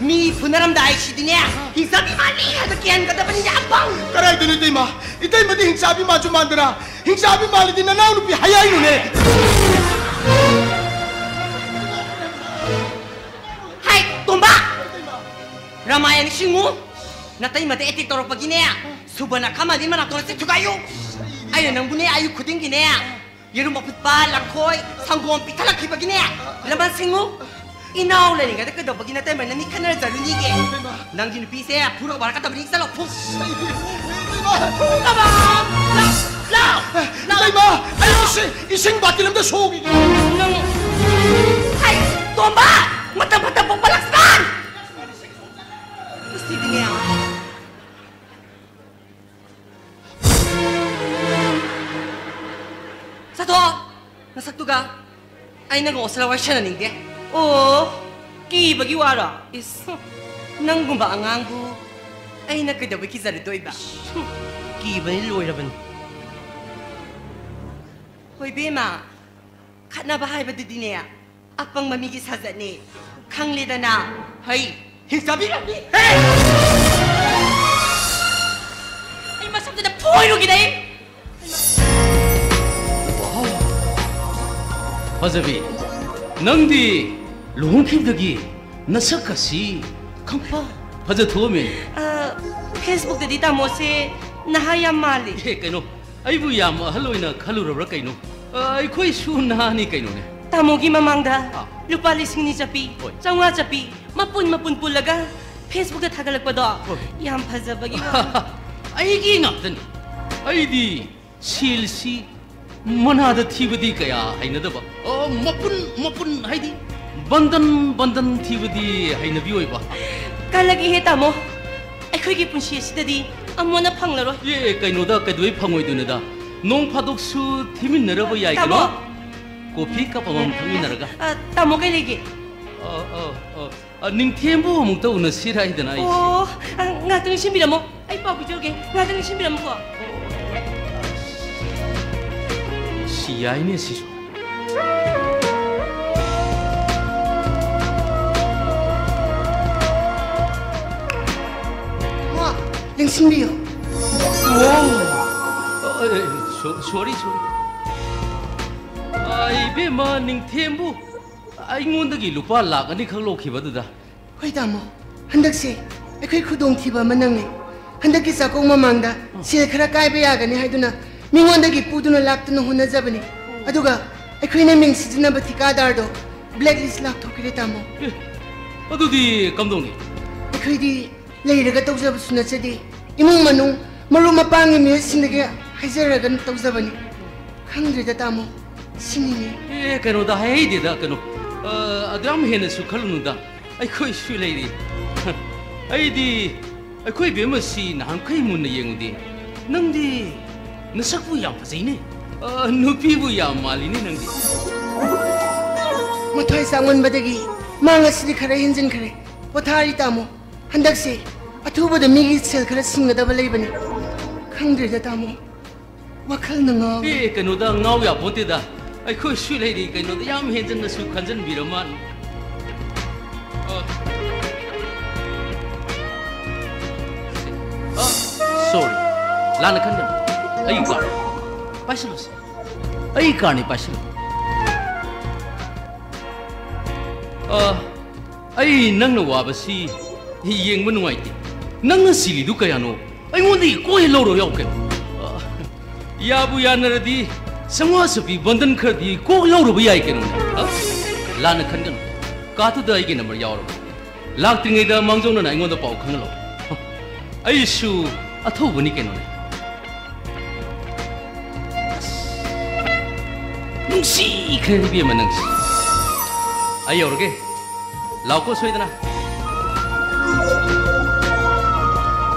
ꯃꯤ ꯐꯨꯅꯔꯝꯗꯥꯏꯁꯤꯗꯤꯅꯦ, ꯍꯤꯡꯆꯥꯕꯤ ꯃꯥꯜꯂꯤ ꯍꯥꯏꯕ ꯀꯤꯍꯟꯒꯗꯕꯅꯤꯅꯦ, ꯑꯄꯪ! ꯀꯗꯥꯏꯗꯅꯣ, ꯏꯇꯩꯃ? ꯏꯇꯩꯃꯗꯤ ꯍꯤꯡꯆꯥꯕꯤ ꯃꯥꯟꯁꯨ ꯃꯥꯟꯗꯅ, ꯍꯤꯡꯆꯥꯕꯤ ꯃꯥꯜꯂꯗꯤ ꯅꯅꯥꯎ ꯅꯨꯄꯤ ꯍꯥꯏ ꯍꯥꯏꯅꯨꯅꯦ꯫ ꯍꯥꯏ, ꯇꯣꯝꯕ! ꯔꯃꯥꯌꯟ ꯅꯤꯡꯁꯤꯡꯉꯨ꯫ ꯅꯇꯩꯃꯗ ꯑꯦꯇꯦꯛ ꯇꯧꯔꯛꯄꯒꯤꯅꯦ, ꯁꯨꯕꯔꯅꯈꯥꯃꯗꯤ ꯃꯅꯥꯇꯣꯟ ꯑꯁꯤ ꯊꯨꯒꯥꯏꯌꯨ꯫ ꯑꯩꯅ ꯅꯪꯕꯨꯅꯦ, ꯑꯌꯨꯛ ꯈꯨꯗꯤꯡꯒꯤꯅꯦ, ꯌꯦꯔꯨꯝ ꯑꯐꯨꯠꯄ, ꯂꯐꯣꯏ, ꯁꯪꯒꯣꯝ ꯄꯤꯊꯛꯂꯛꯈꯤꯕꯒꯤꯅꯦ, ꯂꯃꯟ ꯁꯤꯡꯉꯨ꯫ ꯏꯅꯥꯎ ꯂꯩꯔꯤꯉꯩꯗ ꯀꯩꯗꯧꯕꯒꯤꯅ ꯇꯩꯃꯅ ꯃꯤ ꯈꯠꯅꯔꯖꯔꯨꯅꯤꯒꯦ? ꯅꯪꯒꯤ ꯅꯨꯄꯤꯁꯦ ꯐꯨꯔ ꯋꯥꯔꯛꯀꯗꯕꯅꯤ꯫ ꯆꯠꯂꯣ, ꯐꯨ꯫ ꯐꯨꯅꯕ! ꯂꯥꯎ, ꯂꯥꯎ, ꯂꯥꯎ꯫ ꯏꯇꯩꯃ, ꯑꯩ ꯏꯁꯤꯡ, ꯏꯁꯤꯡ ꯕꯥꯇꯤꯜ ꯑꯝꯇ ꯁꯣꯛꯈꯤꯒꯦ꯫ ꯅꯪ, ꯍꯩ, ꯇꯣꯝꯕ! ꯃꯇꯝ ꯐꯠꯇ ꯄꯣꯛꯄ ꯂꯛꯁꯃꯥꯟ! ꯃꯁꯤꯗꯤꯅꯦ꯫ ꯆꯠꯊꯣꯛ! ꯅꯁꯛꯇꯨꯒ ꯑꯩꯅꯒ ꯑꯣꯁꯂ ꯋꯥꯔꯤ ꯁꯥꯟꯅꯅꯤꯡꯗꯦ꯫ ꯑꯣ, ꯀꯤꯕꯒꯤ ꯋꯥꯔꯣ? ꯏꯁ, ꯅꯪꯒꯨꯝꯕ ꯑꯉꯥꯡꯕꯨ ꯑꯩꯅ ꯀꯩꯗꯧꯕꯩ ꯀꯤꯖꯔꯨꯗꯣꯏꯕ? ꯀꯤꯕꯅ ꯂꯣꯏꯔꯕꯅꯤ꯫ ꯍꯣꯏ ꯕꯦꯝꯃ, ꯈꯠꯅꯕ ꯍꯥꯏꯕꯗꯨꯗꯤꯅꯦ, ꯑꯄꯪꯕ ꯃꯤꯒꯤ ꯁꯥꯖꯠꯅꯦ, ꯈꯪꯂꯦꯗꯅ꯫ ꯍꯩ, ꯍꯤꯡꯆꯥꯕꯤ ꯔꯥꯕꯤ! ꯑꯩ ꯃꯁꯛꯇꯨꯗ ꯐꯣꯏꯔꯨꯒꯦꯗ ꯑꯩ! ꯐꯖꯕꯤ, ꯅꯪꯗꯤ ꯂꯨꯍꯣꯡꯈꯤꯕꯗꯒꯤ ꯅꯁꯛ ꯑꯁꯤ ꯈꯪꯐ ꯐꯖ ꯊꯣꯛꯑꯝꯃꯦ꯫ ꯑ, Facebookꯇꯗꯤ ꯇꯥꯃꯣꯁꯦ ꯅꯍꯥ ꯌꯥꯝ ꯃꯥꯜꯂꯤ꯫ ꯑꯦ, ꯀꯩꯅꯣ, ꯑꯩꯕꯨ ꯌꯥꯝ ꯑꯍꯜ ꯑꯣꯏꯅ ꯈꯜꯂꯨꯔꯕ꯭ꯔꯥ ꯀꯩꯅꯣ? ꯑ, ꯑꯩꯈꯣꯏꯁꯨ ꯅꯍꯥꯅꯤ ꯀꯩꯅꯣꯅꯦ꯫ ꯇꯥꯃꯣꯒꯤ ꯃꯃꯥꯡꯗ ꯑꯥ꯫ ꯂꯨꯄꯥ ꯂꯤꯁꯤꯡ ꯑꯅꯤ ꯆꯠꯄꯤ, ꯍꯣꯏ꯫ ꯆꯥꯝꯃꯉꯥ ꯆꯠꯄꯤ, ꯃꯄꯨꯟ ꯃꯄꯨꯟ ꯄꯨꯜꯂꯒ Facebookꯇ ꯊꯥꯒꯠꯂꯛꯄꯗꯣ ꯍꯣꯏ꯫ ꯌꯥꯝ ꯐꯖꯕꯒꯤ ꯋꯥꯅꯤ꯫ ꯑꯩꯒꯤ ꯉꯥꯛꯇꯅꯤ꯫ ꯑꯩꯗꯤ ꯁꯦꯜꯁꯤ ꯃꯅꯥꯗ ꯊꯤꯕꯗꯤ ꯀꯌꯥ ꯍꯩꯅꯗꯕ꯫ ꯑꯣ, ꯃꯄꯨꯟ ꯃꯄꯨꯟ ꯍꯥꯏꯗꯤ ꯕꯟꯗꯟ ꯕꯟꯗꯟ ꯊꯤꯕꯗꯤ ꯍꯩꯅꯕꯤ ꯑꯣꯏꯕ꯫ ꯀꯜꯂꯒꯦꯍꯦ ꯇꯥꯃꯣ, ꯑꯩꯈꯣꯏꯒꯤ ꯄꯨꯟꯁꯤ ꯑꯁꯤꯗꯗꯤ ꯑꯃꯨꯛ ꯍꯟꯅ ꯐꯪꯂꯔꯣꯏ꯫ ꯑꯦ, ꯀꯩꯅꯣꯗ, ꯀꯩꯗꯧꯕꯩ ꯐꯪꯉꯣꯏꯗꯣꯏꯅꯣꯗ? ꯅꯣꯡ ꯐꯥꯗꯣꯛꯁꯨ ꯊꯤꯃꯤꯟꯅꯔꯕ ꯌꯥꯏ ꯇꯥꯃꯣ! ꯀꯩꯅꯣ? ꯀꯣꯐꯤ ꯀꯞ ꯑꯃꯃꯝ ꯊꯛꯃꯤꯟꯅꯔꯒ꯫ ꯑ, ꯇꯥꯃꯣ ꯀꯩ ꯂꯩꯒꯦ? ꯑ, ꯑ, ꯑ, ꯑ, ꯅꯤꯡꯊꯦꯝꯕꯨ ꯑꯃꯨꯛꯇ ꯎꯅꯁꯤꯔꯥ ꯍꯥꯏꯗꯅ ꯑꯩꯁꯦ꯫ ꯑꯣ, ꯑ, ꯉꯥꯛꯇꯪ ꯁꯤꯟꯕꯤꯔꯝꯃꯣ꯫ ꯑꯩ ꯄꯥꯎ ꯄꯤꯖꯔꯨꯒꯦ꯫ ꯉꯥꯛꯇꯪ ꯁꯤꯟꯕꯤꯔꯝꯃꯨꯀꯣ꯫ ꯁꯤ ꯌꯥꯏꯅꯦ ꯁꯤꯁꯨ꯫ ꯃꯥ, ꯂꯦꯡꯁꯤꯟꯕꯤꯌꯨ꯫ ꯋꯥꯎ! ꯑ, ꯑ, ꯁꯣ-, ꯁꯣꯔꯤ, ꯁꯣꯔꯤ꯫ ꯑ, ꯏꯕꯦꯝꯃ ꯅꯤꯡꯊꯦꯝꯕꯨ ꯑꯩꯉꯣꯟꯗꯒꯤ ꯂꯨꯄꯥ ꯂꯥꯛ ꯑꯅꯤꯈꯛ ꯂꯧꯈꯤꯕꯗꯨꯗ꯫ ꯍꯣꯏ, ꯇꯥꯃꯣ꯫ ꯍꯟꯗꯛꯁꯦ ꯑꯩꯈꯣꯏ ꯈꯨꯗꯣꯡꯊꯤꯕ ꯑꯃ ꯅꯪꯉꯦ꯫ ꯍꯟꯗꯛꯀꯤ ꯆꯥꯛꯀꯧ ꯃꯃꯥꯡꯗ ꯁꯦꯜ ꯈꯔ ꯀꯥꯏꯕ ꯌꯥꯒꯅꯤ ꯍꯥꯏꯗꯨꯅ ꯃꯤꯉꯣꯟꯗꯒꯤ ꯄꯨꯗꯨꯅ ꯂꯥꯛꯇꯨꯅ ꯍꯣꯠꯅꯖꯕꯅꯤ꯫ ꯑꯗꯨꯒ ꯑꯩꯈꯣꯏꯅ ꯃꯤꯡ ꯁꯤꯖꯤꯟꯅꯕ ꯊꯤꯀꯥꯗꯥꯔꯗꯣ blacklist ꯂꯥꯛꯊꯣꯛꯈ꯭ꯔꯦ, ꯇꯥꯃꯣ꯫ ꯑꯦ, ꯑꯗꯨꯗꯤ ꯀꯝꯗꯧꯅꯤ? ꯑꯩꯈꯣꯏꯗꯤ ꯂꯩꯔꯒ ꯇꯧꯖꯕꯁꯨ ꯅꯠꯆꯗꯦ꯫ ꯏꯃꯨꯡ ꯃꯅꯨꯡ, ꯃꯔꯨꯞ ꯃꯄꯥꯡꯒꯤ ꯃꯤꯑꯣꯏꯁꯤꯡꯗꯒꯤ ꯍꯥꯏꯖꯔꯒ ꯇꯧꯖꯕꯅꯤ꯫ ꯈꯪꯗ꯭ꯔꯦꯗ, ꯇꯥꯃꯣ꯫ ꯁꯤꯅꯤꯅꯦ꯫ ꯑꯦ, ꯀꯩꯅꯣꯗ ꯍꯥꯏꯍꯩꯗꯦꯗ, ꯀꯩꯅꯣ꯫ ꯑ, ꯑꯗꯨ ꯌꯥꯝ ꯍꯦꯟꯅꯁꯨ ꯈꯜꯂꯨꯅꯨꯗ꯫ ꯑꯩꯈꯣꯏꯁꯨ ꯂꯩꯔꯤ꯫ ꯑꯩꯗꯤ ꯑꯩꯈꯣꯏ ꯏꯕꯦꯝꯃꯁꯤ ꯅꯍꯥꯟꯈꯩ ꯃꯨꯟꯅ ꯌꯦꯡꯉꯨꯗꯦ꯫ ꯅꯪꯗꯤ ꯅꯁꯛꯄꯨ ꯌꯥꯝ ꯐꯖꯩꯅꯦ꯫ ꯑ, ꯅꯨꯄꯤꯕꯨ ꯌꯥꯝ ꯃꯥꯜꯂꯤꯅꯦ ꯅꯪꯗꯤ꯫ ꯃꯊ꯭ꯋꯥꯏ ꯆꯥꯛꯃꯟꯕꯗꯒꯤ ꯃꯥ ꯉꯁꯤꯗꯤ ꯈꯔ ꯍꯦꯟꯖꯤꯟꯈ꯭ꯔꯦ꯫ ꯄꯣꯊꯥꯔꯤ, ꯇꯥꯃꯣ꯫ ꯍꯟꯗꯛꯁꯦ ꯑꯊꯨꯕꯗ ꯃꯤꯒꯤ ꯁꯦꯜ ꯈꯔ ꯁꯤꯡꯒꯗꯕ ꯂꯩꯕꯅꯤ꯫ ꯈꯪꯗ꯭ꯔꯦꯗ, ꯇꯥꯃꯣ꯫ ꯋꯥꯈꯜꯅ ꯉꯥꯎꯔꯦ꯫ ꯑꯦ, ꯀꯩꯅꯣꯗ ꯉꯥꯎ ꯌꯥꯄꯣꯟꯇꯦꯗ꯫ ꯑꯩꯈꯣꯏꯁꯨ ꯂꯩꯔꯤ ꯀꯩꯅꯣꯗ, ꯌꯥꯝ ꯍꯦꯟꯖꯟꯅꯁꯨ ꯈꯟꯖꯟꯕꯤꯔ ꯃꯥꯜꯂꯦ꯫ ꯑ꯫ ꯑ, sorry꯫ ꯂꯥꯟꯅ ꯈꯟꯒꯅꯨ꯫ ꯑꯩꯒꯤ ꯀꯥꯔꯅꯤ꯫ ꯄꯥꯏꯁꯤꯜꯂꯨꯁꯤ꯫ ꯑꯩꯒꯤ ꯀꯥꯔꯅꯤ, ꯄꯥꯏꯁꯤꯜꯂꯨ꯫ ꯑ, ꯑꯩ ꯅꯪꯅ ꯋꯥꯕꯁꯤ ꯌꯦꯡꯕ ꯅꯨꯡꯉꯥꯏꯇꯦ꯫ ꯅꯪꯅ ꯁꯤꯜꯂꯤꯗꯨ ꯀꯌꯥꯅꯣ? ꯑꯩꯉꯣꯟꯗꯒꯤ ꯀꯣꯛ ꯍꯦꯛ ꯂꯧꯔꯣ ꯌꯥꯎ ꯀꯩꯅꯣ꯫ ꯑ, ꯌꯥꯕꯨ ꯌꯥꯅꯔꯗꯤ ꯆꯥꯝꯃꯉꯥ ꯆꯞꯄꯤ ꯕꯟꯗꯟ ꯈꯔꯗꯤ ꯀꯣꯛ ꯂꯧꯔꯨꯕ ꯌꯥꯏ ꯀꯩꯅꯣꯅꯦ꯫ ꯑ? ꯂꯥꯟꯅ ꯈꯟꯒꯅꯨ꯫ ꯀꯥꯔꯠꯇꯨꯗ ꯑꯩꯒꯤ ꯅꯝꯕꯔ ꯌꯥꯎꯔꯕꯅꯤ꯫ ꯂꯥꯛꯇ꯭ꯔꯤꯉꯩꯗ ꯃꯥꯡꯖꯧꯅꯅ ꯑꯩꯉꯣꯟꯗ ꯄꯥꯎ ꯈꯪꯍꯜꯂꯣ꯫ ꯑꯩꯁꯨ ꯑꯊꯧꯕꯅꯤ ꯀꯩꯅꯣꯅꯦ꯫ ꯑꯁ, ꯅꯨꯡꯁꯤꯈ꯭ꯔꯦ ꯏꯕꯦꯝꯃ ꯅꯪꯁꯦ꯫ ꯑꯩ ꯌꯧꯔꯒꯦ꯫ ꯂꯥꯛꯀꯣ ꯁꯣꯏꯗꯅ꯫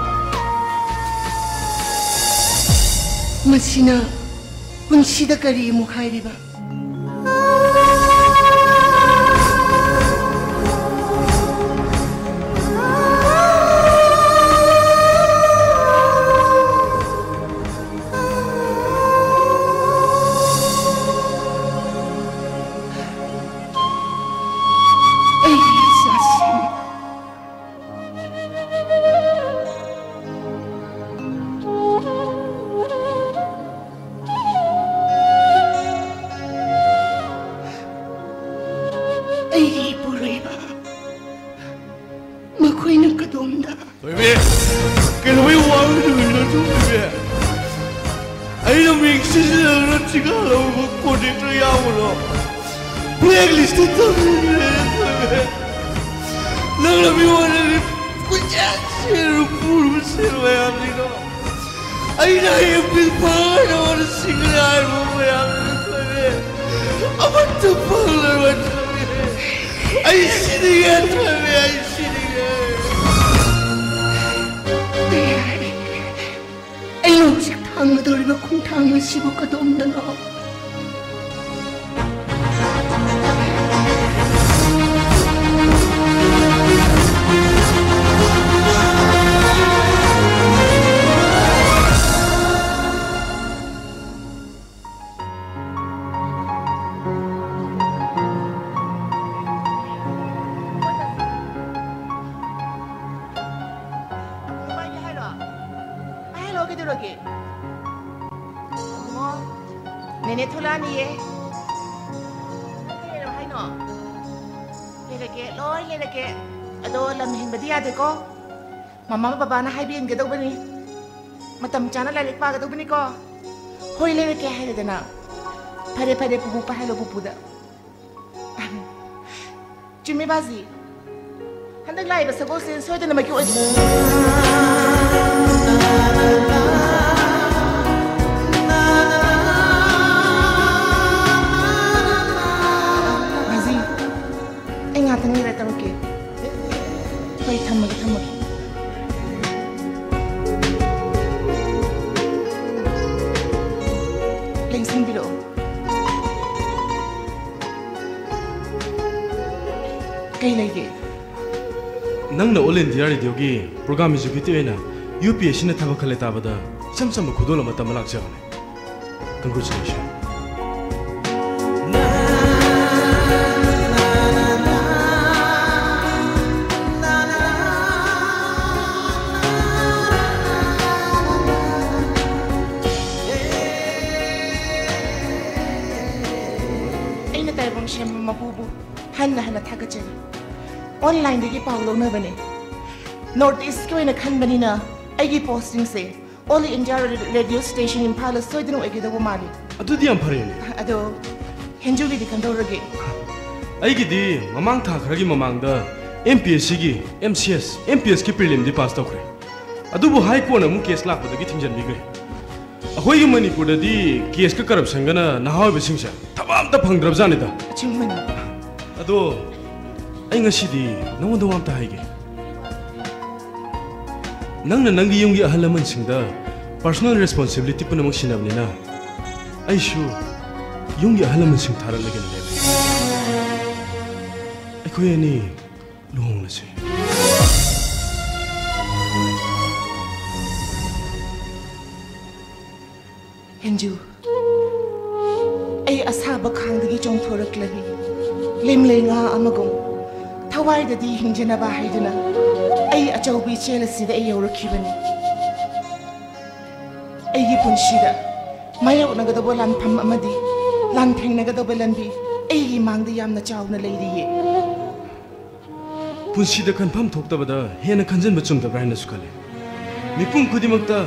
ꯃꯁꯤꯅ ꯄꯨꯟꯁꯤꯗ ꯀꯔꯤ ꯑꯃꯨꯛ ꯍꯥꯏꯔꯤꯕ? ꯑꯩꯒꯤ ꯏꯆꯥꯁꯤꯡ꯫ ꯑꯩꯒꯤ ꯏꯄꯨꯔꯣꯏꯕ, ꯃꯈꯣꯏꯅ ꯀꯗꯣꯝꯗ? ꯊꯣꯏꯕꯤ, ꯀꯩꯗꯧꯕꯩ ꯋꯥꯔꯧꯔꯤꯅꯣ ꯊꯣꯏꯕꯤ? ꯑꯩꯅ ꯃꯤꯡ ꯁꯤꯖꯤꯟꯅꯗꯨꯅ ꯊꯤꯒꯠꯂꯕ ꯀꯣꯟꯇꯦꯛꯇ ꯌꯥꯎꯕꯗꯣ ꯕ꯭ꯂꯦꯛ ꯂꯤꯁꯇ ꯊꯝꯃꯤꯅꯦ ꯊꯣꯏꯕꯤ꯫ ꯅꯪꯅ ꯃꯤꯉꯣꯟꯗꯗꯤ ꯀꯣꯏꯆꯦꯟ ꯆꯦꯟꯗꯨꯅ ꯄꯨꯔꯨꯕ ꯁꯦꯜ ꯃꯌꯥꯝꯁꯤꯡꯗꯣ ꯑꯩꯅ ꯍꯌꯦꯡ ꯕꯤꯜ ꯐꯪꯉꯒ ꯅꯉꯣꯟꯗ ꯁꯤꯡꯒꯅꯤ ꯍꯥꯏꯔꯤꯕ ꯃꯌꯥꯝꯗꯨꯅ ꯊꯣꯏꯕꯤ꯫ ꯑꯃꯠꯇ ꯐꯪꯂꯔꯣꯏ ꯊꯣꯏꯕꯤ꯫ ꯑꯩ ꯁꯤꯅꯤꯡꯉꯦ ꯊꯣꯏꯕꯤ, ꯑꯩ ꯁꯤꯅꯤꯡꯉꯦ꯫ ꯑꯩꯅ ꯍꯧꯖꯤꯛ ꯍꯪꯒꯗꯧꯔꯤꯕ ꯈꯣꯡꯊꯥꯡ ꯑꯁꯤꯕꯨ ꯀꯗꯣꯝꯗꯅꯣ? ꯄꯥꯏꯒꯦ ꯍꯥꯏꯔꯣ? ꯄꯥꯏꯍꯜꯂꯣ, ꯀꯩꯗꯧꯔꯒꯦ? ꯑꯣ, ꯅꯦꯅꯦ ꯊꯣꯛꯂꯛꯑꯅꯤꯌꯦ꯫ ꯀꯩ ꯂꯩꯔꯣ ꯍꯥꯏꯅꯣ? ꯂꯩꯔꯛꯀꯦ, ꯂꯣꯏ ꯂꯩꯔꯛꯀꯦ꯫ ꯑꯗꯣ ꯂꯝ ꯍꯦꯟꯕꯗꯤ ꯌꯥꯗꯦꯀꯣ꯫ ꯃꯃꯥ ꯕꯕꯥꯅ ꯍꯥꯏꯕ ꯏꯟꯒꯗꯧꯕꯅꯤ꯫ ꯃꯇꯝ ꯆꯥꯅ ꯂꯥꯏꯔꯤꯛ ꯄꯥꯒꯗꯧꯕꯅꯤꯀꯣ꯫ ꯍꯣꯏ, ꯂꯩꯔꯛꯀꯦ ꯍꯥꯏꯔꯦꯗꯅ꯫ ꯐꯔꯦ, ꯐꯔꯦ, ꯄꯨꯄꯨ ꯄꯥꯏꯍꯜꯂꯣ ꯄꯨꯄꯨꯗ꯫ ꯆꯨꯝꯃꯤ ꯕꯥꯖꯤ꯫ ꯍꯟꯗꯛ ꯂꯥꯛꯏꯕ ꯁꯒꯣꯜꯁꯦ ꯁꯣꯏꯗꯅꯃꯛꯀꯤ ꯑꯣꯏ-, ꯕꯥꯖꯤ, ꯑꯩ ꯉꯥꯛꯇꯪ ꯂꯩꯔ ꯇꯧꯔꯛꯀꯦ꯫ ꯍꯣꯏ, ꯊꯝꯃꯒꯦ, ꯊꯝꯃꯒꯦ꯫ ꯂꯦꯡꯁꯤꯟꯕꯤꯔꯛꯑꯣ꯫ ꯀꯩ ꯂꯩꯒꯦ? ꯅꯪꯅ All India Radioꯒꯤ program executive ꯑꯣꯏꯅ UPSCꯅ ꯊꯕꯛ ꯈꯜꯂꯦ ꯇꯥꯕꯗ ꯏꯆꯝ ꯆꯝꯕ ꯈꯨꯗꯣꯜ ꯑꯃ ꯇꯝꯕ ꯂꯥꯛꯆꯕꯅꯦ꯫ Congratulations꯫ ꯑꯩꯅ ꯇꯥꯏꯕꯪ ꯁꯦꯝꯕ ꯃꯄꯨꯕꯨ ꯍꯟꯅ ꯍꯟꯅ ꯊꯥꯒꯠꯆꯔꯤ꯫ Onlineꯗꯒꯤ ꯄꯥꯎ ꯂꯧꯅꯕꯅꯦ꯫ North Eastꯀꯤ ꯑꯣꯏꯅ ꯈꯟꯕꯅꯤꯅ ꯑꯩꯒꯤ postingꯁꯦ All India Radio Station ꯏꯝꯐꯥꯜꯗ ꯁꯣꯏꯗꯅ ꯑꯣꯏꯒꯗꯧꯕ ꯃꯥꯜꯂꯤ꯫ ꯑꯗꯨꯗꯤ ꯌꯥꯝ ꯐꯔꯦꯅꯦ꯫ ꯑꯗꯣ ꯍꯦꯟꯖꯨꯒꯤꯗꯤ ꯀꯝꯗꯧꯔꯒꯦ? ꯑꯩꯒꯤꯗꯤ ꯃꯃꯥꯡ ꯊꯥ ꯈꯔꯒꯤ ꯃꯃꯥꯡꯗ MPSCꯒꯤ MCS, MPSꯀꯤ prelimꯗꯤ pass ꯇꯧꯈ꯭ꯔꯦ꯫ ꯑꯗꯨꯕꯨ High Courtꯅ ꯑꯃꯨꯛ case ꯂꯥꯛꯄꯗꯒꯤ ꯊꯤꯡꯖꯤꯟꯕꯤꯈ꯭ꯔꯦ꯫ ꯑꯩꯈꯣꯏꯒꯤ ꯃꯅꯤꯄꯨꯔꯗꯗꯤ caseꯀ corruptionꯒꯅ ꯅꯍꯥ ꯑꯣꯏꯕꯁꯤꯡꯁꯦ ꯊꯕꯛ ꯑꯝꯇ ꯐꯪꯗ꯭ꯔꯕꯖꯥꯠꯅꯤꯗ꯫ ꯑꯆꯨꯝꯕꯅꯤ꯫ ꯑꯗꯣ ꯑꯩ ꯉꯁꯤꯗꯤ ꯅꯉꯣꯟꯗ ꯋꯥ ꯑꯝꯇ ꯍꯥꯏꯒꯦ꯫ ꯅꯪꯅ ꯅꯪꯒꯤ ꯌꯨꯝꯒꯤ ꯑꯍꯜ ꯂꯃꯟꯁꯤꯡꯗ Personal responsibility ꯄꯨꯝꯅꯃꯛ ꯁꯤꯟꯅꯕꯅꯤꯅ ꯑꯩꯁꯨ ꯌꯨꯝꯒꯤ ꯑꯍꯜ ꯂꯃꯟꯁꯤꯡ ꯊꯥꯔꯛꯂꯒꯦꯅ ꯂꯦꯞꯄꯦ꯫ ꯑꯩꯈꯣꯏ ꯑꯅꯤ ꯂꯨꯍꯣꯡꯂꯁꯤ꯫ ꯍꯦꯟꯖꯨ, ꯑꯩ ꯑꯁꯥꯕ ꯈꯥꯡꯗꯒꯤ ꯆꯣꯡꯊꯣꯔꯛꯂꯕꯤ ꯂꯤꯝꯂꯩ ꯉꯥ ꯑꯃꯒꯨꯝ ꯊꯋꯥꯏꯗꯗꯤ ꯍꯤꯡꯖꯅꯕ ꯍꯥꯏꯗꯨꯅ ꯑꯩ ꯑꯆꯧꯕ ꯏꯆꯦꯜ ꯑꯁꯤꯗ ꯑꯩ ꯌꯧꯔꯛꯈꯤꯕꯅꯤ꯫ ꯑꯩꯒꯤ ꯄꯨꯟꯁꯤꯗ ꯃꯥꯌꯣꯛꯅꯒꯗꯧꯕ ꯂꯥꯟꯐꯝ ꯑꯃꯗꯤ ꯂꯥꯟꯊꯦꯡꯅꯒꯗꯧꯕ ꯂꯝꯕꯤ ꯑꯩꯒꯤ ꯃꯥꯡꯗ ꯌꯥꯝꯅ ꯆꯥꯎꯅ ꯂꯩꯔꯤꯌꯦ꯫ ꯄꯨꯟꯁꯤꯗ ꯈꯟꯐꯝ ꯊꯣꯛꯇꯕꯗ ꯍꯦꯟꯅ ꯈꯟꯖꯤꯟꯕ ꯆꯨꯝꯗꯕ꯭ꯔꯥ ꯍꯥꯏꯅꯁꯨ ꯈꯜꯂꯤ꯫ ꯃꯤꯄꯨꯝ ꯈꯨꯗꯤꯡꯃꯛꯇ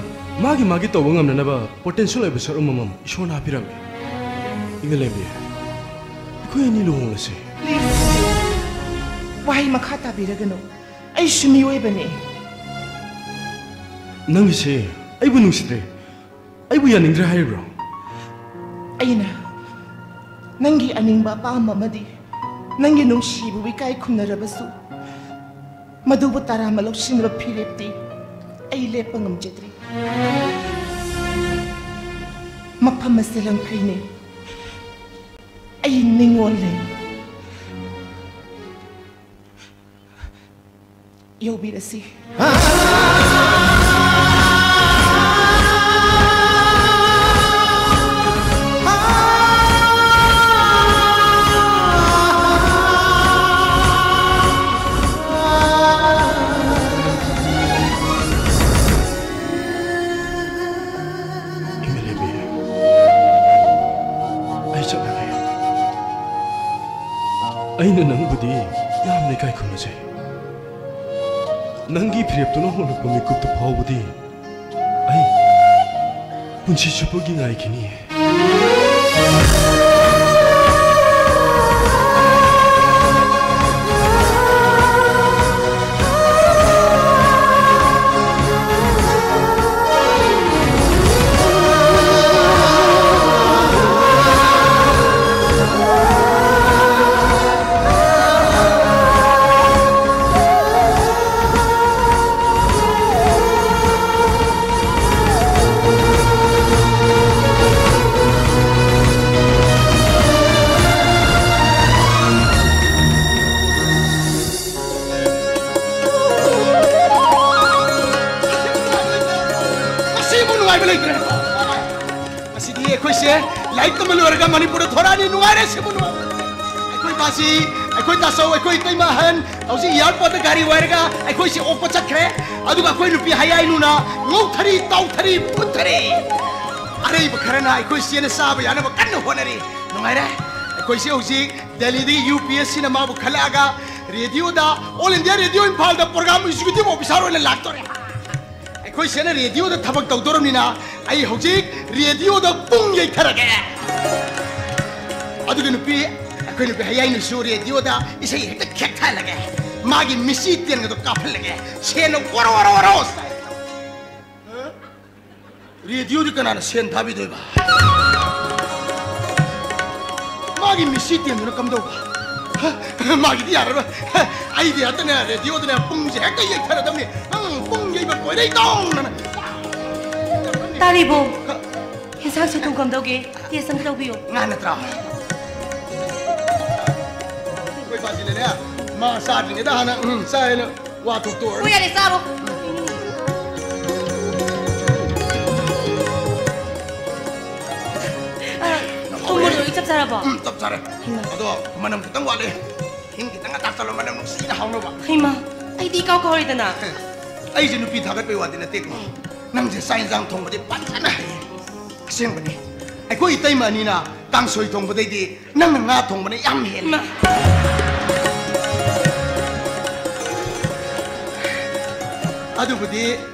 ꯃꯥꯒꯤ ꯃꯥꯒꯤ ꯇꯧꯕ ꯉꯝꯅꯅꯕ ꯄꯣꯇꯦꯟꯁꯤꯌꯦꯜ ꯑꯣꯏꯕ ꯁꯔꯨꯛ ꯑꯃꯃꯝ ꯏꯁꯣꯔꯅ ꯍꯥꯞꯄꯤꯔꯝꯃꯤ꯫ ꯏꯃꯥ ꯂꯦꯝꯕꯤ, ꯑꯩꯈꯣꯏ ꯑꯅꯤ ꯂꯨꯍꯣꯡꯂꯁꯦ꯫ ꯄ꯭ꯂꯤꯖ, ꯋꯥꯍꯩ ꯃꯈꯥ ꯇꯥꯕꯤꯔꯒꯅꯨ꯫ ꯑꯩꯁꯨ ꯃꯤꯑꯣꯏꯕꯅꯤ꯫ ꯅꯪꯒꯤꯁꯦ ꯑꯩꯕꯨ ꯅꯨꯡꯁꯤꯗ꯭ꯔꯦ, ꯑꯩꯕꯨ ꯌꯥꯅꯤꯡꯗ꯭ꯔꯦ ꯍꯥꯏꯔꯤꯕ꯭ꯔꯣ? ꯑꯩꯅ ꯅꯪꯒꯤ ꯑꯅꯤꯡꯕ ꯑꯄꯥꯝꯕ ꯑꯃꯗꯤ ꯅꯪꯒꯤ ꯅꯨꯡꯁꯤꯕꯕꯨ ꯏꯀꯥꯏ ꯈꯨꯝꯅꯔꯕꯁꯨ, ꯃꯗꯨꯕꯨ ꯇꯔꯥꯝꯅ ꯂꯧꯁꯤꯟꯅꯕ ꯐꯤꯔꯦꯞꯇꯤ ꯑꯩ ꯂꯦꯞꯄ ꯉꯝꯖꯗ꯭ꯔꯤ꯫ ꯃꯐꯝ ꯑꯁꯤ ꯂꯪꯐꯩꯅꯤ꯫ ꯑꯩ ꯅꯤꯡꯉꯣꯜꯅꯤ꯫ ꯌꯧꯕꯤꯔꯁꯤ꯫ ꯏꯃꯥ ꯂꯦꯝꯕꯤ, ꯑꯩ ꯆꯠꯂꯒꯦ꯫ ꯑꯩꯅ ꯅꯪꯕꯨꯗꯤ ꯌꯥꯝꯅ ꯏꯀꯥꯏ ꯈꯨꯝꯅꯖꯩ꯫ ꯅꯪꯒꯤ ꯐꯤꯔꯦꯞꯇꯨꯅ ꯍꯣꯡꯂꯛꯄ ꯃꯤꯀꯨꯞꯇꯨ ꯐꯥꯎꯕꯗꯤ ꯑꯩ ꯄꯨꯟꯁꯤ ꯆꯨꯞꯄꯒꯤ ꯉꯥꯏꯈꯤꯅꯤꯌꯦ꯫ ꯑꯁꯤꯗꯤ ꯑꯩꯈꯣꯏꯁꯦ ꯂꯥꯏꯔꯤꯛ ꯇꯝꯕ ꯂꯣꯏꯔꯒ ꯃꯅꯤꯄꯨꯔꯗ ꯊꯣꯔꯛꯑꯅꯤ꯫ ꯅꯨꯡꯉꯥꯏꯔꯦ, ꯁꯤꯕꯨ ꯅꯨꯡꯉꯥꯏꯔꯦ꯫ ꯑꯩꯈꯣꯏ ꯄꯥꯁꯤ, ꯑꯩꯈꯣꯏ ꯇꯥꯆꯧ, ꯑꯩꯈꯣꯏ ꯏꯇꯩꯃ ꯑꯍꯟ ꯍꯧꯖꯤꯛ ꯑꯦꯌꯥꯔꯄꯣꯔꯠꯇ ꯒꯥꯔꯤ ꯋꯥꯏꯔꯒ ꯑꯩꯈꯣꯏꯁꯦ ꯑꯣꯛꯄ ꯆꯠꯈ꯭ꯔꯦ꯫ ꯑꯗꯨꯒ ꯑꯩꯈꯣꯏ ꯅꯨꯄꯤ ꯍꯌꯥꯏꯅꯨꯅ ꯉꯧꯊꯔꯤ, ꯇꯥꯎꯊꯔꯤ, ꯐꯨꯠꯊꯔꯤ꯫ ꯑꯔꯩꯕ ꯈꯔꯅ ꯑꯩꯈꯣꯏ ꯆꯦꯅ ꯆꯥꯕ ꯌꯥꯅꯕ ꯀꯟꯅ ꯍꯣꯠꯅꯔꯤ꯫ ꯅꯨꯡꯉꯥꯏꯔꯦ꯫ ꯑꯩꯈꯣꯏꯁꯦ ꯍꯧꯖꯤꯛ ꯗꯦꯜꯂꯤꯗꯒꯤ ꯌꯨ ꯄꯤ ꯑꯦꯁ ꯁꯤꯅ ꯃꯥꯕꯨ ꯈꯜꯂꯛꯑꯒ ꯔꯦꯗꯤꯑꯣꯗ, ꯑꯣꯜ ꯏꯟꯗꯤꯌꯥ ꯔꯦꯗꯤꯑꯣ ꯏꯝꯐꯥꯜꯗ ꯄ꯭ꯔꯣꯒ꯭ꯔꯥꯝ ꯑꯦꯛꯖꯤꯀ꯭ꯌꯨꯇꯤꯚ ꯑꯣꯐꯤꯁꯥꯔ ꯑꯣꯏꯅ ꯂꯥꯛꯇꯣꯔꯦ꯫ ꯑꯩꯈꯣꯏ ꯁꯤꯅ ꯔꯦꯗꯤꯑꯣꯗ ꯊꯕꯛ ꯇꯧꯗꯣꯔꯕꯅꯤꯅ ꯑꯩ ꯍꯧꯖꯤꯛ ꯔꯦꯗꯤꯑꯣꯗ ꯄꯨꯡ ꯌꯩꯊꯔꯒꯦ꯫ ꯑꯗꯨꯒ ꯅꯨꯄꯤ, ꯑꯩꯈꯣꯏ ꯅꯨꯄꯤ ꯍꯌꯥꯏꯅꯨꯁꯨ ꯔꯦꯗꯤꯑꯣꯗ ꯏꯁꯩ ꯍꯦꯛꯇ ꯈꯦꯛꯊꯍꯜꯂꯒꯦ꯫ ꯃꯥꯒꯤ ꯃꯤꯠꯁꯤ ꯇꯦꯟꯒꯗꯣ ꯀꯥꯞꯍꯜꯂꯒꯦ꯫ ꯁꯦꯟꯅ ꯋꯥꯔꯣ ꯋꯥꯔꯣ ꯋꯥꯔꯣ꯫ ꯔꯦꯗꯤꯑꯣꯗꯤ ꯀꯅꯥꯅ ꯁꯦꯟ ꯊꯥꯕꯤꯗꯣꯏꯕ? ꯃꯥꯒꯤ ꯃꯤꯠꯁꯤ ꯇꯦꯟꯗꯨꯅ ꯀꯝꯗꯧꯕ? ꯃꯥꯒꯤꯗꯤ ꯌꯥꯔꯔꯣꯏ꯫ ꯑꯩꯗꯤ ꯍꯦꯛꯇꯅꯦ ꯔꯦꯗꯤꯑꯣꯗꯅꯦ ꯄꯨꯡꯁꯦ ꯍꯦꯛꯇ ꯌꯩꯊꯔꯗꯕꯅꯤ꯫ ꯅꯪ ꯄꯨꯡ ꯌꯩꯕ ꯀꯣꯏꯔꯩ ꯇꯧꯅꯅ꯫ ꯇꯥꯔꯤꯕꯣ? ꯌꯦꯟꯁꯥꯡ ꯁꯦ ꯊꯨꯝ ꯀꯝꯗꯧꯒꯦ? ꯇꯦꯁ ꯑꯝꯇ ꯇꯧꯕꯤꯌꯣ꯫ ꯉꯥ ꯅꯠꯇ꯭ꯔꯣ? ꯑꯩꯈꯣꯏ ꯄꯥꯁꯤꯅꯅꯦ, ꯃꯥ ꯆꯥꯗ꯭ꯔꯤꯉꯩꯗ ꯍꯥꯟꯅ, ꯎꯝ, ꯆꯥꯏꯅ ꯋꯥ ꯊꯣꯛꯇꯣꯛꯑꯅꯤ꯫ ꯍꯣꯏ, ꯌꯥꯔꯦ, ꯆꯥꯔꯣ꯫ ꯑ, ꯊꯨꯝ ꯃꯣꯔꯣꯛ ꯂꯣꯏ ꯆꯞ ꯆꯥꯔꯕꯣ? ꯎꯝ, ꯆꯞ ꯆꯥꯔꯦ꯫ ꯍꯩꯃꯥ꯫ ꯑꯗꯣ ꯃꯅꯝ ꯈꯤꯇꯪ ꯋꯥꯠꯂꯦ꯫ ꯍꯤꯡ ꯈꯤꯇꯪꯒ ꯊꯥꯛꯆꯜꯂꯣ, ꯃꯅꯝ ꯅꯨꯡꯁꯤꯅ ꯍꯥꯎꯅꯕ꯫ ꯍꯩꯃꯥ, ꯑꯩꯗꯤ ꯏꯀꯥꯎ ꯀꯥꯎꯔꯦꯗꯅ꯫ ꯑꯩꯁꯦ ꯅꯨꯄꯤ ꯊꯥꯒꯠꯄꯩ ꯋꯥꯗꯤ ꯅꯠꯇꯦꯀꯣ꯫ ꯅꯪꯁꯦ ꯆꯥꯛ ꯌꯦꯟꯁꯥꯡ ꯊꯣꯡꯕꯗꯤ ꯐꯖꯅ ꯍꯩꯌꯦ꯫ ꯑꯁꯦꯡꯕꯅꯤ꯫ ꯑꯩꯈꯣꯏ ꯏꯇꯩꯃ ꯑꯅꯤꯅ ꯀꯥꯡꯁꯣꯏ ꯊꯣꯡꯕꯗꯩꯗꯤ ꯅꯪꯅ ꯉꯥ ꯊꯣꯡꯕꯅ ꯌꯥꯝ ꯍꯦꯜꯂꯤ꯫ ꯏꯃꯥ꯫ ꯑꯗꯨꯕꯨꯗꯤ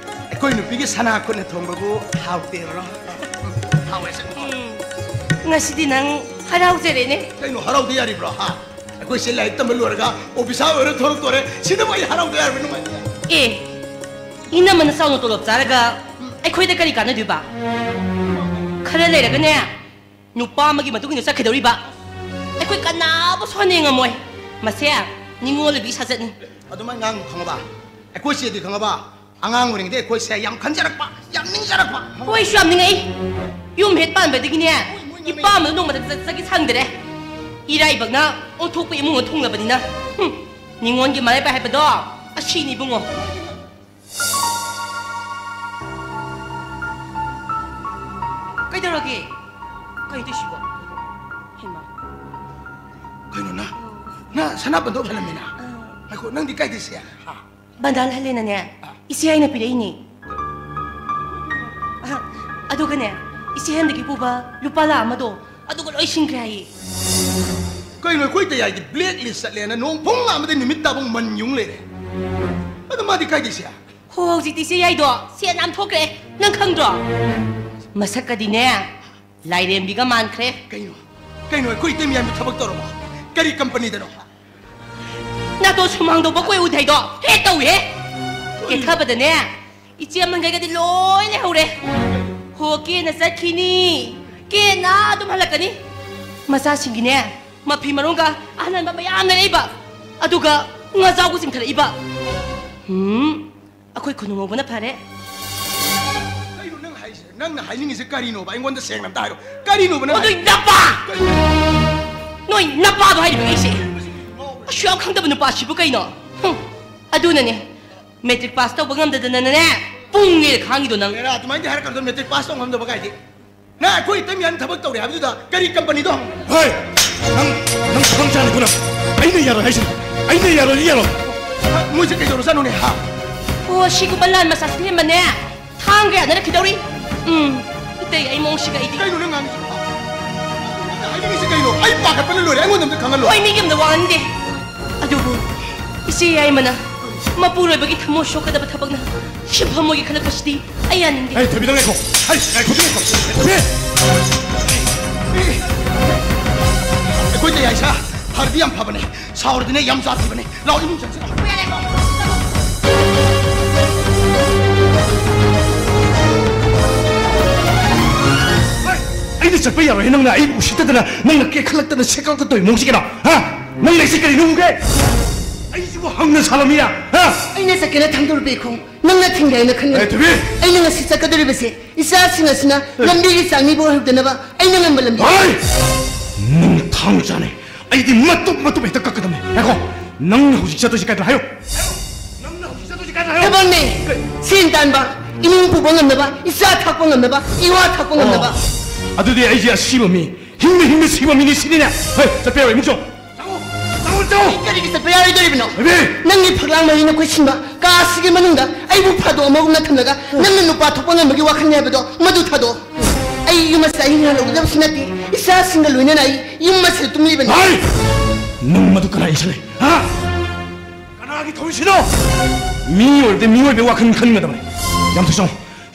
ꯑꯩꯈꯣꯏ ꯅꯨꯄꯤꯒꯤ ꯁꯅꯥ ꯈꯨꯠꯅ ꯊꯣꯡꯕꯕꯨ ꯍꯥꯎꯇꯦꯕ꯭ꯔꯣ? ꯍꯥꯎꯋꯦ ꯑꯁꯦꯡꯕ꯫ ꯎꯝ꯫ ꯉꯁꯤꯗꯤ ꯅꯪ ꯍꯔꯥꯎꯖꯔꯦꯅꯦ꯫ ꯀꯩꯅꯣ ꯍꯔꯥꯎꯗ ꯌꯥꯔꯤꯕ꯭ꯔꯣ, ꯍꯥ? ꯑꯩꯈꯣꯏ ꯆꯦ ꯂꯥꯏꯔꯤꯛ ꯇꯝꯕ ꯂꯣꯏꯔꯒ ꯑꯣꯐꯤꯁꯥꯔ ꯑꯣꯏꯔ ꯊꯣꯛꯂꯛꯇꯣꯔꯦ꯫ ꯁꯤꯗꯕꯨ ꯑꯩ ꯍꯔꯥꯎꯗ ꯌꯥꯔꯕ ꯅꯨꯡꯉꯥꯏꯇꯦ꯫ ꯑꯦ, ꯏꯅꯝꯃꯅ ꯆꯥꯎꯅ ꯇꯣꯂꯣꯞ ꯆꯥꯔꯒ ꯑꯩꯈꯣꯏꯗ ꯀꯔꯤ ꯀꯥꯟꯅꯗꯣꯏꯕ? ꯈꯔ ꯂꯩꯔꯒꯅꯦ, ꯅꯨꯄꯥ ꯑꯃꯒꯤ ꯃꯇꯨꯡ ꯏꯟꯅ ꯆꯠꯈꯤꯗꯧꯔꯤꯕ꯫ ꯑꯩꯈꯣꯏ ꯀꯅꯥꯕꯨ ꯁꯣꯟꯅ ꯌꯦꯡꯉꯝꯃꯣꯏ꯫ ꯃꯁꯦ ꯅꯤꯉꯣꯜ ꯑꯣꯏꯕꯤ ꯁꯥꯖꯠꯅꯤ꯫ ꯑꯗꯨꯃꯥꯏꯅ ꯉꯥꯡꯅꯨ ꯈꯪꯉꯕ? ꯑꯩꯈꯣꯏ ꯆꯦꯗꯤ ꯈꯪꯉꯕ? ꯑꯉꯥꯡ ꯑꯣꯏꯔꯤꯉꯩꯗ ꯑꯩꯈꯣꯏꯁꯦ ꯌꯥꯝ ꯈꯟꯖꯔꯛꯄ, ꯌꯥꯝ ꯅꯤꯡꯖꯔꯛꯄ꯫ ꯍꯣꯏ, ꯑꯩꯁꯨ ꯌꯥꯝ ꯅꯤꯡꯉꯛꯏ꯫ ꯌꯨꯝ ꯍꯦꯛ ꯄꯥꯟꯕꯗꯒꯤꯅꯦ, ꯏꯄꯥꯝꯗ ꯅꯣꯡꯃꯇ ꯆꯠ-, ꯆꯠꯀꯦ ꯁꯪꯗ꯭ꯔꯦ꯫ ꯏꯔꯥꯏꯕꯛꯅ ꯑꯣꯟꯊꯣꯛꯄ ꯏꯃꯨꯡ ꯑꯃ ꯊꯨꯡꯂꯕꯅꯤꯅ꯫ ꯍꯨꯝ, ꯅꯤꯉꯣꯟꯒꯤ ꯃꯔꯥꯏꯕꯛ ꯍꯥꯏꯕꯗꯣ ꯑꯁꯤꯅꯤ ꯏꯕꯨꯡꯉꯣ꯫ ꯀꯩ ꯀꯩꯗꯧꯔꯒꯦ? ꯀꯩ ꯇꯧꯁꯤꯕꯣ? ꯍꯩꯃꯥ꯫ ꯀꯩꯅꯣ ꯅ? ꯅ ꯁꯅꯥꯄꯟꯗꯣ ꯐꯜꯂꯝꯃꯤꯅ? ꯉꯥꯏꯈꯣ, ꯅꯪꯗꯤ ꯀꯥꯏꯗꯩ ꯁꯦ? ꯍꯥ? ꯕꯟꯗꯥꯟ ꯍꯜꯂꯦꯅꯅꯦ, ꯑꯥ꯫ ꯏꯆꯦ ꯑꯩꯅ ꯄꯤꯔꯛꯏꯅꯦ꯫ ꯑꯥ, ꯑꯗꯨꯒꯅꯦ, ꯏꯆꯦ ꯍꯟꯗꯛꯀꯤ ꯄꯨꯕ ꯂꯨꯄꯥ ꯂꯥꯛ ꯑꯃꯗꯣ, ꯑꯗꯨꯒ ꯂꯣꯏ ꯁꯤꯡꯈ꯭ꯔꯦ ꯍꯥꯏꯌꯦ꯫ ꯀꯩꯅꯣ, ꯑꯩꯈꯣꯏ ꯇꯌꯥꯏꯒꯤ black list ꯆꯠꯂꯦꯅ ꯅꯣꯡ ꯐꯨꯡ ꯑꯃꯗꯤ ꯅꯨꯃꯤꯠ ꯇꯥꯕꯧ ꯃꯟ ꯌꯨꯡ ꯂꯩꯔꯦ꯫ ꯑꯗꯣ ꯃꯥꯗꯤ ꯀꯥꯏꯗꯩ ꯁꯦ? ꯍꯣ, ꯍꯧꯖꯤꯛꯇꯤ ꯏꯆꯦ ꯌꯥꯏꯗꯣ ꯁꯦꯟ ꯌꯥꯝ ꯊꯣꯛꯈ꯭ꯔꯦ, ꯅꯪ ꯈꯪꯗ꯭ꯔꯣ? ꯃꯁꯛꯀꯗꯤꯅꯦ, ꯂꯥꯏꯔꯦꯝꯕꯤꯒ ꯃꯥꯟꯈ꯭ꯔꯦ꯫ ꯀꯩꯅꯣ? ꯀꯩꯅꯣ, ꯑꯩꯈꯣꯏ ꯏꯇꯩ ꯃꯌꯥꯝꯒꯤ ꯊꯕꯛ ꯇꯧꯔꯕꯣ? ꯀꯔꯤ ꯀꯝꯄꯅꯤꯗꯅꯣ? ꯅꯥꯇꯣꯟ ꯁꯨꯃꯥꯡꯗꯧꯕ ꯀꯣꯏ ꯎꯗꯩꯗꯣ ꯍꯦꯛ ꯇꯧꯏꯍꯦ꯫ ꯀꯦꯊꯕꯗꯅꯦ, ꯏꯆꯦ ꯑꯃꯟꯈꯩꯒꯗꯤ ꯂꯣꯏ ꯂꯩꯍꯧꯔꯦ꯫ ꯍꯣ, ꯀꯦꯅ ꯆꯠꯈꯤꯅꯤ, ꯀꯦꯅ ꯑꯗꯨꯝ ꯍꯜꯂꯛꯀꯅꯤ꯫ ꯃꯆꯥꯁꯤꯡꯒꯤꯅꯦ, ꯃꯐꯤ ꯃꯔꯣꯟꯒ ꯑꯍꯟꯕ ꯃꯌꯥꯝ ꯂꯩꯔꯛꯏꯕ, ꯑꯗꯨꯒ ꯉꯥꯖꯥꯎꯒ ꯆꯤꯡꯊꯔꯛꯏꯕ꯫ ꯎꯝ, ꯑꯩꯈꯣꯏ ꯈꯨꯅꯨ ꯉꯧꯕꯅ ꯐꯔꯦ꯫ ꯀꯩꯅꯣ ꯅꯪ ꯍꯥꯏꯁꯦ? ꯅꯪꯅ ꯍꯥꯏꯅꯤꯡꯉꯤꯁꯦ ꯀꯔꯤꯅꯣꯕ? ꯑꯩꯉꯣꯟꯗ ꯁꯦꯡꯅ ꯑꯝꯇ ꯍꯥꯏꯔꯣ꯫ ꯀꯔꯤꯅꯣꯕ ꯅꯪ ꯑꯣ, ꯅꯣꯏ ꯍꯥꯏ-, ꯅꯄꯥ! ꯀꯔꯤꯅꯣ? ꯅꯣꯏ ꯅꯄꯥꯗꯣ ꯍꯥꯏꯔꯤꯕ ꯑꯩꯁꯦ꯫ ꯑꯁꯨꯛ ꯌꯥꯝ ꯈꯪꯗꯕ ꯅꯨꯄꯥꯁꯤꯕꯨ ꯀꯩꯅꯣ? ꯍꯨꯝ, ꯑꯗꯨꯅꯅꯦ, matric pass ꯇꯧꯕ ꯉꯝꯗꯗꯅꯅꯦ, ꯄꯨꯡꯉꯦ ꯈꯥꯡꯉꯤꯗꯣ ꯅꯪ꯫ ꯑꯦꯔꯥ, ꯑꯗꯨꯃꯥꯏꯅ ꯍꯥꯏꯔꯛꯀꯅꯨ, matric pass ꯇꯧ ꯉꯝꯗꯕ ꯀꯥꯏꯗꯤ꯫ ꯅꯪ ꯑꯩꯈꯣꯏ ꯏꯇꯩ ꯃꯌꯥꯝ ꯊꯕꯛ ꯇꯧꯔꯦ ꯍꯥꯏꯕꯗꯨꯗ ꯀꯔꯤ ꯀꯝꯄꯅꯤꯗꯣ ꯍꯪꯉꯨ? ꯍꯣꯏ! ꯅꯪ, ꯅꯪ ꯈꯨꯗꯣꯡ ꯆꯥꯅꯤꯀꯣ ꯅꯪ꯫ ꯑꯩꯅ ꯌꯥꯔꯣꯏ ꯍꯥꯏꯁꯤꯅꯤ꯫ ꯑꯩꯅ ꯌꯥꯔꯣꯏꯗꯤ ꯌꯥꯔꯣꯏ꯫ ꯃꯣꯏꯁꯦ ꯀꯩꯗꯧꯔꯖꯥꯠꯅꯣꯅꯦ, ꯍꯥ? ꯑꯣ, ꯁꯤꯒꯨꯝꯕ ꯂꯥꯟ ꯃꯆꯥꯁꯤꯗꯤ ꯍꯦꯟꯕꯅꯦ꯫ ꯊꯥꯡꯒ ꯌꯥꯅꯔꯛꯈꯤꯗꯧꯔꯤ꯫ ꯎꯝ, ꯏꯇꯩ, ꯑꯩ ꯃꯑꯣꯡꯁꯤꯒ ꯑꯩꯗꯤ꯫ ꯀꯩꯅꯣ ꯅꯪ ꯉꯥꯡꯉꯤꯁꯤꯕꯣ? ꯅꯪ ꯍꯥꯏꯅꯤꯡꯉꯤꯁꯦ ꯀꯩꯅꯣ? ꯑꯩ ꯄꯥꯈꯠꯄꯅ ꯂꯣꯏꯔꯦ, ꯑꯩꯉꯣꯟꯗ ꯑꯝꯇ ꯈꯪꯍꯜꯂꯣ꯫ ꯍꯣꯏ, ꯃꯤꯒꯤ ꯑꯝꯇ ꯋꯥꯍꯟꯗꯦ꯫ ꯑꯗꯨꯕꯨ ꯏꯆꯦ ꯌꯥꯏꯃꯅ ꯃꯄꯨꯔꯣꯏꯕꯒꯤ ꯊꯃꯣꯏ ꯁꯣꯛꯀꯗꯕ ꯊꯕꯛꯅ ꯁꯤꯟꯐꯝ ꯑꯣꯏꯒꯦ ꯈꯜꯂꯛꯄꯁꯤꯗꯤ ꯑꯩ ꯌꯥꯅꯤꯡꯗꯦ꯫ ꯑꯩ ꯊꯣꯏꯕꯤꯗꯪ ꯉꯥꯏꯈꯣ꯫ ꯑꯩ ꯉꯥꯏꯈꯣ, ꯉꯥꯏꯈꯣ꯫ ꯊꯣꯏꯕꯤ! ꯑꯩꯈꯣꯏ ꯇꯌꯥꯏꯁꯥ ꯐꯔꯗꯤ ꯌꯥꯝ ꯐꯕꯅꯦ, ꯁꯥꯎꯔꯗꯤꯅꯦ ꯌꯥꯝ ꯁꯥꯊꯤꯕꯅꯦ꯫ ꯂꯥꯛꯑꯣ, ꯏꯃꯨꯡ ꯆꯪꯁꯤ ꯂꯥꯛꯑꯣ꯫ ꯍꯣꯏ, ꯑꯩꯅ ꯆꯠꯄ ꯌꯥꯔꯣꯏꯍꯦ, ꯅꯪꯅ ꯑꯩꯕꯨ ꯎꯁꯤꯠꯇꯗꯅ, ꯅꯪꯅ ꯀꯦꯈꯠꯂꯛꯇꯅ ꯁꯦꯀꯠꯂꯛꯇ ꯇꯧꯔꯤ ꯃꯑꯣꯡꯁꯤ ꯀꯩꯅꯣ? ꯍꯥ? ꯅꯪ ꯂꯩꯁꯤ ꯀꯔꯤꯅꯣ ꯎꯒꯦ? ꯑꯩꯁꯤꯕꯨ ꯍꯪꯅ ꯁꯥꯂꯝꯃꯤꯔ? ꯍꯥ? ꯑꯩꯅ ꯆꯠꯀꯦꯅ ꯊꯥꯡꯗꯣꯔꯛꯄ ꯏꯈꯣꯡ ꯅꯪꯅ ꯊꯤꯡꯒꯦ ꯍꯥꯏꯅ ꯈꯟꯒꯅꯤ꯫ ꯑꯦ, ꯊꯣꯏꯕꯤ! ꯑꯩꯅ ꯉꯁꯤ ꯆꯠꯀꯗꯧꯔꯤꯕꯁꯦ ꯏꯆꯥꯁꯤꯡ ꯑꯁꯤꯅ ꯂꯝꯕꯤꯒꯤ ꯆꯥꯡꯃꯤꯕꯨ ꯑꯣꯏꯍꯧꯗꯅꯕ ꯑꯩꯅ ꯉꯝꯕ ꯂꯝꯕꯤ꯫ ꯍꯣꯏ! ꯅꯪ ꯊꯥꯡ ꯆꯥꯅꯤ꯫ ꯑꯩꯗꯤ ꯃꯇꯨꯞ ꯃꯇꯨꯞ ꯍꯦꯛꯇ ꯀꯛꯀꯗꯕꯅꯤ꯫ ꯉꯥꯏꯈꯣ, ꯅꯪꯅ ꯍꯧꯖꯤꯛ ꯆꯠꯇꯣꯏꯁꯤ ꯀꯥꯏꯗꯅꯣ ꯍꯥꯏꯌꯨ꯫ ꯅꯪꯅ ꯍꯧꯖꯤꯛ ꯆꯠꯇꯣꯏꯁꯤ ꯀꯥꯏꯗꯅꯣ ꯍꯥꯏꯌꯨ꯫ ꯊꯕꯛꯅꯦ꯫ ꯀꯩ? ꯁꯦꯟ ꯇꯥꯟꯕ꯫ ꯏꯃꯨꯡ ꯄꯨꯕ ꯉꯝꯅꯕ, ꯏꯆꯥ ꯊꯥꯛꯄ ꯉꯝꯅꯕ, ꯏꯋꯥ ꯊꯥꯛꯄ ꯉꯝꯅꯕ꯫ ꯑꯣ, ꯑꯗꯨꯗꯤ ꯑꯩꯁꯦ ꯑꯁꯤꯕ ꯃꯤ, ꯍꯤꯡꯅ ꯍꯤꯡꯅ ꯁꯤꯕ ꯃꯤꯅꯤ ꯁꯤꯅꯤꯅꯦ꯫ ꯍꯣꯏ, ꯆꯠꯄ ꯌꯥꯔꯣꯏ, ꯏꯃꯨꯡ ꯆꯪꯉꯣ꯫ ꯆꯪꯉꯣ, ꯆꯪꯉꯣ, ꯆꯪꯉꯣ꯫ ꯀꯔꯤꯒꯤ ꯆꯠꯄ ꯌꯥꯔꯣꯏꯗꯣꯔꯤꯕꯅꯣ? ꯍꯩꯕꯤ! ꯅꯪꯒꯤ ꯐꯛꯂꯥꯡ ꯃꯔꯤꯅ ꯀꯣꯏꯁꯤꯟꯕ ꯀꯥ ꯑꯁꯤꯒꯤ ꯃꯅꯨꯡꯗ ꯑꯩꯕꯨ ꯐꯥꯗꯣꯛꯑꯝꯕꯒꯨꯝꯅ ꯊꯝꯂꯒ ꯅꯪꯅ ꯅꯨꯄꯥ ꯊꯣꯛꯄ ꯉꯝꯕꯒꯤ ꯋꯥꯈꯜꯅꯤ ꯍꯥꯏꯕꯗꯣ ꯃꯗꯨ ꯊꯥꯗꯣꯛꯑꯣ꯫ ꯑꯩ ꯌꯨꯝ ꯑꯁꯤꯗ ꯑꯍꯤꯡ ꯍꯜꯂꯛꯀꯗꯕꯁꯨ ꯅꯠꯇꯦ, ꯏꯆꯥꯁꯤꯡꯒ ꯂꯣꯏꯅꯅ ꯑꯩ ꯌꯨꯝ ꯑꯁꯤꯗ ꯇꯨꯝꯂꯤꯕꯅꯤ꯫ ꯍꯥꯏ! ꯅꯪ ꯃꯗꯨ ꯀꯅꯥ ꯏꯟꯁꯤꯜꯂꯦ? ꯍꯥ? ꯀꯅꯥꯒꯤ ꯊꯧꯔꯤꯁꯤꯅꯣ? ꯃꯤꯑꯣꯏꯕꯗꯤ ꯃꯤꯑꯣꯏꯕꯒꯤ ꯋꯥꯈꯜ ꯈꯟꯒꯗꯕꯅꯤ꯫ ꯌꯥꯝ ꯊꯨꯆꯧ,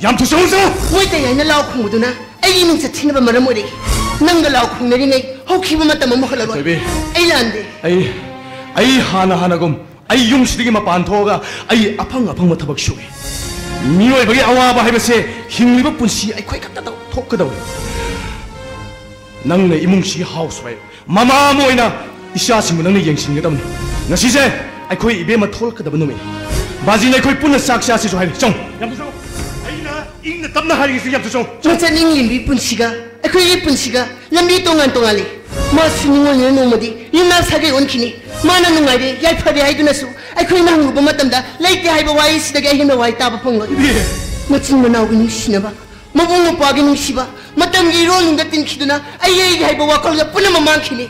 ꯌꯥꯝ ꯊꯨꯆꯧ, ꯆꯧ! ꯃꯣꯏ ꯀꯩ ꯍꯥꯏꯅ ꯂꯥꯎ ꯈꯣꯡꯕꯗꯨꯅ ꯑꯩꯒꯤ ꯃꯤꯡꯆꯠ ꯊꯤꯅꯕ ꯃꯔꯝ ꯑꯣꯏꯔꯛꯏ꯫ ꯅꯪꯒ ꯂꯥꯎ ꯈꯣꯡꯅꯔꯤꯉꯩ ꯍꯧꯈꯤꯕ ꯃꯇꯝ ꯑꯃꯨꯛ ꯍꯜꯂꯔꯣꯏ꯫ ꯊꯣꯏꯕꯤ꯫ ꯑꯩ ꯂꯥꯟꯗꯦ꯫ ꯑꯩ, ꯑꯩ ꯍꯥꯟꯅ ꯍꯥꯟꯅꯒꯨꯝ ꯑꯩ ꯌꯨꯝꯁꯤꯗꯒꯤ ꯃꯄꯥꯟ ꯊꯣꯛꯑꯒ ꯑꯩ ꯑꯐꯪ ꯑꯐꯪꯕ ꯊꯕꯛ ꯁꯨꯏ꯫ ꯃꯤꯑꯣꯏꯕꯒꯤ ꯑꯋꯥꯕ ꯍꯥꯏꯕꯁꯦ ꯍꯤꯡꯂꯤꯕ ꯄꯨꯟꯁꯤ ꯑꯩꯈꯣꯏ ꯈꯛꯇꯗ ꯊꯣꯛꯀꯗꯧꯔꯤ꯫ ꯅꯪꯅ ꯏꯃꯨꯡꯁꯤꯒꯤ ꯍꯥꯎꯁ ꯋꯥꯏꯐ, ꯃꯃꯥ ꯑꯃ ꯑꯣꯏꯅ ꯏꯆꯥꯁꯤꯡꯕꯨ ꯅꯪꯅ ꯌꯦꯡꯁꯤꯟꯒꯗꯕꯅꯤ꯫ ꯉꯁꯤꯁꯦ ꯑꯩꯈꯣꯏ ꯏꯕꯦꯝꯃ ꯊꯣꯛꯂꯛꯀꯗꯕ ꯅꯨꯃꯤꯠꯅꯤ꯫ ꯕꯥꯖꯤꯅ ꯑꯩꯈꯣꯏ ꯄꯨꯟꯅ ꯆꯥꯛ ꯆꯥꯁꯤꯁꯨ ꯍꯥꯏꯔꯤ꯫ ꯆꯪꯉꯨ꯫ ꯌꯥꯝ ꯐꯖꯕ꯫ ꯑꯩꯅ ꯏꯪꯅ ꯇꯞꯅ ꯍꯥꯏꯔꯤꯁꯤ ꯌꯥꯝ ꯐꯖꯕ꯫ ꯃꯆꯟ ꯏꯪꯂꯤꯕꯤ ꯄꯨꯟꯁꯤꯒ ꯑꯩꯈꯣꯏꯒꯤ ꯄꯨꯟꯁꯤꯒ ꯂꯝꯕꯤ ꯇꯣꯉꯥꯟ ꯇꯣꯉꯥꯜꯂꯤ꯫ ꯃꯥꯁꯨ ꯅꯤꯡꯉꯣꯜꯅꯤꯅ ꯅꯣꯡꯃꯗꯤ ꯌꯨꯝꯅꯥꯝ ꯁꯥꯒꯩ ꯑꯣꯟꯈꯤꯅꯤ꯫ ꯃꯥꯅ ꯅꯨꯡꯉꯥꯏꯔꯦ, ꯌꯥꯏꯐꯔꯦ ꯍꯥꯏꯗꯨꯅꯁꯨ ꯑꯩꯈꯣꯏꯅ ꯍꯪꯂꯨꯕ ꯃꯇꯝꯗ ꯂꯩꯇꯦ ꯍꯥꯏꯕ ꯋꯥꯍꯩꯁꯤꯗꯒꯤ ꯑꯍꯦꯟꯕ ꯋꯥꯍꯩ ꯇꯥꯕ ꯐꯪꯂꯣꯏ꯫ ꯏꯕꯦ! ꯃꯆꯤꯟ ꯃꯅꯥꯎꯒꯤ ꯅꯨꯡꯁꯤꯅꯕ, ꯃꯕꯨꯡ ꯃꯧꯄ꯭ꯋꯥꯒꯤ ꯅꯨꯡꯁꯤꯕ, ꯃꯇꯝꯒꯤ ꯏꯔꯣꯜꯅꯨꯡꯗ ꯇꯤꯟꯈꯤꯗꯨꯅ ꯑꯩ ꯑꯩꯒꯤ ꯍꯥꯏꯕ ꯋꯥꯈꯜꯒ ꯄꯨꯝꯅꯃꯛ ꯃꯥꯡꯈꯤꯅꯤ꯫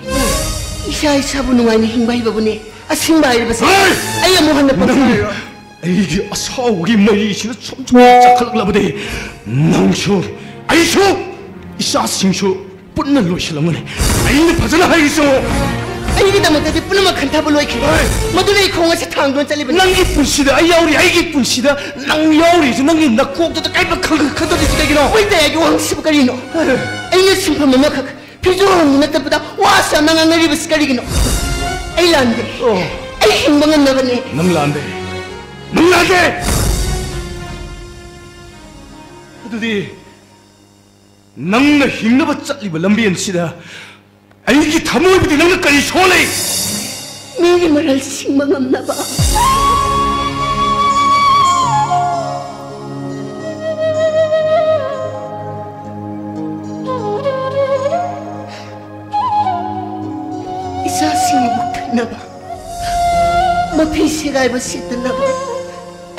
ꯏꯁꯥ ꯏꯁꯥꯕꯨ ꯅꯨꯡꯉꯥꯏꯅ ꯍꯤꯡꯕ ꯍꯩꯕꯕꯨꯅꯦ ꯑꯁꯤꯡꯕ ꯍꯥꯏꯔꯤꯕꯁꯦ꯫ ꯍꯩ! ꯑꯩ ꯑꯃꯨꯛ ꯍꯟꯅ ꯅꯪ ꯄꯟꯊꯔꯔꯣꯏ꯫ ꯑꯩꯒꯤ ꯑꯁꯥꯎꯕꯒꯤ ꯃꯩꯁꯤꯅ ꯁꯨꯝ ꯁꯨꯝ ꯆꯥꯛꯈꯠꯂꯛꯂꯕꯗꯤ ꯅꯪꯁꯨ, ꯑꯩꯁꯨ, ꯏꯆꯥꯁꯤꯡꯁꯨ ꯄꯨꯟꯅ ꯂꯣꯏꯁꯤꯜꯂꯝꯒꯅꯤ꯫ ꯑꯩꯅ ꯐꯖꯅ ꯍꯥꯏꯔꯤꯁꯨ꯫ ꯑꯩꯒꯤꯗꯃꯛꯇꯗꯤ ꯄꯨꯝꯅꯃꯛ ꯈꯟꯊꯕ ꯂꯣꯏꯈ꯭ꯔꯦ꯫ ꯍꯣꯏ꯫ ꯃꯗꯨꯅ ꯑꯩ ꯈꯣꯡ ꯑꯁꯤ ꯊꯥꯡꯗꯨꯅ ꯆꯠꯂꯤꯕꯅꯤ꯫ ꯅꯪꯒꯤ ꯄꯨꯟꯁꯤꯗ ꯑꯩ ꯌꯥꯎꯔꯤ, ꯑꯩꯒꯤ ꯄꯨꯟꯁꯤꯗ ꯅꯪ ꯌꯥꯎꯔꯤꯁꯦ ꯅꯪꯒꯤ ꯅꯀꯣꯛꯇꯨꯗ ꯀꯔꯤꯝꯇ ꯈꯟ-, ꯈꯟꯊꯗ꯭ꯔꯤꯁꯤ ꯀꯩꯒꯤꯅꯣ? ꯍꯣꯏ, ꯇꯌꯥꯏꯒꯤ ꯋꯥꯍꯪꯁꯤꯕꯨ ꯀꯔꯤꯅꯣ? ꯍꯣꯏ꯫ ꯑꯩꯅ ꯁꯤꯟꯐꯝ ꯑꯃꯈꯛ ꯐꯤꯖꯣꯜ ꯍꯣꯡꯗꯨꯅ ꯆꯠꯄꯗ ꯋꯥꯁꯨ ꯌꯥꯝꯅ ꯉꯥꯡꯅꯔꯤꯕꯁꯤ ꯀꯔꯤꯒꯤꯅꯣ? ꯑꯩ ꯂꯥꯟꯗꯦ꯫ ꯑꯣ꯫ ꯑꯩ ꯍꯤꯡꯕ ꯉꯝꯅꯕꯅꯦ꯫ ꯅꯪ ꯂꯥꯟꯗꯦ꯫ ꯅꯪ ꯂꯥꯟꯗꯦ! ꯑꯗꯨꯗꯤ ꯅꯪꯅ ꯍꯤꯡꯅꯕ ꯆꯠꯂꯤꯕ ꯂꯝꯕꯦꯟꯁꯤꯗ ꯑꯩꯒꯤ ꯊꯃꯣꯏꯕꯨꯗꯤ ꯅꯪꯅ ꯀꯔꯤ ꯁꯣꯛꯍꯜꯂꯤ? ꯃꯤꯒꯤ ꯃꯔꯜ ꯁꯤꯡꯕ ꯉꯝꯅꯕ꯫ ꯏꯆꯥꯁꯤꯡ ꯃꯨꯛꯊꯠꯅꯕ, ꯃꯐꯤ ꯁꯦꯒꯥꯏꯕ ꯁꯤꯠꯇꯅꯕ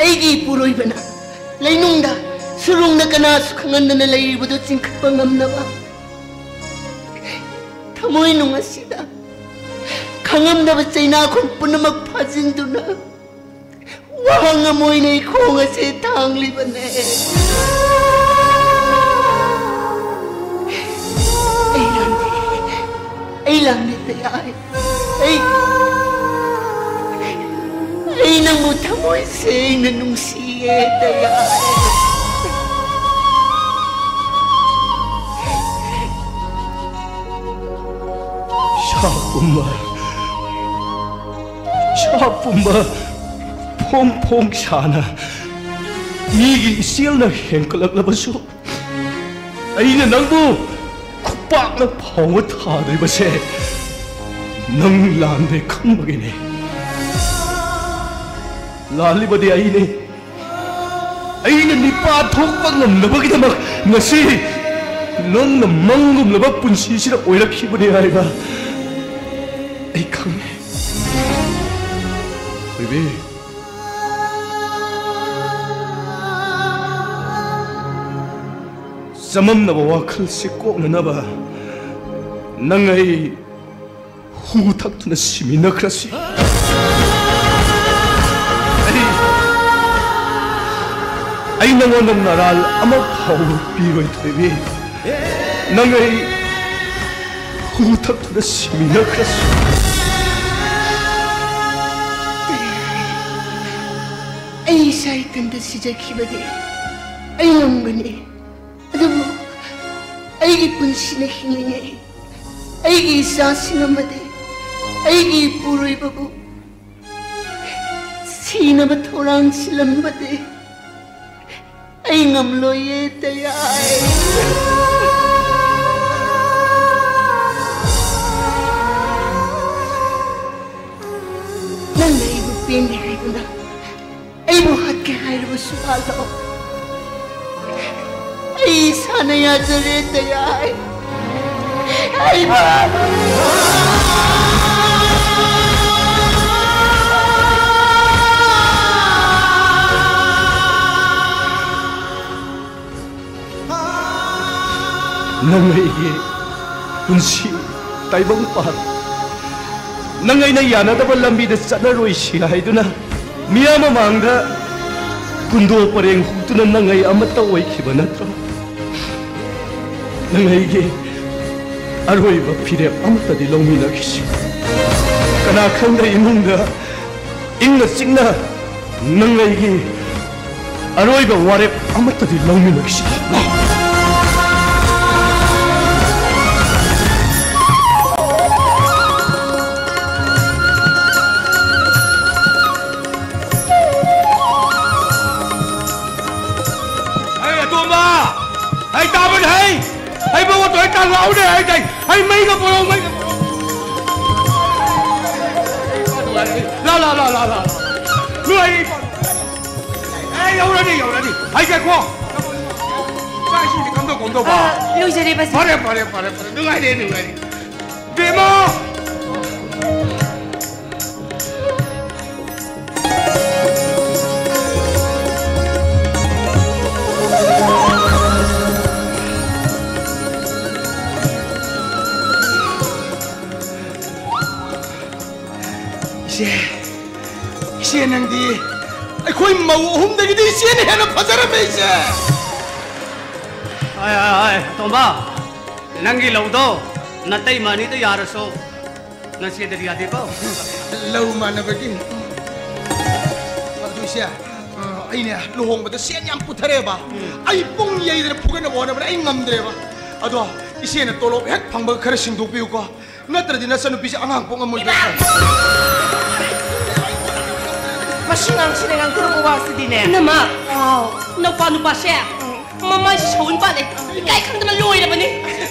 ꯑꯩꯒꯤ ꯏꯄꯨꯔꯣꯏꯕꯅ ꯂꯩꯅꯨꯡꯗ ꯁꯨꯔꯨꯡꯗ ꯀꯅꯥꯁꯨ ꯈꯪꯍꯟꯗꯅ ꯂꯩꯔꯤꯕꯗꯨ ꯆꯤꯡꯈꯠꯄ ꯉꯝꯅꯕ, ꯊꯃꯣꯏꯅꯨꯡ ꯑꯁꯤꯗ ꯈꯪꯉꯝꯗꯕ ꯆꯩꯅꯥꯈꯣꯟ ꯄꯨꯝꯅꯃꯛ ꯐꯥꯖꯤꯟꯗꯨꯅ ꯋꯥꯍꯪ ꯑꯃ ꯑꯣꯏꯅ ꯏꯈꯣꯡ ꯑꯁꯤ ꯊꯥꯡꯂꯤꯕꯅꯦ꯫ ꯑꯩ ꯂꯥꯟꯗꯦ, ꯑꯩ ꯂꯥꯟꯗꯦ, ꯗꯌꯥꯏ꯫ ꯑꯩ, ꯑꯩ ꯅꯪꯕꯨ ꯊꯃꯣꯏ ꯁꯦꯡꯅ ꯅꯨꯡꯁꯤꯌꯦ, ꯗꯌꯥꯏ꯫ ꯁꯥ ꯄꯨꯝꯕ, ꯁꯥ ꯄꯨꯝꯕ ꯐꯣꯡ ꯐꯣꯡ ꯁꯥꯅ ꯃꯤꯒꯤ ꯏꯆꯦꯜꯅ ꯍꯦꯟꯀꯠꯂꯛꯂꯕꯁꯨ, ꯑꯩꯅ ꯅꯪꯕꯨ ꯈꯨꯄꯥꯛꯅ ꯐꯥꯎꯕ ꯊꯥꯗ꯭ꯔꯤꯕꯁꯦ ꯅꯪ ꯂꯥꯟꯗꯦ ꯈꯪꯕꯒꯤꯅꯦ꯫ ꯂꯥꯜꯂꯤꯕꯗꯤ ꯑꯩꯅꯦ꯫ ꯑꯩꯅ ꯃꯤꯄꯥꯟ ꯊꯣꯛꯄ ꯉꯝꯅꯕꯒꯤꯗꯃꯛ ꯉꯁꯤ ꯅꯪꯅ ꯃꯪꯒꯨꯝꯂꯕ ꯄꯨꯟꯁꯤꯁꯤꯗ ꯑꯣꯏꯔꯛꯈꯤꯕꯅꯤ ꯍꯥꯏꯕ ꯑꯩ ꯈꯪꯉꯦ꯫ ꯊꯣꯏꯕꯤ, ꯆꯃꯝꯅꯕ ꯋꯥꯈꯜꯁꯤ ꯀꯣꯛꯅꯅꯕ ꯅꯪ ꯑꯩ ꯍꯨ ꯊꯛꯇꯨꯅ ꯁꯤꯃꯤꯟꯅꯈ꯭ꯔꯁꯤ꯫ ꯑꯩ, ꯑꯩ ꯅꯉꯣꯟꯗ ꯅꯔꯥꯜ ꯑꯃ ꯐꯥꯎꯕ ꯄꯤꯔꯣꯏ, ꯊꯣꯏꯕꯤ꯫ ꯅꯪ ꯑꯩ ꯍꯨ ꯊꯛꯇꯨꯅ ꯁꯤꯃꯤꯟꯅꯈ꯭ꯔꯁꯤ꯫ ꯑꯩ ꯏꯁꯥ ꯏꯊꯟꯇ ꯁꯤꯖꯈꯤꯕꯗꯤ ꯑꯩ ꯉꯝꯒꯅꯤ꯫ ꯑꯗꯨꯕꯨ ꯑꯩꯒꯤ ꯄꯨꯟꯁꯤꯅ ꯍꯤꯡꯂꯤꯉꯩ ꯑꯩꯒꯤ ꯏꯆꯥꯁꯤꯡ ꯑꯃꯗꯤ ꯑꯩꯒꯤ ꯏꯄꯨꯔꯣꯏꯕꯕꯨ ꯁꯤꯅꯕ ꯊꯧꯔꯥꯡ ꯁꯤꯜꯂꯝꯕꯗꯤ ꯑꯩ ꯉꯝꯂꯣꯏꯌꯦ, ꯗꯌꯥꯏ꯫ ꯅꯪꯅ ꯑꯩꯕꯨ ꯄꯦꯟꯗꯦ ꯍꯥꯏꯗꯨꯅ ꯑꯩꯕꯨ ꯍꯥꯠꯀꯦ ꯍꯥꯏꯔꯕꯁꯨ ꯍꯥꯠꯂꯣ꯫ ꯑꯩ ꯏꯁꯥꯅ ꯌꯥꯖꯔꯦ, ꯗꯌꯥꯏ꯫ ꯑꯩ ꯅꯪ ꯑꯩꯒꯤ ꯄꯨꯟꯁꯤ ꯇꯥꯏꯕꯪ ꯄꯥꯟ, ꯅꯪ ꯑꯩꯅ ꯌꯥꯅꯗꯕ ꯂꯝꯕꯤꯗ ꯆꯠꯅꯔꯣꯏꯁꯤ ꯍꯥꯏꯗꯨꯅ ꯃꯤꯌꯥꯝ ꯃꯃꯥꯡꯗ ꯀꯨꯟꯗꯣ ꯄꯔꯦꯡ ꯍꯨꯛꯇꯨꯅ ꯅꯪ ꯑꯩ ꯑꯃꯠꯇ ꯑꯣꯏꯈꯤꯕ ꯅꯠꯇ꯭ꯔꯣ? ꯅꯪ ꯑꯩꯒꯤ ꯑꯔꯣꯏꯕ ꯐꯤꯔꯦꯞ ꯑꯃꯠꯇꯗꯤ ꯂꯧꯃꯤꯟꯅꯈꯤꯁꯤ꯫ ꯀꯅꯥ ꯈꯪꯗ ꯏꯃꯨꯡꯗ ꯏꯪꯅ ꯆꯤꯛꯅ ꯅꯪ ꯑꯩꯒꯤ ꯑꯔꯣꯏꯕ ꯋꯥꯔꯦꯞ ꯑꯃꯠꯇꯗꯤ ꯂꯧꯃꯤꯟꯅꯈꯤꯁꯤ꯫ ꯍꯩ, ꯑꯇꯣꯝꯕ! ꯍꯩ, ꯇꯥꯕꯅꯦ, ꯍꯩ! ꯍꯩ, ꯃꯉꯣꯟꯗ ꯍꯩ, ꯇꯥꯡ ꯂꯥꯎꯅꯦ, ꯍꯩ, ꯍꯩ! ꯍꯩ, ꯃꯩꯒ ꯄꯣꯔꯛꯑꯣ, ꯃꯩꯒ ꯄꯣꯔꯛꯑꯣ! ꯂꯥ, ꯂꯥ, ꯂꯥ, ꯂꯥ, ꯂꯥ! ꯅꯨꯡꯉꯥꯏꯔꯤ, ꯏꯄꯥ! ꯑꯦ, ꯌꯧꯔꯅꯤ, ꯌꯧꯔꯅꯤ! ꯍꯩ, ꯉꯥꯏꯈꯣ! ꯆꯥꯛ ꯏꯁꯤꯡꯗꯤ ꯀꯝꯗꯧ, ꯀꯝꯗꯧꯕ? ꯑ, ꯂꯣꯏꯖꯔꯦ, ꯕꯥꯖꯤ꯫ ꯐꯔꯦ, ꯐꯔꯦ, ꯐꯔꯦ, ꯐꯔꯦ, ꯅꯨꯡꯉꯥꯏꯔꯦ, ꯅꯨꯡꯉꯥꯏꯔꯦ꯫ ꯕꯦꯝꯃ! ꯏꯆꯦ, ꯏꯆꯦ, ꯅꯪꯗꯤ ꯑꯩꯈꯣꯏ ꯃꯧ ꯑꯍꯨꯝꯗꯒꯤꯗꯤ ꯏꯆꯦꯅ ꯍꯦꯟꯅ ꯐꯖꯔꯝꯃꯦ, ꯏꯆꯦ꯫ ꯍꯥꯏ, ꯍꯥꯏ, ꯍꯥꯏ, ꯑꯇꯣꯝꯕ, ꯅꯪꯒꯤ ꯂꯧꯗꯣ ꯅꯇꯩꯃ ꯑꯅꯤꯗ ꯌꯥꯔꯁꯨ ꯅꯆꯦꯗꯗꯤ ꯌꯥꯗꯦꯀꯣ꯫ ꯂꯧ ꯃꯥꯟꯅꯕꯒꯤ꯫ ꯑꯗꯨ ꯏꯆꯦ, ꯑꯩꯅꯦ ꯂꯨꯍꯣꯡꯕꯗ ꯁꯦꯟ ꯌꯥꯝ ꯄꯨꯊꯔꯦꯕ꯫ ꯎꯝ꯫ ꯑꯩ ꯄꯨꯡ ꯌꯩꯗꯅ ꯐꯨꯒꯠꯅꯕ ꯍꯣꯠꯅꯕꯗ ꯑꯩ ꯉꯝꯗ꯭ꯔꯦꯕ꯫ ꯑꯗꯣ ꯏꯆꯦꯅ ꯇꯣꯂꯣꯞ ꯍꯦꯛ ꯐꯪꯕꯒ ꯈꯔ ꯁꯤꯡꯗꯣꯛꯄꯤꯌꯨꯀꯣ꯫ ꯅꯠꯇ꯭ꯔꯗꯤ ꯅꯆꯟꯅꯨꯄꯤꯁꯦ ꯑꯉꯥꯡ ꯄꯣꯛ ꯉꯝꯃꯣꯏꯗꯣꯏ꯫ ꯏꯃꯥ! ꯃꯁꯤ ꯉꯥꯡꯁꯤꯅ ꯉꯥꯡꯊꯣꯔꯛꯄ ꯋꯥꯁꯤꯗꯤꯅꯦ꯫ ꯏꯅꯝꯃ! ꯍꯥꯎ꯫ ꯅꯧꯄꯥ ꯅꯨꯄꯥꯁꯦ ꯃꯃꯥꯏꯁꯦ ꯁꯧꯟ ꯄꯥꯜꯂꯦ꯫ ꯏꯀꯥꯏ ꯈꯪꯗꯅ ꯂꯣꯏꯔꯕꯅꯤ꯫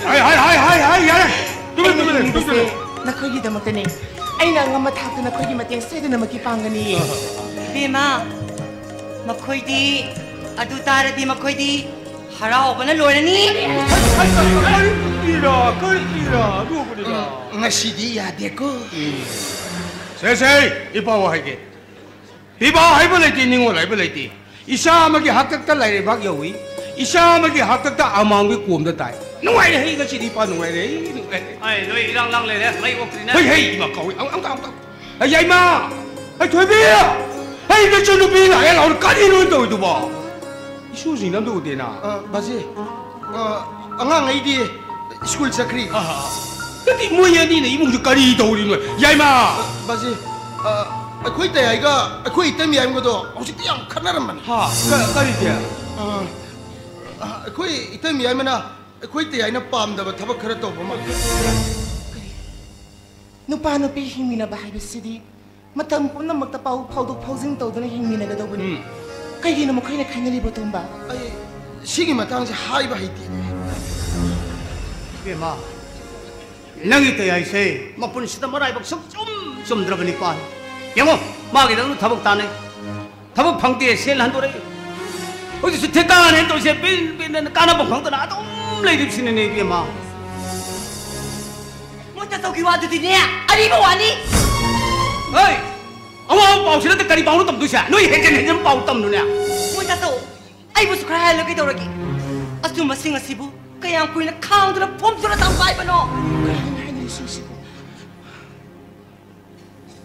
ꯍꯥꯏ, ꯍꯥꯏ, ꯍꯥꯏ, ꯍꯥꯏ, ꯍꯥꯏ, ꯌꯥꯔꯦ꯫ ꯇꯨꯃꯤꯟ, ꯑꯩꯅ ꯇꯨꯃꯤꯟ, ꯍꯤꯡꯂꯤꯕꯁꯦ ꯇꯨꯃꯤꯟ꯫ ꯅꯈꯣꯏꯒꯤꯗꯃꯛꯇꯅꯦ꯫ ꯑꯩꯅ ꯑꯉꯝꯕ ꯊꯥꯛꯇ ꯅꯈꯣꯏꯒꯤ ꯃꯇꯦꯡ ꯁꯣꯏꯗꯅꯃꯛꯀꯤ ꯄꯥꯡꯒꯅꯤ꯫ ꯏꯕꯦꯝꯃ, ꯃꯈꯣꯏꯗꯤ, ꯑꯗꯨ ꯇꯥꯔꯗꯤ ꯃꯈꯣꯏꯗꯤ ꯍꯔꯥꯎꯕꯅ ꯂꯣꯏꯔꯅꯤ꯫ ꯀꯔꯤꯒꯤꯔꯥ, ꯀꯔꯤꯒꯤꯔꯥ, ꯑꯗꯨꯕꯨꯅꯤꯗ꯫ ꯎꯝ, ꯉꯁꯤꯗꯤ ꯌꯥꯗꯦꯀꯣ꯫ ꯁꯦ, ꯁꯦ, ꯏꯄꯥ ꯋꯥ ꯍꯥꯏꯒꯦ꯫ ꯄꯤꯕꯥ ꯍꯥꯏꯕ ꯂꯩꯇꯦ, ꯅꯤꯡꯉꯣꯜ ꯍꯥꯏꯕ ꯂꯩꯇꯦ꯫ ꯏꯆꯥ ꯑꯃꯒꯤ ꯍꯥꯛꯇꯛꯇ ꯂꯥꯏꯔꯩꯕꯥꯛ ꯌꯧꯏ, ꯏꯆꯥ ꯑꯃꯒꯤ ꯍꯥꯛꯇꯛꯇ ꯑꯃꯥꯡꯕꯤ ꯀꯣꯝꯗ ꯇꯥꯏ꯫ ꯅꯨꯡꯉꯥꯏꯔꯦ, ꯍꯩ, ꯉꯁꯤꯗꯤ ꯏꯄꯥ ꯅꯨꯡꯉꯥꯏꯔꯦ, ꯅꯨꯡꯉꯥꯏꯔꯦ꯫ ꯑꯩ ꯅꯣꯏ ꯏꯔꯥꯡ ꯂꯥꯡ ꯂꯩꯔꯦ, ꯃꯩ ꯑꯣꯛꯇ꯭ꯔꯤꯅꯦ꯫ ꯍꯩ, ꯍꯩ, ꯏꯃꯥ ꯀꯥꯎꯏ, ꯑꯃꯨꯛ, ꯑꯃꯨꯛ, ꯑꯃꯨꯛ꯫ ꯍꯩ, ꯌꯥꯏꯃ! ꯍꯩ, ꯊꯣꯏꯕꯤ! ꯍꯩ, ꯅꯆꯟꯅꯨꯄꯤ ꯂꯥꯛꯑꯦ ꯂꯥꯎꯅ ꯀꯔꯤꯅꯣ ꯇꯧꯔꯤꯗꯨꯕꯣ? ꯏꯁꯨꯁꯤꯡꯅ ꯑꯝꯇ ꯎꯗꯦꯅ꯫ ꯑ, ꯕꯥꯖꯤ, ꯑ, ꯑꯉꯥꯡꯉꯩꯗꯤ ꯁ꯭ꯀꯨꯜ ꯆꯠꯈ꯭ꯔꯤ꯫ ꯑꯍꯥ꯫ ꯅꯠꯇꯦ, ꯃꯣꯏ ꯑꯅꯤꯅ ꯏꯃꯨꯡꯁꯨ ꯀꯔꯤ ꯇꯧꯔꯤꯅꯣ? ꯌꯥꯏꯃ! ꯕꯥꯖꯤ, ꯑ, ꯑꯩꯈꯣꯏ ꯇꯌꯥꯏꯒ ꯑꯩꯈꯣꯏ ꯏꯇꯩꯃ ꯌꯥꯏꯃꯒꯗꯣ ꯍꯧꯖꯤꯛꯇꯤ ꯌꯥꯝ ꯈꯠꯅꯔꯝꯕꯅꯤ꯫ ꯍꯥ? ꯀ-, ꯀꯔꯤꯒꯤ? ꯑ, ꯑ, ꯑꯩꯈꯣꯏ ꯏꯇꯩꯃ ꯌꯥꯏꯃꯅ ꯑꯩꯈꯣꯏ ꯇꯌꯥꯏꯅ ꯄꯥꯝꯗꯕ ꯊꯕꯛ ꯈꯔ ꯇꯧꯕ ꯃꯥꯜꯂꯤ꯫ ꯅꯨꯄꯥ ꯅꯨꯄꯤ ꯍꯤꯡꯃꯤꯟꯅꯕ ꯍꯥꯏꯕꯁꯤꯗꯤ ꯃꯇꯝ ꯄꯨꯝꯅꯃꯛꯇ ꯄꯥꯎ ꯐꯥꯎꯗꯣꯛ ꯐꯥꯎꯖꯤꯟ ꯇꯧꯗꯨꯅ ꯍꯤꯡꯃꯤꯟꯅꯒꯗꯧꯕꯅꯤ꯫ ꯎꯝ꯫ ꯀꯩꯒꯤꯅꯣ ꯃꯈꯣꯏꯅ ꯈꯥꯏꯅꯔꯤꯕꯣ, ꯇꯣꯝꯕ? ꯑꯩ ꯁꯤꯒꯤ ꯃꯇꯥꯡꯁꯦ ꯍꯥꯏꯕ ꯍꯩꯇꯦꯅꯦ꯫ ꯏꯕꯦꯝꯃ, ꯅꯪꯒꯤ ꯇꯌꯥꯏꯁꯦ ꯃꯄꯨꯟꯁꯤꯗ ꯃꯔꯥꯏꯕꯛ ꯁꯨꯡꯆꯨꯝ ꯆꯨꯝꯗ꯭ꯔꯕ ꯅꯤꯄꯥꯅꯤ꯫ ꯌꯦꯡꯉꯣ, ꯃꯥꯒꯤꯗꯪ ꯊꯕꯛ ꯇꯥꯅꯩ, ꯊꯕꯛ ꯐꯪꯗꯦ, ꯁꯦꯜ ꯍꯟꯗꯣꯔꯛꯏ꯫ ꯍꯧꯖꯤꯛꯁꯨ ꯊꯤꯀꯥꯅꯦꯅ ꯇꯧꯔꯤꯁꯦ, ꯕꯤꯟ ꯕꯤꯟ ꯀꯥꯟꯅꯕ ꯈꯪꯗꯅ ꯑꯗꯨꯝ ꯂꯩꯔꯤꯕꯁꯤꯅꯅꯦ ꯏꯕꯦꯝꯃ꯫ ꯃꯣꯏ ꯇꯥꯆꯧꯒꯤ ꯋꯥꯗꯨꯗꯤꯅꯦ, ꯑꯔꯤꯕ ꯋꯥꯅꯤ꯫ ꯍꯣꯏ, ꯑꯋꯥꯕ ꯄꯥꯎꯁꯤ ꯅꯠꯇꯦ, ꯀꯔꯤ ꯄꯥꯎꯅꯣ ꯇꯝꯗꯣꯏꯁꯦ? ꯅꯣꯏ ꯍꯦꯟꯖꯤꯟ ꯍꯦꯟꯖꯤꯟ ꯄꯥꯎ ꯇꯝꯅꯨꯅꯦ꯫ ꯃꯣꯏ ꯇꯥꯆꯧ, ꯑꯩꯕꯨꯁꯨ ꯈꯔ ꯍꯥꯏꯍꯜꯂꯣ ꯀꯩꯗꯧꯔꯒꯦ? ꯑꯆꯨꯝꯕꯁꯤꯡ ꯑꯁꯤꯕꯨ ꯀꯌꯥꯝ ꯀꯨꯏꯅ ꯈꯥꯡꯗꯨꯅ ꯐꯣꯝꯗꯨꯅ ꯇꯥꯡꯕ ꯍꯥꯏꯕꯅꯣ?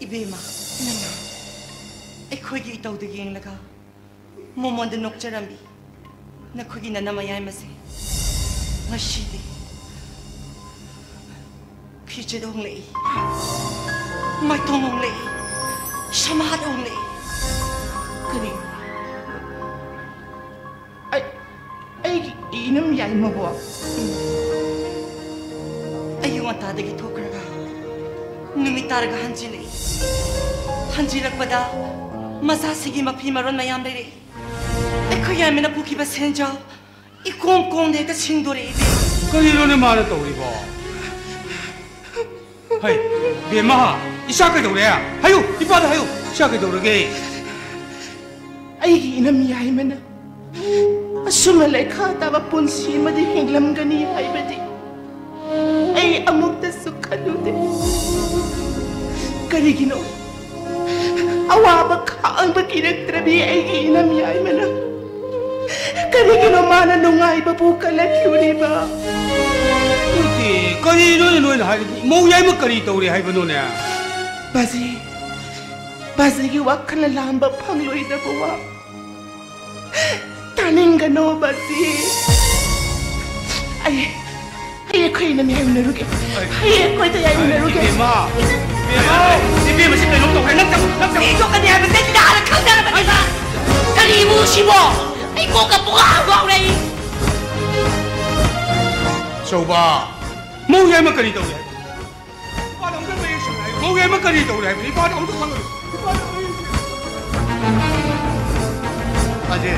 ꯏꯕꯦꯝꯃ, ꯅꯪꯅ ꯑꯩꯈꯣꯏꯒꯤ ꯏꯇꯧꯗ ꯌꯦꯡꯂꯒ ꯃꯃꯣꯟꯗ ꯅꯣꯛꯆꯔꯝꯃꯤ ꯅꯈꯣꯏꯒꯤ ꯅꯅꯝ ꯃꯌꯥꯏ ꯃꯁꯦ꯫ ꯉꯁꯤꯗꯤ ꯐꯤꯖꯦꯠ ꯍꯣꯡꯂꯛꯏ, ꯃꯥꯏꯊꯣꯡ ꯍꯣꯡꯂꯛꯏ, ꯁꯃꯥꯗ ꯍꯣꯡꯂꯛꯏ꯫ ꯀꯔꯤ? ꯑꯩ, ꯑꯩꯒꯤ ꯏꯅꯝ ꯌꯥꯏꯃꯕꯣ? ꯑꯌꯨꯛ ꯉꯟꯇꯥꯗꯒꯤ ꯊꯣꯛꯈ꯭ꯔꯒ ꯅꯨꯃꯤꯠ ꯇꯥꯔꯒ ꯍꯟꯖꯤꯜꯂꯛꯏ꯫ ꯍꯟꯖꯤꯜꯂꯛꯄꯗ ꯃꯆꯥꯁꯤꯡꯒꯤ ꯃꯐꯤ ꯃꯔꯣꯟ ꯃꯌꯥꯝ ꯂꯩꯔꯛꯏ꯫ ꯑꯩꯈꯣꯏ ꯌꯥꯏꯃꯅ ꯄꯨꯈꯤꯕ ꯁꯦꯟꯖꯥꯎ ꯏꯀꯣꯝ ꯀꯣꯝꯗ ꯍꯦꯛꯇ ꯁꯤꯡꯗꯣꯔꯛꯏ, ꯏꯕꯦꯝꯃ꯫ ꯀꯔꯤꯅꯣꯅꯦ ꯃꯥꯅ ꯇꯧꯔꯤꯕꯣ? ꯍꯩ, ꯕꯦꯝꯃ, ꯏꯆꯥ ꯀꯩꯗꯧꯔꯦ? ꯍꯥꯏꯌꯨ, ꯏꯄꯥꯗ ꯍꯥꯏꯌꯨ, ꯏꯆꯥ ꯀꯩꯗꯧꯔꯒꯦ? ꯑꯩꯒꯤ ꯏꯅꯝ ꯌꯥꯏꯃꯅ ꯑꯁꯨꯝꯅ ꯂꯩꯈꯥ ꯇꯥꯕ ꯄꯨꯟꯁꯤ ꯑꯃꯗ ꯍꯤꯡꯂꯝꯒꯅꯤ ꯍꯥꯏꯕꯗꯤ ꯑꯩ ꯑꯃꯨꯛꯇꯁꯨ ꯈꯜꯂꯨꯗꯦ꯫ ꯀꯔꯤꯒꯤꯅꯣ ꯑꯋꯥꯕ ꯈꯥꯡꯕ ꯀꯤꯔꯛꯇ꯭ꯔꯕꯤ ꯑꯩꯒꯤ ꯏꯅꯝ ꯌꯥꯏꯃꯅ? ꯀꯔꯤꯒꯤꯅꯣ ꯃꯥꯅ ꯅꯨꯡꯉꯥꯏꯕꯕꯨ ꯀꯜꯂꯛꯂꯨꯔꯤꯕ? ꯀꯔꯤꯅꯣꯅꯦ ꯅꯣꯏꯅ ꯍꯥꯏꯔꯤꯗꯤ? ꯃꯧ ꯌꯥꯏꯃ ꯀꯔꯤ ꯇꯧꯔꯦ ꯍꯥꯏꯕꯅꯣꯅꯦ? ꯕꯥꯖꯤ, ꯕꯥꯖꯤꯒꯤ ꯋꯥꯈꯜꯅ ꯂꯥꯝꯕ ꯐꯪꯂꯣꯏꯗꯕ ꯋꯥ ꯇꯥꯅꯤꯡꯒꯅꯣ, ꯕꯥꯖꯤ꯫ ꯑꯩ, ꯑꯩ ꯑꯩꯈꯣꯏ ꯑꯅꯤ ꯌꯥꯏ ꯎꯅꯔꯨꯒꯦ꯫ ꯑꯩ ꯑꯩꯈꯣꯏꯗ ꯌꯥꯏ ꯎꯅꯔꯨꯒꯦ꯫ ꯏꯕꯦꯝꯃ, ꯏꯕꯦꯝꯃ, ꯏꯕꯦꯝꯃ, ꯁꯤ ꯀꯩꯅꯣꯝ ꯇꯧꯈ꯭ꯔꯦ꯫ ꯅꯪ ꯆꯪꯉꯣ, ꯅꯪ ꯆꯪꯉꯣ꯫ ꯁꯤ ꯊꯣꯛꯀꯅꯤ ꯍꯥꯏꯕꯁꯦ ꯁꯤꯗ ꯍꯥꯟꯅ ꯈꯪꯖꯔꯕꯅꯤꯗ꯫ ꯀꯔꯤꯕꯨ ꯁꯤꯕꯣ? ꯑꯩ ꯀꯣꯛꯀ ꯄꯨꯡꯉꯥꯎ ꯉꯥꯎꯔꯦ ꯑꯩ꯫ ꯆꯧꯕ, ꯃꯧ ꯌꯥꯏꯃ ꯀꯔꯤ ꯇꯧꯔꯤ ꯍꯥꯏꯕ? ꯏꯄꯥꯗ ꯑꯃꯨꯛꯇ ꯃꯌꯦꯛ ꯁꯦꯡꯅ ꯍꯥꯏꯌꯨ꯫ ꯃꯧ ꯌꯥꯏꯃ ꯀꯔꯤ ꯇꯧꯔꯤ ꯍꯥꯏꯕꯅꯤ? ꯏꯄꯥꯗ ꯑꯃꯨꯛꯇ ꯈꯪꯍꯜꯂꯨ꯫ ꯏꯄꯥꯗ ꯃꯌꯦꯛ ꯁꯦꯡꯅ꯫ ꯑꯖꯦ,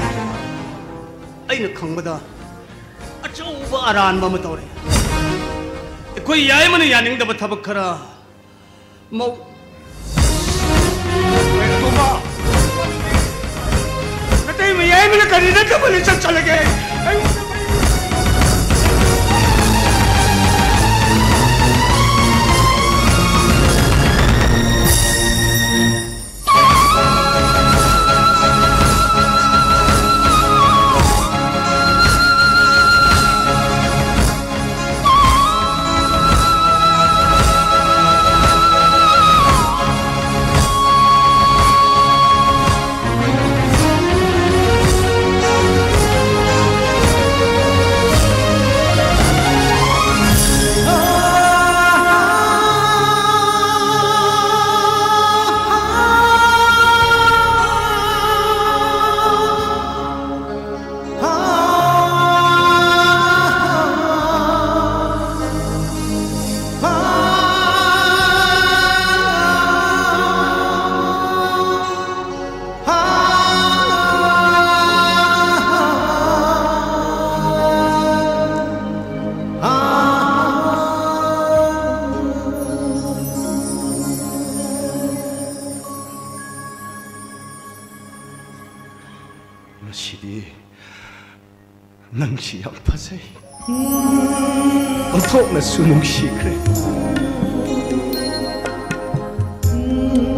ꯑꯩꯅ ꯈꯪꯕꯗ ꯑꯆꯧꯕ ꯑꯔꯥꯟꯕ ꯑꯃ ꯇꯧꯔꯦ꯫ ꯑꯩꯈꯣꯏ ꯌꯥꯏꯃꯅ ꯌꯥꯅꯤꯡꯗꯕ ꯊꯕꯛ ꯈꯔ ꯃꯧ-, ꯀꯩꯅꯣ ꯇꯧꯕ? ꯅꯇꯩꯃ ꯌꯥꯏꯃꯅ ꯀꯔꯤ ꯅꯠꯇꯕ ꯂꯤꯆꯠ ꯆꯠꯂꯒꯦ? ꯑꯩꯉꯣꯟꯗ ꯉꯁꯤꯗꯤ ꯅꯪꯁꯤ ꯌꯥꯝ ꯐꯖꯩ꯫ ꯑꯣꯟꯊꯣꯛꯅꯁꯨ ꯅꯨꯡꯁꯤꯈ꯭ꯔꯦ꯫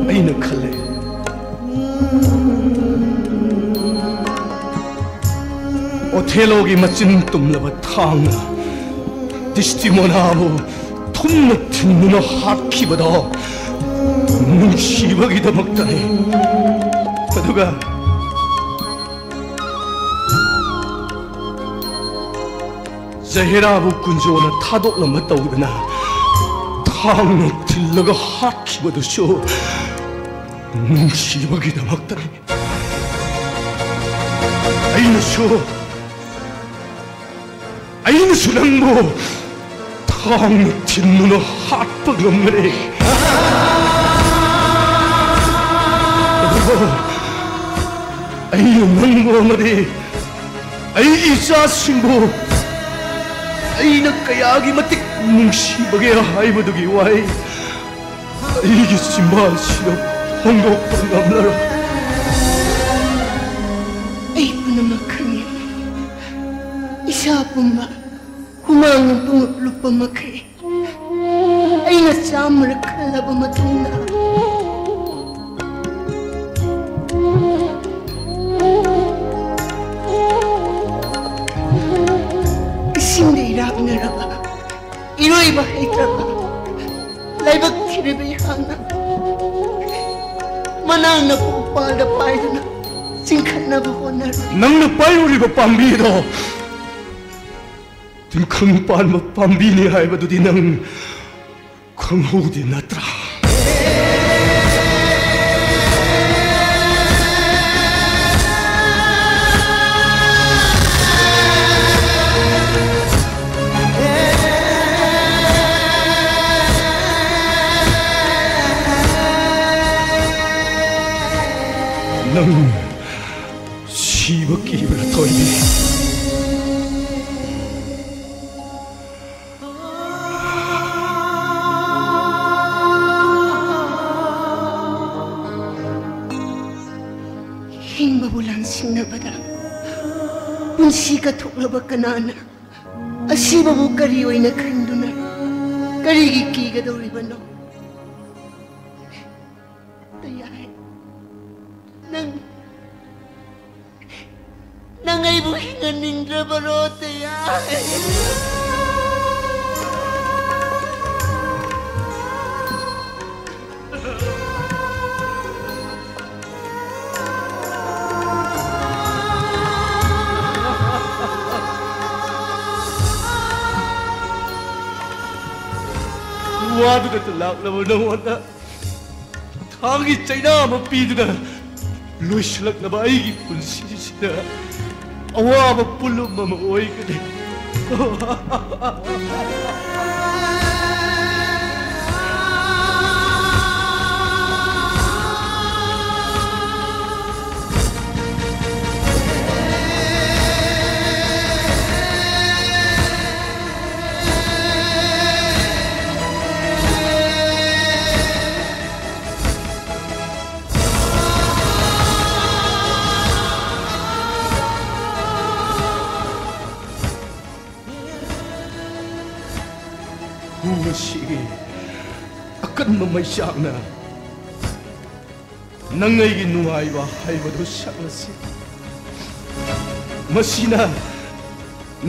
ꯑꯩꯅ ꯈꯜꯂꯦ, ꯑꯣꯊꯦꯂꯣꯒꯤ ꯃꯆꯤꯟ ꯇꯨꯝꯂꯕ ꯊꯥꯡꯅ ꯗꯤꯁꯇꯤꯃꯣꯅꯥꯕꯨ ꯊꯨꯝꯅ ꯊꯤꯟꯗꯨꯅ ꯍꯥꯠꯈꯤꯕꯗꯣ ꯅꯨꯡꯁꯤꯕꯒꯤꯗꯃꯛꯇꯅꯤ꯫ ꯑꯗꯨꯒ ꯖꯍꯦꯔꯥꯕꯨ ꯀꯨꯟꯖꯣꯅ ꯊꯥꯗꯣꯛꯂꯝꯕ ꯇꯧꯗꯅ ꯊꯥꯡꯅ ꯊꯤꯜꯂꯒ ꯍꯥꯠꯈꯤꯕꯗꯨꯁꯨ ꯅꯨꯡꯁꯤꯕꯒꯤꯗꯃꯛꯇꯅꯤ꯫ ꯑꯩꯅꯁꯨ ꯑꯩꯅꯁꯨ ꯅꯪꯕꯨ ꯊꯥꯡꯅ ꯊꯤꯟꯗꯨꯅ ꯍꯥꯠꯄ ꯉꯝꯒꯅꯤ꯫ ꯑꯗꯨꯕꯨ ꯑꯩꯅ ꯅꯪꯕꯨ ꯑꯃꯗꯤ ꯑꯩꯒꯤ ꯏꯆꯥꯁꯤꯡꯕꯨ ꯑꯩꯅ ꯀꯌꯥꯒꯤ ꯃꯇꯤꯛ ꯅꯨꯡꯁꯤꯕꯒꯦ ꯍꯥꯏꯕꯗꯨꯒꯤ ꯋꯥꯍꯩ ꯑꯩꯒꯤ ꯆꯤꯝꯕꯥꯜꯁꯤꯗ ꯐꯣꯡꯗꯣꯛꯄ ꯉꯝꯂꯔꯣꯏ꯫ ꯑꯩ ꯄꯨꯝꯅꯃꯛ ꯈꯪꯉꯤ꯫ ꯏꯁꯥ ꯄꯨꯝꯕ ꯍꯨꯃꯥꯡꯅ ꯄꯨꯡꯂꯨꯞ ꯂꯨꯞꯄ ꯃꯈꯩ ꯑꯩꯅ ꯆꯥꯝꯃꯔꯛ ꯈꯜꯂꯕ ꯃꯇꯨꯡꯗ ꯏꯁꯤꯡꯗ ꯏꯔꯥꯛꯅꯔꯕ, ꯏꯔꯣꯏꯕ ꯍꯩꯇ꯭ꯔꯕ, ꯂꯥꯏꯕꯛ ꯊꯤꯔꯕ ꯑꯩꯍꯥꯛꯅ ꯃꯅꯥ ꯅꯄꯨ ꯎꯄꯥꯜꯗ ꯄꯥꯏꯗꯨꯅ ꯆꯤꯡꯈꯠꯅꯕ ꯍꯣꯠꯅꯔꯨꯏ꯫ ꯅꯪꯅ ꯄꯥꯏꯔꯨꯔꯤꯕ ꯄꯥꯝꯕꯤꯗꯣ ꯇꯤꯡꯈꯪ ꯄꯥꯟꯕ ꯄꯥꯝꯕꯤꯅꯤ ꯍꯥꯏꯕꯗꯨꯗꯤ ꯅꯪ ꯈꯪꯍꯧꯗꯦ ꯅꯠꯇ꯭ꯔꯥ? ꯅꯪ ꯁꯤꯕ ꯀꯤꯕ꯭ꯔꯥ, ꯊꯣꯏꯕꯤ? ꯍꯤꯡꯕꯕꯨ ꯂꯥꯟꯁꯤꯡꯅꯕꯗ ꯄꯨꯟꯁꯤ ꯀꯠꯊꯣꯛꯂꯕ ꯀꯅꯥꯅ ꯑꯁꯤꯕꯕꯨ ꯀꯔꯤ ꯑꯣꯏꯅ ꯈꯟꯗꯨꯅ ꯀꯔꯤꯒꯤ ꯀꯤꯒꯗꯧꯔꯤꯕꯅꯣ? ꯇꯌꯥꯏ, ꯅꯪ, ꯅꯪ ꯑꯩꯕꯨ ꯍꯤꯡꯍꯟꯅꯤꯡꯗ꯭ꯔꯕꯔꯣ, ꯇꯌꯥꯏ? ꯋꯥꯗꯨꯅ ꯂꯥꯛꯂꯕ ꯅꯉꯣꯟꯗ ꯊꯥꯡꯒꯤ ꯆꯩꯅꯥ ꯑꯃ ꯄꯤꯗꯨꯅ ꯂꯣꯏꯁꯤꯜꯂꯛꯂꯕ ꯑꯩꯒꯤ ꯄꯨꯟꯁꯤꯁꯤꯗ ꯑꯋꯥꯕ ꯄꯨꯂꯨꯝ ꯑꯃ ꯑꯣꯏꯒꯅꯤ꯫ ꯍꯨ ꯑꯁꯤꯒꯤ ꯑꯀꯟꯕ ꯃꯩꯆꯥꯛꯅ ꯅꯪ ꯑꯩꯒꯤ ꯅꯨꯡꯉꯥꯏꯕ ꯍꯥꯏꯕꯗꯨ ꯁꯛꯂꯁꯤ꯫ ꯃꯁꯤꯅ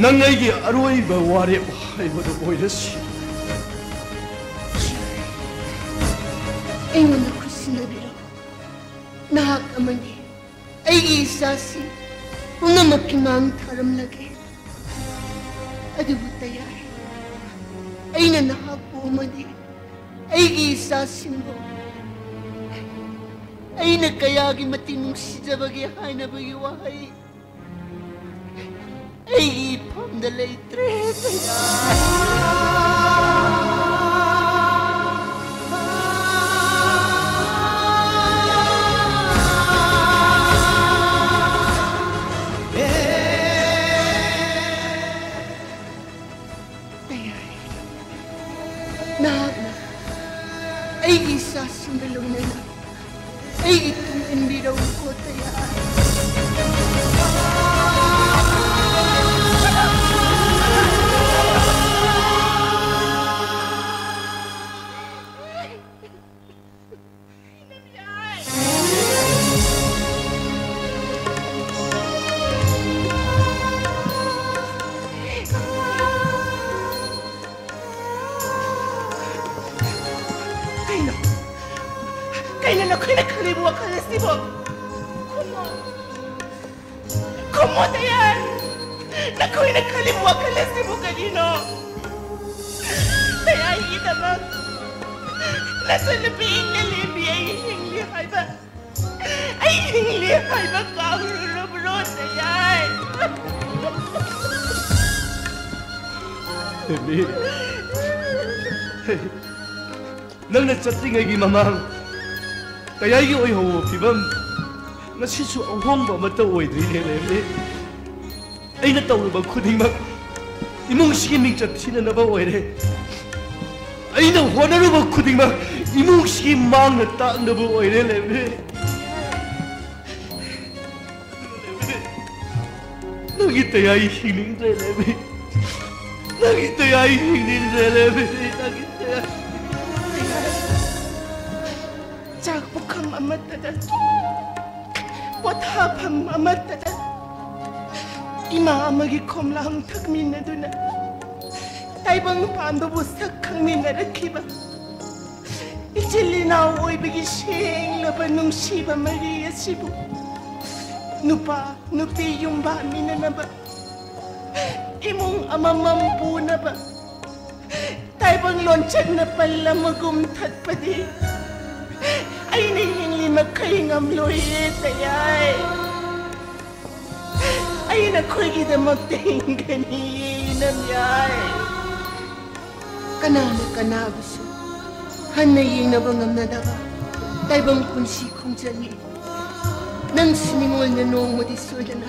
ꯅꯪ ꯑꯩꯒꯤ ꯑꯔꯣꯏꯕ ꯋꯥꯔꯦꯞ ꯍꯥꯏꯕꯗꯨ ꯑꯣꯏꯔꯁꯤ꯫ ꯑꯩꯉꯣꯟꯗ ꯈꯨꯠꯁꯤꯟꯅꯕꯤꯔꯣ꯫ ꯅꯍꯥꯛ ꯑꯃꯗꯤ ꯑꯩꯒꯤ ꯏꯆꯥꯁꯤꯡ ꯄꯨꯝꯅꯃꯛꯀꯤ ꯃꯥꯡ ꯊꯥꯔꯝꯂꯒꯦ꯫ ꯑꯗꯨꯕꯨ ꯇꯌꯥꯏ, ꯑꯩꯅ ꯅꯍꯥꯛꯄꯨ ꯑꯃꯗꯤ ꯑꯩꯒꯤ ꯏꯆꯥꯁꯤꯡꯕꯨ ꯑꯩꯅ ꯀꯌꯥꯒꯤ ꯃꯇꯤꯛ ꯅꯨꯡꯁꯤꯖꯕꯒꯦ ꯍꯥꯏꯅꯕꯒꯤ ꯋꯥꯍꯩ ꯑꯩꯒꯤ ꯏꯐꯝꯗ ꯂꯩꯇ꯭ꯔꯦ, ꯇꯌꯥꯏ꯫ ꯇꯌꯥꯏ, ꯅꯍꯥꯛꯅ ꯑꯩꯒꯤ ꯏꯆꯥꯁꯤꯡꯒ ꯂꯣꯏꯅꯅ ꯑꯩꯒꯤ ꯇꯨꯡ ꯏꯟꯕꯤꯔꯛꯎꯀꯣ, ꯇꯌꯥꯏ꯫ ꯀꯩꯅꯣ? ꯀꯩꯅꯣ ꯅꯈꯣꯏꯅ ꯈꯜꯂꯤꯕ ꯋꯥꯈꯜ ꯑꯁꯤꯕꯣ? ꯈꯨꯝꯃꯣ꯫ ꯈꯨꯝꯃꯣ, ꯇꯌꯥꯏ꯫ ꯅꯈꯣꯏꯅ ꯈꯜꯂꯤꯕ ꯋꯥꯈꯜ ꯑꯁꯤꯕꯨ ꯀꯔꯤꯅꯣ? ꯇꯌꯥꯏ, ꯅꯆꯟꯅꯨꯄꯤꯒꯤꯗꯃꯛ ꯅꯆꯟꯅꯨꯄꯤ ꯏꯪꯅ ꯂꯦꯝꯕꯤ ꯑꯩ ꯍꯤꯡꯂꯤ ꯍꯥꯏꯕ, ꯑꯩ ꯍꯤꯡꯂꯤ ꯍꯥꯏꯕ ꯀꯥꯎꯔꯨꯔꯕ꯭ꯔꯣ, ꯇꯌꯥꯏ? ꯂꯦꯝꯕꯤ, ꯅꯪꯅ ꯆꯠꯇ꯭ꯔꯤꯉꯩꯒꯤ ꯃꯃꯥꯡ ꯇꯌꯥꯏꯒꯤ ꯑꯣꯏꯍꯧꯕ ꯐꯤꯕꯝ ꯉꯁꯤꯁꯨ ꯑꯍꯣꯡꯕ ꯑꯃꯠꯇ ꯑꯣꯏꯗ꯭ꯔꯤꯅꯦ, ꯂꯦꯝꯕꯤ꯫ ꯑꯩꯅ ꯇꯧꯔꯨꯕ ꯈꯨꯗꯤꯡꯃꯛ ꯏꯃꯨꯡꯁꯤꯒꯤ ꯃꯤꯡꯆꯠ ꯊꯤꯅꯅꯕ ꯑꯣꯏꯔꯦ꯫ ꯑꯩꯅ ꯍꯣꯠꯅꯔꯨꯕ ꯈꯨꯗꯤꯡꯃꯛ ꯏꯃꯨꯡꯁꯤꯒꯤ ꯃꯥꯡꯅ ꯇꯥꯛꯅꯕ ꯑꯣꯏꯔꯦ, ꯂꯦꯝꯕꯤ꯫ ꯅꯪꯒꯤ ꯇꯌꯥꯏ ꯍꯤꯡꯅꯤꯡꯗ꯭ꯔꯦ, ꯂꯦꯝꯕꯤ꯫ ꯅꯪꯒꯤ ꯇꯌꯥꯏ ꯍꯤꯡꯅꯤꯡꯗ꯭ꯔꯦ, ꯂꯦꯝꯕꯤ꯫ ꯅꯪꯒꯤ ꯇꯌꯥꯏ꯫ ꯆꯥꯛ ꯄꯨꯈꯝ ꯑꯃꯠꯇꯗ, ꯄꯣꯊꯥꯐꯝ ꯑꯃꯠꯇꯗ ꯏꯃꯥ ꯑꯃꯒꯤ ꯈꯣꯝꯂꯥꯡ ꯊꯛꯃꯤꯟꯅꯗꯨꯅ, ꯇꯥꯏꯕꯪ ꯄꯥꯟꯕꯕꯨ ꯁꯛ ꯈꯪꯃꯤꯟꯅꯔꯛꯈꯤꯕ ꯏꯆꯤꯜ ꯏꯅꯥꯎ ꯑꯣꯏꯕꯒꯤ ꯁꯦꯡꯂꯕ ꯅꯨꯡꯁꯤꯕ ꯃꯔꯤ ꯑꯁꯤꯕꯨ ꯅꯨꯄꯥ ꯅꯨꯄꯤ ꯌꯨꯝ ꯄꯥꯟꯃꯤꯟꯅꯅꯕ, ꯏꯃꯨꯡ ꯑꯃꯃꯝ ꯄꯨꯅꯕ ꯇꯥꯏꯕꯪ ꯂꯣꯟꯆꯠꯅ ꯄꯜ ꯑꯃꯒꯨꯝ ꯊꯠꯄꯗꯤ ꯑꯩꯅ ꯍꯤꯡꯂꯤ ꯃꯈꯩ ꯉꯝꯂꯣꯏꯌꯦ, ꯇꯌꯥꯏ꯫ ꯑꯩ ꯅꯈꯣꯏꯒꯤꯗꯃꯛꯇ ꯍꯤꯡꯒꯅꯤꯌꯦ, ꯏꯅꯝꯌꯥꯏ꯫ ꯀꯅꯥꯅ ꯀꯅꯥꯕꯨꯁꯨ ꯍꯟꯅ ꯌꯦꯡꯅꯕ ꯉꯝꯅꯗꯕ ꯇꯥꯏꯕꯪ ꯄꯨꯟꯁꯤ ꯈꯣꯡꯆꯠꯅꯤ꯫ ꯅꯪꯁꯨ ꯅꯤꯡꯉꯣꯜꯅ ꯅꯣꯡꯃꯗꯤ ꯁꯣꯏꯗꯅ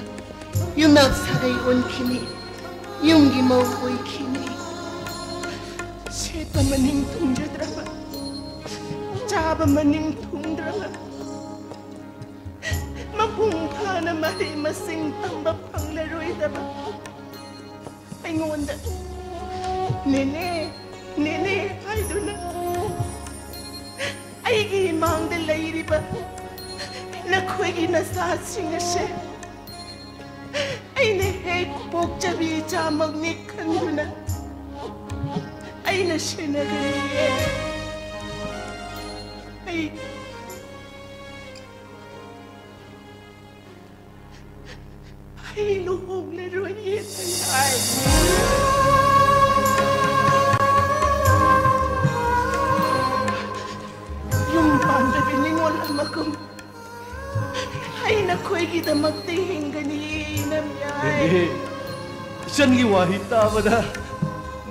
ꯌꯨꯝꯅꯥꯛ ꯁꯥꯒꯩ ꯑꯣꯟꯈꯤꯅꯤ, ꯌꯨꯝꯒꯤ ꯃꯧ ꯑꯣꯏꯈꯤꯅꯤ꯫ ꯁꯦꯠꯄ ꯃꯅꯤꯡ ꯊꯨꯡꯖꯗ꯭ꯔꯕ, ꯆꯥꯕ ꯃꯅꯤꯡ ꯊꯨꯡꯗ꯭ꯔꯕ, ꯃꯄꯨꯡ ꯐꯥꯅ ꯃꯍꯩ ꯃꯁꯤꯡ ꯇꯝꯕ ꯐꯪꯂꯔꯣꯏꯗꯕ ꯑꯩꯉꯣꯟꯗ "ꯅꯦꯅꯦ, ꯅꯦꯅꯦ" ꯍꯥꯏꯗꯨꯅ ꯑꯩꯒꯤ ꯏꯃꯥꯡꯗ ꯂꯩꯔꯤꯕ ꯅꯈꯣꯏꯒꯤ ꯅꯆꯥꯁꯤꯡ ꯑꯁꯦ ꯑꯩꯅ ꯍꯦꯛ ꯄꯣꯛꯆꯕꯤ ꯏꯆꯥꯃꯛꯅꯤ ꯈꯟꯗꯨꯅ ꯑꯩꯅ ꯁꯦꯟꯅꯒꯅꯤꯌꯦ꯫ ꯑꯩ ꯑꯩ ꯂꯨꯍꯣꯡꯂꯔꯣꯏꯌꯦ, ꯇꯌꯥꯏ꯫ ꯑꯦ, ꯏꯆꯟꯒꯤ ꯋꯥꯍꯩ ꯇꯥꯕꯗ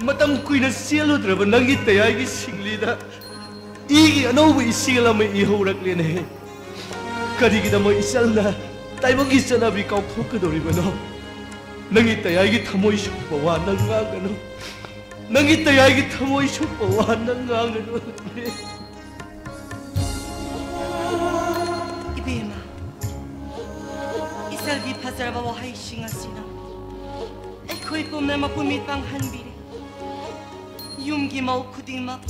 ꯃꯇꯝ ꯀꯨꯏꯅ ꯆꯦꯜꯂꯨꯗ꯭ꯔꯕ ꯅꯪꯒꯤ ꯇꯌꯥꯏꯒꯤ ꯁꯤꯡꯂꯤꯗ ꯏꯒꯤ ꯑꯅꯧꯕ ꯏꯆꯦꯜ ꯑꯃ ꯏꯍꯧꯔꯛꯂꯦꯅꯦ꯫ ꯀꯔꯤꯒꯤꯗꯃꯛ ꯏꯆꯟꯅ ꯇꯥꯏꯕꯪꯒꯤ ꯆꯠꯅꯕꯤ ꯀꯥꯎꯊꯣꯛꯀꯗꯧꯔꯤꯕꯅꯣ? ꯅꯪꯒꯤ ꯇꯌꯥꯏꯒꯤ ꯊꯃꯣꯏ ꯁꯣꯛꯄ ꯋꯥ ꯅꯪ ꯉꯥꯡꯒꯅꯨ꯫ ꯅꯪꯒꯤ ꯇꯌꯥꯏꯒꯤ ꯊꯃꯣꯏ ꯁꯣꯛꯄ ꯋꯥ ꯅꯪ ꯉꯥꯡꯒꯅꯨ꯫ ꯏꯕꯦꯝꯃ, ꯏꯆꯜꯒꯤ ꯐꯖꯔꯕ ꯋꯥꯍꯩꯁꯤꯡ ꯑꯁꯤꯅ ꯑꯩꯈꯣꯏ ꯄꯨꯝꯅꯃꯛꯄꯨ ꯃꯤꯠ ꯄꯥꯡꯍꯟꯕꯤꯔꯦ꯫ ꯌꯨꯝꯒꯤ ꯃꯧ ꯈꯨꯗꯤꯡꯃꯛ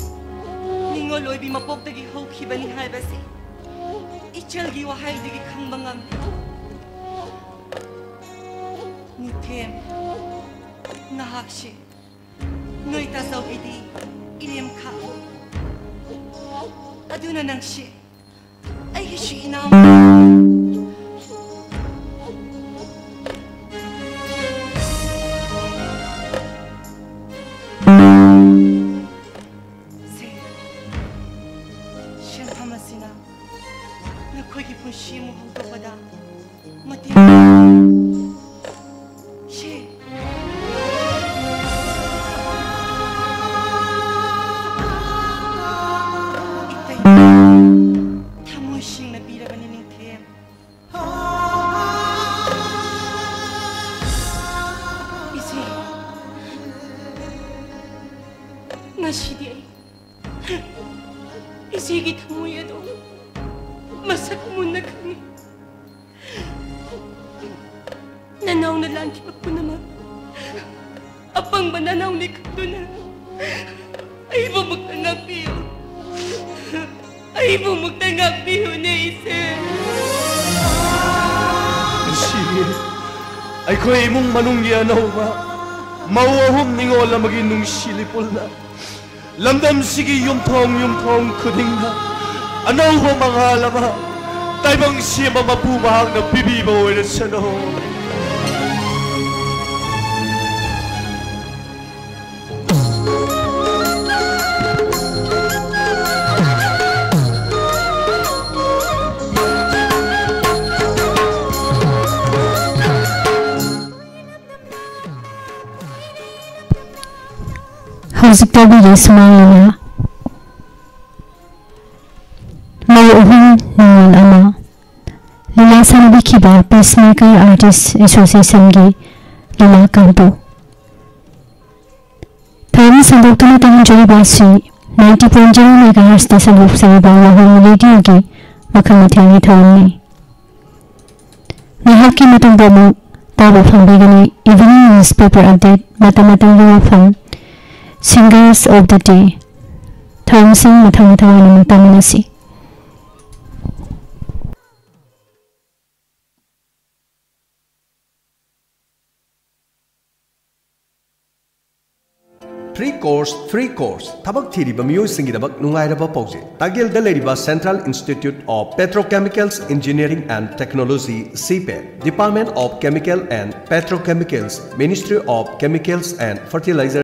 ꯅꯤꯡꯉꯣꯜ ꯑꯣꯏꯕꯤ ꯃꯄꯣꯛꯇꯒꯤ ꯍꯧꯈꯤꯕꯅꯤ ꯍꯥꯏꯕꯁꯤ ꯏꯆꯜꯒꯤ ꯋꯥꯍꯩꯗꯒꯤ ꯈꯪꯕ ꯉꯝꯃꯤ꯫ ꯅꯤꯡꯊꯦꯝ, ꯅꯍꯥꯛꯁꯤ ꯅꯣꯏ ꯇꯥꯆꯧꯒꯤꯗꯤ ꯏꯅꯦꯝꯈꯥ꯫ ꯑꯗꯨꯅ ꯅꯪꯁꯤ ꯑꯩꯒꯤꯁꯨ ꯏꯅꯥꯎ꯫ ꯁꯦ, ꯁꯦꯟꯐꯝ ꯑꯁꯤꯅ ꯅꯈꯣꯏꯒꯤ ꯄꯨꯟꯁꯤ ꯑꯃꯨꯛ ꯍꯧꯗꯣꯛꯄꯗ ꯃꯇꯦꯡ ꯁꯦ꯫ ꯏꯇꯩ, ꯊꯃꯣꯏ ꯁꯦꯡꯅ ꯄꯤꯔꯕꯅꯤ ꯅꯤꯡꯊꯦꯝ꯫ ꯏꯆꯦ, ꯉꯁꯤꯗꯤ ꯑꯩ ꯏꯆꯦꯒꯤ ꯊꯃꯣꯏ ꯑꯗꯣ ꯃꯁꯛ ꯃꯨꯟꯅ ꯈꯪꯉꯤ꯫ ꯅꯅꯥꯎꯅ ꯂꯥꯟꯈꯤꯕ ꯄꯨꯝꯅꯃꯛ ꯑꯄꯪꯕ ꯅꯅꯥꯎꯅꯤ ꯈꯪꯗꯨꯅ ꯑꯩꯕꯨ ꯑꯃꯨꯛꯇ ꯉꯥꯛꯄꯤꯌꯨ꯫ ꯑꯩꯕꯨ ꯑꯃꯨꯛꯇ ꯉꯥꯛꯄꯤꯌꯨꯅꯦ, ꯏꯆꯦ꯫ ꯉꯁꯤ ꯑꯩꯈꯣꯏ ꯏꯃꯨꯡ ꯃꯅꯨꯡꯒꯤ ꯑꯅꯧꯕ ꯃꯧ ꯑꯍꯨꯝ ꯅꯤꯉꯣꯜ ꯑꯃꯒꯤ ꯅꯨꯡꯁꯤ ꯂꯤꯄꯨꯜꯅ ꯂꯝꯗꯝꯁꯤꯒꯤ ꯌꯨꯝꯊꯣꯡ ꯌꯨꯝꯊꯣꯡ ꯈꯨꯗꯤꯡꯗ ꯑꯅꯧꯕ ꯃꯉꯥꯜ ꯑꯃ ꯇꯥꯏꯕꯪ ꯁꯦꯝꯕ ꯃꯄꯨ ꯃꯍꯥꯛꯅ ꯄꯤꯕꯤꯕ ꯑꯣꯏꯔꯁꯅꯨ꯫ ꯍꯧꯖꯤꯛ ꯇꯧꯕꯤꯒꯦ ꯁꯨꯃꯥꯡ ꯂꯤꯂꯥ꯫ ꯃꯧ ꯑꯍꯨꯝ ꯅꯤꯉꯣꯜ ꯑꯃ꯫ ꯂꯤꯂꯥ ꯁꯥꯟꯅꯕꯤꯈꯤꯕ Peacemaker Artist Associationꯒꯤ ꯂꯤꯂꯥ ꯀꯥꯡꯕꯨ꯫ ꯊꯧꯔꯝ ꯁꯟꯗꯣꯛꯇꯨꯅ ꯇꯧꯍꯟꯖꯔꯤꯕ ꯑꯁꯤ ninety point zero megahertzꯇ ꯁꯟꯗꯣꯛꯆꯔꯤꯕ ꯋꯥꯍꯣꯡ ꯔꯦꯗꯤꯑꯣꯒꯤ ꯃꯈꯜ ꯃꯊꯦꯜꯒꯤ ꯊꯧꯔꯝꯅꯤ꯫ ꯉꯥꯏꯍꯥꯛꯀꯤ ꯃꯇꯨꯡꯗ ꯑꯃꯨꯛ ꯇꯥꯕ ꯐꯪꯕꯤꯒꯅꯤ Evening Newspaper Update, ꯃꯇꯝ ꯃꯇꯝꯒꯤ ꯋꯥꯐꯝ, Singers of the Day꯫ ꯊꯧꯔꯝꯁꯤꯡ ꯃꯊꯪ ꯃꯊꯪ ꯑꯣꯏꯅ ꯑꯃꯨꯛ ꯇꯥꯃꯤꯟꯅꯁꯤ꯫ Free course, free course꯫ ꯊꯕꯛ ꯊꯤꯔꯤꯕ ꯃꯤꯑꯣꯏꯁꯤꯡꯒꯤꯗꯃꯛ ꯅꯨꯡꯉꯥꯏꯔꯕ ꯄꯥꯎꯖꯦꯜ꯫ ꯇꯥꯒꯦꯜꯗ ꯂꯩꯔꯤꯕ Central Institute of Petrochemicals Engineering and Technology, CPET, Department of Chemical and Petrochemicals, Ministry of Chemicals and Fertilizer,